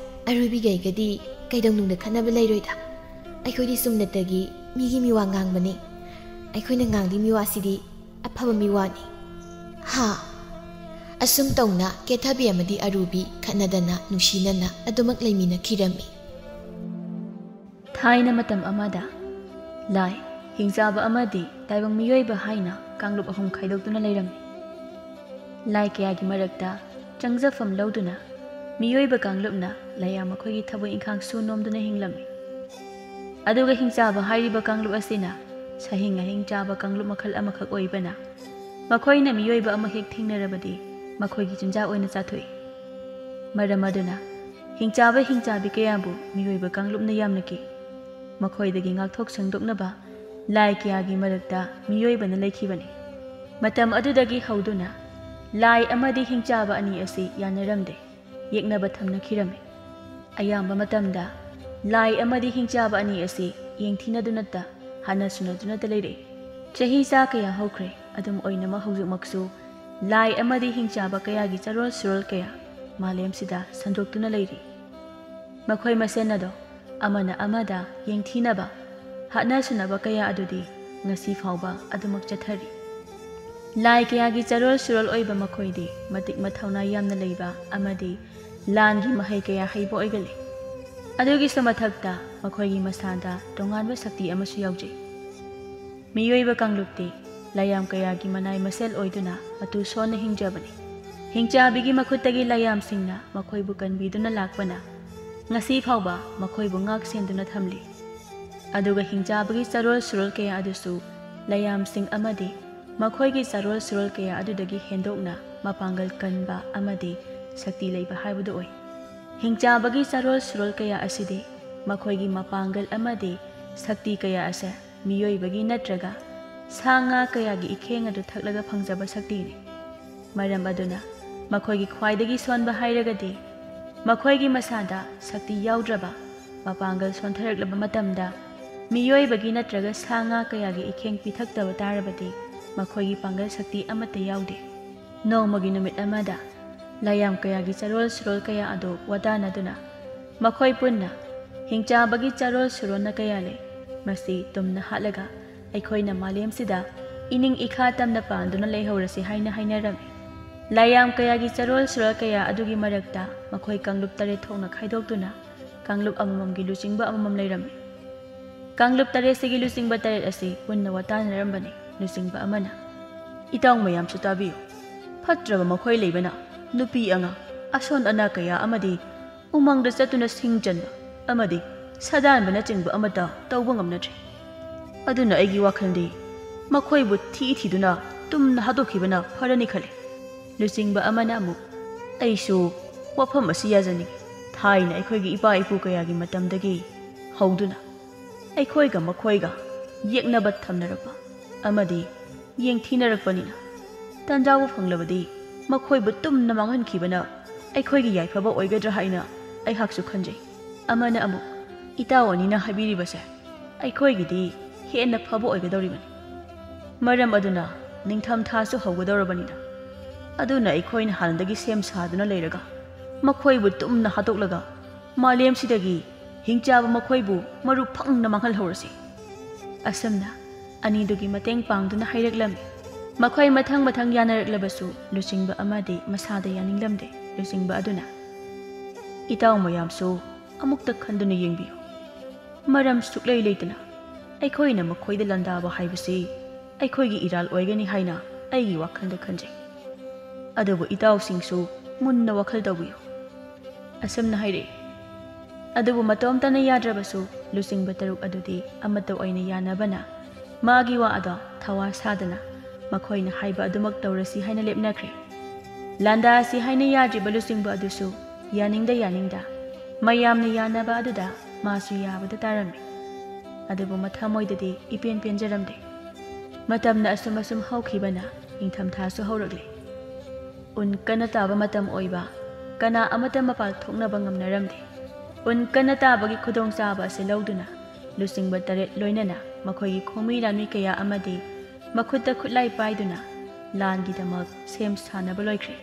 ꯑꯔꯨꯕꯤꯒꯩꯒꯗꯤ ꯀꯩꯗꯧꯅꯨꯡꯗ ꯈꯠꯅꯕ ꯂꯩꯔꯣꯏꯗ꯫ ꯑꯩꯈꯣꯏꯗꯤ ꯆꯨꯝꯅꯇꯒꯤ ꯃꯤꯒꯤ ꯃꯤꯋꯥ ꯉꯥꯡꯕꯅꯤ꯫ ꯑꯩꯈꯣꯏꯅ ꯉꯥꯡꯂꯤ ꯃꯤꯋꯥꯁꯤꯗꯤ ꯑꯐꯕ ꯃꯤꯋꯥꯅꯤ꯫" ꯍꯥ? ꯑꯁꯨꯝ ꯇꯧꯅ ꯀꯦꯊꯕꯤ ꯑꯃꯗꯤ ꯑꯔꯨꯕꯤ ꯈꯠꯅꯗꯅ ꯅꯨꯡꯁꯤꯅꯅ ꯑꯗꯨꯃꯛ ꯂꯩꯃꯤꯟꯅꯈꯤꯔꯝꯃꯤ꯫ ꯊꯥꯏꯅ ꯃꯇꯝ ꯑꯃꯗ ꯂꯥꯏ, ꯍꯤꯡꯆꯥꯕ ꯑꯃꯗꯤ ꯇꯥꯏꯕꯪ ꯃꯤꯑꯣꯏꯕ ꯍꯥꯏꯅ ꯀꯥꯡꯂꯨꯞ ꯑꯍꯨꯝ ꯈꯥꯏꯗꯣꯛꯇꯨꯅ ꯂꯩꯔꯝꯃꯤ꯫ ꯂꯥꯏ ꯀꯌꯥꯒꯤ ꯃꯔꯛꯇ ꯆꯪꯖꯐꯝ ꯂꯧꯗꯨꯅ ꯃꯤꯑꯣꯏꯕ ꯀꯥꯡꯂꯨꯞꯅ ꯂꯥꯏꯌꯥꯝ ꯃꯈꯣꯏꯒꯤ ꯊꯕꯛ ꯏꯪꯈꯥꯡ ꯁꯨ ꯅꯣꯝꯗꯨꯅ ꯍꯤꯡꯂꯝꯃꯤ꯫ ꯑꯗꯨꯒ ꯍꯤꯡꯆꯥꯕ ꯍꯥꯏꯔꯤꯕ ꯀꯥꯡꯂꯨꯞ ꯑꯁꯤꯅ ꯁꯥꯍꯤꯡ ꯉꯥꯍꯤꯡ ꯆꯥꯕ ꯀꯥꯡꯂꯨꯞ ꯃꯈꯜ ꯑꯃꯈꯛ ꯑꯣꯏꯕꯅ ꯃꯈꯣꯏꯅ ꯃꯤꯑꯣꯏꯕ ꯑꯃ ꯍꯦꯛ ꯊꯦꯡꯅꯔꯕꯗꯤ ꯃꯈꯣꯏꯒꯤ ꯆꯤꯟꯖꯥꯛ ꯑꯣꯏꯅ ꯆꯥꯊꯣꯛꯏ꯫ ꯃꯔꯝ ꯑꯗꯨꯅ ꯍꯤꯡꯆꯥꯕ ꯍꯤꯡꯆꯥꯕꯤ ꯀꯌꯥꯕꯨ ꯃꯤꯑꯣꯏꯕ ꯀꯥꯡꯂꯨꯞꯅ ꯌꯥꯝꯅ ꯀꯤ꯫ ꯃꯈꯣꯏꯗꯒꯤ ꯉꯥꯛꯊꯣꯛ ꯁꯦꯡꯗꯣꯛꯅꯕ ꯂꯥꯏ ꯀꯌꯥꯒꯤ ꯃꯔꯛꯇ ꯃꯤꯑꯣꯏꯕꯅ ꯂꯩꯈꯤꯕꯅꯤ꯫ ꯃꯇꯝ ꯑꯗꯨꯗꯒꯤ ꯍꯧꯗꯨꯅ ꯂꯥꯏ ꯑꯃꯗꯤ ꯍꯤꯡꯆꯥꯕ ꯑꯅꯤ ꯑꯁꯤ ꯌꯥꯅꯔꯝꯗꯦ, ꯌꯦꯛꯅꯕ ꯊꯝꯅꯈꯤꯔꯝꯃꯤ꯫ ꯑꯌꯥꯝꯕ ꯃꯇꯝꯗ ꯂꯥꯏ ꯑꯃꯗꯤ ꯍꯤꯡꯆꯥꯕ ꯑꯅꯤ ꯑꯁꯤ ꯌꯦꯡꯊꯤꯅꯗꯨꯅꯇ, ꯍꯥꯠꯅ ꯁꯨꯅꯗꯨꯅꯇ ꯂꯩꯔꯛꯏ꯫ ꯆꯍꯤ ꯆꯥ ꯀꯌꯥ ꯍꯧꯈ꯭ꯔꯦ, ꯑꯗꯨꯝ ꯑꯣꯏꯅꯃꯛ ꯍꯧꯖꯤꯛꯃꯛꯁꯨ ꯂꯥꯏ ꯑꯃꯗꯤ ꯍꯤꯡꯆꯥꯕ ꯀꯌꯥꯒꯤ ꯆꯔꯣꯜ ꯁꯨꯔꯣꯜ ꯀꯌꯥ ꯃꯥꯂꯦꯝꯁꯤꯗ ꯁꯟꯗꯣꯛꯇꯨꯅ ꯂꯩꯔꯤ꯫ ꯃꯈꯣꯏ ꯃꯁꯦꯟ ꯑꯗꯣ ꯑꯃꯅ ꯑꯃꯗ ꯌꯦꯡꯊꯤꯅꯕ, ꯍꯥꯠꯅ ꯁꯨꯅꯕ ꯀꯌꯥ ꯑꯗꯨꯗꯤ ꯉꯁꯤ ꯐꯥꯎꯕ ꯑꯗꯨꯃꯛ ꯆꯠꯊꯔꯤ꯫ ꯂꯥꯏ ꯀꯌꯥꯒꯤ ꯆꯔꯣꯜ ꯁꯨꯔꯣꯜ ꯑꯣꯏꯕ ꯃꯈꯣꯏꯗꯤ ꯃꯇꯤꯛ ꯃꯊꯧꯅꯥ ꯌꯥꯝꯅ ꯂꯩꯕ ꯑꯃꯗꯤ ꯂꯥꯟꯒꯤ ꯃꯍꯩ ꯀꯌꯥ ꯍꯩꯕ ꯑꯣꯏꯒꯜꯂꯤ꯫ ꯑꯗꯨꯒꯤꯁꯨ ꯃꯊꯛꯇ ꯃꯈꯣꯏꯒꯤ ꯃꯁꯥꯗ ꯇꯣꯉꯥꯟꯕ ꯁꯛꯇꯤ ꯑꯃꯁꯨ ꯌꯥꯎꯖꯩ꯫ ꯃꯤꯑꯣꯏꯕ ꯀꯥꯡꯂꯨꯞꯇꯤ ꯂꯥꯏꯌꯥꯝ ꯀꯌꯥꯒꯤ ꯃꯅꯥꯏ ꯃꯁꯦꯜ ꯑꯣꯏꯗꯨꯅ ꯃꯇꯨ ꯁꯣꯟꯅ ꯍꯤꯡꯖꯕꯅꯤ꯫ ꯍꯤꯡꯆꯥꯕꯤꯒꯤ ꯃꯈꯨꯠꯇꯒꯤ ꯂꯥꯏꯌꯥꯝꯁꯤꯡꯅ ꯃꯈꯣꯏꯕꯨ ꯀꯟꯕꯤꯗꯨꯅ ꯂꯥꯛꯄꯅ ꯉꯁꯤ ꯐꯥꯎꯕ ꯃꯈꯣꯏꯕꯨ ꯉꯥꯛ ꯁꯦꯟꯗꯨꯅ ꯊꯝꯂꯤ꯫ ꯑꯗꯨꯒ ꯍꯤꯡꯆꯥꯕꯒꯤ ꯆꯔꯣꯜ ꯁꯨꯔꯣꯜ ꯀꯌꯥ ꯑꯗꯨꯁꯨ ꯂꯥꯏꯌꯥꯝꯁꯤꯡ ꯑꯃꯗꯤ ꯃꯈꯣꯏꯒꯤ ꯆꯔꯣꯜ ꯁꯨꯔꯣꯜ ꯀꯌꯥ ꯑꯗꯨꯗꯒꯤ ꯍꯦꯟꯗꯣꯛꯅ ꯃꯄꯥꯡꯒꯜ ꯀꯟꯕ ꯑꯃꯗꯤ ꯁꯛꯇꯤ ꯂꯩꯕ ꯍꯥꯏꯕꯗꯨ ꯑꯣꯏ꯫ ꯍꯤꯡꯆꯥꯕꯒꯤ ꯆꯔꯣꯜ ꯁꯨꯔꯣꯜ ꯀꯌꯥ ꯑꯁꯤꯗꯤ ꯃꯈꯣꯏꯒꯤ ꯃꯄꯥꯡꯒꯜ ꯑꯃꯗꯤ ꯁꯛꯇꯤ ꯀꯌꯥ ꯑꯁꯦ ꯃꯤꯑꯣꯏꯕꯒꯤ ꯅꯠꯇ꯭ꯔꯒ ꯁꯥ ꯉꯥ ꯀꯌꯥꯒꯤ ꯏꯈꯦꯡ ꯑꯗꯨ ꯊꯛꯂꯒ ꯐꯪꯖꯕ ꯁꯛꯇꯤꯅꯤ꯫ ꯃꯔꯝ ꯑꯗꯨꯅ ꯃꯈꯣꯏꯒꯤ ꯈ꯭ꯋꯥꯏꯗꯒꯤ ꯁꯣꯟꯕ ꯍꯥꯏꯔꯒꯗꯤ ꯃꯈꯣꯏꯒꯤ ꯃꯁꯥꯗ ꯁꯛꯇꯤ ꯌꯥꯎꯗ꯭ꯔꯕ, ꯃꯄꯥꯡꯒꯜ ꯁꯣꯟꯊꯔꯛꯂꯕ ꯃꯇꯝꯗ ꯃꯤꯑꯣꯏꯕꯒꯤ ꯅꯠꯇ꯭ꯔꯒ ꯁꯥ ꯉꯥ ꯀꯌꯥꯒꯤ ꯏꯈꯦꯡ ꯄꯤꯊꯛꯇꯕ ꯇꯥꯔꯕꯗꯤ ꯃꯈꯣꯏꯒꯤ ꯄꯥꯡꯒꯜ ꯁꯛꯇꯤ ꯑꯃꯠꯇ ꯌꯥꯎꯗꯦ꯫ ꯅꯣꯡꯃꯒꯤ ꯅꯨꯃꯤꯠ ꯑꯃꯗ ꯂꯥꯏꯌꯥꯝ ꯀꯌꯥꯒꯤ ꯆꯔꯣꯜ ꯁꯨꯔꯣꯜ ꯀꯌꯥ ꯑꯗꯨ ꯋꯥꯇꯥꯅꯗꯨꯅ ꯃꯈꯣꯏ ꯄꯨꯟꯅ ꯍꯤꯡꯆꯥꯕꯒꯤ ꯆꯔꯣꯜ ꯁꯨꯔꯣꯟꯅ ꯀꯌꯥ ꯂꯩ, ꯃꯁꯤ ꯇꯨꯝꯅ ꯍꯥꯠꯂꯒ ꯑꯩꯈꯣꯏꯅ ꯃꯥꯂꯦꯝꯁꯤꯗ ꯏꯅꯤꯡ ꯏꯈꯥ ꯇꯝꯅ ꯄꯥꯟꯗꯨꯅ ꯂꯩꯍꯧꯔꯁꯤ ꯍꯥꯏꯅ ꯍꯥꯏꯅꯔꯝꯃꯤ꯫ ꯂꯥꯏꯌꯥꯝ ꯀꯌꯥꯒꯤ ꯆꯔꯣꯜ ꯁꯨꯔꯣꯜ ꯀꯌꯥ ꯑꯗꯨꯒꯤ ꯃꯔꯛꯇ ꯃꯈꯣꯏ ꯀꯥꯡꯂꯨꯞ ꯇꯔꯦꯠ ꯊꯣꯛꯅ ꯈꯥꯏꯗꯣꯛꯇꯨꯅ ꯀꯥꯡꯂꯨꯞ ꯑꯃꯃꯝꯒꯤ ꯂꯨꯆꯤꯡꯕ ꯑꯃꯃꯝ ꯂꯩꯔꯝꯃꯤ꯫ ꯀꯥꯡꯂꯨꯞ ꯇꯔꯦꯠꯁꯤꯒꯤ ꯂꯨꯆꯤꯡꯕ ꯇꯔꯦꯠ ꯑꯁꯤ ꯄꯨꯟꯅ ꯋꯥꯇꯥꯅꯔꯝꯕꯅꯤ꯫ ꯂꯨꯆꯤꯡꯕ ꯑꯃꯅ, "ꯏꯇꯥꯎ ꯃꯌꯥꯝꯁꯨ ꯇꯥꯕꯤꯌꯨ꯫ ꯐꯠꯇ꯭ꯔꯕ ꯃꯈꯣꯏ ꯂꯩꯕꯅ ꯅꯨꯄꯤ ꯑꯉꯥꯡ, ꯑꯁꯣꯟ ꯑꯅꯥ ꯀꯌꯥ ꯑꯃꯗꯤ ꯎꯃꯪꯗ ꯆꯠꯇꯨꯅ ꯁꯤꯡ ꯆꯟꯕ ꯑꯃꯗꯤ ꯁꯥꯗꯥꯟꯕꯅꯆꯤꯡꯕ ꯑꯃꯠꯇ ꯇꯧꯕ ꯉꯝꯅꯗ꯭ꯔꯦ꯫ ꯑꯗꯨꯅ ꯑꯩꯒꯤ ꯋꯥꯈꯜꯗꯤ ꯃꯈꯣꯏꯕꯨ ꯊꯤ ꯊꯤꯗꯨꯅ ꯇꯨꯝꯅ ꯍꯥꯠꯇꯣꯛꯈꯤꯕꯅ ꯐꯔꯅꯤ ꯈꯜꯂꯤ꯫" ꯂꯨꯆꯤꯡꯕ ꯑꯃꯅ ꯑꯃꯨꯛ, "ꯑꯩꯁꯨ ꯋꯥꯐꯝ ꯑꯁꯤ ꯌꯥꯖꯅꯤꯡꯏ꯫ ꯊꯥꯏꯅ ꯑꯩꯈꯣꯏꯒꯤ ꯏꯄꯥ ꯏꯄꯨ ꯀꯌꯥꯒꯤ ꯃꯇꯝꯗꯒꯤ ꯍꯧꯗꯨꯅ ꯑꯩꯈꯣꯏꯒ ꯃꯈꯣꯏꯒ ꯌꯦꯛꯅꯕ ꯊꯝꯅꯔꯛꯄ ꯑꯃꯗꯤ ꯌꯦꯡꯊꯤꯅꯔꯛꯄꯅꯤꯅ, ꯇꯥꯟꯖꯥꯕꯨ ꯐꯪꯂꯕꯗꯤ ꯃꯈꯣꯏꯕꯨ ꯇꯨꯝꯅ ꯃꯥꯡꯍꯟꯈꯤꯕꯅ ꯑꯩꯈꯣꯏꯒꯤ ꯌꯥꯏꯐꯕ ꯑꯣꯏꯒꯗ꯭ꯔꯥ ꯍꯥꯏꯅ ꯑꯩꯍꯥꯛꯁꯨ ꯈꯟꯖꯩ꯫" ꯑꯃꯅ ꯑꯃꯨꯛ, "ꯏꯇꯥꯎ ꯑꯅꯤꯅ ꯍꯥꯏꯕꯤꯔꯤꯕꯁꯦ ꯑꯩꯈꯣꯏꯒꯤꯗꯤ ꯍꯦꯟꯅ ꯐꯕ ꯑꯣꯏꯒꯗꯧꯔꯤꯕꯅꯤ꯫ ꯃꯔꯝ ꯑꯗꯨꯅ ꯅꯤꯡꯊꯝ ꯊꯥꯁꯨ ꯍꯧꯒꯗꯧꯔꯕꯅꯤꯅ, ꯑꯗꯨꯅ ꯑꯩꯈꯣꯏꯅ ꯍꯥꯟꯅꯗꯒꯤ ꯁꯦꯝ ꯁꯥꯗꯨꯅ ꯂꯩꯔꯒ ꯃꯈꯣꯏꯕꯨ ꯇꯨꯝꯅ ꯍꯥꯠꯇꯣꯛꯂꯒ ꯃꯥꯂꯦꯝꯁꯤꯗꯒꯤ ꯍꯤꯡꯆꯥꯕ ꯃꯈꯣꯏꯕꯨ ꯃꯔꯨ ꯐꯪꯅ ꯃꯥꯡꯍꯜꯍꯧꯔꯁꯤ꯫" ꯑꯁꯨꯝꯅ ꯑꯅꯤꯗꯨꯒꯤ ꯃꯇꯦꯡ ꯄꯥꯡꯗꯨꯅ ꯍꯥꯏꯔꯛꯂꯝꯃꯤ꯫ ꯃꯈꯣꯏ ꯃꯊꯪ ꯃꯊꯪ ꯌꯥꯅꯔꯛꯂꯕꯁꯨ ꯂꯨꯆꯤꯡꯕ ꯑꯃꯗꯤ ꯃꯁꯥꯗ ꯌꯥꯅꯤꯡꯂꯝꯗꯦ꯫ ꯂꯨꯆꯤꯡꯕ ꯑꯗꯨꯅ, "ꯏꯇꯥꯎ ꯃꯌꯥꯝꯁꯨ ꯑꯃꯨꯛꯇ ꯈꯟꯗꯨꯅ ꯌꯦꯡꯕꯤꯌꯨ꯫ ꯃꯔꯝ ꯁꯨꯛꯂꯩ ꯂꯩꯇꯅ ꯑꯩꯈꯣꯏꯅ ꯃꯈꯣꯏꯗ ꯂꯥꯟꯗꯥꯕ ꯍꯥꯏꯕꯁꯤ ꯑꯩꯈꯣꯏꯒꯤ ꯏꯔꯥꯜ ꯑꯣꯏꯒꯅꯤ ꯍꯥꯏꯅ ꯑꯩꯒꯤ ꯋꯥꯈꯜꯗ ꯈꯟꯖꯩ꯫ ꯑꯗꯨꯕꯨ ꯏꯇꯥꯎꯁꯤꯡꯁꯨ ꯃꯨꯟꯅ ꯋꯥꯈꯜ ꯇꯧꯕꯤꯌꯨ꯫ ꯑꯁꯨꯝꯅ ꯍꯥꯏꯔꯛꯏ꯫ ꯑꯗꯨꯕꯨ ꯃꯇꯣꯝꯇꯅ ꯌꯥꯗ꯭ꯔꯕꯁꯨ ꯂꯨꯆꯤꯡꯕ ꯇꯔꯨꯛ ꯑꯗꯨꯗꯤ ꯑꯃꯠꯇ ꯑꯣꯏꯅ ꯌꯥꯅꯕꯅ ꯃꯥꯒꯤ ꯋꯥ ꯑꯗꯣ ꯊꯋꯥ ꯁꯥꯗꯅ ꯃꯈꯣꯏꯅ ꯍꯥꯏꯕ ꯑꯗꯨꯃꯛ ꯇꯧꯔꯁꯤ ꯍꯥꯏꯅ ꯂꯦꯞꯅꯈ꯭ꯔꯦ꯫ ꯂꯥꯟꯗꯥꯁꯤ ꯍꯥꯏꯅ ꯌꯥꯗ꯭ꯔꯤꯕ ꯂꯨꯆꯤꯡꯕ ꯑꯗꯨꯁꯨ ꯌꯥꯅꯤꯡꯗ ꯌꯥꯅꯤꯡꯗ ꯃꯌꯥꯝꯅ ꯌꯥꯅꯕ ꯑꯗꯨꯗ ꯃꯥꯁꯨ ꯌꯥꯕꯗ ꯇꯥꯔꯝꯃꯤ꯫ ꯑꯗꯨꯕꯨ ꯃꯊꯃꯣꯏꯗꯗꯤ ꯏꯄꯦꯟ ꯄꯦꯟꯖꯔꯝꯗꯦ꯫ ꯃꯇꯝꯅ ꯑꯁꯨꯝ ꯑꯁꯨꯝ ꯍꯧꯈꯤꯕꯅ ꯅꯤꯡꯊꯝꯊꯥꯁꯨ ꯍꯧꯔꯛꯂꯦ꯫ ꯎꯟ ꯀꯟꯅ ꯇꯥꯕ ꯃꯇꯝ ꯑꯣꯏꯕ, ꯀꯅꯥ ꯑꯃꯠꯇ ꯃꯄꯥꯜ ꯊꯣꯛꯅꯕ ꯉꯝꯅꯔꯝꯗꯦ꯫ ꯎꯟ ꯀꯟꯅ ꯇꯥꯕꯒꯤ ꯈꯨꯗꯣꯡꯆꯥꯕ ꯑꯁꯤ ꯂꯧꯗꯨꯅ ꯂꯨꯆꯤꯡꯕ ꯇꯔꯦꯠ ꯂꯣꯏꯅꯅ ꯃꯈꯣꯏꯒꯤ ꯈꯣꯡꯃꯤ ꯂꯥꯟꯃꯤ ꯀꯌꯥ ꯑꯃꯗꯤ ꯃꯈꯨꯠꯇ ꯈꯨꯠꯂꯥꯏ ꯄꯥꯏꯗꯨꯅ ꯂꯥꯟꯒꯤꯗꯃꯛ ꯁꯦꯝ ꯁꯥꯅꯕ ꯂꯣꯏꯈ꯭ꯔꯦ꯫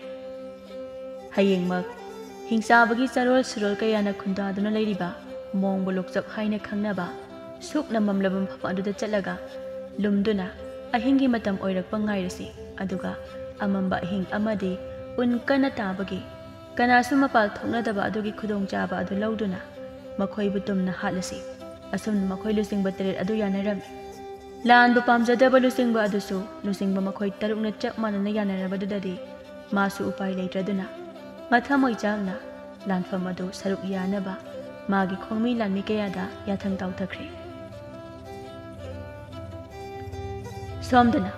ꯍꯌꯦꯡꯃꯛ ꯍꯤꯡꯆꯥꯕꯒꯤ ꯆꯔꯣꯜ ꯁꯨꯔꯣꯜ ꯀꯌꯥꯅ ꯈꯨꯟꯗꯥꯗꯨꯅ ꯂꯩꯔꯤꯕ ꯃꯣꯡꯕ ꯂꯣꯛꯆꯞ ꯍꯥꯏꯅ ꯈꯪꯅꯕ ꯁꯨꯛꯅ ꯃꯝꯂꯕ ꯃꯐꯝ ꯑꯗꯨꯗ ꯆꯠꯂꯒ ꯂꯨꯝꯗꯨꯅ ꯑꯍꯤꯡꯒꯤ ꯃꯇꯝ ꯑꯣꯏꯔꯛꯄ ꯉꯥꯏꯔꯁꯤ, ꯑꯗꯨꯒ ꯑꯃꯝꯕ ꯑꯍꯤꯡ ꯑꯃꯗꯤ ꯎꯟ ꯀꯟꯅ ꯇꯥꯕꯒꯤ ꯀꯅꯥꯁꯨ ꯃꯄꯥꯜ ꯊꯣꯛꯅꯗꯕ ꯑꯗꯨꯒꯤ ꯈꯨꯗꯣꯡꯆꯥꯕ ꯑꯗꯨ ꯂꯧꯗꯨꯅ ꯃꯈꯣꯏꯕꯨ ꯇꯨꯝꯅ ꯍꯥꯠꯂꯁꯤ꯫ ꯑꯁꯨꯝꯅ ꯃꯈꯣꯏ ꯂꯨꯆꯤꯡꯕ ꯇꯔꯦꯠ ꯑꯗꯨ ꯌꯥꯅꯔꯝꯃꯤ꯫ ꯂꯥꯟꯕꯨ ꯄꯥꯝꯖꯗꯕ ꯂꯨꯆꯤꯡꯕ ꯑꯗꯨꯁꯨ ꯂꯨꯆꯤꯡꯕ ꯃꯈꯣꯏ ꯇꯔꯨꯛꯅ ꯆꯞ ꯃꯥꯟꯅꯅ ꯌꯥꯅꯔꯕꯗꯨꯗꯗꯤ ꯃꯥꯁꯨ ꯎꯄꯥꯏ ꯂꯩꯇ꯭ꯔꯗꯨꯅ ꯃꯊꯃꯣꯏ ꯆꯥꯛꯅ ꯂꯥꯟꯐꯝ ꯑꯗꯨ ꯁꯔꯨꯛ ꯌꯥꯅꯕ ꯃꯥꯒꯤ ꯈꯣꯡꯃꯤ ꯂꯥꯟꯃꯤ ꯀꯌꯥꯗ ꯌꯥꯊꯪ ꯇꯥꯎꯊꯈ꯭ꯔꯦ꯫ ꯁꯣꯝꯗꯅ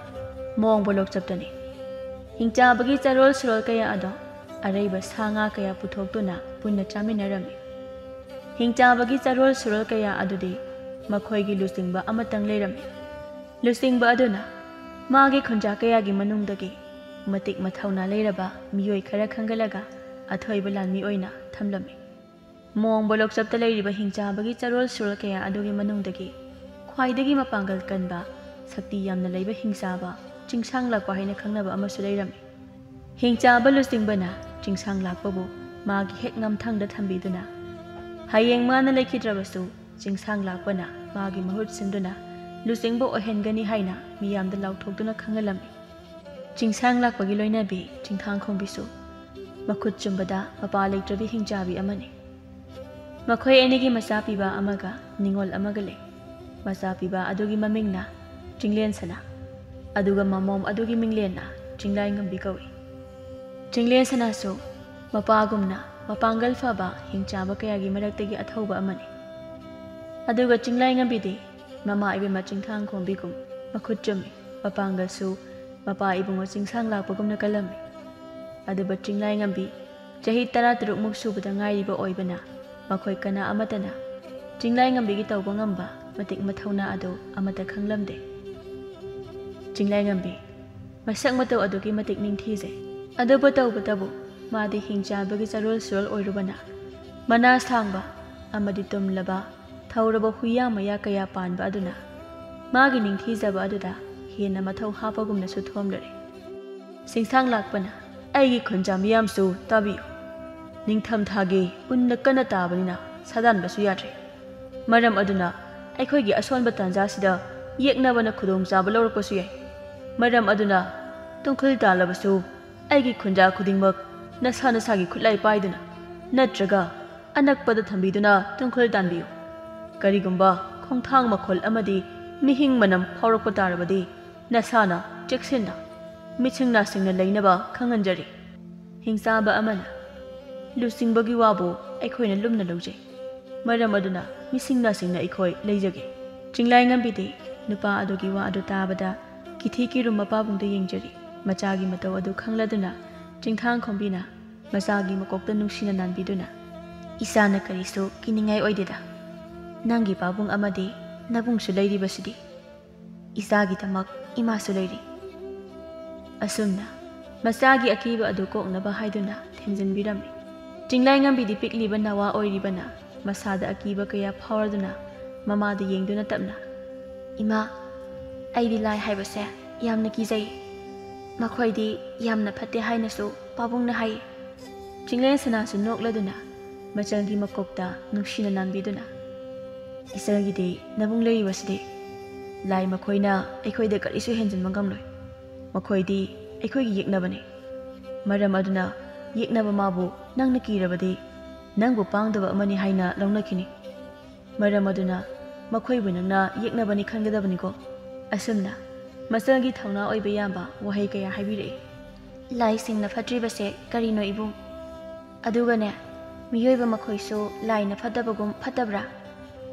ꯃꯣꯡꯕ ꯂꯣꯛꯆꯞꯇꯅꯤ꯫ ꯍꯤꯡꯆꯥꯕꯒꯤ ꯆꯔꯣꯜ ꯁꯨꯔꯣꯜ ꯀꯌꯥ ꯑꯗꯣ ꯑꯔꯩꯕ ꯁꯥ ꯉꯥ ꯀꯌꯥ ꯄꯨꯊꯣꯛꯇꯨꯅ ꯄꯨꯟꯅ ꯆꯥꯃꯤꯟꯅꯔꯝꯃꯤ꯫ ꯍꯤꯡꯆꯥꯕꯒꯤ ꯆꯔꯣꯜ ꯁꯨꯔꯣꯜ ꯀꯌꯥ ꯑꯗꯨꯗꯤ ꯃꯈꯣꯏꯒꯤ ꯂꯨꯆꯤꯡꯕ ꯑꯃꯇꯪ ꯂꯩꯔꯝꯃꯤ꯫ ꯂꯨꯆꯤꯡꯕ ꯑꯗꯨꯅ ꯃꯥꯒꯤ ꯈꯨꯟꯖꯥ ꯀꯌꯥꯒꯤ ꯃꯅꯨꯡꯗꯒꯤ ꯃꯇꯤꯛ ꯃꯊꯧꯅꯥ ꯂꯩꯔꯕ ꯃꯤꯑꯣꯏ ꯈꯔ ꯈꯟꯒꯠꯂꯒ ꯑꯊꯣꯏꯕ ꯂꯥꯟꯃꯤ ꯑꯣꯏꯅ ꯊꯝꯂꯝꯃꯤ꯫ ꯃꯣꯡꯕ ꯂꯣꯛꯆꯞꯇ ꯂꯩꯔꯤꯕ ꯍꯤꯡꯆꯥꯕꯒꯤ ꯆꯔꯣꯜ ꯁꯨꯔꯣꯜ ꯀꯌꯥ ꯑꯗꯨꯒꯤ ꯃꯅꯨꯡꯗꯒꯤ ꯈ꯭ꯋꯥꯏꯗꯒꯤ ꯃꯄꯥꯡꯒꯜ ꯀꯟꯕ, ꯁꯛꯇꯤ ꯌꯥꯝꯅ ꯂꯩꯕ ꯍꯤꯡꯆꯥꯕ ꯆꯤꯡꯁꯥꯡ ꯂꯥꯛꯄ ꯍꯥꯏꯅ ꯈꯪꯅꯕ ꯑꯃꯁꯨ ꯂꯩꯔꯝꯃꯤ꯫ ꯍꯤꯡꯆꯥꯕ ꯂꯨꯆꯤꯡꯕꯅ ꯆꯤꯡꯁꯥꯡ ꯂꯥꯛꯄꯕꯨ ꯃꯥꯒꯤ ꯍꯦꯛ ꯉꯝꯊꯪꯗ ꯊꯝꯕꯤꯗꯨꯅ, ꯍꯌꯦꯡ ꯃꯥꯅ ꯂꯩꯈꯤꯗ꯭ꯔꯕꯁꯨ ꯆꯤꯡꯁꯥꯡ ꯂꯥꯛꯄꯅ ꯃꯥꯒꯤ ꯃꯍꯨꯠ ꯁꯤꯟꯗꯨꯅ ꯂꯨꯆꯤꯡꯕ ꯑꯣꯏꯍꯟꯒꯅꯤ ꯍꯥꯏꯅ ꯃꯤꯌꯥꯝꯗ ꯂꯥꯎꯊꯣꯛꯇꯨꯅ ꯈꯪꯍꯜꯂꯝꯃꯤ꯫ ꯆꯤꯡꯁꯥꯡ ꯂꯥꯛꯄꯒꯤ ꯂꯣꯏꯅꯕꯤ ꯆꯤꯡꯊꯥꯡꯈꯣꯡꯕꯤꯁꯨ ꯃꯈꯨꯠ ꯆꯨꯝꯕꯗ ꯃꯄꯥ ꯂꯩꯇ꯭ꯔꯕꯤ ꯍꯤꯡꯆꯥꯕꯤ ꯑꯃꯅꯤ꯫ ꯃꯈꯣꯏ ꯑꯅꯤꯒꯤ ꯃꯆꯥ ꯄꯤꯕ ꯑꯃꯒ ꯅꯤꯉꯣꯜ ꯑꯃꯒ ꯂꯩ꯫ ꯃꯆꯥ ꯄꯤꯕ ꯑꯗꯨꯒꯤ ꯃꯃꯤꯡꯅ ꯆꯤꯡꯂꯦꯟ ꯁꯅꯥ, ꯑꯗꯨꯒ ꯃꯃꯣꯝ ꯑꯗꯨꯒꯤ ꯃꯤꯡꯂꯦꯟꯅ ꯆꯤꯡꯂꯥꯏꯉꯝꯕꯤ ꯀꯧꯏ꯫ ꯆꯤꯡꯂꯦꯟ ꯁꯅꯥꯁꯨ ꯃꯄꯥꯒꯨꯝꯅ ꯃꯄꯥꯡꯒꯜ ꯐꯕ ꯍꯤꯡꯆꯥꯕ ꯀꯌꯥꯒꯤ ꯃꯔꯛꯇꯒꯤ ꯑꯊꯧꯕ ꯑꯃꯅꯤ꯫ ꯑꯗꯨꯒ ꯆꯤꯡꯂꯥꯏꯉꯝꯕꯤꯗꯤ ꯃꯃꯥ ꯏꯕꯦꯝꯃ ꯆꯤꯡꯊꯥꯡꯈꯣꯝꯕꯤꯒꯨꯝ ꯃꯈꯨꯠ ꯆꯨꯝꯃꯤ, ꯃꯄꯥꯡꯒꯜꯁꯨ ꯃꯄꯥ ꯏꯕꯨꯡꯉꯣ ꯆꯤꯡꯁꯥꯡ ꯂꯥꯛꯄꯒꯨꯝꯅ ꯀꯜꯂꯝꯃꯤ꯫ ꯑꯗꯨꯕꯨ ꯆꯤꯡꯂꯥꯏꯉꯝꯕꯤ ꯆꯍꯤ ꯇꯔꯥ ꯇꯔꯨꯛꯃꯨꯛ ꯁꯨꯕꯗ ꯉꯥꯏꯔꯤꯕ ꯑꯣꯏꯕꯅ ꯃꯈꯣꯏ ꯀꯅꯥ ꯑꯃꯠꯇꯅ ꯆꯤꯡꯂꯥꯏꯉꯝꯕꯤꯒꯤ ꯇꯧꯕ ꯉꯝꯕ ꯃꯇꯤꯛ ꯃꯊꯧꯅꯥ ꯑꯗꯨ ꯑꯃꯠꯇ ꯈꯪꯂꯝꯗꯦ꯫ ꯆꯤꯡꯂꯥꯏꯉꯝꯕꯤ ꯃꯁꯛ ꯃꯇꯧ ꯑꯗꯨꯛꯀꯤ ꯃꯇꯤꯛ ꯅꯤꯡꯊꯤꯖꯩ꯫ ꯑꯗꯨꯕꯨ ꯇꯧꯕꯇꯕꯨ ꯃꯥꯗꯤ ꯍꯤꯡꯆꯥꯕꯒꯤ ꯆꯔꯣꯜ ꯁꯨꯔꯣꯜ ꯑꯣꯏꯔꯨꯕꯅ ꯃꯅꯥ ꯁꯥꯡꯕ ꯑꯃꯗꯤ ꯇꯨꯝꯂꯕ ꯊꯧꯔꯕ ꯍꯨꯏꯌꯥ ꯃꯌꯥ ꯀꯌꯥ ꯄꯥꯟꯕ ꯑꯗꯨꯅ ꯃꯥꯒꯤ ꯅꯤꯡꯊꯤꯖꯕ ꯑꯗꯨꯗ ꯍꯦꯟꯅ ꯃꯊꯧ ꯍꯥꯞꯄꯒꯨꯝꯅꯁꯨ ꯊꯣꯝꯂꯔꯦ꯫ ꯆꯤꯡꯁꯥꯡ ꯂꯥꯛꯄꯅ, "ꯑꯩꯒꯤ ꯈꯨꯟꯖꯥ ꯃꯤꯌꯥꯝꯁꯨ ꯇꯥꯕꯤꯌꯨ꯫ ꯅꯤꯡꯊꯝꯊꯥꯒꯤ ꯎꯟꯅ ꯀꯟꯅ ꯇꯥꯕꯅꯤꯅ ꯁꯥꯗꯥꯟꯕꯁꯨ ꯌꯥꯗ꯭ꯔꯦ꯫ ꯃꯔꯝ ꯑꯗꯨꯅ ꯑꯩꯈꯣꯏꯒꯤ ꯑꯁꯣꯟꯕ ꯇꯥꯟꯖꯥꯁꯤꯗ ꯌꯦꯛꯅꯕꯅ ꯈꯨꯗꯣꯡꯆꯥꯕ ꯂꯧꯔꯛꯄꯁꯨ ꯌꯥꯏ꯫ ꯃꯔꯝ ꯑꯗꯨꯅ ꯇꯨꯡꯈꯨꯜ ꯇꯥꯜꯂꯕꯁꯨ ꯑꯩꯒꯤ ꯈꯨꯟꯖꯥ ꯈꯨꯗꯤꯡꯃꯛ ꯅꯁꯥ ꯅꯁꯥꯒꯤ ꯈꯨꯠꯂꯥꯏ ꯄꯥꯏꯗꯨꯅ ꯅꯠꯇ꯭ꯔꯒ ꯑꯅꯛꯄꯗ ꯊꯝꯕꯤꯗꯨꯅ ꯇꯨꯡꯈꯨꯜ ꯇꯥꯟꯕꯤꯌꯨ꯫ ꯀꯔꯤꯒꯨꯝꯕ ꯈꯣꯡꯊꯥꯡ ꯃꯈꯣꯜ ꯑꯃꯗꯤ ꯃꯤꯍꯤꯡ ꯃꯅꯝ ꯐꯥꯎꯔꯛꯄ ꯇꯥꯔꯕꯗꯤ ꯅꯁꯥꯅ ꯆꯦꯛꯁꯤꯟꯅ ꯃꯤꯠꯁꯤꯡ ꯅꯥꯁꯤꯡꯅ ꯂꯩꯅꯕ ꯈꯪꯍꯟꯖꯔꯤ꯫" ꯍꯤꯡꯆꯥꯕ ꯑꯃꯅ, "ꯂꯨꯆꯤꯡꯕꯒꯤ ꯋꯥꯕꯨ ꯑꯩꯈꯣꯏꯅ ꯂꯨꯝꯅ ꯂꯧꯖꯩ꯫ ꯃꯔꯝ ꯑꯗꯨꯅ ꯃꯤꯁꯤꯡ ꯅꯥꯁꯤꯡꯅ ꯑꯩꯈꯣꯏ ꯂꯩꯖꯒꯦ꯫" ꯆꯤꯡꯂꯥꯏꯉꯝꯕꯤꯗꯤ ꯅꯨꯄꯥ ꯑꯗꯨꯒꯤ ꯋꯥ ꯑꯗꯨ ꯇꯥꯕꯗ ꯀꯤꯊꯤ ꯀꯤꯔꯨꯝ ꯃꯄꯥꯕꯨꯡꯗ ꯌꯦꯡꯖꯔꯤ꯫ ꯃꯆꯥꯒꯤ ꯃꯇꯧ ꯑꯗꯨ ꯈꯪꯂꯗꯨꯅ ꯆꯤꯡꯊꯥꯡ ꯈꯣꯝꯕꯤꯅ ꯃꯆꯥꯒꯤ ꯃꯀꯣꯛꯇ ꯅꯨꯡꯁꯤꯅ ꯅꯥꯟꯕꯤꯗꯨꯅ, "ꯏꯆꯥꯅ ꯀꯔꯤꯁꯨ ꯀꯤꯅꯤꯡꯉꯥꯏ ꯑꯣꯏꯗꯦꯗ꯫ ꯅꯪꯒꯤ ꯄꯥꯕꯨꯡ ꯑꯃꯗꯤ ꯅꯕꯨꯡꯁꯨ ꯂꯩꯔꯤꯕꯁꯤꯗꯤ꯫ ꯏꯆꯥꯒꯤꯗꯃꯛ ꯏꯃꯥꯁꯨ ꯂꯩꯔꯤ꯫" ꯑꯁꯨꯝꯅ ꯃꯆꯥꯒꯤ ꯑꯀꯤꯕ ꯑꯗꯨ ꯀꯣꯛꯅꯕ ꯍꯥꯏꯗꯨꯅ ꯊꯦꯝꯖꯤꯟꯕꯤꯔꯝꯃꯤ꯫ ꯆꯤꯡꯂꯥꯏꯉꯝꯕꯤꯗꯤ ꯄꯤꯛꯂꯤꯕ ꯅꯋꯥ ꯑꯣꯏꯔꯤꯕꯅ ꯃꯁꯥꯗ ꯑꯀꯤꯕ ꯀꯌꯥ ꯐꯥꯎꯔꯗꯨꯅ ꯃꯃꯥꯗ ꯌꯦꯡꯗꯨꯅ ꯇꯞꯅ, "ꯏꯃꯥ, ꯑꯩꯗꯤ ꯂꯥꯏ ꯍꯥꯏꯕꯁꯦ ꯌꯥꯝꯅ ꯀꯤꯖꯩ꯫ ꯃꯈꯣꯏꯗꯤ ꯌꯥꯝꯅ ꯐꯠꯇꯦ ꯍꯥꯏꯅꯁꯨ ꯄꯥꯕꯨꯡꯅ ꯍꯥꯏ꯫" ꯆꯤꯡꯂꯦꯟ ꯁꯅꯥꯁꯨ ꯅꯣꯛꯂꯗꯨꯅ ꯃꯆꯜꯒꯤ ꯃꯀꯣꯛꯇ ꯅꯨꯡꯁꯤꯅ ꯅꯥꯟꯕꯤꯗꯨꯅ, "ꯏꯆꯜꯒꯤꯗꯤ ꯅꯕꯨꯡ ꯂꯩꯔꯤꯕꯁꯤꯗꯤ꯫ ꯂꯥꯏ ꯃꯈꯣꯏꯅ ꯑꯩꯈꯣꯏꯗ ꯀꯔꯤꯁꯨ ꯍꯦꯟꯖꯤꯟꯕ ꯉꯝꯂꯣꯏ꯫ ꯃꯈꯣꯏꯗꯤ ꯑꯩꯈꯣꯏꯒꯤ ꯌꯦꯛꯅꯕꯅꯤ꯫ ꯃꯔꯝ ꯑꯗꯨꯅ ꯌꯦꯛꯅꯕ ꯃꯥꯕꯨ ꯅꯪꯅ ꯀꯤꯔꯕꯗꯤ ꯅꯪꯕꯨ ꯄꯥꯡꯗꯕ ꯑꯃꯅꯤ ꯍꯥꯏꯅ ꯂꯧꯅꯈꯤꯅꯤ꯫ ꯃꯔꯝ ꯑꯗꯨꯅ ꯃꯈꯣꯏꯕꯨ ꯅꯪꯅ ꯌꯦꯛꯅꯕꯅꯤ ꯈꯟꯒꯗꯕꯅꯤꯀꯣ꯫ ꯑꯁꯨꯝꯅ ꯃꯆꯜꯒꯤ ꯊꯧꯅꯥ ꯑꯣꯏꯕ ꯌꯥꯕ ꯋꯥꯍꯩ ꯀꯌꯥ ꯍꯥꯏꯕꯤꯔꯛꯏ꯫ ꯂꯥꯏꯁꯤꯡꯅ ꯐꯠꯇ꯭ꯔꯤꯕꯁꯦ ꯀꯔꯤꯅꯣ ꯏꯕꯨꯡ? ꯑꯗꯨꯒꯅꯦ, ꯃꯤꯑꯣꯏꯕ ꯃꯈꯣꯏꯁꯨ ꯂꯥꯏꯅ ꯐꯠꯇꯕꯒꯨꯝ ꯐꯠꯇꯕ꯭ꯔꯥ?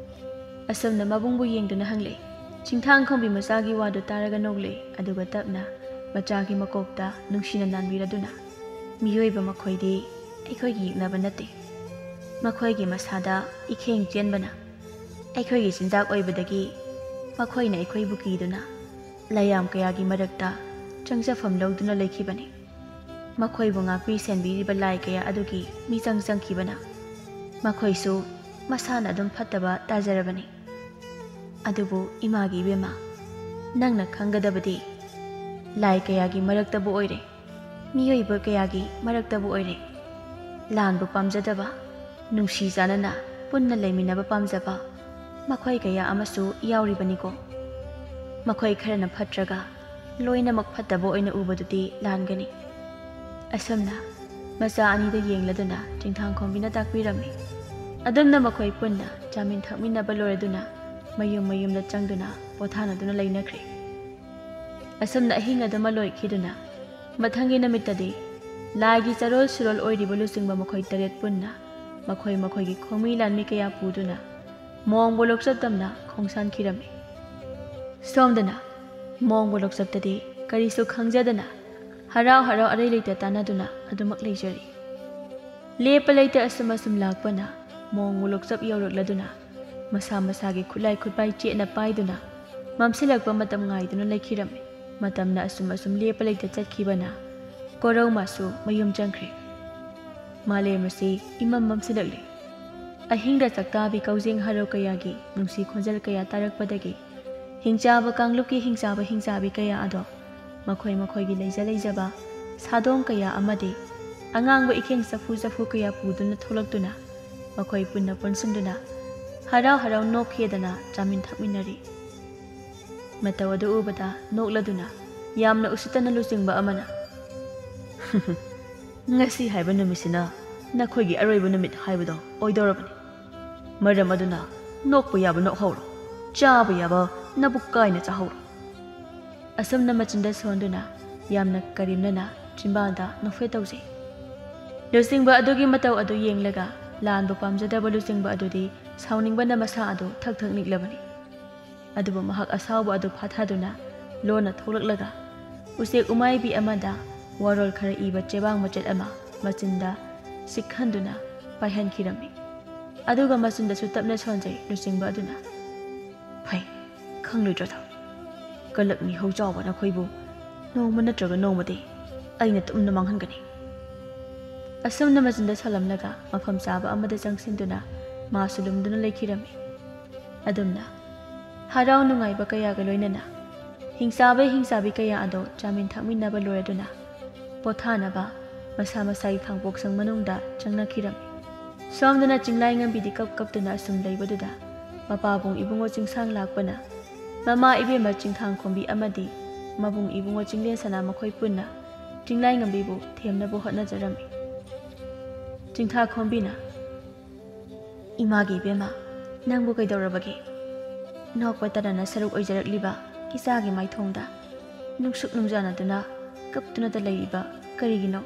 ꯑꯁꯨꯝꯅ ꯃꯕꯨꯡꯕꯨ ꯌꯦꯡꯗꯨꯅ ꯍꯪꯂꯦ꯫ ꯆꯤꯡꯊꯥꯡꯈꯣꯝꯕꯤ ꯃꯆꯥꯒꯤ ꯋꯥꯗꯨ ꯇꯥꯔꯒ ꯅꯣꯛꯂꯦ, ꯑꯗꯨꯒ ꯇꯞꯅ ꯃꯆꯥꯒꯤ ꯃꯀꯣꯛꯇ ꯅꯨꯡꯁꯤꯅ ꯅꯥꯟꯕꯤꯔꯗꯨꯅ, "ꯃꯤꯑꯣꯏꯕ ꯃꯈꯣꯏꯗꯤ ꯑꯩꯈꯣꯏꯒꯤ ꯌꯦꯛꯅꯕ ꯅꯠꯇꯦ꯫ ꯃꯈꯣꯏꯒꯤ ꯃꯁꯥꯗ ꯏꯈꯦꯡ ꯆꯦꯟꯕꯅ ꯑꯩꯈꯣꯏꯒꯤ ꯆꯤꯟꯖꯥꯛ ꯑꯣꯏꯕꯗꯒꯤ ꯃꯈꯣꯏꯅ ꯑꯩꯈꯣꯏꯕꯨ ꯀꯤꯗꯨꯅ ꯂꯥꯏꯌꯥꯝ ꯀꯌꯥꯒꯤ ꯃꯔꯛꯇ ꯆꯪꯖꯐꯝ ꯂꯧꯗꯨꯅ ꯂꯩꯈꯤꯕꯅꯤ꯫ ꯃꯈꯣꯏꯕꯨ ꯉꯥꯛꯄꯤ ꯁꯦꯟꯕꯤꯔꯤꯕ ꯂꯥꯏ ꯀꯌꯥ ꯑꯗꯨꯒꯤ ꯃꯤꯆꯪ ꯆꯪꯈꯤꯕꯅ ꯃꯈꯣꯏꯁꯨ ꯃꯁꯥꯅ ꯑꯗꯨꯝ ꯐꯠꯇꯕ ꯇꯥꯖꯔꯕꯅꯤ꯫ ꯑꯗꯨꯕꯨ ꯏꯃꯥꯒꯤ ꯏꯕꯦꯝꯃ, ꯅꯪꯅ ꯈꯪꯒꯗꯕꯗꯤ ꯂꯥꯏ ꯀꯌꯥꯒꯤ ꯃꯔꯛꯇꯕꯨ ꯑꯣꯏꯔꯦ, ꯃꯤꯑꯣꯏꯕ ꯀꯌꯥꯒꯤ ꯃꯔꯛꯇꯕꯨ ꯑꯣꯏꯔꯦ, ꯂꯥꯟꯕꯨ ꯄꯥꯝꯖꯗꯕ, ꯅꯨꯡꯁꯤ ꯆꯥꯟꯅꯅ ꯄꯨꯟꯅ ꯂꯩꯃꯤꯟꯅꯕ ꯄꯥꯝꯖꯕ ꯃꯈꯣꯏ ꯀꯌꯥ ꯑꯃꯁꯨ ꯌꯥꯎꯔꯤꯕꯅꯤꯀꯣ꯫ ꯃꯈꯣꯏ ꯈꯔꯅ ꯐꯠꯇ꯭ꯔꯒ ꯂꯣꯏꯅꯃꯛ ꯐꯠꯇꯕ ꯑꯣꯏꯅ ꯎꯕꯗꯨꯗꯤ ꯂꯥꯟꯒꯅꯤ꯫" ꯑꯁꯨꯝꯅ ꯃꯆꯥ ꯑꯅꯤꯗ ꯌꯦꯡꯂꯗꯨꯅ ꯆꯤꯡꯊꯥꯡꯈꯣꯝꯕꯤꯅ ꯇꯥꯛꯄꯤꯔꯝꯃꯤ꯫ ꯑꯗꯨꯝꯅ ꯃꯈꯣꯏ ꯄꯨꯟꯅ ꯆꯥꯃꯤꯟ ꯊꯛꯃꯤꯟꯅꯕ ꯂꯣꯏꯔꯗꯨꯅ ꯃꯌꯨꯝ ꯃꯌꯨꯝꯗ ꯆꯪꯗꯨꯅ ꯄꯣꯊꯥꯅꯗꯨꯅ ꯂꯩꯅꯈ꯭ꯔꯦ꯫ ꯑꯁꯨꯝꯅ ꯑꯍꯤꯡ ꯑꯗꯨꯃ ꯂꯣꯏꯈꯤꯗꯨꯅ ꯃꯊꯪꯒꯤ ꯅꯨꯃꯤꯠꯇꯗꯤ ꯂꯥꯏꯒꯤ ꯆꯔꯣꯜ ꯁꯨꯔꯣꯜ ꯑꯣꯏꯔꯤꯕ ꯂꯨꯆꯤꯡꯕ ꯃꯈꯣꯏ ꯇꯔꯦꯠ ꯄꯨꯟꯅ ꯃꯈꯣꯏ ꯃꯈꯣꯏꯒꯤ ꯈꯣꯡꯃꯤ ꯂꯥꯟꯃꯤ ꯀꯌꯥ ꯄꯨꯗꯨꯅ ꯃꯣꯡꯕ ꯂꯣꯛꯆꯞ ꯇꯝꯅ ꯈꯣꯡꯁꯥꯟꯈꯤꯔꯝꯃꯤ꯫ ꯁꯣꯝꯗꯅ ꯃꯣꯡꯕ ꯂꯣꯛꯆꯞꯇꯗꯤ ꯀꯔꯤꯁꯨ ꯈꯪꯖꯗꯅ ꯍꯔꯥꯎ ꯍꯔꯥꯎ ꯑꯔꯩ ꯂꯩꯇ ꯇꯥꯟꯅꯗꯨꯅ ꯑꯗꯨꯃꯛ ꯂꯩꯖꯔꯤ꯫ ꯂꯦꯞꯄ ꯂꯩꯇ ꯑꯁꯨꯝ ꯑꯁꯨꯝ ꯂꯥꯛꯄꯅ ꯃꯣꯡꯕ ꯂꯣꯛꯆꯞ ꯌꯧꯔꯛꯂꯗꯨꯅ ꯃꯁꯥ ꯃꯁꯥꯒꯤ ꯈꯨꯠꯂꯥꯏ ꯈꯨꯠꯄꯥꯏ ꯆꯦꯠꯅ ꯄꯥꯏꯗꯨꯅ ꯃꯝꯁꯤꯜꯂꯛꯄ ꯃꯇꯝ ꯉꯥꯏꯗꯨꯅ ꯂꯩꯈꯤꯔꯝꯃꯤ꯫ ꯃꯇꯝꯅ ꯑꯁꯨꯝ ꯑꯁꯨꯝ ꯂꯦꯞꯄ ꯂꯩꯇ ꯆꯠꯈꯤꯕꯅ ꯀꯣꯔꯧꯃꯁꯨ ꯃꯌꯨꯝ ꯆꯪꯈ꯭ꯔꯦ꯫ ꯃꯥꯂꯦꯝ ꯑꯁꯤ ꯏꯃꯝ ꯃꯝꯁꯤꯜꯂꯛꯂꯤ꯫ ꯑꯍꯤꯡꯗ ꯆꯥꯛꯇꯥꯕꯤ ꯀꯧꯖꯦꯡ ꯍꯔꯥꯎ ꯀꯌꯥꯒꯤ ꯅꯨꯡꯁꯤ ꯈꯣꯟꯖꯦꯜ ꯀꯌꯥ ꯇꯥꯔꯛꯄꯗꯒꯤ ꯍꯤꯡꯆꯥꯕ ꯀꯥꯡꯂꯨꯞꯀꯤ ꯍꯤꯡꯆꯥꯕ ꯍꯤꯡꯆꯥꯕꯤ ꯀꯌꯥ ꯑꯗꯣ ꯃꯈꯣꯏ ꯃꯈꯣꯏꯒꯤ ꯂꯩꯖ ꯂꯩꯖꯕ ꯁꯥꯗꯣꯡ ꯀꯌꯥ ꯑꯃꯗꯤ ꯑꯉꯥꯡꯕ ꯏꯈꯦꯡ ꯆꯐꯨ ꯆꯐꯨ ꯀꯌꯥ ꯄꯨꯗꯨꯅ ꯊꯣꯛꯂꯛꯇꯨꯅ ꯃꯈꯣꯏ ꯄꯨꯟꯅ ꯄꯨꯟꯁꯤꯟꯗꯨꯅ ꯍꯔꯥꯎ ꯍꯔꯥꯎ ꯅꯣꯛꯈꯤꯗꯅ ꯆꯥꯃꯤꯟ ꯊꯛꯃꯤꯟꯅꯔꯤ꯫ ꯃꯇꯧ ꯑꯗꯨ ꯎꯕꯗ ꯅꯣꯛꯂꯗꯨꯅ ꯌꯥꯝꯅ ꯎꯁꯤꯠꯇꯅ ꯂꯨꯆꯤꯡꯕ ꯑꯃꯅ, "ꯉꯁꯤ ꯍꯥꯏꯕ ꯅꯨꯃꯤꯠꯁꯤꯅ ꯅꯈꯣꯏꯒꯤ ꯑꯔꯣꯏꯕ ꯅꯨꯃꯤꯠ ꯍꯥꯏꯕꯗꯣ ꯑꯣꯏꯗꯧꯔꯕꯅꯤ꯫ ꯃꯔꯝ ꯑꯗꯨꯅ ꯅꯣꯛꯄ ꯌꯥꯕ ꯅꯣꯛꯍꯧꯔꯣ, ꯆꯥꯕ ꯌꯥꯕ ꯅꯕꯨꯛ ꯀꯥꯏꯅ ꯆꯥꯍꯧꯔꯣ꯫ ꯑꯁꯨꯝꯅ ꯃꯆꯤꯟꯗ ꯁꯣꯟꯗꯨꯅ ꯌꯥꯝꯅ ꯀꯔꯦꯝꯅꯅ ꯆꯤꯟꯕꯥꯟꯗ ꯅꯣꯛꯐꯦꯠ ꯇꯧꯖꯩ꯫ ꯂꯨꯆꯤꯡꯕ ꯑꯗꯨꯒꯤ ꯃꯇꯧ ꯑꯗꯨ ꯌꯦꯡꯂꯒ ꯂꯥꯟꯕꯨ ꯄꯥꯝꯖꯗꯕ ꯂꯨꯆꯤꯡꯕ ꯑꯗꯨꯗꯤ ꯁꯥꯎꯅꯤꯡꯕꯅ ꯃꯁꯥ ꯑꯗꯨ ꯊꯛ ꯊꯛ ꯅꯤꯛꯂꯕꯅꯤ꯫ ꯑꯗꯨꯕꯨ ꯃꯍꯥꯛ ꯑꯁꯥꯎꯕ ꯑꯗꯨ ꯐꯥꯊꯗꯨꯅ ꯂꯣꯟꯅ ꯊꯣꯛꯂꯛꯂꯒ ꯎꯆꯦꯛ ꯎꯃꯥꯏꯕꯤ ꯑꯃꯗ ꯋꯥꯔꯣꯜ ꯈꯔ ꯏꯕ ꯆꯦꯕꯥꯡ ꯃꯆꯦꯠ ꯑꯃ ꯃꯆꯤꯟꯗ ꯁꯤꯛꯍꯟꯗꯨꯅ ꯄꯥꯏꯍꯟꯈꯤꯔꯝꯃꯤ꯫ ꯑꯗꯨꯒ ꯃꯆꯤꯟꯗꯁꯨ ꯇꯞꯅ ꯁꯣꯟꯖꯩ ꯂꯨꯆꯤꯡꯕ ꯑꯗꯨꯅ, "ꯐꯩ, ꯈꯪꯂꯣꯏꯗ꯭ꯔꯗ? ꯀꯂꯛ ꯃꯤꯍꯧ ꯆꯥꯎꯕ ꯅꯈꯣꯏꯕꯨ ꯅꯣꯡꯃ ꯅꯠꯇ꯭ꯔꯒ ꯅꯣꯡꯃꯗꯤ ꯑꯩꯅ ꯇꯨꯝꯅ ꯃꯥꯡꯍꯟꯒꯅꯤ꯫" ꯑꯁꯨꯝꯅ ꯃꯆꯤꯟꯗ ꯁꯣꯜꯂꯝꯂꯒ ꯃꯐꯝ ꯆꯥꯕ ꯑꯃꯗ ꯆꯪꯁꯤꯟꯗꯨꯅ ꯃꯥꯁꯨ ꯂꯨꯝꯗꯨꯅ ꯂꯩꯈꯤꯔꯝꯃꯤ꯫ ꯑꯗꯨꯝꯅ ꯍꯔꯥꯎ ꯅꯨꯡꯉꯥꯏꯕ ꯀꯌꯥꯒ ꯂꯣꯏꯅꯅ ꯍꯤꯡꯆꯥꯕ ꯍꯤꯡꯆꯥꯕꯤ ꯀꯌꯥ ꯑꯗꯣ ꯆꯥꯃꯤꯟ ꯊꯛꯃꯤꯟꯅꯕ ꯂꯣꯏꯔꯗꯨꯅ ꯄꯣꯊꯥꯅꯕ ꯃꯁꯥ ꯃꯁꯥꯒꯤ ꯈꯥꯡꯄꯣꯛꯁꯪ ꯃꯅꯨꯡꯗ ꯆꯪꯅꯈꯤꯔꯝꯃꯤ꯫ ꯁꯣꯝꯗꯅ ꯆꯤꯡꯂꯥꯏ ꯉꯝꯕꯤꯗꯤ ꯀꯞ ꯀꯞꯇꯨꯅ ꯑꯁꯨꯝ ꯂꯩꯕꯗꯨꯗ ꯃꯄꯥꯕꯨꯡ ꯏꯕꯨꯡꯉꯣ ꯆꯤꯡꯁꯥꯡ ꯂꯥꯛꯄꯅ ꯃꯃꯥ ꯏꯕꯦꯝꯃ ꯆꯤꯡꯊꯥꯡ ꯈꯣꯝꯕꯤ ꯑꯃꯗꯤ ꯃꯕꯨꯡ ꯏꯕꯨꯡꯉꯣ ꯆꯤꯡꯂꯦꯟ ꯁꯅꯥ ꯃꯈꯣꯏ ꯄꯨꯟꯅ ꯆꯤꯡꯂꯥꯏ ꯉꯝꯕꯤꯕꯨ ꯊꯦꯝꯅꯕ ꯍꯣꯠꯅꯖꯔꯝꯃꯤ꯫ ꯆꯤꯡꯊꯥ ꯈꯣꯝꯕꯤꯅ, "ꯏꯃꯥꯒꯤ ꯏꯕꯦꯝꯃ, ꯅꯪꯕꯨ ꯀꯩꯗꯧꯔꯕꯒꯦ? ꯅꯣꯛꯄ ꯇꯅꯅ ꯁꯔꯨꯛ ꯑꯣꯏꯖꯔꯛꯂꯤꯕ ꯏꯆꯥꯒꯤ ꯃꯥꯏꯊꯣꯡꯗ ꯅꯨꯡꯁꯨꯛ ꯅꯨꯡꯖꯥꯅꯗꯨꯅ ꯀꯞꯇꯨꯅꯇ ꯂꯩꯔꯤꯕ ꯀꯔꯤꯒꯤꯅꯣ?"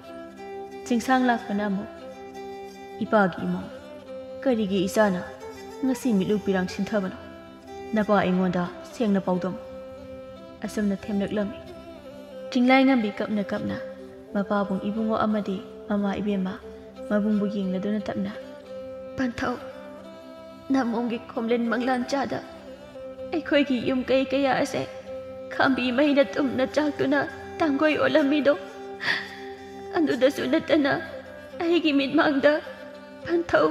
ꯆꯤꯡꯁꯥꯡ ꯂꯥꯛꯄꯅ ꯑꯃꯨꯛ, "ꯏꯄꯥꯒꯤ ꯏꯃꯧ, ꯀꯔꯤꯒꯤ ꯏꯆꯥꯅ ꯉꯁꯤ ꯃꯤꯠꯂꯨ ꯄꯤꯔꯥꯡ ꯁꯤꯟꯊꯕꯅꯣ? ꯅꯄꯥ ꯑꯩꯉꯣꯟꯗ ꯁꯦꯡꯅ ꯄꯥꯎꯗꯝꯃꯨ꯫" ꯑꯁꯨꯝꯅ ꯊꯦꯝꯂꯛꯂꯝꯃꯤ꯫ ꯆꯤꯡꯂꯥꯏꯉꯝꯕꯤ ꯀꯞꯅ ꯀꯞꯅ ꯃꯄꯥꯕꯨꯡ ꯏꯕꯨꯡꯉꯣ ꯑꯃꯗꯤ ꯃꯃꯥ ꯏꯕꯦꯝꯃ ꯃꯕꯨꯡꯕꯨ ꯌꯦꯡꯂꯗꯨꯅ ꯇꯞꯅ, "ꯄꯟꯊꯧ, ꯅꯃꯣꯝꯒꯤ ꯈꯣꯝꯂꯦꯟ ꯃꯪꯂꯥꯟ ꯆꯥꯗ ꯑꯩꯈꯣꯏꯒꯤ ꯌꯨꯝ ꯀꯩ ꯀꯌꯥ ꯑꯁꯦ ꯈꯥꯝꯕꯤ ꯃꯩꯅ ꯇꯨꯝꯅ ꯆꯥꯛꯇꯨꯅ ꯇꯥꯡꯒꯣꯏ ꯑꯣꯜꯂꯝꯃꯤꯗꯣ, ꯑꯗꯨꯗꯁꯨ ꯅꯠꯇꯅ ꯑꯩꯒꯤ ꯃꯤꯠꯃꯥꯡꯗ ꯄꯟꯊꯧ,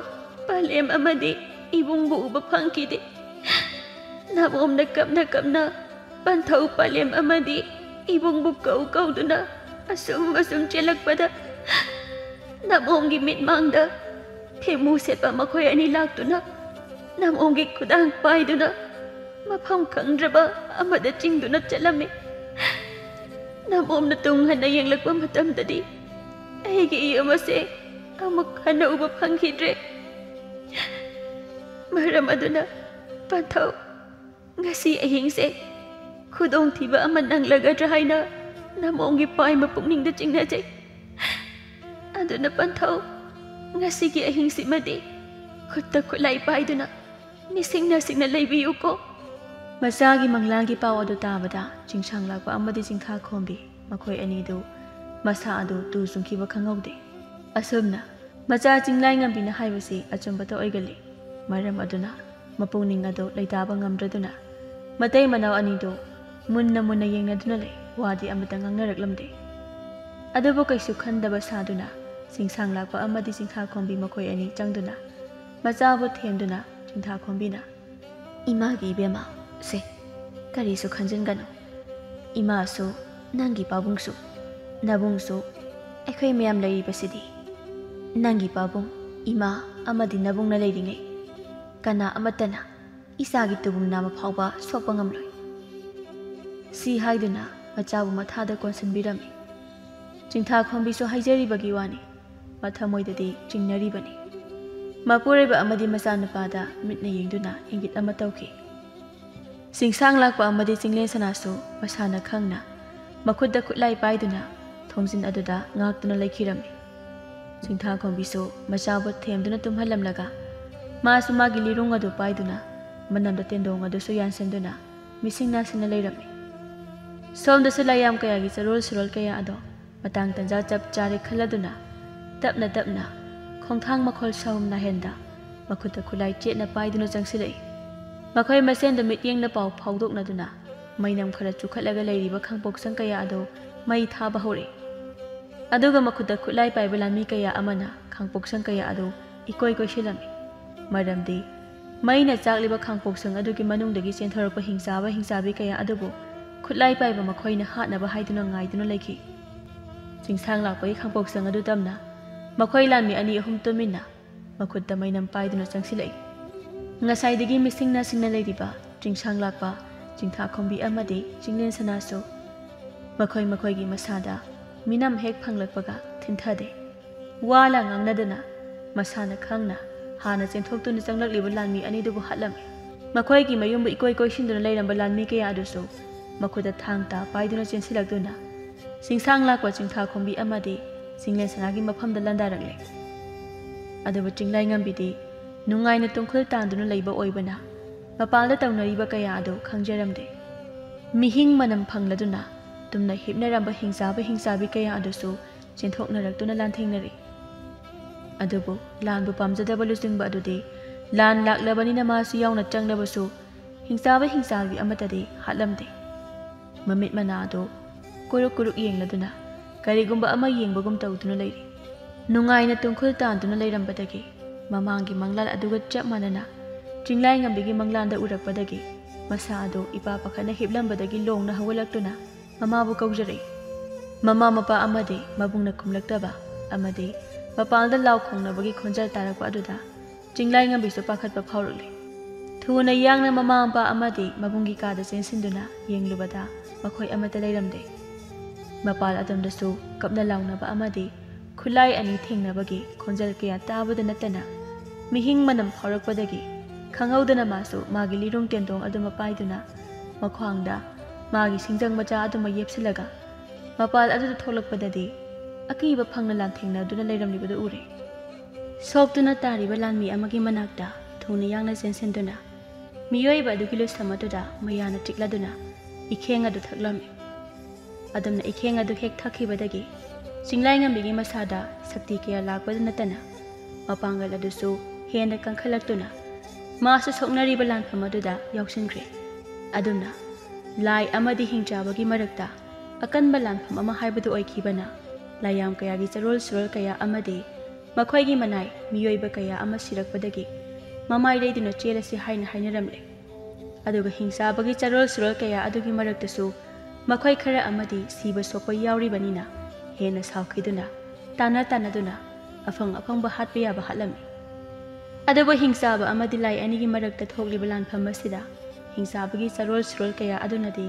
ꯄꯂꯦꯝ ꯑꯃꯗꯤ ꯏꯕꯨꯡꯕꯨ ꯎꯕ ꯐꯪꯈꯤꯗꯦ꯫ ꯅꯃꯣꯝꯅ ꯀꯞꯅ ꯀꯞꯅ ꯄꯟꯊꯧ, ꯄꯂꯦꯝ ꯑꯃꯗꯤ ꯏꯕꯨꯡꯕꯨ ꯀꯧ ꯀꯧꯗꯨꯅ ꯑꯁꯨꯝ ꯑꯁꯨꯝ ꯆꯦꯜꯂꯛꯄꯗ ꯅꯃꯣꯝꯒꯤ ꯃꯤꯠꯃꯥꯡꯗ ꯊꯦꯝꯃꯨ ꯁꯦꯠꯄ ꯃꯈꯣꯏ ꯑꯅꯤ ꯂꯥꯛꯇꯨꯅ ꯅꯃꯣꯝꯒꯤ ꯈꯨꯗꯥꯡ ꯄꯥꯏꯗꯨꯅ ꯃꯐꯝ ꯈꯪꯗ꯭ꯔꯕ ꯑꯃꯗ ꯆꯤꯡꯗꯨꯅ ꯆꯠꯂꯝꯃꯤ꯫ ꯅꯃꯣꯝꯅ ꯇꯨꯡ ꯍꯟꯅ ꯌꯦꯡꯂꯛꯄ ꯃꯇꯝꯗꯗꯤ ꯑꯩꯒꯤ ꯌꯨꯝ ꯑꯁꯦ ꯑꯃꯨꯛ ꯍꯟꯅ ꯎꯕ ꯐꯪꯈꯤꯗ꯭ꯔꯦ꯫ ꯃꯔꯝ ꯑꯗꯨꯅ ꯄꯟꯊꯧ, ꯉꯁꯤ ꯑꯍꯤꯡꯁꯦ ꯈꯨꯗꯣꯡꯊꯤꯕ ꯑꯃ ꯅꯪꯂꯒꯗ꯭ꯔꯥ ꯍꯥꯏꯅ ꯅꯃꯣꯝꯒꯤ ꯄꯥꯏꯃ ꯄꯨꯛꯅꯤꯡꯗ ꯆꯤꯡꯅꯖꯩ꯫ ꯑꯗꯨꯅ ꯄꯟꯊꯧ, ꯉꯁꯤꯒꯤ ꯑꯍꯤꯡꯁꯤꯃꯗꯤ ꯈꯨꯠꯇ ꯈꯨꯠꯂꯥꯏ ꯄꯥꯏꯗꯨꯅ ꯅꯤꯡꯁꯤꯡꯅ ꯁꯤꯡꯅ ꯂꯩꯕꯤꯌꯨꯀꯣ꯫ ꯃꯆꯥꯒꯤ ꯃꯪꯂꯥꯟꯒꯤ ꯄꯥꯎ ꯑꯗꯨ ꯇꯥꯕꯗ ꯆꯤꯡꯁꯥꯡ ꯂꯥꯛꯄ ꯑꯃꯗꯤ ꯆꯤꯡꯈꯥ ꯈꯣꯝꯕꯤ ꯃꯈꯣꯏ ꯑꯅꯤꯗꯨ ꯃꯁꯥ ꯑꯗꯨ ꯇꯨ ꯆꯨꯡꯈꯤꯕ ꯈꯪꯍꯧꯗꯦ꯫ ꯑꯁꯨꯝꯅ ꯃꯆꯥ ꯆꯤꯡꯂꯥꯏ ꯉꯝꯕꯤꯅ ꯍꯥꯏꯕꯁꯤ ꯑꯆꯨꯝꯕꯇ ꯑꯣꯏꯒꯜꯂꯤ꯫ ꯃꯔꯝ ꯑꯗꯨꯅ ꯃꯄꯨꯛꯅꯤꯡ ꯑꯗꯨ ꯂꯩꯇꯥꯕ ꯉꯝꯗ꯭ꯔꯗꯨꯅ ꯃꯇꯩ ꯃꯅꯥꯎ ꯑꯅꯤꯗꯨ ꯃꯨꯟꯅ ꯃꯨꯟꯅ ꯌꯦꯡꯅꯗꯨꯅ ꯂꯩ꯫ ꯋꯥꯗꯤ ꯑꯃꯇ ꯉꯥꯡꯅꯔꯛꯂꯝꯗꯦ꯫ ꯑꯗꯨꯕꯨ ꯀꯩꯁꯨ ꯈꯟꯗꯕ ꯁꯥꯗꯨꯅ ꯆꯤꯡꯁꯥꯡ ꯂꯥꯛꯄ ꯑꯃꯗꯤ ꯆꯤꯡꯈꯥ ꯈꯣꯝꯕꯤ ꯃꯈꯣꯏ ꯑꯅꯤ ꯆꯪꯗꯨꯅ ꯃꯆꯥꯕꯨ ꯊꯦꯝꯗꯨꯅ ꯆꯤꯡꯈꯥ ꯈꯣꯝꯕꯤꯅ, "ꯏꯃꯥꯒꯤ ꯏꯕꯦꯝꯃ, ꯁꯦ, ꯀꯔꯤꯁꯨ ꯈꯟꯖꯤꯟꯒꯅꯨ꯫ ꯏꯃꯥꯁꯨ, ꯅꯪꯒꯤ ꯄꯥꯕꯨꯡꯁꯨ, ꯅꯕꯨꯡꯁꯨ, ꯑꯩꯈꯣꯏ ꯃꯌꯥꯝ ꯂꯩꯔꯤꯕꯁꯤꯗꯤ ꯅꯪꯒꯤ ꯄꯥꯕꯨꯡ, ꯏꯃꯥ ꯑꯃꯗꯤ ꯅꯕꯨꯡꯅ ꯂꯩꯔꯤꯉꯩ ꯀꯅꯥ ꯑꯃꯠꯇꯅ ꯏꯆꯥꯒꯤ ꯇꯨꯕꯨꯝ ꯅꯥꯝꯃ ꯐꯥꯎꯕ ꯁꯣꯛꯄ ꯉꯝꯂꯣꯏ"꯫ ꯁꯤ ꯍꯥꯏꯗꯨꯅ ꯃꯆꯥꯕꯨ ꯃꯊꯥꯗ ꯀꯣꯟꯁꯤꯟꯕꯤꯔꯝꯃꯤ꯫ ꯆꯤꯡꯊꯥ ꯈꯣꯝꯕꯤꯁꯨ ꯍꯥꯏꯖꯔꯤꯕꯒꯤ ꯋꯥꯅꯤ, ꯃꯊꯃꯣꯏꯗꯗꯤ ꯆꯤꯡꯅꯔꯤꯕꯅꯤ꯫ ꯃꯄꯨꯔꯣꯏꯕ ꯑꯃꯗꯤ ꯃꯆꯥꯅꯨꯄꯥꯗ ꯃꯤꯠꯅ ꯌꯦꯡꯗꯨꯅ ꯏꯪꯒꯤꯠ ꯑꯃ ꯇꯧꯈꯤ꯫ ꯆꯤꯡꯁꯥꯡ ꯂꯥꯛꯄ ꯑꯃꯗꯤ ꯆꯤꯡꯂꯦꯟ ꯁꯅꯥꯁꯨ ꯃꯁꯥꯅ ꯈꯪꯅ ꯃꯈꯨꯠꯇ ꯈꯨꯠꯂꯥꯏ ꯄꯥꯏꯗꯨꯅ ꯊꯣꯡꯖꯤꯟ ꯑꯗꯨꯗ ꯉꯥꯛꯇꯨꯅ ꯂꯩꯈꯤꯔꯝꯃꯤ꯫ ꯆꯤꯡꯊꯥ ꯈꯣꯝꯕꯤꯁꯨ ꯃꯆꯥꯕꯨ ꯊꯦꯝꯗꯨꯅ ꯇꯨꯝꯍꯜꯂꯝꯂꯒ ꯃꯥꯁꯨ ꯃꯥꯒꯤ ꯂꯤꯔꯨꯡ ꯑꯗꯨ ꯄꯥꯏꯗꯨꯅ ꯃꯅꯝꯗ ꯇꯦꯟꯗꯣꯡ ꯑꯗꯨꯁꯨ ꯌꯥꯟꯁꯤꯟꯗꯨꯅ ꯃꯤꯁꯤꯡ ꯅꯥꯁꯤꯟꯅ ꯂꯩꯔꯝꯃꯤ꯫ ꯁꯣꯝꯗꯁꯨ ꯂꯥꯏꯌꯥꯝ ꯀꯌꯥꯒꯤ ꯆꯔꯣꯜ ꯁꯨꯔꯣꯜ ꯀꯌꯥ ꯑꯗꯣ ꯃꯇꯥꯡ ꯇꯟꯖꯥ ꯆꯞ ꯆꯥꯔꯦ ꯈꯜꯂꯗꯨꯅ ꯇꯞꯅ ꯇꯞꯅ ꯈꯣꯡꯊꯥꯡ ꯃꯈꯣꯜ ꯁꯍꯨꯝ ꯅꯥꯍꯦꯟꯗ ꯃꯈꯨꯠꯇ ꯈꯨꯠꯂꯥꯏ ꯆꯦꯠꯅ ꯄꯥꯏꯗꯨꯅ ꯆꯪꯁꯤꯜꯂꯛꯏ꯫ ꯃꯈꯣꯏ ꯃꯁꯦꯟꯗ ꯃꯤꯠꯌꯦꯡꯅ ꯄꯥꯎ ꯐꯥꯎꯗꯣꯛꯅꯗꯨꯅ ꯃꯩꯅꯝ ꯈꯔ ꯆꯨꯈꯠꯂꯒ ꯂꯩꯔꯤꯕ ꯈꯥꯡꯄꯣꯛꯁꯪ ꯀꯌꯥ ꯑꯗꯨ ꯃꯩ ꯊꯥꯕ ꯍꯧꯔꯛꯏ꯫ ꯑꯗꯨꯒ ꯃꯈꯨꯠꯇ ꯈꯨꯠꯂꯥꯏ ꯄꯥꯏꯕ ꯂꯥꯟꯃꯤ ꯀꯌꯥ ꯑꯃꯅ ꯈꯥꯡꯄꯣꯛꯁꯪ ꯀꯌꯥ ꯑꯗꯨ ꯏꯀꯣꯏ ꯀꯣꯏꯁꯤꯜꯂꯝꯃꯤ꯫ ꯃꯔꯝꯗꯤ ꯃꯩꯅ ꯆꯥꯛꯂꯤꯕ ꯈꯥꯡꯄꯣꯛꯁꯪ ꯑꯗꯨꯒꯤ ꯃꯅꯨꯡꯗꯒꯤ ꯆꯦꯟꯊꯣꯔꯛꯄ ꯍꯤꯡꯆꯥꯕ ꯍꯤꯡꯆꯥꯕꯤ ꯀꯌꯥ ꯑꯗꯨꯕꯨ ꯈꯨꯠꯂꯥꯏ ꯄꯥꯏꯕ ꯃꯈꯣꯏꯅ ꯍꯥꯠꯅꯕ ꯍꯥꯏꯗꯨꯅ ꯉꯥꯏꯗꯨꯅ ꯂꯩꯈꯤ꯫ ꯆꯤꯡꯁꯥꯡ ꯂꯥꯛꯄꯒꯤ ꯈꯥꯡꯄꯣꯛꯁꯪ ꯑꯗꯨ ꯇꯝꯅ ꯃꯈꯣꯏ ꯂꯥꯟꯃꯤ ꯑꯅꯤ ꯑꯍꯨꯝ ꯇꯨꯃꯤꯟꯅ ꯃꯈꯨꯠꯇ ꯃꯩꯅꯝ ꯄꯥꯏꯗꯨꯅ ꯆꯪꯁꯤꯜꯂꯛꯏ꯫ ꯉꯁꯥꯏꯗꯒꯤ ꯃꯤꯁꯤꯡ ꯅꯥꯁꯤꯡꯅ ꯂꯩꯔꯤꯕ ꯆꯤꯡꯁꯥꯡ ꯂꯥꯛꯄ, ꯆꯤꯡꯊꯥ ꯈꯣꯝꯕꯤ ꯑꯃꯗꯤ ꯆꯤꯡꯂꯦꯟ ꯁꯅꯥꯁꯨ ꯃꯈꯣꯏ ꯃꯈꯣꯏꯒꯤ ꯃꯁꯥꯗ ꯃꯤꯅꯝ ꯍꯦꯛ ꯐꯪꯂꯛꯄꯒ ꯊꯤꯟꯊꯗꯦ꯫ ꯋꯥ ꯂꯥꯡ ꯉꯥꯡꯅꯗꯅ ꯃꯁꯥꯅ ꯈꯪꯅ ꯍꯥꯟꯅ ꯆꯦꯟꯊꯣꯛꯇꯨꯅ ꯆꯪꯂꯛꯂꯤꯕ ꯂꯥꯟꯃꯤ ꯑꯅꯤꯗꯨꯕꯨ ꯍꯥꯠꯂꯝꯃꯤ꯫ ꯃꯈꯣꯏꯒꯤ ꯃꯌꯨꯝꯕꯨ ꯏꯀꯣꯏ ꯀꯣꯏꯁꯤꯟꯗꯨꯅ ꯂꯩꯔꯝꯕ ꯂꯥꯟꯃꯤ ꯀꯌꯥ ꯑꯗꯨꯁꯨ ꯃꯈꯨꯠꯇ ꯊꯥꯡ ꯇꯥ ꯄꯥꯏꯗꯨꯅ ꯆꯦꯟꯁꯤꯜꯂꯛꯇꯨꯅ ꯆꯤꯡꯁꯥꯡ ꯂꯥꯛꯄ ꯆꯤꯡꯊꯥ ꯈꯣꯝꯕꯤ ꯑꯃꯗꯤ ꯆꯤꯡꯂꯦꯟ ꯁꯅꯥꯒꯤ ꯃꯐꯝꯗ ꯂꯥꯟꯗꯥꯔꯛꯂꯦ꯫ ꯑꯗꯨꯕꯨ ꯆꯤꯡꯂꯥꯏꯉꯝꯕꯤꯗꯤ ꯅꯨꯡꯉꯥꯏꯅ ꯇꯨꯡꯈꯨꯜ ꯇꯥꯟꯗꯨꯅ ꯂꯩꯕ ꯑꯣꯏꯕꯅ ꯃꯄꯥꯟꯗ ꯇꯧꯅꯔꯤꯕ ꯀꯌꯥ ꯑꯗꯨ ꯈꯪꯖꯔꯝꯗꯦ꯫ ꯃꯤꯍꯤꯡ ꯃꯅꯝ ꯐꯪꯂꯗꯨꯅ ꯇꯨꯝꯅ ꯍꯤꯞꯅꯔꯝꯕ ꯍꯤꯡꯆꯥꯕ ꯍꯤꯡꯆꯥꯕꯤ ꯀꯌꯥ ꯑꯗꯨꯁꯨ ꯆꯦꯟꯊꯣꯛꯅꯔꯛꯇꯨꯅ ꯂꯥꯟꯊꯦꯡꯅꯔꯤ꯫ ꯑꯗꯨꯕꯨ ꯂꯥꯟꯕꯨ ꯄꯥꯝꯖꯗꯕ ꯂꯨꯆꯤꯡꯕ ꯑꯗꯨꯗꯤ ꯂꯥꯟ ꯂꯥꯛꯂꯕꯅꯤꯅ ꯃꯥꯁꯨ ꯌꯥꯎꯅ ꯆꯪꯂꯕꯁꯨ ꯍꯤꯡꯆꯥꯕ ꯍꯤꯡꯆꯥꯕꯤ ꯑꯃꯠꯇꯗꯤ ꯍꯥꯠꯂꯝꯗꯦ꯫ ꯃꯃꯤꯠ ꯃꯅꯥ ꯑꯗꯨ ꯀꯨꯔꯨꯛ ꯀꯨꯔꯨꯛ ꯌꯦꯡꯂꯗꯨꯅ ꯀꯔꯤꯒꯨꯝꯕ ꯑꯃ ꯌꯦꯡꯕꯒꯨꯝ ꯇꯧꯗꯨꯅ ꯂꯩꯔꯤ꯫ ꯅꯨꯡꯉꯥꯏꯅ ꯇꯨꯡꯈꯨꯜ ꯇꯥꯟꯗꯨꯅ ꯂꯩꯔꯝꯕꯗꯒꯤ ꯃꯃꯥꯡꯒꯤ ꯃꯪꯂꯥꯟ ꯑꯗꯨꯒ ꯆꯞ ꯃꯥꯟꯅꯅ ꯆꯤꯡꯂꯥꯏꯉꯝꯕꯤꯒꯤ ꯃꯪꯂꯥꯟꯗ ꯎꯔꯛꯄꯗꯒꯤ ꯃꯁꯥ ꯑꯗꯨ ꯏꯄꯥ ꯄꯥꯈꯠꯅ ꯍꯤꯞꯂꯝꯕꯗꯒꯤ ꯂꯣꯡꯅ ꯍꯧꯒꯠꯂꯛꯇꯨꯅ ꯃꯃꯥꯕꯨ ꯀꯧꯖꯔꯛꯏ꯫ ꯃꯃꯥ ꯃꯄꯥ ꯑꯃꯗꯤ ꯃꯕꯨꯡꯅ ꯈꯨꯝꯂꯛꯇꯕ ꯑꯃꯗꯤ ꯃꯄꯥꯟꯗ ꯂꯥꯎ ꯈꯣꯡꯅꯕꯒꯤ ꯈꯣꯟꯖꯦꯜ ꯇꯥꯔꯛꯄ ꯑꯗꯨꯗ ꯆꯤꯡꯂꯥꯏꯉꯝꯕꯤꯁꯨ ꯄꯥꯈꯠꯄ ꯐꯥꯎꯔꯛꯂꯤ꯫ ꯊꯨꯅ ꯌꯥꯡꯅ ꯃꯃꯥ ꯃꯄꯥ ꯑꯃꯗꯤ ꯃꯕꯨꯡꯒꯤ ꯀꯥꯗ ꯆꯦꯟꯁꯤꯟꯗꯨꯅ ꯌꯦꯡꯂꯨꯕꯗ ꯃꯈꯣꯏ ꯑꯃꯠꯇ ꯂꯩꯔꯝꯗꯦ꯫ ꯃꯄꯥꯜ ꯑꯗꯣꯝꯗꯁꯨ ꯀꯞꯅ ꯂꯥꯎꯅꯕ ꯑꯃꯗꯤ ꯈꯨꯠꯂꯥꯏ ꯑꯅꯤ ꯊꯦꯡꯅꯕꯒꯤ ꯈꯣꯟꯖꯦꯜ ꯀꯌꯥ ꯇꯥꯕꯗ ꯅꯠꯇꯅ ꯃꯤꯍꯤꯡ ꯃꯅꯝ ꯐꯥꯎꯔꯛꯄꯗꯒꯤ ꯈꯪꯍꯧꯗꯅ ꯃꯥꯁꯨ ꯃꯥꯒꯤ ꯂꯤꯔꯨꯡ ꯇꯦꯟꯗꯣꯡ ꯑꯗꯨꯃ ꯄꯥꯏꯗꯨꯅ ꯃꯈ꯭ꯋꯥꯡꯗ ꯃꯥꯒꯤ ꯁꯤꯡꯖꯪ ꯃꯆꯥ ꯑꯗꯨꯃ ꯌꯦꯞꯁꯤꯜꯂꯒ ꯃꯄꯥꯜ ꯑꯗꯨꯗ ꯊꯣꯛꯂꯛꯄꯗꯗꯤ ꯑꯀꯤꯕ ꯐꯪꯅ ꯂꯥꯟꯊꯦꯡꯅꯗꯨꯅ ꯂꯩꯔꯝꯂꯤꯕꯗꯨ ꯎꯔꯦ꯫ ꯁꯣꯛꯇꯨꯅ ꯇꯥꯔꯤꯕ ꯂꯥꯟꯃꯤ ꯑꯃꯒꯤ ꯃꯅꯥꯛꯇ ꯊꯨꯅ ꯌꯥꯡꯅ ꯆꯦꯟꯁꯤꯟꯗꯨꯅ ꯃꯤꯑꯣꯏꯕ ꯑꯗꯨꯒꯤ ꯂꯨꯁꯝ ꯑꯗꯨꯗ ꯃꯌꯥꯅ ꯆꯤꯛꯂꯗꯨꯅ ꯏꯈꯦꯡ ꯑꯗꯨ ꯊꯛꯂꯝꯃꯤ꯫ ꯑꯗꯨꯝꯅ ꯏꯈꯦꯡ ꯑꯗꯨ ꯍꯦꯛ ꯊꯛꯈꯤꯕꯗꯒꯤ ꯆꯤꯡꯂꯥꯏꯉꯝꯕꯤꯒꯤ ꯃꯁꯥꯗ ꯁꯛꯇꯤ ꯀꯌꯥ ꯂꯥꯛꯄꯗ ꯅꯠꯇꯅ ꯃꯄꯥꯡꯒꯜ ꯑꯗꯨꯁꯨ ꯍꯦꯟꯅ ꯀꯟꯈꯠꯂꯛꯇꯨꯅ ꯃꯥꯁꯨ ꯁꯣꯛꯅꯔꯤꯕ ꯂꯥꯟꯐꯝ ꯑꯗꯨꯗ ꯌꯥꯎꯁꯤꯟꯈ꯭ꯔꯦ꯫ ꯑꯗꯨꯝꯅ ꯂꯥꯏ ꯑꯃꯗꯤ ꯍꯤꯡꯆꯥꯕꯒꯤ ꯃꯔꯛꯇ ꯑꯀꯟꯕ ꯂꯥꯟꯐꯝ ꯑꯃ ꯍꯥꯏꯕꯗꯨ ꯑꯣꯏꯈꯤꯕꯅ ꯂꯥꯏꯌꯥꯝ ꯀꯌꯥꯒꯤ ꯆꯔꯣꯜ ꯁꯨꯔꯣꯜ ꯀꯌꯥ ꯑꯃꯗꯤ ꯃꯈꯣꯏꯒꯤ ꯃꯅꯥꯏ ꯃꯤꯑꯣꯏꯕ ꯀꯌꯥ ꯑꯃ ꯁꯤꯔꯛꯄꯗꯒꯤ ꯃꯃꯥꯏ ꯂꯩꯗꯨꯅ ꯆꯦꯜꯂꯁꯤ ꯍꯥꯏꯅ ꯍꯥꯏꯅꯔꯝꯂꯦ꯫ ꯑꯗꯨꯒ ꯍꯤꯡꯆꯥꯕꯒꯤ ꯆꯔꯣꯜ ꯁꯨꯔꯣꯜ ꯀꯌꯥ ꯑꯗꯨꯒꯤ ꯃꯔꯛꯇꯁꯨ ꯃꯈꯣꯏ ꯈꯔ ꯑꯃꯗꯤ ꯁꯤꯕ ꯁꯣꯛꯄ ꯌꯥꯎꯔꯤꯕꯅꯤꯅ ꯍꯦꯟꯅ ꯁꯥꯎꯈꯤꯗꯨꯅ ꯇꯥꯟꯅ ꯇꯥꯟꯅꯗꯨꯅ ꯑꯐꯪ ꯑꯐꯪꯕ ꯍꯥꯠꯄ ꯌꯥꯕ ꯍꯥꯠꯂꯝꯃꯤ꯫ ꯑꯗꯨꯕꯨ ꯍꯤꯡꯆꯥꯕ ꯑꯃꯗꯤ ꯂꯥꯏ ꯑꯅꯤꯒꯤ ꯃꯔꯛꯇ ꯊꯣꯛꯂꯤꯕ ꯂꯥꯟꯐꯝ ꯑꯁꯤꯗ ꯍꯤꯡꯆꯥꯕꯒꯤ ꯆꯔꯣꯜ ꯁꯨꯔꯣꯜ ꯀꯌꯥ ꯑꯗꯨꯅꯗꯤ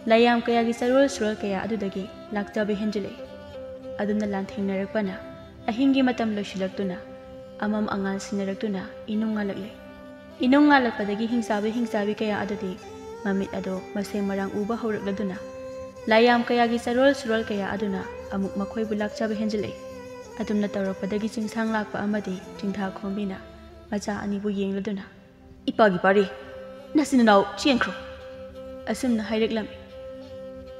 ꯂꯥꯏꯌꯥꯝ ꯀꯌꯥꯒꯤ ꯆꯔꯣꯜ ꯁꯨꯔꯣꯜ ꯀꯌꯥ ꯑꯗꯨꯗꯒꯤ ꯂꯥꯛꯆꯕ ꯍꯦꯟꯖꯤꯜꯂꯛꯏ꯫ ꯑꯗꯨꯅ ꯂꯥꯟꯊꯦꯡꯅꯔꯛꯄꯅ ꯑꯍꯤꯡꯒꯤ ꯃꯇꯝ ꯂꯣꯏꯁꯤꯜꯂꯛꯇꯨꯅ ꯑꯃꯝ ꯑꯉꯥꯟ ꯁꯤꯟꯅꯔꯛꯇꯨꯅ ꯏꯅꯨꯡ ꯉꯥꯜꯂꯛꯂꯦ꯫ ꯏꯅꯨꯡ ꯉꯥꯜꯂꯛꯄꯗꯒꯤ ꯍꯤꯡꯆꯥꯕꯤ ꯍꯤꯡꯆꯥꯕꯤ ꯀꯌꯥ ꯑꯗꯨꯗꯤ ꯃꯃꯤꯠ ꯑꯗꯣ ꯃꯁꯦꯡ ꯃꯔꯥꯡ ꯎꯕ ꯍꯧꯔꯛꯂꯗꯨꯅ ꯂꯥꯏꯌꯥꯝ ꯀꯌꯥꯒꯤ ꯆꯔꯣꯜ ꯁꯨꯔꯣꯜ ꯀꯌꯥ ꯑꯗꯨꯅ ꯑꯃꯨꯛ ꯃꯈꯣꯏꯕꯨ ꯂꯥꯛꯆꯕ ꯍꯦꯟꯖꯤꯜꯂꯛꯏ꯫ ꯑꯗꯨꯝꯅ ꯇꯧꯔꯛꯄꯗꯒꯤ ꯆꯤꯡꯁꯥꯡ ꯂꯥꯛꯄ ꯑꯃꯗꯤ ꯆꯤꯡꯊꯥ ꯈꯣꯝꯕꯤꯅ ꯃꯆꯥ ꯑꯅꯤꯕꯨ ꯌꯦꯡꯂꯗꯨꯅ, "ꯏꯄꯥꯒꯤ ꯄꯥꯔꯤ, ꯅꯆꯤꯟ ꯅꯅꯥꯎ ꯆꯦꯟꯈ꯭ꯔꯣ," ꯑꯁꯨꯝꯅ ꯍꯥꯏꯔꯛꯂꯝꯃꯤ꯫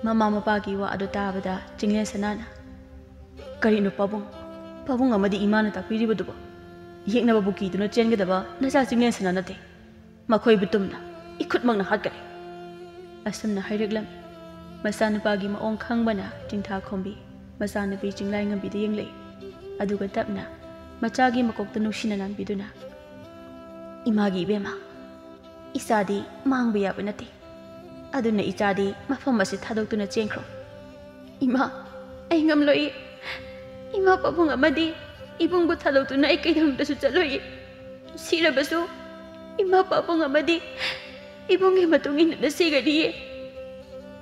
ꯃꯃꯥ ꯃꯄꯥꯒꯤ ꯋꯥ ꯑꯗꯨ ꯇꯥꯕꯗ ꯆꯤꯡꯂꯦꯟ ꯁꯅꯥꯅ, "ꯀꯔꯤꯅꯣ ꯄꯥꯕꯨꯡ? ꯄꯥꯕꯨꯡ ꯑꯃꯗꯤ ꯏꯃꯥꯅ ꯇꯥꯛꯄꯤꯔꯤꯕꯗꯨꯕꯨ ꯌꯦꯛꯅꯕꯕꯨ ꯀꯤꯗꯨꯅ ꯆꯦꯟꯒꯗꯕ ꯅꯆꯥ ꯆꯤꯡꯂꯦꯟ ꯁꯅꯥ ꯅꯠꯇꯦ꯫ ꯃꯈꯣꯏꯕꯨ ꯇꯨꯝꯅ ꯏꯈꯨꯠꯃꯛꯅ ꯍꯥꯠꯀꯅꯤ," ꯑꯁꯨꯝꯅ ꯍꯥꯏꯔꯛꯂꯝꯃꯤ꯫ ꯃꯆꯥꯅꯨꯄꯥꯒꯤ ꯃꯑꯣꯡ ꯈꯪꯕꯅ ꯆꯤꯡꯊꯥ ꯈꯣꯝꯕꯤ ꯃꯆꯥꯅꯨꯄꯤ ꯆꯤꯡꯂꯥꯏ ꯉꯝꯕꯤꯗ ꯌꯦꯡꯂꯛꯏ꯫ ꯑꯗꯨꯒ ꯇꯞꯅ ꯃꯆꯥꯒꯤ ꯃꯀꯣꯛꯇ ꯅꯨꯡꯁꯤꯅ ꯅꯥꯟꯕꯤꯗꯨꯅ, "ꯏꯃꯥꯒꯤ ꯏꯕꯦꯝꯃ, ꯏꯆꯥꯗꯤ ꯃꯥꯡꯕ ꯌꯥꯕ ꯅꯠꯇꯦ꯫ ꯑꯗꯨꯅ ꯏꯆꯥꯗꯤ ꯃꯐꯝ ꯑꯁꯤ ꯊꯥꯗꯣꯛꯇꯨꯅ ꯆꯦꯟꯈ꯭ꯔꯣ꯫" "ꯏꯃꯥ, ꯑꯩ ꯉꯝꯂꯣꯏ꯫ ꯏꯃꯥ ꯄꯥꯕꯨꯡ ꯑꯃꯗꯤ ꯏꯕꯨꯡꯕꯨ ꯊꯥꯗꯣꯛꯇꯨꯅ ꯑꯩ ꯀꯩꯗꯧꯅꯨꯡꯗꯁꯨ ꯆꯠꯂꯣꯏ꯫ ꯁꯤꯔꯕꯁꯨ ꯏꯃꯥ ꯄꯥꯕꯨꯡ ꯑꯃꯗꯤ ꯏꯕꯨꯡꯒꯤ ꯃꯇꯨꯡ ꯏꯟꯗꯨꯅ ꯁꯤꯒꯅꯤꯌꯦ꯫"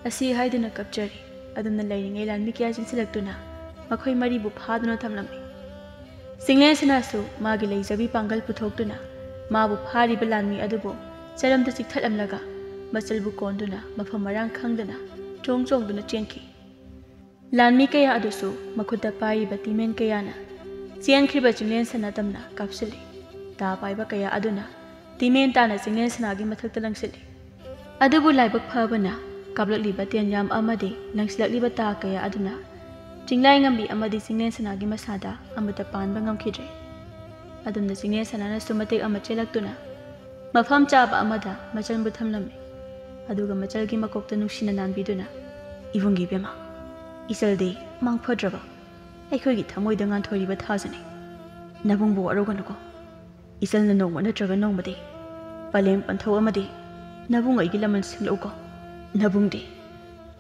ꯑꯁꯤ ꯍꯥꯏꯗꯨꯅ ꯀꯞꯆꯔꯤ꯫ ꯑꯗꯨꯝꯅ ꯂꯩꯔꯤꯉꯩ ꯂꯥꯟꯃꯤ ꯀꯌꯥ ꯆꯦꯟꯁꯤꯜꯂꯛꯇꯨꯅ ꯃꯈꯣꯏ ꯃꯔꯤꯕꯨ ꯐꯥꯗꯨꯅ ꯊꯝꯂꯝꯃꯤ꯫ ꯆꯤꯡꯂꯦꯟ ꯁꯅꯥꯁꯨ ꯃꯥꯒꯤ ꯂꯩꯖꯕꯤ ꯄꯥꯡꯒꯜ ꯄꯨꯊꯣꯛꯇꯨꯅ ꯃꯥꯕꯨ ꯐꯥꯔꯤꯕ ꯂꯥꯟꯃꯤ ꯑꯗꯨꯕꯨ ꯆꯔꯝꯗ ꯆꯤꯛꯊꯠꯂꯝꯂꯒ ꯃꯆꯜꯕꯨ ꯀꯣꯟꯗꯨꯅ ꯃꯐꯝ ꯃꯔꯥꯡ ꯈꯪꯗꯅ ꯆꯣꯡ ꯆꯣꯡꯗꯨꯅ ꯆꯦꯟꯈꯤ꯫ ꯂꯥꯟꯃꯤ ꯀꯌꯥ ꯑꯗꯨꯁꯨ ꯃꯈꯨꯠꯇ ꯄꯥꯏꯔꯤꯕ ꯇꯤꯃꯦꯟ ꯀꯌꯥꯅ ꯆꯦꯟꯈ꯭ꯔꯤꯕ ꯆꯤꯡꯂꯦꯟ ꯁꯅꯥ ꯇꯝꯅ ꯀꯥꯞꯁꯤꯜꯂꯤ꯫ ꯇꯥ ꯄꯥꯏꯕ ꯀꯌꯥ ꯑꯗꯨꯅ ꯇꯤꯃꯦꯟ ꯇꯥꯅ ꯆꯤꯡꯂꯦꯟ ꯁꯅꯥꯒꯤ ꯃꯊꯛꯇ ꯂꯪꯁꯤꯜꯂꯤ꯫ ꯑꯗꯨꯕꯨ ꯂꯥꯏꯕꯛ ꯐꯕꯅ ꯀꯥꯞꯂꯛꯂꯤꯕ ꯇꯦꯟꯌꯥꯝ ꯑꯃꯗꯤ ꯂꯪꯁꯤꯜꯂꯛꯂꯤꯕ ꯇꯥ ꯀꯌꯥ ꯑꯗꯨꯅ ꯆꯤꯡꯂꯥꯏ ꯉꯝꯕꯤ ꯑꯃꯗꯤ ꯆꯤꯡꯂꯦꯟ ꯁꯅꯥꯒꯤ ꯃꯁꯥꯗ ꯑꯃꯠꯇ ꯄꯥꯟꯕ ꯉꯝꯈꯤꯗ꯭ꯔꯦ꯫ ꯑꯗꯨꯝꯅ ꯆꯤꯡꯂꯦꯟ ꯁꯅꯥꯅꯁꯨ ꯃꯇꯦꯛ ꯑꯃ ꯆꯦꯜꯂꯛꯇꯨꯅ ꯃꯐꯝ ꯆꯥꯕ ꯑꯃꯗ ꯃꯆꯜꯕꯨ ꯊꯝꯂꯝꯃꯤ꯫ ꯑꯗꯨꯒ ꯃꯆꯜꯒꯤ ꯃꯀꯣꯛꯇ ꯅꯨꯡꯁꯤꯅ ꯅꯥꯟꯕꯤꯗꯨꯅ, "ꯏꯕꯨꯡꯒꯤ ꯏꯕꯦꯝꯃ, ꯏꯆꯜꯗꯤ ꯃꯥꯡꯐꯗ꯭ꯔꯕ ꯑꯩꯈꯣꯏꯒꯤ ꯊꯃꯣꯏꯗ ꯉꯥꯟꯊꯣꯏꯔꯤꯕ ꯊꯥꯖꯅꯤ꯫ ꯅꯕꯨꯡꯕꯨ ꯋꯥꯔꯧꯒꯅꯨꯀꯣ꯫ ꯏꯆꯜꯅ ꯅꯣꯡꯃ ꯅꯠꯇ꯭ꯔꯒ ꯅꯣꯡꯃꯗꯤ ꯄꯂꯦꯝ ꯄꯟꯊꯧ ꯑꯃꯗꯤ ꯅꯕꯨꯡ ꯑꯩꯒꯤ ꯂꯃꯟ ꯁꯤꯡꯂꯛꯎꯀꯣ꯫ ꯅꯕꯨꯡꯗꯤ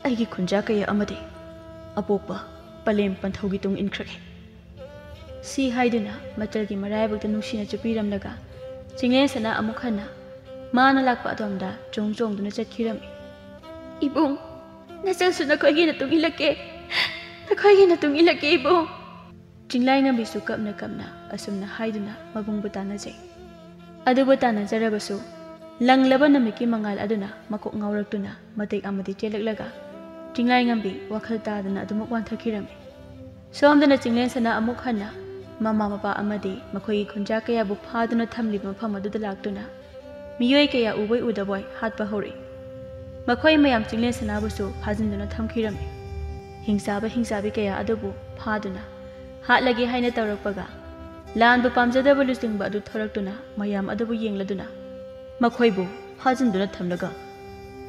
ꯑꯩꯒꯤ ꯈꯨꯟꯖꯥ ꯀꯌꯥ ꯑꯃꯗꯤ ꯑꯄꯣꯛꯄ ꯄꯂꯦꯝ ꯄꯟꯊꯧꯒꯤ ꯇꯨꯡ ꯏꯟꯈ꯭ꯔꯒꯦ꯫" ꯁꯤ ꯍꯥꯏꯗꯨꯅ ꯃꯆꯜꯒꯤ ꯃꯔꯥꯏꯕꯛꯇ ꯅꯨꯡꯁꯤꯅ ꯆꯨꯞꯄꯤꯔꯝꯂꯒ ꯆꯤꯡꯂꯦꯟ ꯁꯅꯥ ꯑꯃꯨꯛ ꯍꯟꯅ ꯃꯥꯅ ꯂꯥꯛꯄ ꯑꯗꯣꯝꯗ ꯆꯣꯡ ꯆꯣꯡꯗꯨꯅ ꯆꯠꯈꯤꯔꯝꯃꯤ꯫ "ꯏꯕꯨꯡ, ꯅꯆꯜꯁꯨ ꯅꯈꯣꯏꯒꯤ ꯅꯇꯨꯡ ꯏꯜꯂꯛꯀꯦ, ꯅꯈꯣꯏꯒꯤ ꯅꯇꯨꯡ ꯏꯜꯂꯛꯀꯦ ꯏꯕꯨꯡ꯫" ꯆꯤꯡꯂꯥꯏꯉꯝꯕꯤꯁꯨ ꯀꯞꯅ ꯀꯞꯅ ꯑꯁꯨꯝꯅ ꯍꯥꯏꯗꯨꯅ ꯃꯕꯨꯡꯕꯨ ꯇꯥꯟꯅꯖꯩ꯫ ꯑꯗꯨꯕꯨ ꯇꯥꯟꯅꯖꯔꯕꯁꯨ ꯂꯪꯂꯕ ꯅꯨꯃꯤꯠꯀꯤ ꯃꯉꯥꯜ ꯑꯗꯨꯅ ꯃꯀꯣꯛ ꯉꯥꯎꯔꯛꯇꯨꯅ ꯃꯇꯦꯛ ꯑꯃꯗꯤ ꯆꯦꯜꯂꯛꯂꯒ ꯆꯤꯡꯂꯥꯏꯉꯝꯕꯤ ꯋꯥꯈꯜ ꯇꯥꯗꯅ ꯑꯗꯨꯃꯛ ꯋꯥꯟꯊꯈꯤꯔꯝꯃꯤ꯫ ꯁꯣꯝꯗꯅ ꯆꯤꯡꯂꯦꯟ ꯁꯅꯥ ꯑꯃꯨꯛ ꯍꯟꯅ ꯃꯃꯥ ꯃꯄꯥ ꯑꯃꯗꯤ ꯃꯈꯣꯏꯒꯤ ꯈꯨꯟꯖꯥ ꯀꯌꯥꯕꯨ ꯐꯥꯗꯨꯅ ꯊꯝꯂꯤꯕ ꯃꯐꯝ ꯑꯗꯨꯗ ꯂꯥꯛꯇꯨꯅ ꯃꯤꯑꯣꯏ ꯀꯌꯥ ꯎꯕꯣꯏ ꯎꯗꯕꯣꯏ ꯍꯥꯠꯄ ꯍꯧꯔꯛꯏ꯫ ꯃꯈꯣꯏ ꯃꯌꯥꯝ ꯆꯤꯡꯂꯦꯟ ꯁꯅꯥꯕꯨꯁꯨ ꯐꯥꯖꯤꯟꯗꯨꯅ ꯊꯝꯈꯤꯔꯝꯃꯤ꯫ ꯍꯤꯡꯆꯥꯕ ꯍꯤꯡꯆꯥꯕꯤ ꯀꯌꯥ ꯑꯗꯨꯕꯨ ꯐꯥꯗꯨꯅ ꯍꯥꯠꯂꯒꯦ ꯍꯥꯏꯅ ꯇꯧꯔꯛꯄꯒ ꯂꯥꯟꯕꯨ ꯄꯥꯝꯖꯗꯕ ꯂꯨꯆꯤꯡꯕ ꯑꯗꯨ ꯊꯣꯔꯛꯇꯨꯅ ꯃꯌꯥꯝ ꯑꯗꯨꯕꯨ ꯌꯦꯡꯂꯗꯨꯅ ꯃꯈꯣꯏꯕꯨ ꯐꯥꯖꯤꯟꯗꯨꯅ ꯊꯝꯂꯒ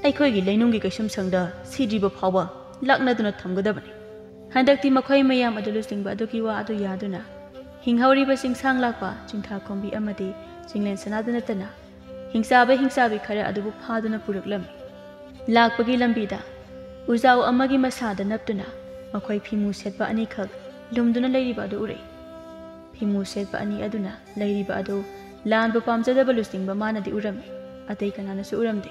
ꯑꯩꯈꯣꯏꯒꯤ ꯂꯩꯅꯨꯡꯒꯤ ꯀꯩꯁꯨꯝꯁꯪꯗ ꯁꯤꯗ꯭ꯔꯤꯕ ꯐꯥꯎꯕ ꯂꯥꯛꯅꯗꯨꯅ ꯊꯝꯒꯗꯕꯅꯤ꯫ ꯍꯟꯗꯛꯇꯤ ꯃꯈꯣꯏ ꯃꯌꯥꯝ ꯑꯗꯨ ꯂꯨꯆꯤꯡꯕ ꯑꯗꯨꯒꯤ ꯋꯥ ꯑꯗꯨ ꯌꯥꯗꯨꯅ ꯍꯤꯡꯍꯧꯔꯤꯕ ꯆꯤꯡꯁꯥꯡ ꯂꯥꯛꯄ ꯆꯤꯡꯊꯥꯈꯣꯝꯕꯤ ꯑꯃꯗꯤ ꯆꯤꯡꯂꯦꯟ ꯁꯅꯥꯗ ꯅꯠꯇꯅ ꯍꯤꯡꯆꯥꯕ ꯍꯤꯡꯆꯥꯕꯤ ꯈꯔ ꯑꯗꯨꯕꯨ ꯐꯥꯗꯨꯅ ꯄꯨꯔꯛꯂꯝꯃꯤ꯫ ꯂꯥꯛꯄꯒꯤ ꯂꯝꯕꯤꯗ ꯎꯖꯥꯎ ꯑꯃꯒꯤ ꯃꯁꯥꯗ ꯅꯞꯇꯨꯅ ꯃꯈꯣꯏ ꯐꯤꯃꯨ ꯁꯦꯠꯄ ꯑꯅꯤꯈꯛ ꯂꯨꯝꯗꯨꯅ ꯂꯩꯔꯤꯕ ꯑꯗꯨ ꯎꯔꯛꯏ꯫ ꯐꯤꯃꯨ ꯁꯦꯠꯄ ꯑꯅꯤ ꯑꯗꯨꯅ ꯂꯩꯔꯤꯕ ꯑꯗꯨ ꯂꯥꯟꯕ ꯄꯥꯝꯖꯗꯕ ꯂꯨꯆꯤꯡꯕ ꯃꯥꯅꯗꯤ ꯎꯔꯝꯃꯤ, ꯑꯇꯩ ꯀꯅꯥꯅꯁꯨ ꯎꯔꯝꯗꯦ꯫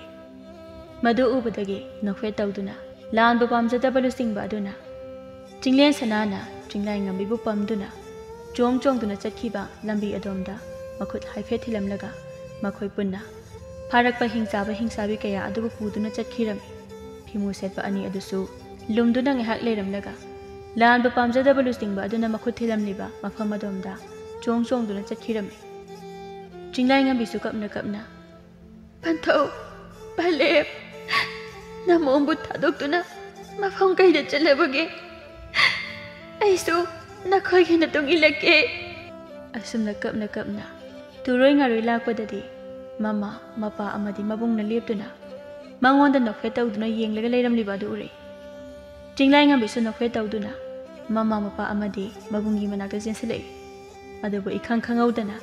ꯃꯗꯨ ꯎꯕꯗꯒꯤ ꯅꯣꯛꯐꯦꯠ ꯇꯧꯗꯨꯅ ꯂꯥꯟꯕ ꯄꯥꯝꯖꯗꯕ ꯂꯨꯆꯤꯡꯕ ꯑꯗꯨꯅ ꯆꯤꯡꯂꯦꯟ ꯁꯅꯥꯅ ꯆꯤꯡꯂꯥꯏꯉꯝꯕꯤꯕꯨ ꯄꯝꯗꯨꯅ ꯆꯣꯡ ꯆꯣꯡꯗꯨꯅ ꯆꯠꯈꯤꯕ ꯂꯝꯕꯤ ꯑꯗꯣꯝꯗ ꯃꯈꯨꯠ ꯍꯥꯏꯐꯦꯠ ꯊꯤꯜꯂꯝꯂꯒ ꯃꯈꯣꯏ ꯄꯨꯟꯅ ꯐꯥꯔꯛꯄ ꯍꯤꯡꯆꯥꯕ ꯍꯤꯡꯆꯥꯕꯤ ꯀꯌꯥ ꯑꯗꯨꯕꯨ ꯄꯨꯗꯨꯅ ꯆꯠꯈꯤꯔꯝꯃꯤ꯫ ꯐꯤꯃꯨ ꯁꯦꯠꯄ ꯑꯅꯤ ꯑꯗꯨꯁꯨ ꯂꯨꯝꯗꯨꯅ ꯉꯥꯏꯍꯥꯛ ꯂꯩꯔꯝꯂꯒ ꯂꯥꯟꯕ ꯄꯥꯝꯖꯗꯕ ꯂꯨꯆꯤꯡꯕ ꯑꯗꯨꯅ ꯃꯈꯨꯠ ꯊꯤꯜꯂꯝꯂꯤꯕ ꯃꯐꯝ ꯑꯗꯣꯝꯗ ꯆꯣꯡ ꯆꯣꯡꯗꯨꯅ ꯆꯠꯈꯤꯔꯝꯃꯤ꯫ ꯆꯤꯡꯂꯥꯏꯉꯝꯕꯤꯁꯨ ꯀꯞꯅ ꯀꯞꯅ, "ꯄꯟꯊꯧ, ꯄꯂꯦꯞ, ꯅꯃꯣꯝꯕꯨ ꯊꯥꯗꯣꯛꯇꯨꯅ ꯃꯐꯝ ꯀꯩꯗ ꯆꯠꯂꯕꯒꯦ? ꯑꯩꯁꯨ ꯅꯈꯣꯏꯒꯤ ꯃꯇꯨꯡ ꯏꯜꯂꯛꯀꯦ"꯫ ꯑꯁꯨꯝꯅ ꯀꯞꯅ ꯀꯞꯅ ꯇꯨꯔꯣꯏ ꯉꯥꯔꯣꯏ ꯂꯥꯛꯄꯗꯗꯤ ꯃꯃꯥ, ꯃꯄꯥ ꯑꯃꯗꯤ ꯃꯕꯨꯡꯅ ꯂꯦꯞꯇꯨꯅ ꯃꯉꯣꯟꯗ ꯅꯣꯛꯐꯦꯠ ꯇꯧꯗꯨꯅ ꯌꯦꯡꯂꯒ ꯂꯩꯔꯝꯂꯤꯕ ꯑꯗꯨ ꯎꯔꯛꯏ꯫ ꯆꯤꯡꯂꯥꯏꯉꯝꯕꯤꯁꯨ ꯅꯣꯛꯐꯦꯠ ꯇꯧꯗꯨꯅ ꯃꯃꯥ, ꯃꯄꯥ ꯑꯃꯗꯤ ꯃꯕꯨꯡꯒꯤ ꯃꯅꯥꯛꯇ ꯆꯦꯟꯁꯤꯜꯂꯛꯏ꯫ ꯑꯗꯨꯕꯨ ꯏꯈꯪ ꯈꯪꯍꯧꯗꯅ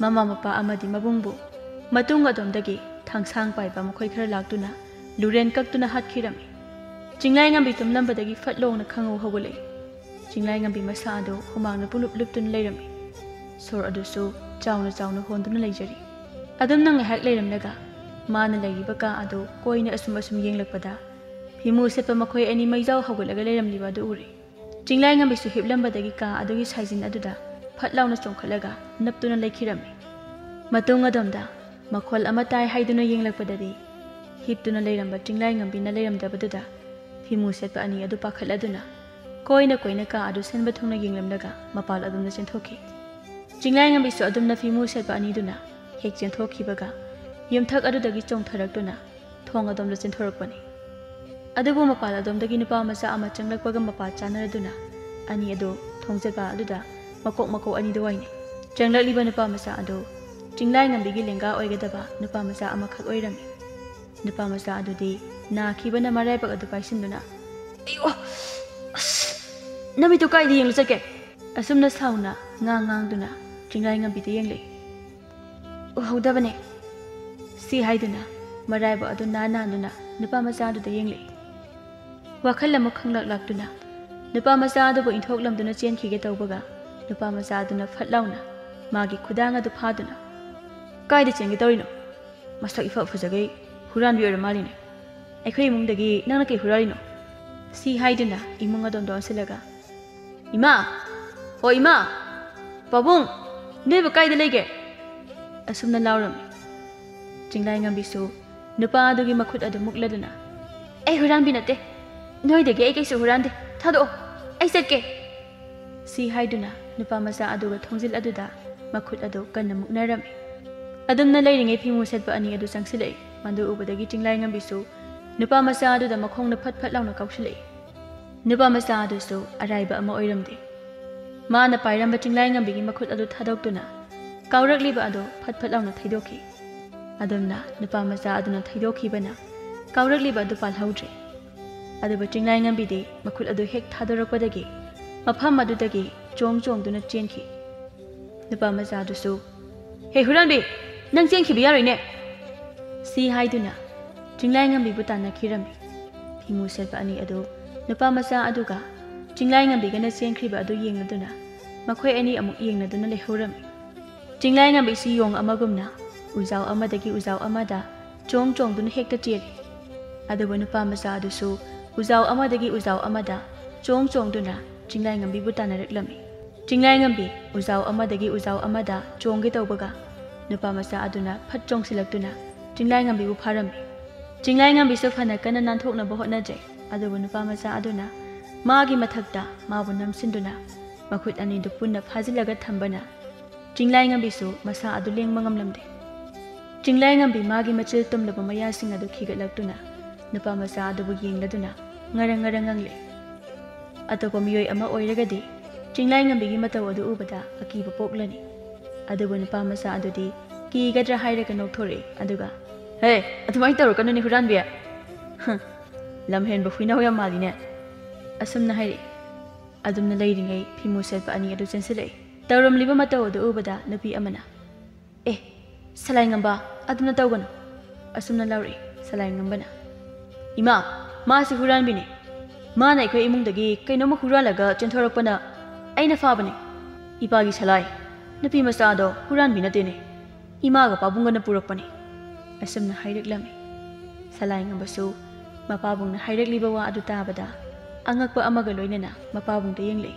ꯃꯃꯥ, ꯃꯄꯥ ꯑꯃꯗꯤ ꯃꯕꯨꯡꯕꯨ ꯃꯇꯨꯡ ꯑꯗꯣꯝꯗꯒꯤ ꯊꯥꯡꯁꯥꯡ ꯄꯥꯏꯕ ꯃꯈꯣꯏ ꯈꯔ ꯂꯥꯛꯇꯨꯅ ꯂꯨꯔꯦꯟ ꯀꯛꯇꯨꯅ ꯍꯥꯠꯈꯤꯔꯝꯃꯤ꯫ ꯆꯤꯡꯂꯥꯏꯉꯝꯕꯤ ꯇꯨꯝꯂꯝꯕꯗꯒꯤ ꯐꯠ ꯂꯣꯡꯅ ꯈꯪꯍꯧ ꯍꯧꯒꯠꯂꯛꯏ꯫ ꯆꯤꯡꯂꯥꯏꯉꯝꯕꯤ ꯃꯁꯥ ꯑꯗꯨ ꯍꯨꯃꯥꯡꯅ ꯄꯨꯡꯂꯨꯞ ꯂꯨꯞꯇꯨꯅ ꯂꯩꯔꯝꯃꯤ꯫ ꯁꯣꯔ ꯑꯗꯨꯁꯨ ꯆꯥꯎꯅ ꯆꯥꯎꯅ ꯍꯣꯟꯗꯨꯅ ꯂꯩꯖꯔꯤ꯫ ꯑꯗꯨꯝꯅ ꯉꯥꯏꯍꯥꯛ ꯂꯩꯔꯝꯂꯒ ꯃꯥꯅ ꯂꯩꯔꯤꯕ ꯀꯥ ꯑꯗꯨ ꯀꯣꯏꯅ ꯑꯁꯨꯝ ꯑꯁꯨꯝ ꯌꯦꯡꯂꯛꯄꯗ ꯐꯤꯃꯨ ꯁꯦꯠꯄ ꯃꯈꯣꯏ ꯑꯅꯤ ꯃꯩꯖꯥꯎ ꯍꯧꯒꯠꯂꯒ ꯂꯩꯔꯝꯂꯤꯕ ꯑꯗꯨ ꯎꯔꯦ꯫ ꯆꯤꯡꯂꯥꯏꯉꯝꯕꯤꯁꯨ ꯍꯤꯞꯂꯝꯕꯗꯒꯤ ꯀꯥ ꯑꯗꯨꯒꯤ ꯁꯥꯏꯖꯤꯟ ꯑꯗꯨꯗ ꯐꯠ ꯂꯥꯎꯅ ꯆꯣꯡꯈꯠꯂꯒ ꯅꯞꯇꯨꯅ ꯂꯩꯈꯤꯔꯝꯃꯤ꯫ ꯃꯇꯨꯡ ꯑꯗꯣꯝꯗ ꯃꯈꯣꯜ ꯑꯃ ꯇꯥꯏ ꯍꯥꯏꯗꯨꯅ ꯌꯦꯡꯂꯛꯄꯗꯗꯤ, ꯍꯤꯞꯇꯨꯅ ꯂꯩꯔꯝꯕ ꯆꯤꯡꯂꯥꯏꯉꯝꯕꯤꯅ ꯂꯩꯔꯝꯗꯕꯗꯨꯗ ꯐꯤꯃꯨ ꯁꯦꯠꯄ ꯑꯅꯤ ꯑꯗꯨ ꯄꯥꯈꯠꯂꯗꯨꯅ ꯀꯣꯏꯅ ꯀꯣꯏꯅ ꯀꯥ ꯑꯗꯨ ꯁꯟꯕ ꯊꯨꯡꯅ ꯌꯦꯡꯂꯝꯂꯒ ꯃꯄꯥꯜ ꯑꯗꯣꯝꯗ ꯆꯦꯟꯊꯣꯛꯈꯤ꯫ ꯆꯤꯡꯂꯥꯏꯉꯝꯕꯤꯁꯨ ꯑꯗꯨꯝꯅ ꯐꯤꯃꯨ ꯁꯦꯠꯄ ꯑꯅꯤꯗꯨꯅ ꯍꯦꯛ ꯆꯦꯟꯊꯣꯛꯈꯤꯕꯒ ꯌꯨꯝꯊꯛ ꯑꯗꯨꯗꯒꯤ ꯆꯣꯡꯊꯔꯛꯇꯨꯅ ꯊꯣꯡ ꯑꯗꯣꯝꯗ ꯆꯦꯟꯊꯣꯔꯛꯄꯅꯤ꯫ ꯑꯗꯨꯕꯨ ꯃꯄꯥꯜ ꯑꯗꯣꯝꯗꯒꯤ ꯅꯨꯄꯥ ꯃꯆꯥ ꯑꯃ ꯆꯪꯂꯛꯄꯒ ꯃꯄꯥ ꯆꯥꯅꯔꯗꯨꯅ ꯑꯅꯤ ꯑꯗꯨ ꯊꯣꯡꯖꯕ ꯑꯗꯨꯗ ꯃꯀꯣꯛ ꯃꯀꯣꯛ ꯑꯅꯤꯗ ꯋꯥꯏꯅꯩ꯫ ꯆꯪꯂꯛꯂꯤꯕ ꯅꯨꯄꯥ ꯃꯆꯥ ꯑꯗꯨ ꯆꯤꯡꯂꯥꯏꯉꯝꯕꯤꯒꯤ ꯂꯦꯡꯒꯥ ꯑꯣꯏꯒꯗꯕ ꯅꯨꯄꯥ ꯃꯆꯥ ꯑꯃꯈꯛ ꯑꯣꯏꯔꯝꯃꯤ꯫ ꯅꯨꯄꯥ ꯃꯆꯥ ꯑꯗꯨꯗꯤ ꯅꯥꯈꯤꯕꯅ ꯃꯔꯥꯏꯕꯛ ꯑꯗꯨ ꯄꯥꯏꯁꯤꯟꯗꯨꯅ, "ꯑꯩꯌꯣ! ꯑꯁ! ꯅꯃꯤꯠꯇꯨ ꯀꯥꯏꯗ ꯌꯦꯡꯂꯨ ꯆꯠꯀꯦ?" ꯑꯁꯨꯝꯅ ꯁꯥꯎꯅ ꯉꯥꯡ ꯉꯥꯡꯗꯨꯅ ꯆꯤꯡꯂꯥꯏꯉꯝꯕꯤꯗ ꯌꯦꯡꯂꯛꯏ꯫ "ꯎꯍꯧꯗꯕꯅꯦ," ꯁꯤ ꯍꯥꯏꯗꯨꯅ ꯃꯔꯥꯏꯕꯛ ꯑꯗꯨ ꯅꯥꯟ ꯅꯥꯟꯗꯨꯅ ꯅꯨꯄꯥ ꯃꯆꯥ ꯑꯗꯨꯗ ꯌꯦꯡꯂꯛꯏ꯫ ꯋꯥꯈꯜ ꯑꯃ ꯈꯪꯂꯛ ꯂꯥꯛꯇꯨꯅ ꯅꯨꯄꯥ ꯃꯆꯥ ꯑꯗꯨꯕꯨ ꯏꯟꯊꯣꯛꯂꯝꯗꯨꯅ ꯆꯦꯟꯈꯤꯒꯦ ꯇꯧꯕꯒ, ꯅꯨꯄꯥ ꯃꯆꯥ ꯑꯗꯨꯅ ꯐꯠ ꯂꯥꯎꯅ ꯃꯥꯒꯤ ꯈꯨꯗꯥꯡ ꯑꯗꯨ ꯐꯥꯗꯨꯅ, "ꯀꯥꯏꯗ ꯆꯦꯟꯒꯦ ꯇꯧꯔꯤꯅꯣ? ꯃꯁꯛ ꯏꯐ ꯐꯖꯒꯩ ꯍꯨꯔꯥꯟꯕꯤ ꯑꯣꯏꯔ ꯃꯥꯜꯂꯤꯅꯦ꯫ ꯑꯩꯈꯣꯏ ꯏꯃꯨꯡꯗꯒꯤ ꯅꯪꯅ ꯀꯩ ꯍꯨꯔꯥꯜꯂꯤꯅꯣ?" ꯁꯤ ꯍꯥꯏꯗꯨꯅ ꯏꯃꯨꯡ ꯑꯗꯣꯝꯗ ꯑꯣꯟꯁꯤꯜꯂꯒ, "ꯏꯃꯥ! ꯍꯣ ꯏꯃꯥ! ꯄꯥꯕꯨꯡ! ꯅꯣꯏꯕꯨ ꯀꯥꯏꯗ ꯂꯩꯒꯦ?" ꯑꯁꯨꯝꯅ ꯂꯥꯎꯔꯝꯃꯤ꯫ ꯆꯤꯡꯂꯥꯏꯉꯝꯕꯤꯁꯨ ꯅꯨꯄꯥ ꯑꯗꯨꯒꯤ ꯃꯈꯨꯠ ꯑꯗꯨ ꯃꯨꯛꯂꯗꯨꯅ, "ꯑꯩ ꯍꯨꯔꯥꯟꯕꯤ ꯅꯠꯇꯦ꯫ ꯅꯣꯏꯗꯒꯤ ꯑꯩ ꯀꯩꯁꯨ ꯍꯨꯔꯥꯟꯗꯦ꯫ ꯊꯥꯗꯣꯛꯑꯣ꯫ ꯑꯩ ꯆꯠꯀꯦ!" ꯁꯤ ꯍꯥꯏꯗꯨꯅ ꯅꯨꯄꯥ ꯃꯆꯥ ꯑꯗꯨꯒ ꯊꯣꯡꯖꯤꯜ ꯑꯗꯨꯗ ꯃꯈꯨꯠ ꯑꯗꯨ ꯀꯟꯅ ꯃꯨꯛꯅꯔꯝꯃꯤ꯫ ꯑꯗꯨꯝꯅ ꯂꯩꯔꯤꯉꯩ ꯐꯤꯃꯨ ꯁꯦꯠꯄ ꯑꯅꯤ ꯑꯗꯨ ꯆꯪꯁꯤꯜꯂꯛꯏ꯫ ꯃꯗꯨ ꯎꯕꯗꯒꯤ ꯆꯤꯡꯂꯥꯏꯉꯝꯕꯤꯁꯨ ꯅꯨꯄꯥ ꯃꯆꯥ ꯑꯗꯨꯗ ꯃꯈꯣꯡꯅ ꯐꯠ ꯐꯠ ꯂꯥꯎꯅ ꯀꯥꯎꯁꯤꯜꯂꯛꯏ꯫ ꯅꯨꯄꯥ ꯃꯆꯥ ꯑꯗꯨꯁꯨ ꯑꯔꯥꯏꯕ ꯑꯃ ꯑꯣꯏꯔꯝꯗꯦ꯫ ꯃꯥꯅ ꯄꯥꯏꯔꯝꯕ ꯆꯤꯡꯂꯥꯏꯉꯝꯕꯤꯒꯤ ꯃꯈꯨꯠ ꯑꯗꯨ ꯊꯥꯗꯣꯛꯇꯨꯅ ꯀꯥꯎꯔꯛꯂꯤꯕ ꯑꯗꯨ ꯐꯠ ꯐꯠ ꯂꯥꯎꯅ ꯊꯩꯗꯣꯛꯈꯤ꯫ ꯑꯗꯨꯝꯅ ꯅꯨꯄꯥ ꯃꯆꯥ ꯑꯗꯨꯅ ꯊꯩꯗꯣꯛꯈꯤꯕꯅ ꯀꯥꯎꯔꯛꯂꯤꯕ ꯑꯗꯨ ꯄꯥꯜꯍꯧꯗ꯭ꯔꯦ꯫ ꯑꯗꯨꯕꯨ ꯆꯤꯡꯂꯥꯏꯉꯝꯕꯤꯗꯤ ꯃꯈꯨꯠ ꯑꯗꯨ ꯍꯦꯛ ꯊꯥꯗꯣꯔꯛꯄꯗꯒꯤ ꯃꯐꯝ ꯑꯗꯨꯗꯒꯤ ꯆꯣꯡ ꯆꯣꯡꯗꯨꯅ ꯆꯦꯟꯈꯤ꯫ ꯅꯨꯄꯥ ꯃꯆꯥꯗꯨꯁꯨ, "ꯍꯦ ꯍꯨꯔꯥꯟꯕꯤ, ꯅꯪ ꯆꯦꯟꯈꯤꯕ ꯌꯥꯔꯣꯏꯅꯦ!" ꯁꯤ ꯍꯥꯏꯗꯨꯅ ꯆꯤꯡꯂꯥꯏꯉꯝꯕꯤꯕꯨ ꯇꯥꯟꯅꯈꯤꯔꯝꯃꯤ꯫ ꯐꯤꯃꯨ ꯁꯦꯠꯄ ꯑꯅꯤ ꯑꯗꯨ ꯅꯨꯄꯥ ꯃꯆꯥ ꯑꯗꯨꯒ ꯆꯤꯡꯂꯥꯏꯉꯝꯕꯤꯒꯅ ꯆꯦꯟꯈ꯭ꯔꯤꯕ ꯑꯗꯨ ꯌꯦꯡꯂꯗꯨꯅ ꯃꯈꯣꯏ ꯑꯅꯤ ꯑꯃꯨꯛ ꯌꯦꯡꯅꯗꯨꯅ ꯂꯩꯍꯧꯔꯝꯃꯤ꯫ ꯆꯤꯡꯂꯥꯏꯉꯝꯕꯤꯁꯤ ꯌꯣꯡ ꯑꯃꯒꯨꯝꯅ ꯎꯖꯥꯎ ꯑꯃꯗꯒꯤ ꯎꯖꯥꯎ ꯑꯃꯗ ꯆꯣꯡ ꯆꯣꯡꯗꯨꯅ ꯍꯦꯛꯇ ꯆꯦꯜꯂꯤ꯫ ꯑꯗꯨꯕꯨ ꯅꯨꯄꯥ ꯃꯆꯥ ꯑꯗꯨꯁꯨ ꯎꯖꯥꯎ ꯑꯃꯗꯒꯤ ꯎꯖꯥꯎ ꯑꯃꯗ ꯆꯣꯡ ꯆꯣꯡꯗꯨꯅ ꯆꯤꯡꯂꯥꯏꯉꯝꯕꯤꯕꯨ ꯇꯥꯟꯅꯔꯛꯂꯝꯃꯤ꯫ ꯆꯤꯡꯂꯥꯏꯉꯝꯕꯤ ꯎꯖꯥꯎ ꯑꯃꯗꯒꯤ ꯎꯖꯥꯎ ꯑꯃꯗ ꯆꯣꯡꯒꯦ ꯇꯧꯕꯒ, ꯅꯨꯄꯥ ꯃꯆꯥ ꯑꯗꯨꯅ ꯐꯠ ꯆꯣꯡꯁꯤꯜꯂꯛꯇꯨꯅ ꯆꯤꯡꯂꯥꯏꯉꯝꯕꯤꯕꯨ ꯐꯥꯔꯝꯃꯤ꯫ ꯆꯤꯡꯂꯥꯏꯉꯝꯕꯤꯁꯨ ꯐꯅ ꯀꯟꯅ ꯅꯥꯟꯊꯣꯛꯅꯕ ꯍꯣꯠꯅꯖꯩ, ꯑꯗꯨꯕꯨ ꯅꯨꯄꯥ ꯃꯆꯥ ꯑꯗꯨꯅ ꯃꯥꯒꯤ ꯃꯊꯛꯇ ꯃꯥꯕꯨ ꯅꯝꯁꯤꯟꯗꯨꯅ ꯃꯈꯨꯠ ꯑꯅꯤꯗꯨ ꯄꯨꯟꯅ ꯐꯥꯖꯤꯜꯂꯒ ꯊꯝꯕꯅ, ꯆꯤꯡꯂꯥꯏꯉꯝꯕꯤꯁꯨ ꯃꯁꯥ ꯑꯗꯨ ꯂꯦꯡꯕ ꯉꯝꯂꯝꯗꯦ꯫ ꯆꯤꯡꯂꯥꯏꯉꯝꯕꯤ ꯃꯥꯒꯤ ꯃꯆꯤꯜ ꯇꯨꯝꯂꯕ ꯃꯌꯥꯁꯤꯡ ꯑꯗꯨ ꯈꯤꯒꯠꯂꯛꯇꯨꯅ ꯅꯨꯄꯥ ꯃꯆꯥ ꯑꯗꯨꯕꯨ ꯌꯦꯡꯂꯗꯨꯅ ꯉꯔꯪ ꯉꯔꯪ ꯉꯪꯂꯦ꯫ ꯑꯇꯣꯞꯄ ꯃꯤꯑꯣꯏ ꯑꯃ ꯑꯣꯏꯔꯒꯗꯤ ꯆꯤꯡꯂꯥꯏꯉꯝꯕꯤꯒꯤ ꯃꯇꯧ ꯑꯗꯨ ꯎꯕꯗ ꯑꯀꯤꯕ ꯄꯣꯛꯂꯅꯤ꯫ ꯑꯗꯨꯕꯨ ꯅꯨꯄꯥ ꯃꯆꯥ ꯑꯗꯨꯗꯤ ꯀꯤꯒꯗ꯭ꯔꯥ ꯍꯥꯏꯔꯒ ꯅꯣꯛꯊꯣꯔꯛꯏ, ꯑꯗꯨꯒ, "ꯍꯦ, ꯑꯗꯨꯃꯥꯏꯅ ꯇꯧꯔꯛꯀꯅꯨꯅꯦ ꯍꯨꯔꯥꯟꯕꯤ꯫ ꯍ, ꯂꯝ ꯍꯦꯟꯕ ꯍꯨꯏꯅꯥꯎ ꯌꯥꯝ ꯃꯥꯜꯂꯤꯅꯦ," ꯑꯁꯨꯝꯅ ꯍꯥꯏꯔꯛꯏ꯫ ꯑꯗꯨꯝꯅ ꯂꯩꯔꯤꯉꯩ ꯐꯤꯃꯨ ꯁꯦꯠꯄ ꯑꯅꯤ ꯑꯗꯨ ꯆꯦꯟꯁꯤꯜꯂꯛꯏ꯫ ꯇꯧꯔꯝꯂꯤꯕ ꯃꯇꯧ ꯑꯗꯨ ꯎꯕꯗ ꯅꯨꯄꯤ ꯑꯃꯅ, "ꯑꯦ, ꯁꯂꯥꯏꯉꯝꯕ, ꯑꯗꯨꯝꯅ ꯇꯧꯒꯅꯨ," ꯑꯁꯨꯝꯅ ꯂꯥꯎꯔꯛꯏ ꯁꯂꯥꯏꯉꯝꯕꯅ꯫ "ꯏꯃꯥ, ꯃꯥꯁꯤ ꯍꯨꯔꯥꯟꯕꯤꯅꯤ꯫ ꯃꯥꯅ ꯑꯩꯈꯣꯏ ꯏꯃꯨꯡꯗꯒꯤ ꯀꯩꯅꯣꯝꯃ ꯍꯨꯔꯥꯜꯂꯒ ꯆꯦꯟꯊꯣꯔꯛꯄꯅ ꯑꯩꯅ ꯐꯥꯕꯅꯤ꯫ ꯏꯄꯥꯒꯤ ꯁꯂꯥꯏ, ꯅꯨꯄꯤ ꯃꯆꯥꯗꯣ ꯍꯨꯔꯥꯟꯕꯤ ꯅꯠꯇꯦꯅꯦ꯫ ꯏꯃꯥꯒ ꯄꯥꯕꯨꯡꯒꯅ ꯄꯨꯔꯛꯄꯅꯤ," ꯑꯁꯨꯝꯅ ꯍꯥꯏꯔꯛꯂꯝꯃꯤ꯫ ꯁꯂꯥꯏꯉꯝꯕꯁꯨ ꯃꯄꯥꯕꯨꯡꯅ ꯍꯥꯏꯔꯛꯂꯤꯕ ꯋꯥ ꯑꯗꯨ ꯇꯥꯕꯗ ꯑꯉꯛꯄ ꯑꯃꯒ ꯂꯣꯏꯅꯅ ꯃꯄꯥꯕꯨꯡꯗ ꯌꯦꯡꯂꯛꯏ꯫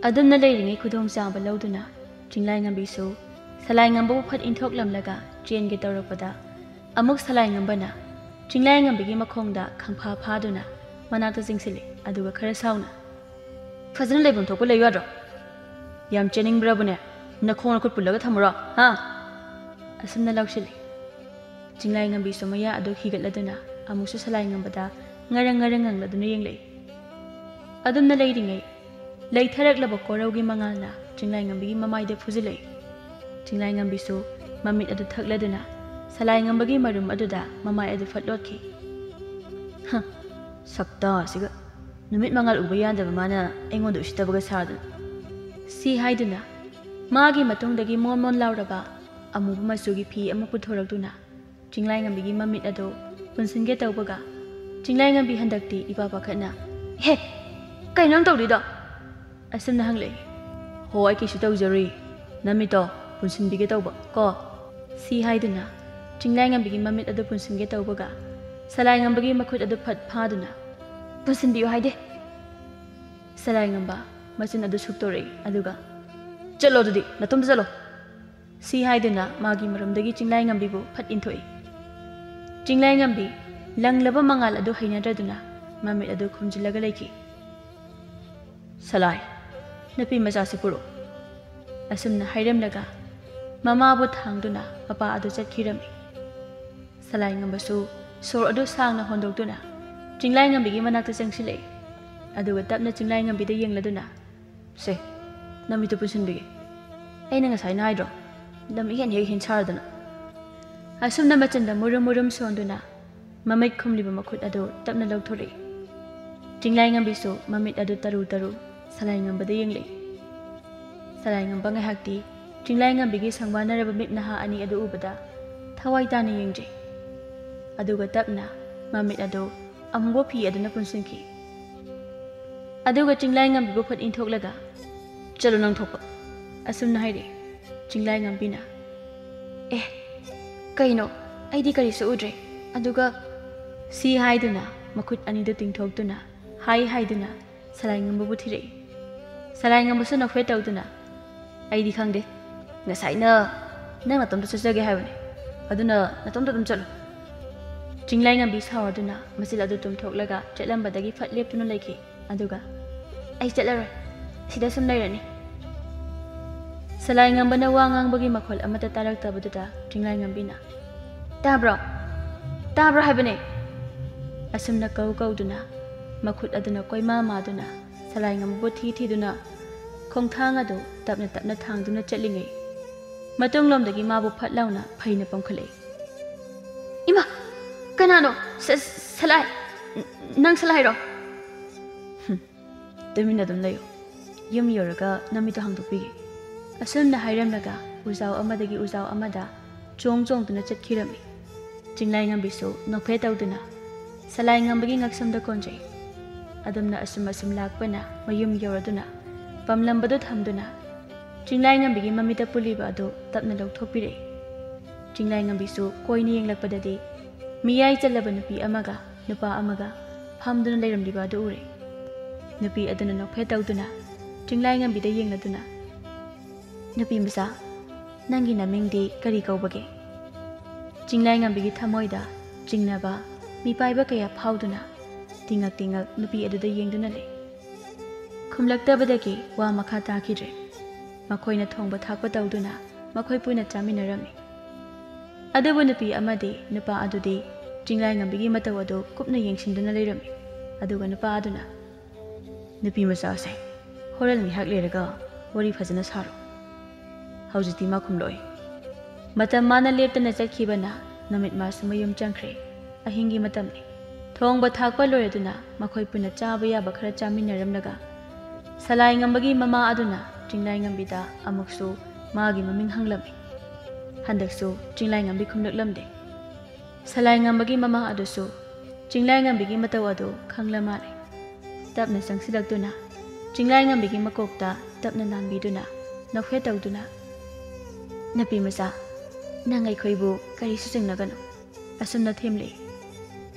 ꯑꯗꯨꯝꯅ ꯂꯩꯔꯤꯉꯩ ꯈꯨꯗꯣꯡꯆꯥꯕ ꯂꯧꯗꯨꯅ ꯆꯤꯡꯂꯥꯏꯉꯝꯕꯤꯁꯨ ꯁꯂꯥꯏꯉꯝꯕꯕꯨ ꯐꯠ ꯏꯟꯊꯣꯛꯂꯝꯂꯒ ꯆꯦꯟꯒꯦ ꯇꯧꯔꯛꯄꯗ, ꯑꯃꯨꯛ ꯁꯂꯥꯏꯉꯝꯕꯅ ꯆꯤꯡꯂꯥꯏꯉꯝꯕꯤꯒꯤ ꯃꯈꯣꯡꯗ ꯈꯪꯐꯥ ꯐꯥꯗꯨꯅ ꯃꯅꯥꯛꯇ ꯆꯤꯡꯁꯤꯜꯂꯤ, ꯑꯗꯨꯒ ꯈꯔ ꯁꯥꯎꯅ, "ꯐꯖꯅ ꯂꯩꯐꯝ ꯊꯣꯛꯄ ꯂꯩꯌꯨ ꯌꯥꯗ꯭ꯔꯣ? ꯌꯥꯝ ꯆꯦꯟꯅꯤꯡꯕ꯭ꯔꯕꯨꯅꯦ? ꯅꯈꯣꯡ ꯅꯈꯨꯠ ꯄꯨꯜꯂꯒ ꯊꯝꯃꯨꯔꯣ, ꯍꯥ?" ꯑꯁꯨꯝꯅ ꯂꯥꯎꯁꯤꯜꯂꯤ꯫ ꯆꯤꯡꯂꯥꯏꯉꯝꯕꯤꯁꯨ ꯃꯌꯥ ꯑꯗꯨ ꯍꯤꯒꯠꯂꯗꯨꯅ ꯑꯃꯨꯛꯁꯨ ꯁꯂꯥꯏꯉꯝꯕꯗ ꯉꯔꯪ ꯉꯔꯪ ꯉꯪꯂꯗꯨꯅ ꯌꯦꯡꯂꯛꯏ꯫ ꯑꯗꯨꯝꯅ ꯂꯩꯔꯤꯉꯩ, ꯂꯩꯊꯔꯛꯂꯕ ꯀꯣꯔꯧꯒꯤ ꯃꯉꯥꯜꯅ ꯆꯤꯡꯂꯥꯏꯉꯝꯕꯤꯒꯤ ꯃꯃꯥꯏꯗ ꯐꯨꯖꯤꯜꯂꯛꯏ꯫ ꯆꯤꯡꯂꯥꯏꯉꯝꯕꯤꯁꯨ ꯃꯃꯤꯠ ꯑꯗꯨ ꯊꯛꯂꯗꯨꯅ ꯁꯂꯥꯏꯉꯝꯕꯒꯤ ꯃꯔꯨꯝ ꯑꯗꯨꯗ ꯃꯃꯥꯏ ꯑꯗꯨ ꯐꯠ ꯂꯣꯠꯈꯤ꯫ "ꯍ, ꯁꯛꯇꯥ ꯑꯁꯤꯒ! ꯅꯨꯃꯤꯠ ꯃꯉꯥꯜ ꯎꯕ ꯌꯥꯗꯕ ꯃꯥꯅ ꯑꯩꯉꯣꯟꯗ ꯎꯁꯤꯠꯇꯕꯒ ꯁꯥꯗꯅ!" ꯁꯤ ꯍꯥꯏꯗꯨꯅ ꯃꯥꯒꯤ ꯃꯇꯨꯡꯗꯒꯤ ꯃꯣꯟ ꯃꯣꯟ ꯂꯥꯎꯔꯕ ꯑꯃꯨꯕ ꯃꯆꯨꯒꯤ ꯐꯤ ꯑꯃ ꯄꯨꯊꯣꯔꯛꯇꯨꯅ ꯆꯤꯡꯂꯥꯏꯉꯝꯕꯤꯒꯤ ꯃꯃꯤꯠ ꯑꯗꯨ ꯄꯨꯟꯁꯤꯟꯒꯦ ꯇꯧꯕꯒ, ꯆꯤꯡꯂꯥꯏꯉꯝꯕꯤ ꯍꯟꯗꯛꯇꯤ ꯏꯄꯥ ꯄꯥꯈꯠꯅ, "ꯍꯦ, ꯀꯩꯅꯣ ꯅꯪ ꯇꯧꯔꯤꯗꯣ?" ꯑꯁꯨꯝꯅ ꯍꯪꯂꯛꯏ꯫ "ꯍꯣ, ꯑꯩ ꯀꯩꯁꯨ ꯇꯧꯖꯔꯨꯏ꯫ ꯅꯃꯤꯠꯇꯣ ꯄꯨꯟꯁꯤꯟꯕꯤꯒꯦ ꯇꯧꯕ ꯀꯣ꯫" ꯁꯤ ꯍꯥꯏꯗꯨꯅ ꯆꯤꯡꯂꯥꯏꯉꯝꯕꯤꯒꯤ ꯃꯃꯤꯠ ꯑꯗꯨ ꯄꯨꯟꯁꯤꯟꯒꯦ ꯇꯧꯕꯒ, ꯁꯂꯥꯏꯉꯝꯕꯒꯤ ꯃꯈꯨꯠ ꯑꯗꯨ ꯐꯠ ꯐꯥꯗꯨꯅ, "ꯄꯨꯟꯁꯤꯟꯕꯤꯌꯨ ꯍꯥꯏꯗꯦ!" ꯁꯂꯥꯏꯉꯝꯕ ꯃꯆꯤꯟ ꯑꯗꯨ ꯁꯨꯛꯇꯣꯔꯛꯏ, ꯑꯗꯨꯒ, "ꯆꯠꯂꯣ ꯑꯗꯨꯗꯤ, ꯅꯇꯣꯝꯇ ꯆꯠꯂꯣ!" ꯁꯤ ꯍꯥꯏꯗꯨꯅ ꯃꯥꯒꯤ ꯃꯔꯨꯝꯗꯒꯤ ꯆꯤꯡꯂꯥꯏꯉꯝꯕꯤꯕꯨ ꯐꯠ ꯏꯟꯊꯣꯛꯏ꯫ ꯆꯤꯡꯂꯥꯏꯉꯝꯕꯤ ꯂꯪꯂꯕ ꯃꯉꯥꯜ ꯑꯗꯨ ꯍꯩꯅꯗ꯭ꯔꯗꯨꯅ ꯃꯃꯤꯠ ꯑꯗꯨ ꯈꯨꯝꯖꯤꯜꯂꯒ ꯂꯩꯈꯤ꯫ "ꯁꯂꯥꯏ, ꯅꯨꯄꯤ ꯃꯆꯥꯁꯤ ꯄꯨꯔꯛꯎ꯫" ꯑꯁꯨꯝꯅ ꯍꯥꯏꯔꯝꯂꯒ ꯃꯃꯥꯕꯨ ꯊꯥꯡꯗꯨꯅ ꯃꯄꯥ ꯑꯗꯨ ꯆꯠꯈꯤꯔꯝꯃꯤ꯫ ꯁꯂꯥꯏꯉꯝꯕꯁꯨ ꯁꯣꯔ ꯑꯗꯨ ꯁꯥꯡꯅ ꯍꯣꯟꯗꯣꯛꯇꯨꯅ ꯆꯤꯡꯂꯥꯏꯉꯝꯕꯤꯒꯤ ꯃꯅꯥꯛꯇ ꯆꯪꯁꯤꯜꯂꯛꯏ꯫ ꯑꯗꯨꯒ ꯇꯞꯅ ꯆꯤꯡꯂꯥꯏꯉꯝꯕꯤꯗ ꯌꯦꯡꯂꯗꯨꯅ, "ꯁꯦ, ꯅꯃꯤꯠꯇꯨ ꯄꯨꯟꯁꯤꯟꯕꯤꯒꯦ꯫ ꯑꯩꯅ ꯉꯁꯥꯏꯅ ꯍꯥꯏꯗ꯭ꯔꯣ? ꯂꯝ ꯏꯍꯦꯟ ꯍꯦꯛ ꯍꯦꯟ ꯁꯥꯔꯗꯅ꯫" ꯑꯁꯨꯝꯅ ꯃꯆꯤꯟꯗ ꯃꯨꯔꯨꯝ ꯃꯨꯔꯨꯝ ꯁꯣꯟꯗꯨꯅ ꯃꯃꯤꯠ ꯈꯨꯝꯂꯤꯕ ꯃꯈꯨꯠ ꯑꯗꯨ ꯇꯞꯅ ꯂꯧꯊꯣꯔꯛꯏ꯫ ꯆꯤꯡꯂꯥꯏꯉꯝꯕꯤꯁꯨ ꯃꯃꯤꯠ ꯑꯗꯨ ꯇꯔꯨ ꯇꯔꯨ ꯁꯂꯥꯏꯉꯝꯕꯗ ꯌꯦꯡꯂꯛꯏ꯫ ꯁꯂꯥꯏꯉꯝꯕ ꯉꯥꯏꯍꯥꯛꯇꯤ ꯆꯤꯡꯂꯥꯏꯉꯝꯕꯤꯒꯤ ꯁꯪꯕꯥꯅꯔꯕ ꯃꯤꯠ ꯅꯍꯥ ꯑꯅꯤ ꯑꯗꯨ ꯎꯕꯗ ꯊꯋꯥꯏ ꯇꯥꯅ ꯌꯦꯡꯗ꯭ꯔꯤ꯫ ꯑꯗꯨꯒ ꯇꯞꯅ ꯃꯃꯤꯠ ꯑꯗꯨ ꯑꯃꯨꯕ ꯐꯤ ꯑꯗꯨꯅ ꯄꯨꯟꯁꯤꯟꯈꯤ꯫ ꯑꯗꯨꯒ ꯆꯤꯡꯂꯥꯏꯉꯝꯕꯤꯕꯨ ꯐꯠ ꯏꯟꯊꯣꯛꯂꯒ, "ꯆꯠꯂꯣ ꯅꯪ ꯊꯣꯛꯄ," ꯑꯁꯨꯝꯅ ꯍꯥꯏꯔꯛꯏ꯫ ꯆꯤꯡꯂꯥꯏꯉꯝꯕꯤꯅ, "ꯑꯦ, ꯀꯩꯅꯣ? ꯑꯩꯗꯤ ꯀꯔꯤꯁꯨ ꯎꯗ꯭ꯔꯦ꯫ ꯑꯗꯨꯒ," ꯁꯤ ꯍꯥꯏꯗꯨꯅ ꯃꯈꯨꯠ ꯑꯅꯤꯗꯨ ꯇꯤꯡꯊꯣꯛꯇꯨꯅ, ꯍꯥꯏ ꯍꯥꯏꯗꯨꯅ ꯁꯂꯥꯏꯉꯝꯕꯕꯨ ꯊꯤꯔꯛꯏ꯫ ꯁꯂꯥꯏꯉꯝꯕꯁꯨ ꯅꯣꯛꯐꯦꯠ ꯇꯧꯗꯨꯅ, "ꯑꯩꯗꯤ ꯈꯪꯗꯦ꯫ ꯉꯁꯥꯏꯅ ꯅꯪ ꯅꯇꯣꯝꯇ ꯆꯠꯆꯒꯦ ꯍꯥꯏꯕꯅꯤ꯫ ꯑꯗꯨꯅ ꯅꯇꯣꯝꯇ ꯑꯗꯨꯝ ꯆꯠꯂꯨ꯫" ꯆꯤꯡꯂꯥꯏꯉꯝꯕꯤ ꯁꯥꯎꯔꯗꯨꯅ ꯃꯆꯤꯜ ꯑꯗꯨ ꯇꯨꯝꯊꯣꯛꯂꯒ ꯆꯠꯂꯝꯕꯗꯒꯤ ꯐꯠ ꯂꯦꯞꯇꯨꯅ ꯂꯩꯈꯤ꯫ ꯑꯗꯨꯒ, "ꯑꯩ ꯆꯠꯂꯔꯣꯏ꯫ ꯁꯤꯗ ꯁꯨꯝ ꯂꯩꯔꯅꯤ꯫" ꯁꯂꯥꯏꯉꯝꯕꯅ ꯋꯥ ꯉꯥꯡꯕꯒꯤ ꯃꯈꯣꯜ ꯑꯃꯠꯇ ꯇꯥꯔꯛꯇꯕꯗꯨꯗ ꯆꯤꯡꯂꯥꯏꯉꯝꯕꯤꯅ, "ꯇꯥꯕ꯭ꯔꯣ? ꯇꯥꯕ꯭ꯔꯣ ꯍꯥꯏꯕꯅꯦ!" ꯑꯁꯨꯝꯅ ꯀꯧ ꯀꯧꯗꯨꯅ, ꯃꯈꯨꯠ ꯑꯗꯨꯅ ꯀꯣꯏꯃꯥ ꯃꯥꯗꯨꯅ, ꯁꯂꯥꯏꯉꯝꯕꯕꯨ ꯊꯤ ꯊꯤꯗꯨꯅ, ꯈꯣꯡꯊꯥꯡ ꯑꯗꯨ ꯇꯞꯅ ꯇꯞꯅ ꯊꯥꯡꯗꯨꯅ ꯆꯠꯂꯤꯉꯩ, ꯃꯇꯨꯡꯂꯣꯝꯗꯒꯤ ꯃꯥꯕꯨ ꯐꯠ ꯂꯥꯎꯅ ꯐꯩꯅ ꯄꯣꯝꯈꯠꯂꯛꯏ꯫ "ꯏꯃꯥ! ꯀꯅꯥꯅꯣ? ꯁ-, ꯁꯂꯥꯏ! ꯅ-, ꯅꯪ ꯁꯂꯥꯏꯔꯣ?" "ꯍꯨꯝ, ꯇꯨꯃꯤꯟꯅ ꯑꯗꯨꯝ ꯂꯩꯌꯨ꯫ ꯌꯨꯝ ꯌꯧꯔꯒ ꯅꯃꯤꯠꯇꯣ ꯍꯥꯡꯗꯣꯛꯄꯤꯒꯦ꯫" ꯑꯁꯨꯝꯅ ꯍꯥꯏꯔꯝꯂꯒ ꯎꯖꯥꯎ ꯑꯃꯗꯒꯤ ꯎꯖꯥꯎ ꯑꯃꯗ ꯆꯣꯡ ꯆꯣꯡꯗꯨꯅ ꯆꯠꯈꯤꯔꯝꯃꯤ꯫ ꯆꯤꯡꯂꯥꯏꯉꯝꯕꯤꯁꯨ ꯅꯣꯛꯐꯦꯠ ꯇꯧꯗꯨꯅ ꯁꯂꯥꯏꯉꯝꯕꯒꯤ ꯉꯛꯁꯝꯗ ꯀꯣꯟꯖꯩ꯫ ꯑꯗꯨꯝꯅ ꯑꯁꯨꯝ ꯑꯁꯨꯝ ꯂꯥꯛꯄꯅ ꯃꯌꯨꯝ ꯌꯧꯔꯗꯨꯅ ꯄꯝꯂꯝꯕꯗꯨ ꯊꯝꯗꯨꯅ ꯆꯤꯡꯂꯥꯏꯉꯝꯕꯤꯒꯤ ꯃꯃꯤꯠꯇ ꯄꯨꯜꯂꯤꯕ ꯑꯗꯨ ꯇꯞꯅ ꯂꯧꯊꯣꯛꯄꯤꯔꯛꯏ꯫ ꯆꯤꯡꯂꯥꯏꯉꯝꯕꯤꯁꯨ ꯀꯣꯏꯅ ꯌꯦꯡꯂꯛꯄꯗꯗꯤ ꯃꯤꯌꯥꯏ ꯆꯜꯂꯕ ꯅꯨꯄꯤ ꯑꯃꯒ ꯅꯨꯄꯥ ꯑꯃꯒ ꯐꯝꯗꯨꯅ ꯂꯩꯔꯝꯂꯤꯕ ꯑꯗꯨ ꯎꯔꯦ꯫ ꯅꯨꯄꯤ ꯑꯗꯨꯅ ꯅꯣꯛꯐꯦꯠ ꯇꯧꯗꯨꯅ ꯆꯤꯡꯂꯥꯏꯉꯝꯕꯤꯗ ꯌꯦꯡꯂꯗꯨꯅ, "ꯅꯨꯄꯤ ꯃꯆꯥ, ꯅꯪꯒꯤ ꯅꯃꯤꯡꯗꯤ ꯀꯔꯤ ꯀꯧꯕꯒꯦ?" ꯆꯤꯡꯂꯥꯏꯉꯝꯕꯤꯒꯤ ꯊꯃꯣꯏꯗ ꯆꯤꯡꯅꯕ, ꯃꯤꯄꯥꯏꯕ ꯀꯌꯥ ꯐꯥꯎꯗꯨꯅ ꯇꯤꯡꯉꯛ ꯇꯤꯡꯉꯛ ꯅꯨꯄꯤ ꯑꯗꯨꯗ ꯌꯦꯡꯗꯨꯅ ꯂꯩ꯫ ꯈꯨꯝꯂꯛꯇꯕꯗꯒꯤ ꯋꯥ ꯃꯈꯥ ꯇꯥꯈꯤꯗ꯭ꯔꯦ꯫ ꯃꯈꯣꯏꯅ ꯊꯣꯡꯕ ꯊꯥꯛꯄ ꯇꯧꯗꯨꯅ ꯃꯈꯣꯏ ꯄꯨꯟꯅ ꯆꯥꯃꯤꯟꯅꯔꯝꯃꯤ꯫ ꯑꯗꯨꯕꯨ ꯅꯨꯄꯤ ꯑꯃꯗꯤ ꯅꯨꯄꯥ ꯑꯗꯨꯗꯤ ꯆꯤꯡꯂꯥꯏꯉꯝꯕꯤꯒꯤ ꯃꯇꯧ ꯑꯗꯨ ꯀꯨꯞꯅ ꯌꯦꯡꯁꯤꯟꯗꯨꯅ ꯂꯩꯔꯝꯃꯤ꯫ ꯑꯗꯨꯒ ꯅꯨꯄꯥ ꯑꯗꯨꯅ, "ꯅꯨꯄꯤ ꯃꯆꯥꯁꯦ, ꯍꯣꯔꯦꯟ ꯉꯥꯏꯍꯥꯛ ꯂꯩꯔꯒ ꯋꯥꯔꯤ ꯐꯖꯅ ꯁꯥꯔꯣ꯫ ꯍꯧꯖꯤꯛꯇꯤ ꯃꯥ ꯈꯨꯝꯂꯣꯏ꯫ ꯃꯇꯝ ꯃꯥꯅ ꯂꯦꯞꯇꯅ ꯆꯠꯈꯤꯕꯅ ꯅꯨꯃꯤꯠ ꯃꯥꯁꯨ ꯃꯌꯨꯝ ꯆꯪꯈ꯭ꯔꯦ꯫ ꯑꯍꯤꯡꯒꯤ ꯃꯇꯝꯅꯤ꯫ ꯊꯣꯡꯕ ꯊꯥꯛꯄ ꯂꯣꯏꯔꯗꯨꯅ ꯃꯈꯣꯏ ꯄꯨꯟꯅ ꯆꯥꯕ ꯌꯥꯕ ꯈꯔ ꯆꯥꯃꯤꯟꯅꯔꯝꯂꯒ ꯁꯂꯥꯏꯉꯝꯕꯒꯤ ꯃꯃꯥ ꯑꯗꯨꯅ ꯆꯤꯡꯂꯥꯏꯉꯝꯕꯤꯗ ꯑꯃꯨꯛꯁꯨ ꯃꯥꯒꯤ ꯃꯃꯤꯡ ꯍꯪꯂꯝꯃꯤ꯫ ꯍꯟꯗꯛꯁꯨ ꯆꯤꯡꯂꯥꯏꯉꯝꯕꯤ ꯈꯨꯝꯂꯛꯂꯝꯗꯦ꯫ ꯁꯂꯥꯏꯉꯝꯕꯒꯤ ꯃꯃꯥ ꯑꯗꯨꯁꯨ ꯆꯤꯡꯂꯥꯏꯉꯝꯕꯤꯒꯤ ꯃꯇꯧ ꯑꯗꯨ ꯈꯪꯂ ꯃꯥꯜꯂꯦ꯫ ꯇꯞꯅ ꯆꯪꯁꯤꯜꯂꯛꯇꯨꯅ ꯆꯤꯡꯂꯥꯏꯉꯝꯕꯤꯒꯤ ꯃꯀꯣꯛꯇ ꯇꯞꯅ ꯅꯥꯟꯕꯤꯗꯨꯅ ꯅꯣꯛꯐꯦꯠ ꯇꯧꯗꯨꯅ, "ꯅꯨꯄꯤ ꯃꯆꯥ, ꯅꯪ ꯑꯩꯈꯣꯏꯕꯨ ꯀꯔꯤꯁꯨ ꯆꯤꯡꯅꯒꯅꯨ," ꯑꯁꯨꯝꯅ ꯊꯦꯝꯂꯤ꯫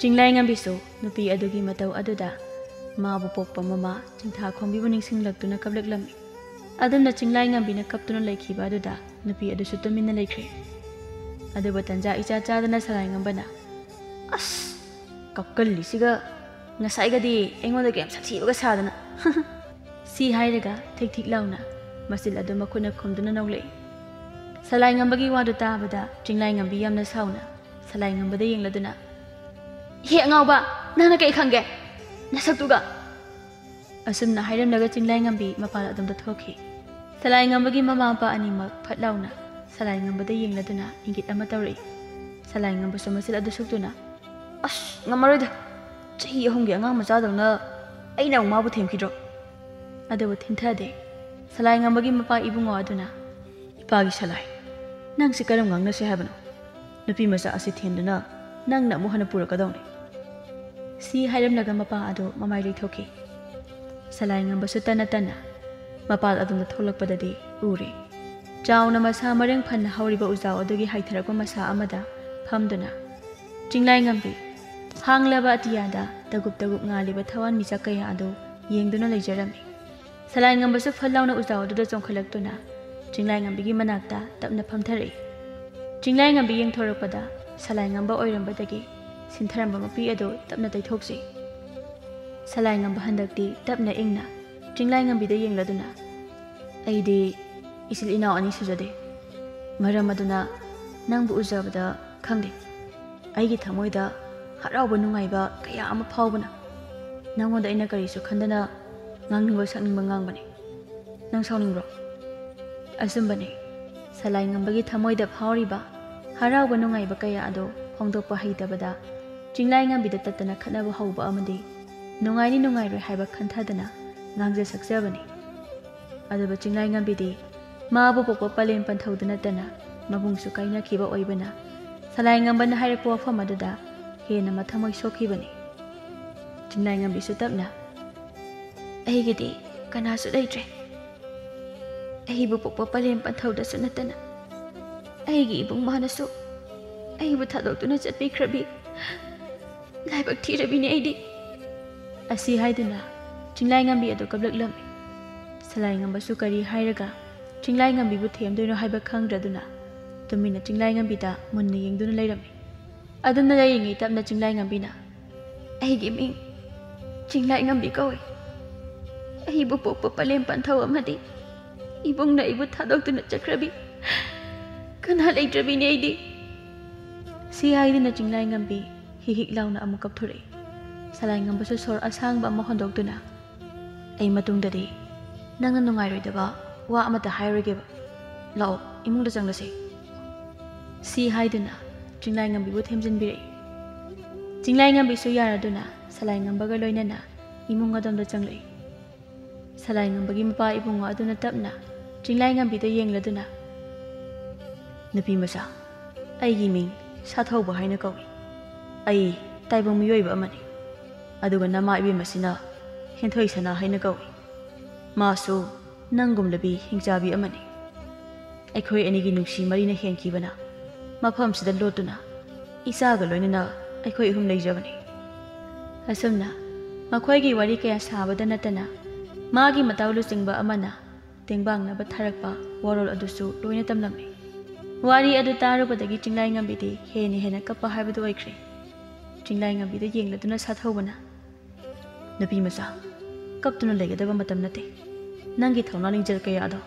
ꯆꯤꯡꯂꯥꯏꯉꯝꯕꯤꯁꯨ ꯅꯨꯄꯤ ꯑꯗꯨꯒꯤ ꯃꯇꯧ ꯑꯗꯨꯗ ꯃꯥꯕꯨ ꯄꯣꯛꯄ ꯃꯃꯥ ꯆꯤꯡꯊꯥꯈꯣꯝꯕꯤꯕꯨ ꯅꯤꯡꯁꯤꯡꯂꯛꯇꯨꯅ ꯀꯞꯂꯛꯂꯝꯃꯤ꯫ ꯑꯗꯨꯝꯅ ꯆꯤꯡꯂꯥꯏꯉꯝꯕꯤꯅ ꯀꯞꯇꯨꯅ ꯂꯩꯈꯤꯕ ꯑꯗꯨꯗ ꯅꯨꯄꯤ ꯑꯗꯨꯁꯨ ꯇꯨꯃꯤꯟꯅ ꯂꯩꯈ꯭ꯔꯦ꯫ ꯑꯗꯨꯕꯨ ꯇꯟꯖꯥ ꯏꯆꯥ ꯆꯥꯗꯅ ꯁꯂꯥꯏꯉꯝꯕꯅ, "ꯑꯁ, ꯀꯞꯀꯜꯂꯤꯁꯤꯒ, ꯉꯁꯥꯏꯒꯗꯤ ꯑꯩꯉꯣꯟꯗ ꯀꯌꯥꯝ ꯁꯥꯊꯤꯕꯒ ꯁꯥꯗꯅ!" ꯁꯤ ꯍꯥꯏꯔꯒ ꯊꯤꯛ ꯊꯤꯛ ꯂꯥꯎꯅ ꯃꯆꯤꯜ ꯑꯗꯨ ꯃꯈꯨꯠꯅ ꯈꯨꯝꯗꯨꯅ ꯅꯣꯛꯂꯛꯏ꯫ ꯁꯂꯥꯏꯉꯝꯕꯒꯤ ꯋꯥꯗꯨ ꯇꯥꯕꯗ ꯆꯤꯡꯂꯥꯏꯉꯝꯕꯤ ꯌꯥꯝꯅ ꯁꯥꯎꯅ ꯁꯂꯥꯏꯉꯝꯕꯗ ꯌꯦꯡꯂꯗꯨꯅ, "ꯏꯍꯦ ꯑꯉꯥꯎꯕ, ꯅꯪꯅ ꯀꯩ ꯈꯪꯒꯦ? ꯅꯁꯛꯇꯨꯒ!" ꯑꯁꯨꯝꯅ ꯍꯥꯏꯔꯝꯂꯒ ꯆꯤꯡꯂꯥꯏꯉꯝꯕꯤ ꯃꯄꯥꯟ ꯑꯗꯣꯝꯗ ꯊꯣꯛꯈꯤ꯫ ꯁꯂꯥꯏꯉꯝꯕꯒꯤ ꯃꯃꯥ ꯃꯄꯥ ꯑꯅꯤꯃꯛ ꯐꯠ ꯂꯥꯎꯅ ꯁꯂꯥꯏꯉꯝꯕꯗ ꯌꯦꯡꯂꯗꯨꯅ ꯏꯪꯒꯤꯠ ꯑꯃ ꯇꯧꯔꯛꯏ꯫ ꯁꯂꯥꯏꯉꯝꯕꯁꯨ ꯃꯆꯤꯜ ꯑꯗꯨ ꯁꯨꯛꯇꯨꯅ, "ꯑꯁ, ꯉꯝꯃꯔꯣꯏꯗ, ꯆꯍꯤ ꯑꯍꯨꯝꯒꯤ ꯑꯉꯥꯡ ꯃꯆꯥꯗꯧꯅ ꯑꯩꯅ ꯑꯃꯨꯛ ꯃꯥꯕꯨ ꯊꯦꯝꯈꯤꯗ꯭ꯔꯣ?" ꯑꯗꯨꯕꯨ ꯊꯤꯟꯊꯗꯦ꯫ ꯁꯂꯥꯏꯉꯝꯕꯒꯤ ꯃꯄꯥ ꯏꯕꯨꯡꯉꯣ ꯑꯗꯨꯅ, "ꯏꯄꯥꯒꯤ ꯁꯂꯥꯏ, ꯅꯪꯁꯤ ꯀꯔꯝ ꯉꯥꯡꯅꯁꯦ ꯍꯥꯏꯕꯅꯣ? ꯅꯨꯄꯤ ꯃꯆꯥ ꯑꯁꯤ ꯊꯦꯝꯗꯨꯅ ꯅꯪꯅ ꯑꯃꯨꯛ ꯍꯟꯅ ꯄꯨꯔꯛꯀꯗꯧꯅꯤ꯫" ꯁꯤ ꯍꯥꯏꯔꯝꯂꯒ ꯃꯄꯥ ꯑꯗꯨ ꯃꯃꯥꯏ ꯂꯩꯊꯣꯛꯈꯤ꯫ ꯁꯂꯥꯏꯉꯝꯕꯁꯨ ꯇꯟꯅ ꯇꯟꯅ ꯃꯄꯥꯜ ꯑꯗꯣꯝꯗ ꯊꯣꯛꯂꯛꯄꯗꯗꯤ ꯎꯔꯦ꯫ ꯆꯥꯎꯅ ꯃꯁꯥ ꯃꯔꯦꯡ ꯐꯟꯅ ꯍꯧꯔꯤꯕ ꯎꯖꯥꯎ ꯑꯗꯨꯒꯤ ꯍꯥꯏꯊꯔꯛꯄ ꯃꯁꯥ ꯑꯃꯗ ꯐꯝꯗꯨꯅ ꯆꯤꯡꯂꯥꯏꯉꯝꯕꯤ ꯍꯥꯡꯂꯕ ꯑꯇꯤꯌꯥꯗ ꯇꯒꯨꯞ ꯇꯒꯨꯞ ꯉꯥꯜꯂꯤꯕ ꯊꯋꯥꯟꯃꯤꯆꯥꯛ ꯀꯌꯥ ꯑꯗꯨ ꯌꯦꯡꯗꯨꯅ ꯂꯩꯖꯔꯝꯃꯤ꯫ ꯁꯂꯥꯏꯉꯝꯕꯁꯨ ꯐꯠ ꯂꯥꯎꯅ ꯎꯖꯥꯎ ꯑꯗꯨꯗ ꯆꯣꯡꯈꯠꯂꯛꯇꯨꯅ ꯆꯤꯡꯂꯥꯏꯉꯝꯕꯤꯒꯤ ꯃꯅꯥꯛꯇ ꯇꯞꯅ ꯐꯝꯊꯔꯛꯏ꯫ ꯆꯤꯡꯂꯥꯏꯉꯝꯕꯤ ꯌꯦꯡꯊꯣꯔꯛꯄꯗ ꯁꯂꯥꯏꯉꯝꯕ ꯑꯣꯏꯔꯝꯕꯗꯒꯤ ꯁꯤꯟꯊꯔꯝꯕ ꯃꯄꯤ ꯑꯗꯨ ꯇꯞꯅ ꯇꯩꯊꯣꯛꯆꯩ꯫ ꯁꯂꯥꯏꯉꯝꯕ ꯍꯟꯗꯛꯇꯤ ꯇꯞꯅ ꯏꯪꯅ ꯆꯤꯡꯂꯥꯏꯉꯝꯕꯤꯗ ꯌꯦꯡꯂꯗꯨꯅ, "ꯑꯩꯗꯤ ꯏꯆꯤꯜ ꯏꯅꯥꯎ ꯑꯅꯤ ꯁꯨꯖꯗꯦ꯫ ꯃꯔꯝ ꯑꯗꯨꯅ ꯅꯪꯕꯨ ꯎꯖꯕꯗ ꯈꯪꯗꯦ, ꯑꯩꯒꯤ ꯊꯃꯣꯏꯗ ꯍꯔꯥꯎꯕ ꯅꯨꯡꯉꯥꯏꯕ ꯀꯌꯥ ꯑꯃ ꯐꯥꯎꯕꯅ ꯅꯪꯉꯣꯟꯗ ꯑꯩꯅ ꯀꯔꯤꯁꯨ ꯈꯟꯗꯅ ꯉꯥꯡꯅꯤꯡꯕ ꯁꯛꯅꯤꯡꯕ ꯉꯥꯡꯕꯅꯤ꯫ ꯅꯪ ꯁꯥꯎꯅꯤꯡꯕ꯭ꯔꯣ?" ꯑꯆꯨꯝꯕꯅꯤ, ꯁꯂꯥꯏꯉꯝꯕꯒꯤ ꯊꯃꯣꯏꯗ ꯐꯥꯎꯔꯤꯕ ꯍꯔꯥꯎꯕ ꯅꯨꯡꯉꯥꯏꯕ ꯀꯌꯥ ꯑꯗꯨ ꯐꯣꯡꯗꯣꯛꯄ ꯍꯩꯇꯕꯗ ꯆꯤꯡꯂꯥꯏꯉꯝꯕꯤꯗ ꯇꯠꯇꯅ ꯈꯠꯅꯕ ꯍꯧꯕ ꯑꯃꯗꯤ ꯅꯨꯡꯉꯥꯏꯅꯤ ꯅꯨꯡꯉꯥꯏꯔꯣꯏ ꯍꯥꯏꯕ ꯈꯟꯊꯗꯅ ꯉꯥꯡꯖ ꯁꯛꯆꯕꯅꯤ꯫ ꯑꯗꯨꯕꯨ ꯆꯤꯡꯂꯥꯏꯉꯝꯕꯤꯗꯤ ꯃꯥꯕꯨ ꯄꯣꯛꯄ ꯄꯂꯦꯝ ꯄꯟꯊꯧꯗ ꯅꯠꯇꯅ ꯃꯕꯨꯡꯁꯨ ꯀꯥꯏꯅꯈꯤꯕ ꯑꯣꯏꯕꯅ ꯁꯂꯥꯏꯉꯝꯕꯅ ꯍꯥꯏꯔꯛꯄ ꯋꯥꯐꯝ ꯑꯗꯨꯗ ꯍꯦꯟꯅ ꯃꯊꯃꯣꯏ ꯁꯣꯛꯈꯤꯕꯅꯤ꯫ ꯆꯤꯡꯂꯥꯏꯉꯝꯕꯤꯁꯨ ꯇꯞꯅ, "ꯑꯩꯒꯤꯗꯤ ꯀꯅꯥꯁꯨ ꯂꯩꯇ꯭ꯔꯦ꯫ ꯑꯩꯕꯨ ꯄꯣꯛꯄ ꯄꯂꯦꯝ ꯄꯟꯊꯧꯗꯁꯨ ꯅꯠꯇꯅ ꯑꯩꯒꯤ ꯏꯕꯨꯡ ꯃꯥꯅꯁꯨ ꯑꯩꯕꯨ ꯊꯥꯗꯣꯛꯇꯨꯅ ꯆꯠꯄꯤꯈ꯭ꯔꯕꯤ ꯂꯥꯏꯕꯛ ꯊꯤꯔꯕꯤꯅꯤ ꯑꯩꯗꯤ"꯫ ꯑꯁꯤ ꯍꯥꯏꯗꯨꯅ ꯆꯤꯡꯂꯥꯏꯉꯝꯕꯤ ꯑꯗꯨ ꯀꯞꯂꯛꯂꯝꯃꯤ꯫ ꯁꯂꯥꯏꯉꯝꯕꯁꯨ ꯀꯔꯤ ꯍꯥꯏꯔꯒ ꯆꯤꯡꯂꯥꯏꯉꯝꯕꯤꯕꯨ ꯊꯦꯝꯗꯣꯏꯅꯣ ꯍꯥꯏꯕ ꯈꯪꯗ꯭ꯔꯗꯨꯅ ꯇꯨꯃꯤꯟꯅ ꯆꯤꯡꯂꯥꯏꯉꯝꯕꯤꯗ ꯃꯨꯟꯅ ꯌꯦꯡꯗꯨꯅ ꯂꯩꯔꯝꯃꯤ꯫ ꯑꯗꯨꯝꯅ ꯂꯩꯔꯤꯉꯩ ꯇꯞꯅ ꯆꯤꯡꯂꯥꯏꯉꯝꯕꯤꯅ, "ꯑꯩꯒꯤ ꯃꯤꯡ ꯆꯤꯡꯂꯥꯏꯉꯝꯕꯤ ꯀꯧꯏ꯫ ꯑꯩꯕꯨ ꯄꯣꯛꯄ ꯄꯂꯦꯝ ꯄꯟꯊꯧ ꯑꯃꯗꯤ ꯏꯕꯨꯡꯅ ꯑꯩꯕꯨ ꯊꯥꯗꯣꯛꯇꯨꯅ ꯆꯠꯈ꯭ꯔꯕꯤ ꯀꯅꯥ ꯂꯩꯇ꯭ꯔꯕꯤꯅꯤ ꯑꯩꯗꯤ"꯫ ꯁꯤ ꯍꯥꯏꯗꯨꯅ ꯆꯤꯡꯂꯥꯏꯉꯝꯕꯤ ꯍꯤꯛ ꯍꯤꯛ ꯂꯥꯎꯅ ꯑꯃꯨꯛ ꯀꯞꯊꯣꯔꯛꯏ꯫ ꯁꯂꯥꯏꯉꯝꯕꯁꯨ ꯁꯣꯔ ꯑꯁꯥꯡꯕ ꯑꯃ ꯍꯣꯟꯗꯣꯛꯇꯨꯅ, "ꯑꯩ ꯃꯇꯨꯡꯗꯗꯤ ꯅꯪꯅ ꯅꯨꯡꯉꯥꯏꯔꯣꯏꯗꯕ ꯋꯥ ꯑꯃꯠꯇ ꯍꯥꯏꯔꯣꯏꯒꯦꯕ꯫ ꯂꯥꯛꯑꯣ, ꯏꯃꯨꯡꯗ ꯆꯪꯂꯁꯤ"꯫ ꯁꯤ ꯍꯥꯏꯗꯨꯅ ꯆꯤꯡꯂꯥꯏꯉꯝꯕꯤꯕꯨ ꯊꯦꯝꯖꯤꯟꯕꯤꯔꯛꯏ꯫ ꯆꯤꯡꯂꯥꯏꯉꯝꯕꯤꯁꯨ ꯌꯥꯔꯗꯨꯅ ꯁꯂꯥꯏꯉꯝꯕꯒ ꯂꯣꯏꯅꯅ ꯏꯃꯨꯡ ꯑꯗꯣꯝꯗ ꯆꯪꯂꯛꯏ꯫ ꯁꯂꯥꯏꯉꯝꯕꯒꯤ ꯃꯄꯥ ꯏꯕꯨꯡꯉꯣ ꯑꯗꯨꯅ ꯇꯞꯅ ꯆꯤꯡꯂꯥꯏꯉꯝꯕꯤꯗ ꯌꯦꯡꯂꯗꯨꯅ, "ꯅꯨꯄꯤ ꯃꯆꯥ, ꯑꯩꯒꯤ ꯃꯤꯡ ꯁꯥꯊꯧꯕ ꯍꯥꯏꯅ ꯀꯧꯏ꯫ ꯑꯩ ꯇꯥꯏꯕꯪ ꯃꯤꯑꯣꯏꯕ ꯑꯃꯅꯤ꯫ ꯑꯗꯨꯒ ꯅꯃꯥ ꯏꯕꯦꯝ ꯑꯁꯤꯅ ꯍꯦꯟꯊꯣꯏ ꯁꯅꯥ ꯍꯥꯏꯅ ꯀꯧꯏ꯫ ꯃꯥꯁꯨ ꯅꯪꯒꯨꯝꯂꯕꯤ ꯍꯤꯡꯆꯥꯕꯤ ꯑꯃꯅꯤ꯫ ꯑꯩꯈꯣꯏ ꯑꯅꯤꯒꯤ ꯅꯨꯡꯁꯤ ꯃꯔꯤꯅ ꯍꯦꯟꯈꯤꯕꯅ ꯃꯐꯝꯁꯤꯗ ꯂꯣꯠꯇꯨꯅ ꯏꯆꯥꯒ ꯂꯣꯏꯅꯅ ꯑꯩꯈꯣꯏ ꯑꯍꯨꯝ ꯂꯩꯖꯕꯅꯤ"꯫ ꯑꯁꯨꯝꯅ ꯃꯈꯣꯏꯒꯤ ꯋꯥꯔꯤ ꯀꯌꯥ ꯁꯥꯕꯗ ꯅꯠꯇꯅ ꯃꯥꯒꯤ ꯃꯇꯥꯎ ꯂꯨꯆꯤꯡꯕ ꯑꯃꯅ ꯇꯦꯡꯕꯥꯡꯅꯕ ꯊꯥꯔꯛꯄ ꯋꯥꯔꯣꯜ ꯑꯗꯨꯁꯨ ꯂꯣꯏꯅ ꯇꯝꯂꯝꯃꯤ꯫ ꯋꯥꯔꯤ ꯑꯗꯨ ꯇꯥꯔꯨꯕꯗꯒꯤ ꯆꯤꯡꯂꯥꯏꯉꯝꯕꯤꯗꯤ ꯍꯦꯟꯅ ꯍꯦꯟꯅ ꯀꯞꯄ ꯍꯥꯏꯕꯗꯨ ꯑꯣꯏꯈ꯭ꯔꯦ꯫ ꯆꯤꯡꯂꯥꯏꯉꯝꯕꯤꯗ ꯌꯦꯡꯂꯗꯨꯅ ꯁꯥꯊꯧꯕꯅ, "ꯅꯨꯄꯤ ꯃꯆꯥ, ꯀꯞꯇꯨꯅ ꯂꯩꯒꯗꯕ ꯃꯇꯝ ꯅꯠꯇꯦ꯫ ꯅꯪꯒꯤ ꯊꯧꯅꯥ ꯂꯤꯡꯖꯦꯜ ꯀꯌꯥ ꯑꯗꯣ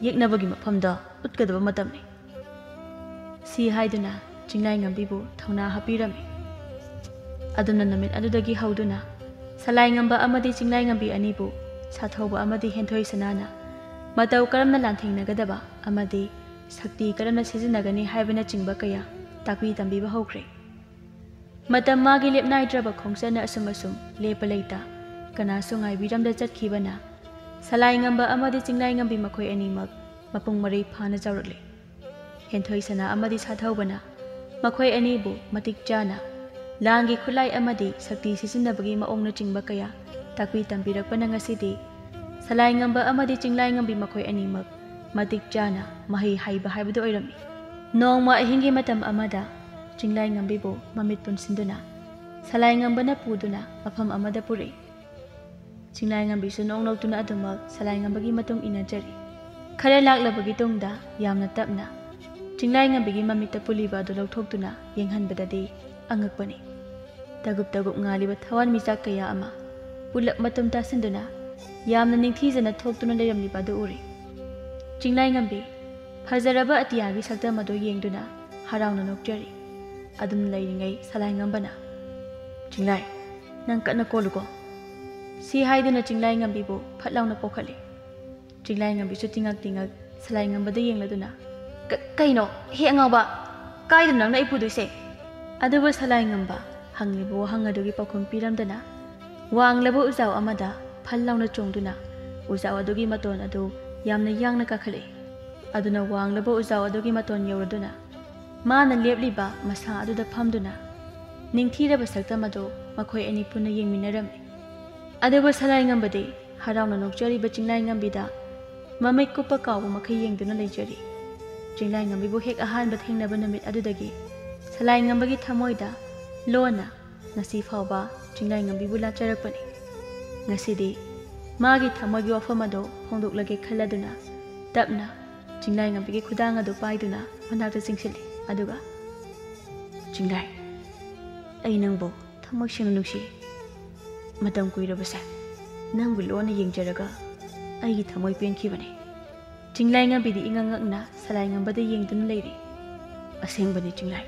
ꯌꯦꯛꯅꯕꯒꯤ ꯃꯐꯝꯗ ꯎꯠꯀꯗꯕ ꯃꯇꯝꯅꯤ," ꯁꯤ ꯍꯥꯏꯗꯨꯅ ꯆꯤꯡꯂꯥꯏꯉꯝꯕꯤꯕꯨ ꯊꯧꯅꯥ ꯍꯥꯞꯄꯤꯔꯝꯃꯤ꯫ ꯑꯗꯨꯝꯅ ꯅꯨꯃꯤꯠ ꯑꯗꯨꯗꯒꯤ ꯍꯧꯗꯨꯅ ꯁꯂꯥꯏꯉꯝꯕ ꯑꯃꯗꯤ ꯆꯤꯡꯂꯥꯏꯉꯝꯕꯤ ꯑꯅꯤꯕꯨ ꯁꯥꯊꯧꯕ ꯑꯃꯗꯤ ꯍꯦꯟꯊꯣꯏ ꯁꯅꯥꯅ ꯃꯇꯧ ꯀꯔꯝꯅ ꯂꯥꯟꯊꯦꯡꯅꯒꯗꯕ ꯑꯃꯗꯤ ꯁꯛꯇꯤ ꯀꯔꯝꯅ ꯁꯤꯖꯤꯟꯅꯒꯅꯤ ꯍꯥꯏꯕꯅꯆꯤꯡꯕ ꯀꯌꯥ ꯇꯥꯛꯄꯤ ꯇꯝꯕꯤꯕ ꯍꯧꯈ꯭ꯔꯦ꯫ ꯃꯇꯝ ꯃꯥꯒꯤ ꯂꯦꯞꯅꯥꯏꯗ꯭ꯔꯕ ꯈꯣꯡꯆꯠꯅ ꯑꯁꯨꯝ ꯑꯁꯨꯝ ꯂꯦꯞꯄ ꯂꯩꯇ ꯀꯅꯥꯁꯨ ꯉꯥꯏꯕꯤꯔꯝꯗ ꯆꯠꯈꯤꯕꯅ ꯁꯂꯥꯏꯉꯝꯕ ꯑꯃꯗꯤ ꯆꯤꯡꯂꯥꯏꯉꯝꯕꯤ ꯃꯈꯣꯏ ꯑꯅꯤꯃꯛ ꯃꯄꯨꯡ ꯃꯔꯩ ꯐꯥꯅ ꯆꯥꯎꯔꯛꯂꯤ꯫ ꯍꯦꯟꯊꯣꯏ ꯁꯅꯥ ꯑꯃꯗꯤ ꯁꯥꯊꯧꯕꯅ ꯃꯈꯣꯏ ꯑꯅꯤꯕꯨ ꯃꯇꯤꯛ ꯆꯥꯅ ꯂꯥꯟꯒꯤ ꯈꯨꯠꯂꯥꯏ ꯑꯃꯗꯤ ꯁꯛꯇꯤ ꯁꯤꯖꯤꯟꯅꯕꯒꯤ ꯃꯑꯣꯡꯅꯆꯤꯡꯕ ꯀꯌꯥ ꯇꯥꯛꯄꯤ ꯇꯝꯕꯤꯔꯛꯄꯅ ꯉꯁꯤꯗꯤ ꯁꯂꯥꯏꯉꯝꯕ ꯑꯃꯗꯤ ꯆꯤꯡꯂꯥꯏꯉꯝꯕꯤ ꯃꯈꯣꯏ ꯑꯅꯤꯃꯛ ꯃꯇꯤꯛ ꯆꯥꯅ ꯃꯍꯩ ꯍꯩꯕ ꯍꯥꯏꯕꯗꯨ ꯑꯣꯏꯔꯝꯃꯤ꯫ ꯅꯣꯡꯃ ꯑꯍꯤꯡꯒꯤ ꯃꯇꯝ ꯑꯃꯗ ꯆꯤꯡꯂꯥꯏꯉꯝꯕꯤꯕꯨ ꯃꯃꯤꯠ ꯄꯨꯟꯁꯤꯟꯗꯨꯅ ꯁꯂꯥꯏꯉꯝꯕꯅ ꯄꯨꯗꯨꯅ ꯃꯐꯝ ꯑꯃꯗ ꯄꯨꯔꯛꯏ꯫ ꯆꯤꯡꯂꯥꯏꯉꯝꯕꯤꯁꯨ ꯅꯣꯛ ꯅꯣꯛꯇꯨꯅ ꯑꯗꯨꯃꯛ ꯁꯂꯥꯏꯉꯝꯕꯒꯤ ꯃꯇꯨꯡ ꯏꯟꯅꯖꯔꯤ꯫ ꯈꯔ ꯂꯥꯛꯂꯕꯒꯤ ꯇꯨꯡꯗ ꯌꯥꯝꯅ ꯇꯞꯅ ꯆꯤꯡꯂꯥꯏꯉꯝꯕꯤꯒꯤ ꯃꯃꯤꯠꯇ ꯄꯨꯜꯂꯤꯕ ꯑꯗꯨ ꯂꯧꯊꯣꯛꯇꯨꯅ ꯌꯦꯡꯍꯟꯕꯗꯗꯤ ꯑꯉꯛꯄꯅꯤ꯫ ꯇꯒꯨꯞ ꯇꯒꯨꯞ ꯉꯥꯜꯂꯤꯕ ꯊꯋꯥꯟꯃꯤꯆꯥꯛ ꯀꯌꯥ ꯑꯃ ꯄꯨꯂꯞ ꯃꯇꯨꯝ ꯇꯥꯁꯤꯟꯗꯨꯅ ꯌꯥꯝꯅ ꯅꯤꯡꯊꯤꯖꯅ ꯊꯣꯛꯇꯨꯅ ꯂꯩꯔꯝꯂꯤꯕ ꯑꯗꯨ ꯎꯔꯤ꯫ ꯆꯤꯡꯂꯥꯏꯉꯝꯕꯤ ꯐꯖꯔꯕ ꯑꯇꯤꯌꯥꯒꯤ ꯁꯛꯇꯝ ꯑꯗꯨ ꯌꯦꯡꯗꯨꯅ ꯍꯔꯥꯎꯅ ꯅꯣꯛꯆꯔꯤ꯫ ꯑꯗꯨꯝ ꯂꯩꯔꯤꯉꯩ ꯁꯂꯥꯏꯉꯝꯕꯅ, "ꯆꯤꯡꯂꯥꯏ, ꯅꯪ ꯀꯟꯅ ꯀꯣꯜꯂꯨꯀꯣ," ꯁꯤ ꯍꯥꯏꯗꯨꯅ ꯆꯤꯡꯂꯥꯏꯉꯝꯕꯤꯕꯨ ꯐꯠ ꯂꯥꯎꯅ ꯄꯣꯛꯈꯠꯂꯤ꯫ ꯆꯤꯡꯂꯥꯏꯉꯝꯕꯤꯁꯨ ꯇꯤꯉꯛ ꯇꯤꯉꯛ ꯁꯂꯥꯏꯉꯝꯕꯗ ꯌꯦꯡꯂꯗꯨꯅ, "ꯀ-, ꯀꯩꯅꯣ, ꯍꯦ ꯑꯉꯥꯎꯕ, ꯀꯥꯏꯗꯅꯣ ꯅꯪꯅ ꯑꯩ ꯄꯨꯗꯣꯏꯁꯦ?" ꯑꯗꯨꯕꯨ ꯁꯂꯥꯏꯉꯝꯕ ꯍꯪꯂꯤꯕ ꯋꯥꯍꯪ ꯑꯗꯨꯒꯤ ꯄꯥꯎꯈꯨꯝ ꯄꯤꯔꯝꯗꯅ ꯋꯥꯡꯂꯕ ꯎꯖꯥꯎ ꯑꯃꯗ ꯐꯜ ꯂꯥꯎꯅ ꯆꯣꯡꯗꯨꯅ ꯎꯖꯥꯎ ꯑꯗꯨꯒꯤ ꯃꯇꯣꯟ ꯑꯗꯨ ꯌꯥꯝꯅ ꯌꯥꯡꯅ ꯀꯥꯈꯠꯂꯛꯏ꯫ ꯑꯗꯨꯅ ꯋꯥꯡꯂꯕ ꯎꯖꯥꯎ ꯑꯗꯨꯒꯤ ꯃꯇꯣꯟ ꯌꯧꯔꯗꯨꯅ ꯃꯥꯅ ꯂꯦꯞꯂꯤꯕ ꯃꯁꯥ ꯑꯗꯨꯗ ꯐꯝꯗꯨꯅ ꯅꯤꯡꯊꯤꯔꯕ ꯁꯛꯇꯝ ꯑꯗꯨ ꯃꯈꯣꯏ ꯑꯅꯤ ꯄꯨꯟꯅ ꯌꯦꯡꯃꯤꯟꯅꯔꯝꯃꯤ꯫ ꯑꯗꯨꯕꯨ ꯁꯂꯥꯏꯉꯝꯕꯗꯤ ꯍꯔꯥꯎꯅ ꯅꯣꯛꯆꯔꯤꯕ ꯆꯤꯡꯂꯥꯏꯉꯝꯕꯤꯗ ꯃꯃꯤꯠ ꯀꯨꯞꯄ ꯀꯥꯎꯕ ꯃꯈꯩ ꯌꯦꯡꯗꯨꯅ ꯂꯩꯖꯔꯤ꯫ ꯆꯤꯡꯂꯥꯏꯉꯝꯕꯤꯕꯨ ꯍꯦꯛ ꯑꯍꯥꯟꯕ ꯊꯦꯡꯅꯕ ꯅꯨꯃꯤꯠ ꯑꯗꯨꯗꯒꯤ ꯁꯂꯥꯏꯉꯝꯕꯒꯤ ꯊꯃꯣꯏꯗ ꯂꯣꯟꯅ ꯉꯁꯤ ꯐꯥꯎꯕ ꯆꯤꯡꯂꯥꯏꯉꯝꯕꯤꯕꯨ ꯂꯥꯠꯆꯔꯛꯄꯅꯤ꯫ ꯉꯁꯤꯗꯤ ꯃꯥꯒꯤ ꯊꯃꯣꯏꯒꯤ ꯋꯥꯐꯝ ꯑꯗꯨ ꯐꯣꯡꯗꯣꯛꯂꯒꯦ ꯈꯜꯂꯗꯨꯅ ꯇꯞꯅ ꯆꯤꯡꯂꯥꯏꯉꯝꯕꯤꯒꯤ ꯈꯨꯗꯥꯡ ꯑꯗꯨ ꯄꯥꯏꯗꯨꯅ ꯃꯅꯥꯛꯇ ꯆꯤꯡꯁꯤꯜꯂꯤ꯫ ꯑꯗꯨꯒ, "ꯆꯤꯡꯂꯥꯏ, ꯑꯩ ꯅꯪꯕꯨ ꯊꯃꯣꯏ ꯁꯦꯡꯅ ꯅꯨꯡꯁꯤ꯫ ꯃꯇꯝ ꯀꯨꯏꯔꯕꯁꯦ ꯅꯪꯕꯨ ꯂꯣꯟꯅ ꯌꯦꯡꯖꯔꯒ ꯑꯩꯒꯤ ꯊꯃꯣꯏ ꯄꯦꯟꯈꯤꯕꯅꯤ꯫" ꯆꯤꯡꯂꯥꯏꯉꯝꯕꯤꯗꯤ ꯏꯉꯛ ꯉꯛꯅ ꯁꯂꯥꯏꯉꯝꯕꯗ ꯌꯦꯡꯗꯨꯅ ꯂꯩꯔꯤ꯫ "ꯑꯁꯦꯡꯕꯅꯤ ꯆꯤꯡꯂꯥꯏ,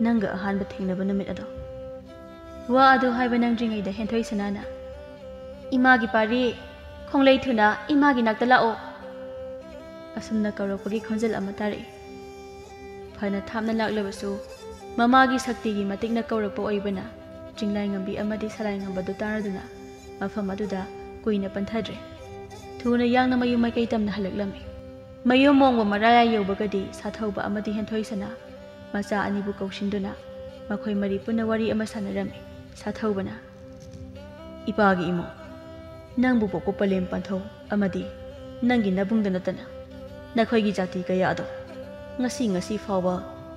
ꯅꯪꯒ ꯑꯍꯥꯟꯕ ꯊꯦꯡꯅꯕ ꯅꯨꯃꯤꯠ ꯑꯗꯣ꯫" ꯋꯥ ꯑꯗꯨ ꯍꯥꯏꯕ ꯅꯪꯗ꯭ꯔꯤꯉꯩꯗ ꯍꯦꯟꯊꯣꯏ ꯁꯅꯥꯅ, "ꯏꯃꯥꯒꯤ ꯄꯥꯔꯤ, ꯈꯣꯡꯂꯩ ꯊꯨꯅ ꯏꯃꯥꯒꯤ ꯅꯥꯛꯇ ꯂꯥꯛꯑꯣ꯫" ꯑꯁꯨꯝꯅ ꯀꯧꯔꯛꯄꯒꯤ ꯈꯣꯟꯖꯦꯜ ꯑꯃ ꯇꯥꯔꯛꯏ꯫ ꯐꯅ ꯊꯥꯞꯅ ꯂꯥꯛꯂꯕꯁꯨ ꯃꯃꯥꯒꯤ ꯁꯛꯇꯤꯒꯤ ꯃꯇꯤꯛꯅ ꯀꯧꯔꯛꯄ ꯑꯣꯏꯕꯅ ꯆꯤꯡꯂꯥꯏꯉꯝꯕꯤ ꯑꯃꯗꯤ ꯁꯂꯥꯏꯉꯝꯕꯗꯨ ꯇꯥꯔꯗꯨꯅ ꯃꯐꯝ ꯑꯗꯨꯗ ꯀꯨꯏꯅ ꯄꯟꯊꯗ꯭ꯔꯦ꯫ ꯊꯨꯅ ꯌꯥꯡꯅ ꯃꯌꯨꯝ ꯃꯥꯏꯀꯩ ꯇꯝꯅ ꯍꯜꯂꯛꯂꯝꯃꯤ꯫ ꯃꯌꯨꯝ ꯃꯣꯡꯕ ꯃꯔꯥꯌꯥꯏ ꯌꯧꯕꯒꯗꯤ ꯁꯥꯊꯧꯕ ꯑꯃꯗꯤ ꯍꯦꯟꯊꯣꯏ ꯁꯅꯥ ꯃꯆꯥ ꯑꯅꯤꯕꯨ ꯀꯧꯁꯤꯟꯗꯨꯅ ꯃꯈꯣꯏ ꯃꯔꯤ ꯄꯨꯟꯅ ꯋꯥꯔꯤ ꯑꯃ ꯁꯥꯟꯅꯔꯝꯃꯤ꯫ ꯁꯥꯊꯧꯕꯅ, "ꯏꯄꯥꯒꯤ ꯏꯃꯣ, ꯅꯪꯕꯨ ꯄꯣꯛꯄ ꯄꯂꯦꯝ ꯄꯟꯊꯧ ꯑꯃꯗꯤ ꯅꯪꯒꯤ ꯅꯕꯨꯡꯗ ꯅꯠꯇꯅ ꯅꯈꯣꯏꯒꯤ ꯖꯥꯇꯤ ꯀꯌꯥ ꯑꯗꯣ ꯉꯁꯤ ꯉꯁꯤ ꯐꯥꯎꯕ